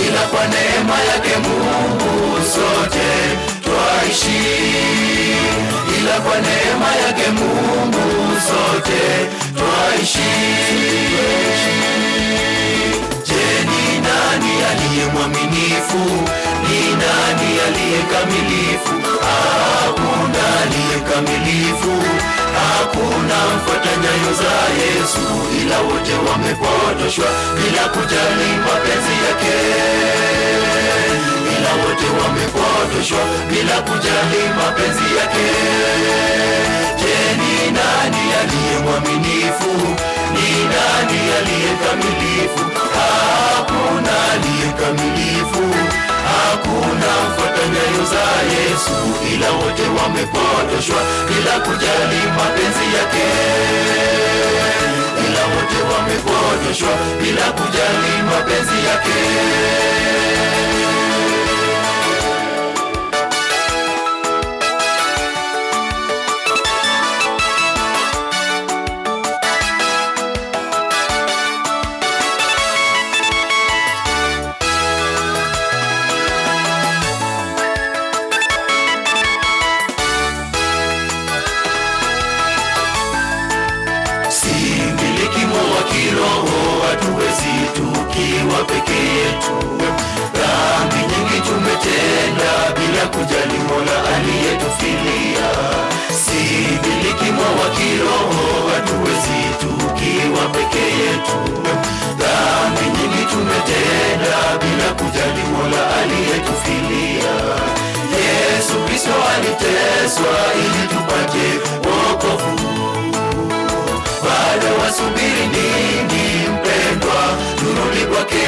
ila kwa neema yake Mungu sote twaishi, ila kwa neema yake Mungu sote twaishi. Je, ni nani aliye mwaminifu? Ni nani aliye kamilifu? Hakuna aliye kamilifu, hakuna mfuata nyayo za Yesu, ila wote wamepotoshwa bila kujali mapenzi yake, ila wote wamepotoshwa bila kujali mapenzi yake. Je, ni nani aliye mwaminifu? Ni nani aliye kamilifu? Hakuna aliye kamilifu. Hakuna mfuata nyayo za Yesu, ila wote wamepotoshwa bila kujali mapenzi yake. Ila wote wamepotoshwa bila kujali mapenzi yake. Hatuwezi tukiwa peke yetu. Dhambi nyingi tumetenda bila kujali Mola aliyetufilia. Si miliki mwa wa kiroho, hatuwezi tukiwa peke yetu. Dhambi nyingi tumetenda bila kujali Mola aliyetufilia. Yesu Kristo aliteswa ili tupate wokovu. Bado wasubiri nini mpendwa, turudi kwake?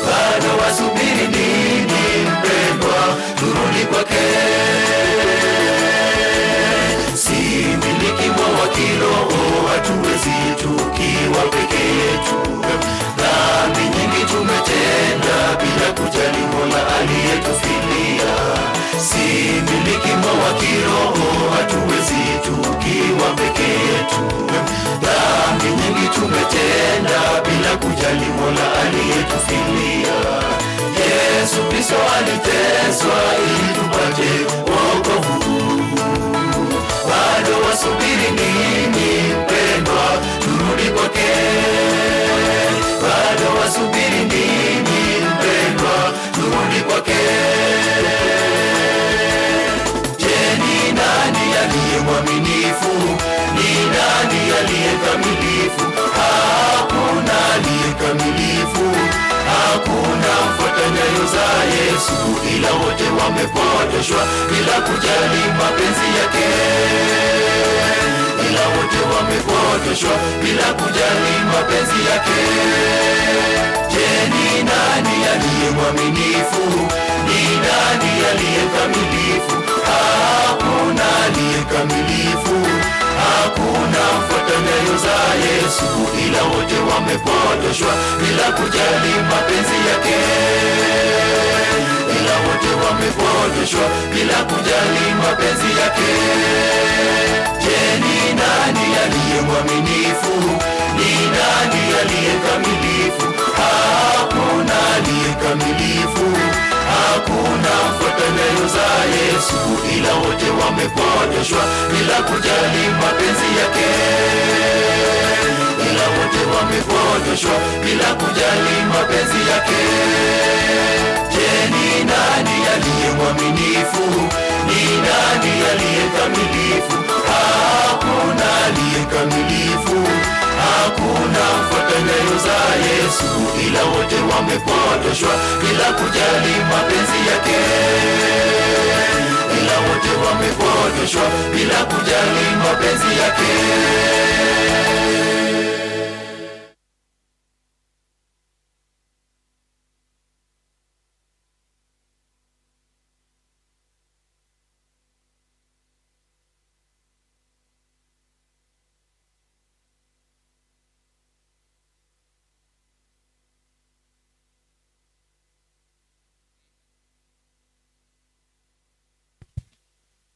Bado wasubiri nini mpendwa, turudi kwake? Si miliki mwa wa kiroho, hatuwezi tukiwa peke yetu. Dhambi nyingi tumetenda bila kujali Mola aliyetufilia. Si miliki mwa wa kiroho, hatuwezi tukiwa peke yetu. Dhambi nyingi tumetenda bila kujali Mola aliyetufilia. Yesu Kristo aliteswa ili tupate wokovu. Bado wasubiri nini mpendwa, turudi kwake? Bado wasubiri nini mpendwa, turudi kwake? Je, ni nani aliye mwaminifu? Ni nani aliye kamilifu? Hakuna aliye kamilifu. Hakuna mfuata nyayo za Yesu, ila wote wamepotoshwa bila kujali mapenzi yake. Ila wote wamepotoshwa bila kujali mapenzi yake. Je, ni nani aliye mwaminifu? Ni nani aliye kamilifu? Hakuna aliye kamilifu. Hakuna mfuata nyayo za Yesu, ila wote wamepotoshwa bila kujali mapenzi yake. Ila wote wamepotoshwa bila kujali mapenzi yake. Je, ni nani aliye mwaminifu? Ni nani aliye kamilifu? Hakuna aliye kamilifu. Hakuna mfuata nyayo za Yesu, ila wote wamepotoshwa bila kujali mapenzi yake. Ila wote wamepotoshwa bila kujali mapenzi yake. Je, ni nani aliye mwaminifu? Ni nani aliye kamilifu? Hakuna aliye kamilifu. Hakuna mfuata nyayo za Yesu, ila wote wamepotoshwa bila kujali mapenzi yake. Ila wote wamepotoshwa bila kujali mapenzi yake.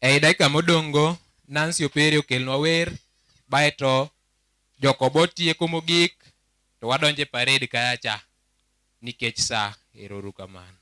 Ei dakika modong'go, Nancy Opere okelnwa wer, baeto Jokobo tieko mogik, to wadonje parade kacha nikech sa. Ero kamano.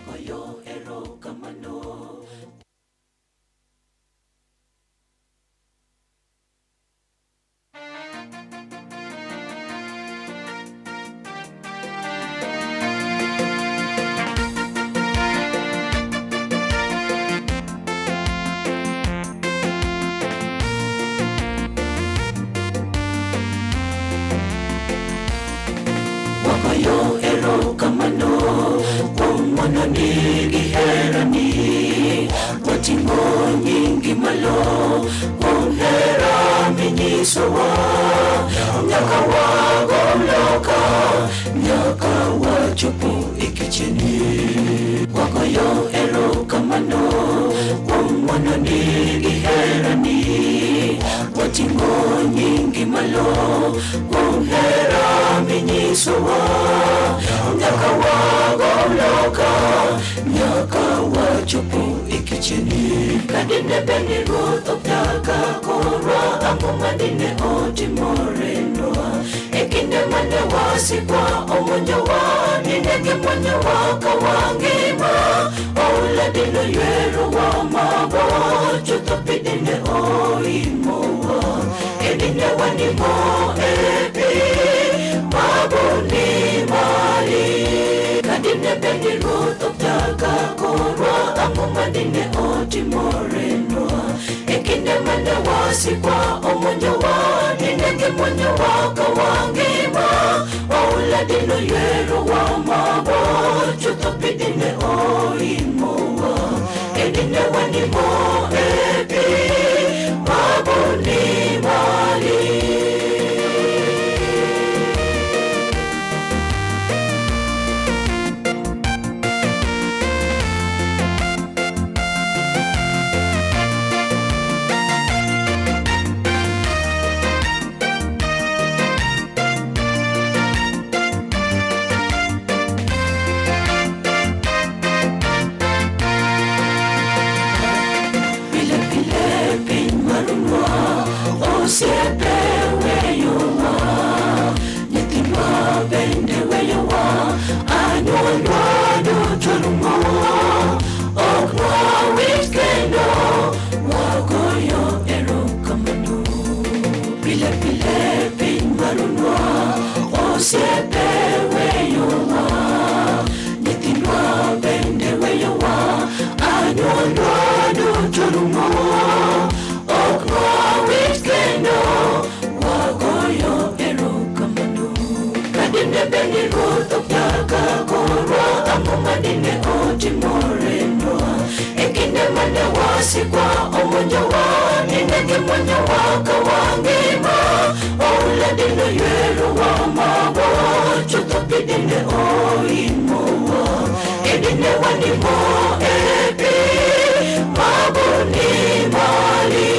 Wagoyo erokamano. Wagoyo erokamano kuom ng'wononi gi herani. Wating'o nyingi malo kuom hera minyisowa. Nyaka wago loka, nyaka wachopo e kicheni. Wagoyo erokamano kuom ng'wononi gi herani. Wating'o nyingi malo kuom hera minyisowa. Nyaka wago loka, nyaka wachopo e kicheni. Kadine bed ni Ruoth ok nyaka korwa, ang'o ma dine otimorenwa? E kinde mane wasikwa omonjowa, dine gimonjowa ka wangima. Oula dine oywerowa mabor, chutho pi dine oimowa. E dine wanimo e pi, mabor ni mali. Kadine bed ni Ruoth ok nyaka korwa, ang'o ma dine otimorenwa? E kinde mane wasikwa omonjowa, dine gimonjowa ka wangima. Oula dine oywerowa mabor, chutho pi dine oimowa. E dine wanimo e pi, mabor ni mali. Pile pile piny marunwa, osiepe weyowa, nyithindwa bende weyowa, anyuondwa duto rumo. Ok wawit kendo, wagoyo erokamano. Pile pile piny marunwa, osiepe weyowa, nyithindwa bende weyowa, anyuondwa duto rumo. Ok wawit kendo, wagoyo erokamano. Kadine bed ni Ruoth ok nyaka korwa, ang'o ma dine otimorenwa? E kinde mane wasikwa omonjowa, dine gimonjowa ka wangima. Oula dine oywerowa mabor, chutho pi dine oimowa. E dine wanimo e pi, mabor ni mali.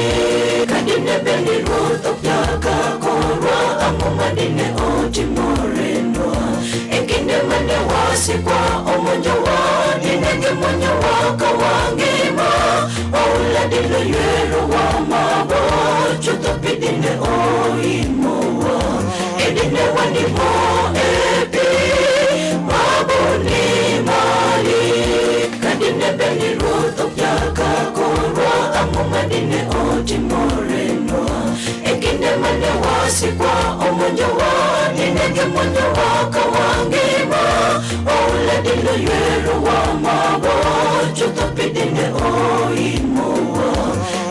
Kadine bed ni Ruoth ok nyaka korwa, ang'o ma dine otimorenwa? E kinde mane wasikwa omonjowa, dine gimonjowa ka wangima. Oula dine oywerowa mabor, chutho pi dine oimowa. E dine wanimo e pi, mabor ni mali. Kadine bed ni Ruoth ok nyaka korwa, ang'o ma dine otimorenwa? E kinde mane wasikwa omonjowa, dine gimonjowa ka wangima. Oula dine oywerowa mabor, chutho pi dine oimowa.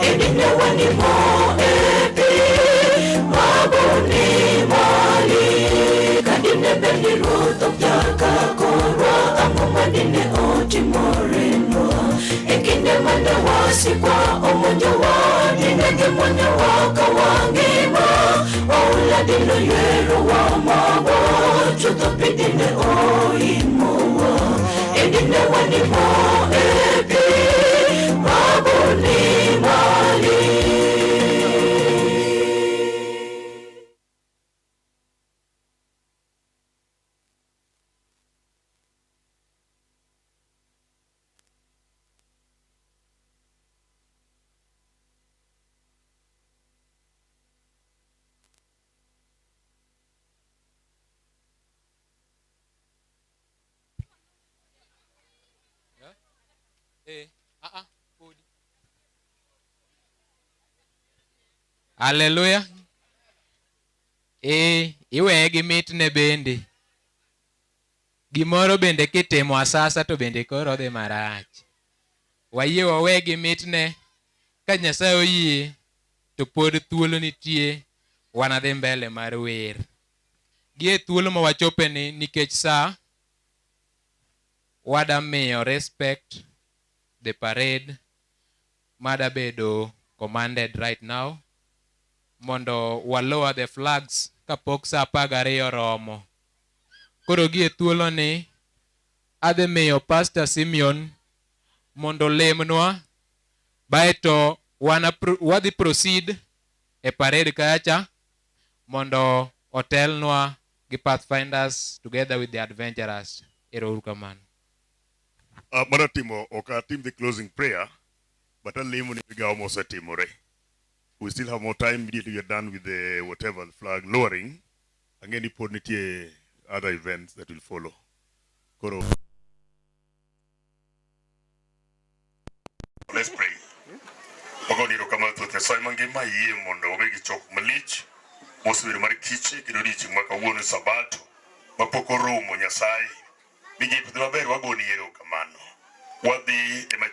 E dine wanimo e pi, mabor ni mali. Kadine bed ni Ruoth ok nyaka korwa, ang'o ma dine otimorenwa? E kinde mane wasikwa omonjowa, dine gimonjowa ka wangima. Oula dine oywerowa mabor, chutho pi dine oimowa. E dine wanimo e pi, mabor ni mali. Eh, ah ah, podi. Haleluya. Eh, iweye gi mitne bende. Gimoro bende kitimo asasa to bende koro odhi marach. Wayie wawe gi mitne ka Nyasaye oyie to pod thuolo nitie wanadhi mbele mar wer. Gi e thuolo ma wachope ni nikech sa wada miyo respect the parade mada bedo commanded right now mondo wa lower the flags kapok sa 12 oromo. Koro gi e thuolo ni adhi miyo Pastor Simeon mondo olemnwa baeto wana wadhi proceed e parade kacha mondo otelnwa gi Pathfinders together with the adventurers. Ero uru kamano. Mana timo ok atim the closing prayer but alemo ni migawo mosetimore. We still have more time immediately we are done with the whatever the flag lowering. Ang'e ni pod nitie other events that will follow. Koro let's pray. Wagoni erokamano thoth Nyasaye mangima yie mondo wabed gi chok malich mosebedo mar kiche kendo odiochieng' ma kawuono sabato mapok oromo Nyasaye. Migepe maber wagoni erokamano. Wadhi e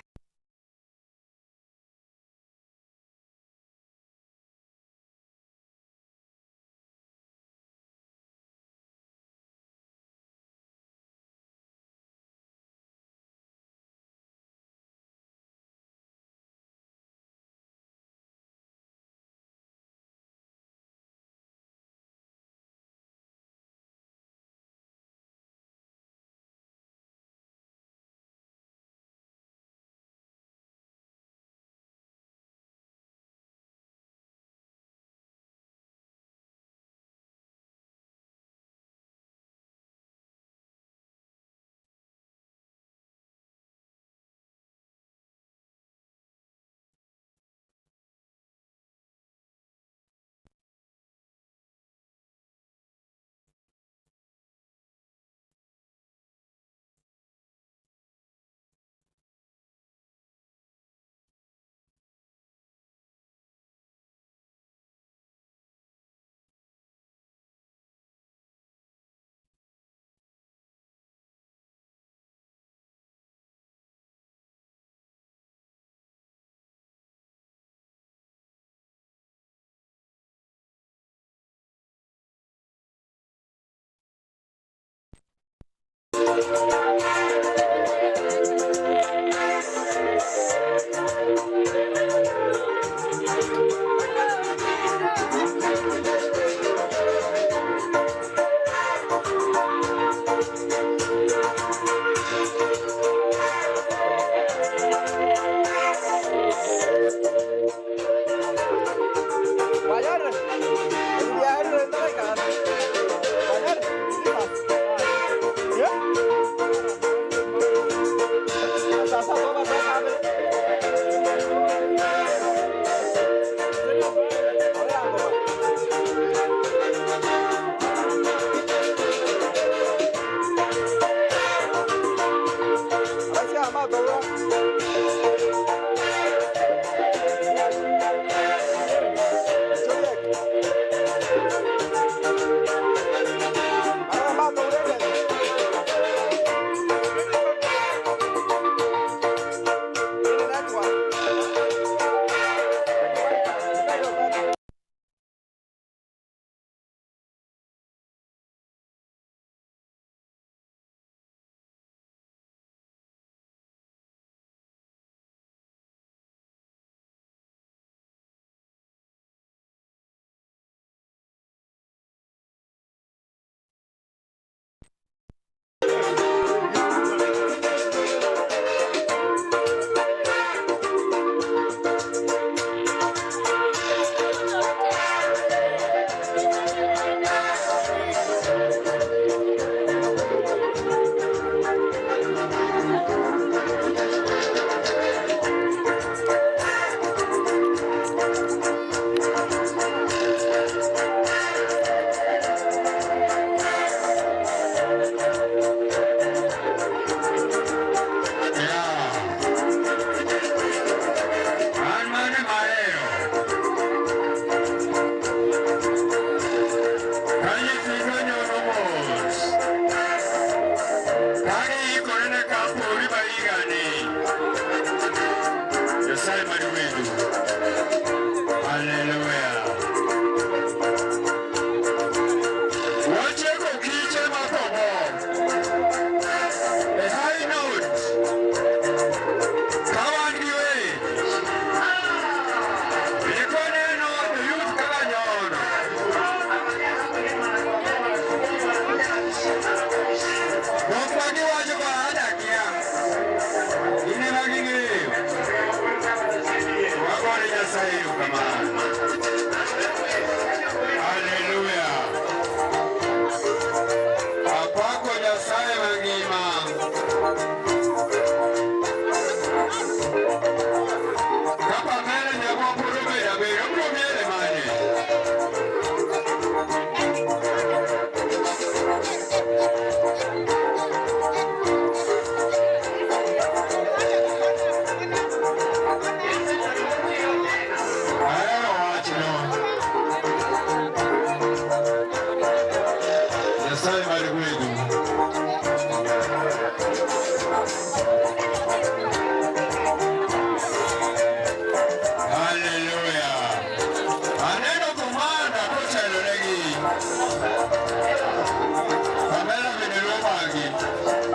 Pamela bende nomagi.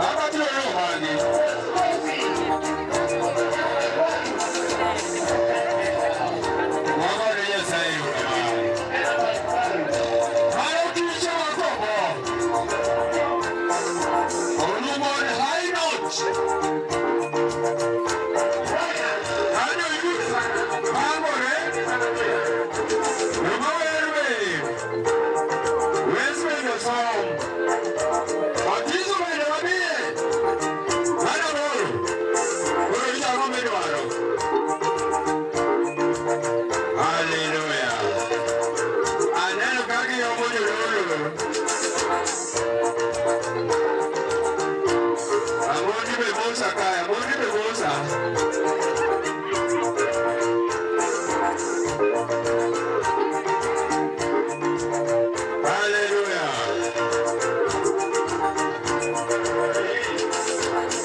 Ababiro nomagi. Wagone Nyasaye erokamano. Mano kiche makobo. Orumo on high note. Kanyo youth pangore. Joma wer be. Wes bende som. Batizo bende wadhiye. Mano koro. Koro rito ang'o midwaro? Hallelujah. Aneno ka giyombo jodolo. Amondi be mosa kae, amondi be mosa. Hallelujah.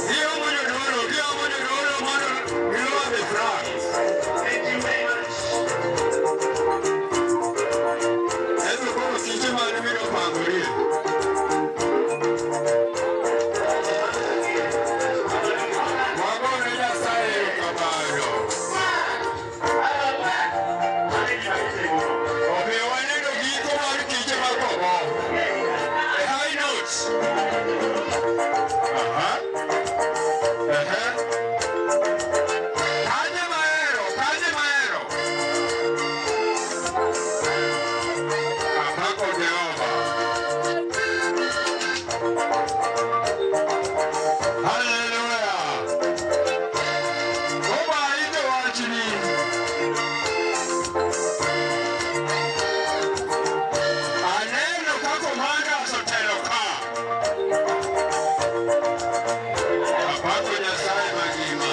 Giyombo jodolo, giyombo jodolo mondo gilow the flag. Ento koro kiche mane biro pangorie. Wagone Nyasaye erokamano. Omiyo waneno giko mar kiche makobo. E high note. Aha. Aha. Kanye mahero, kanye mahero. Apako Jehova. Hallelujah. Oba ite wachni. Aneno ka commanders otelo ka. Apako Nyasaye mangima.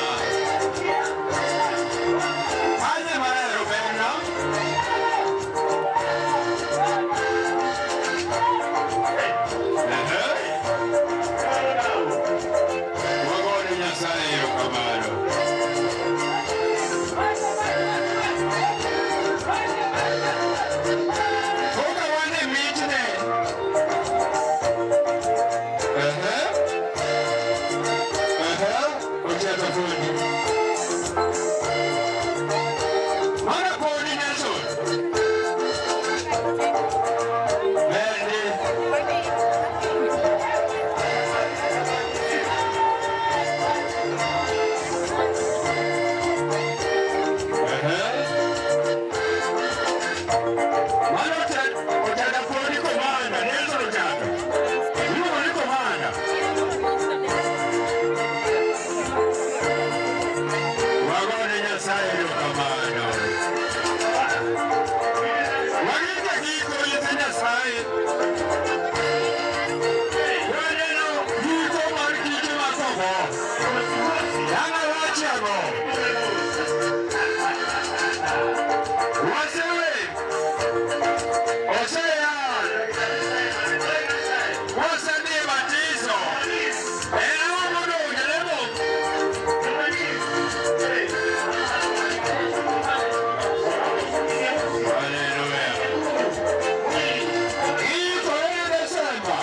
Kanye mahero berna. Ehe. Wagone Nyasaye erokamano. Koka wan e mitne. Ehe. Ehe. Ocheto fundi. Mana kodi Nelson. Berni. Ehe. Mano ochada fundi komanda, Nelson ochado. Iluongo ni komanda. Wagone Nyasaye erokamano. Wagite giko nyithi Nyasaye. Waneno giko mar kiche makobo. Dang' awachi ang'o? Wasewe. Oseyal. Wasedhi e batiso. En ang'o modong' jalemo? Hallelujah. Iko e Desemba.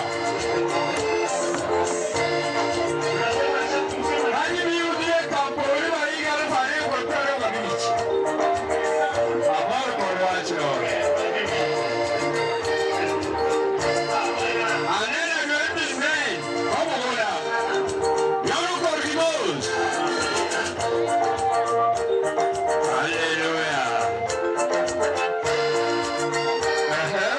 Kanyo miyudie kampori mar higa 2025. Amor kod wachno. Aneno 29 Omogola. Nyoro korgi mos. Hallelujah. Ehe.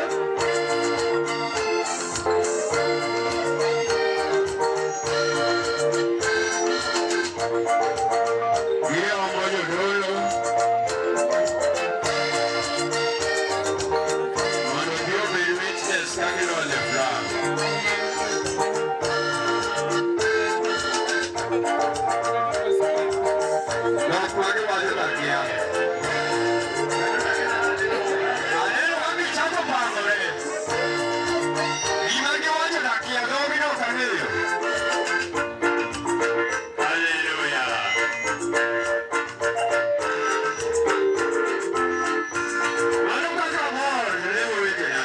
Giyombo jodolo. Mondo gi obed witness ka gidonjo e flag. Dhok ma giwacho takia. Aneno ka gichako pangore. Gima giwacho takia, dhogi no ok ang'eyo. Hallelujah. Mano kaka amor lemo wetena.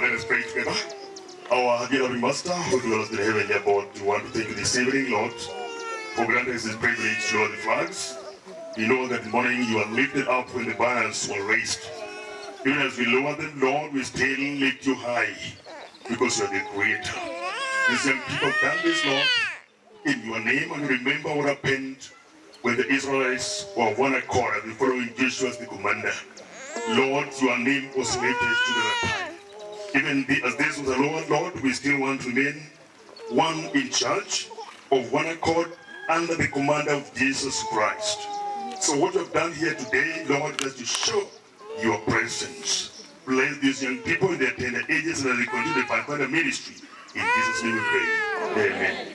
Let us pray together. Our dear loving Master, who dwells in the heavenly abode, we want to thank you this evening, Lord, for granting us this privilege to lower the flags. We know that in the morning you are lifted up when the banners were raised. Even as we lower them, Lord, we still lift you high, because you are the Creator. These young people have done this, Lord, in your name, and remember what happened when the Israelites were of one accord and following Joshua as the commander. Lord, your name was lifted to the time. Even as this was the Lord, Lord, we still want to remain one in church, of one accord under the command of Jesus Christ. So what you have done here today, Lord, is to show your presence. Bless these young people in their tender ages and as they continue the Pathfinder ministry. In Jesus' name we pray. Amen.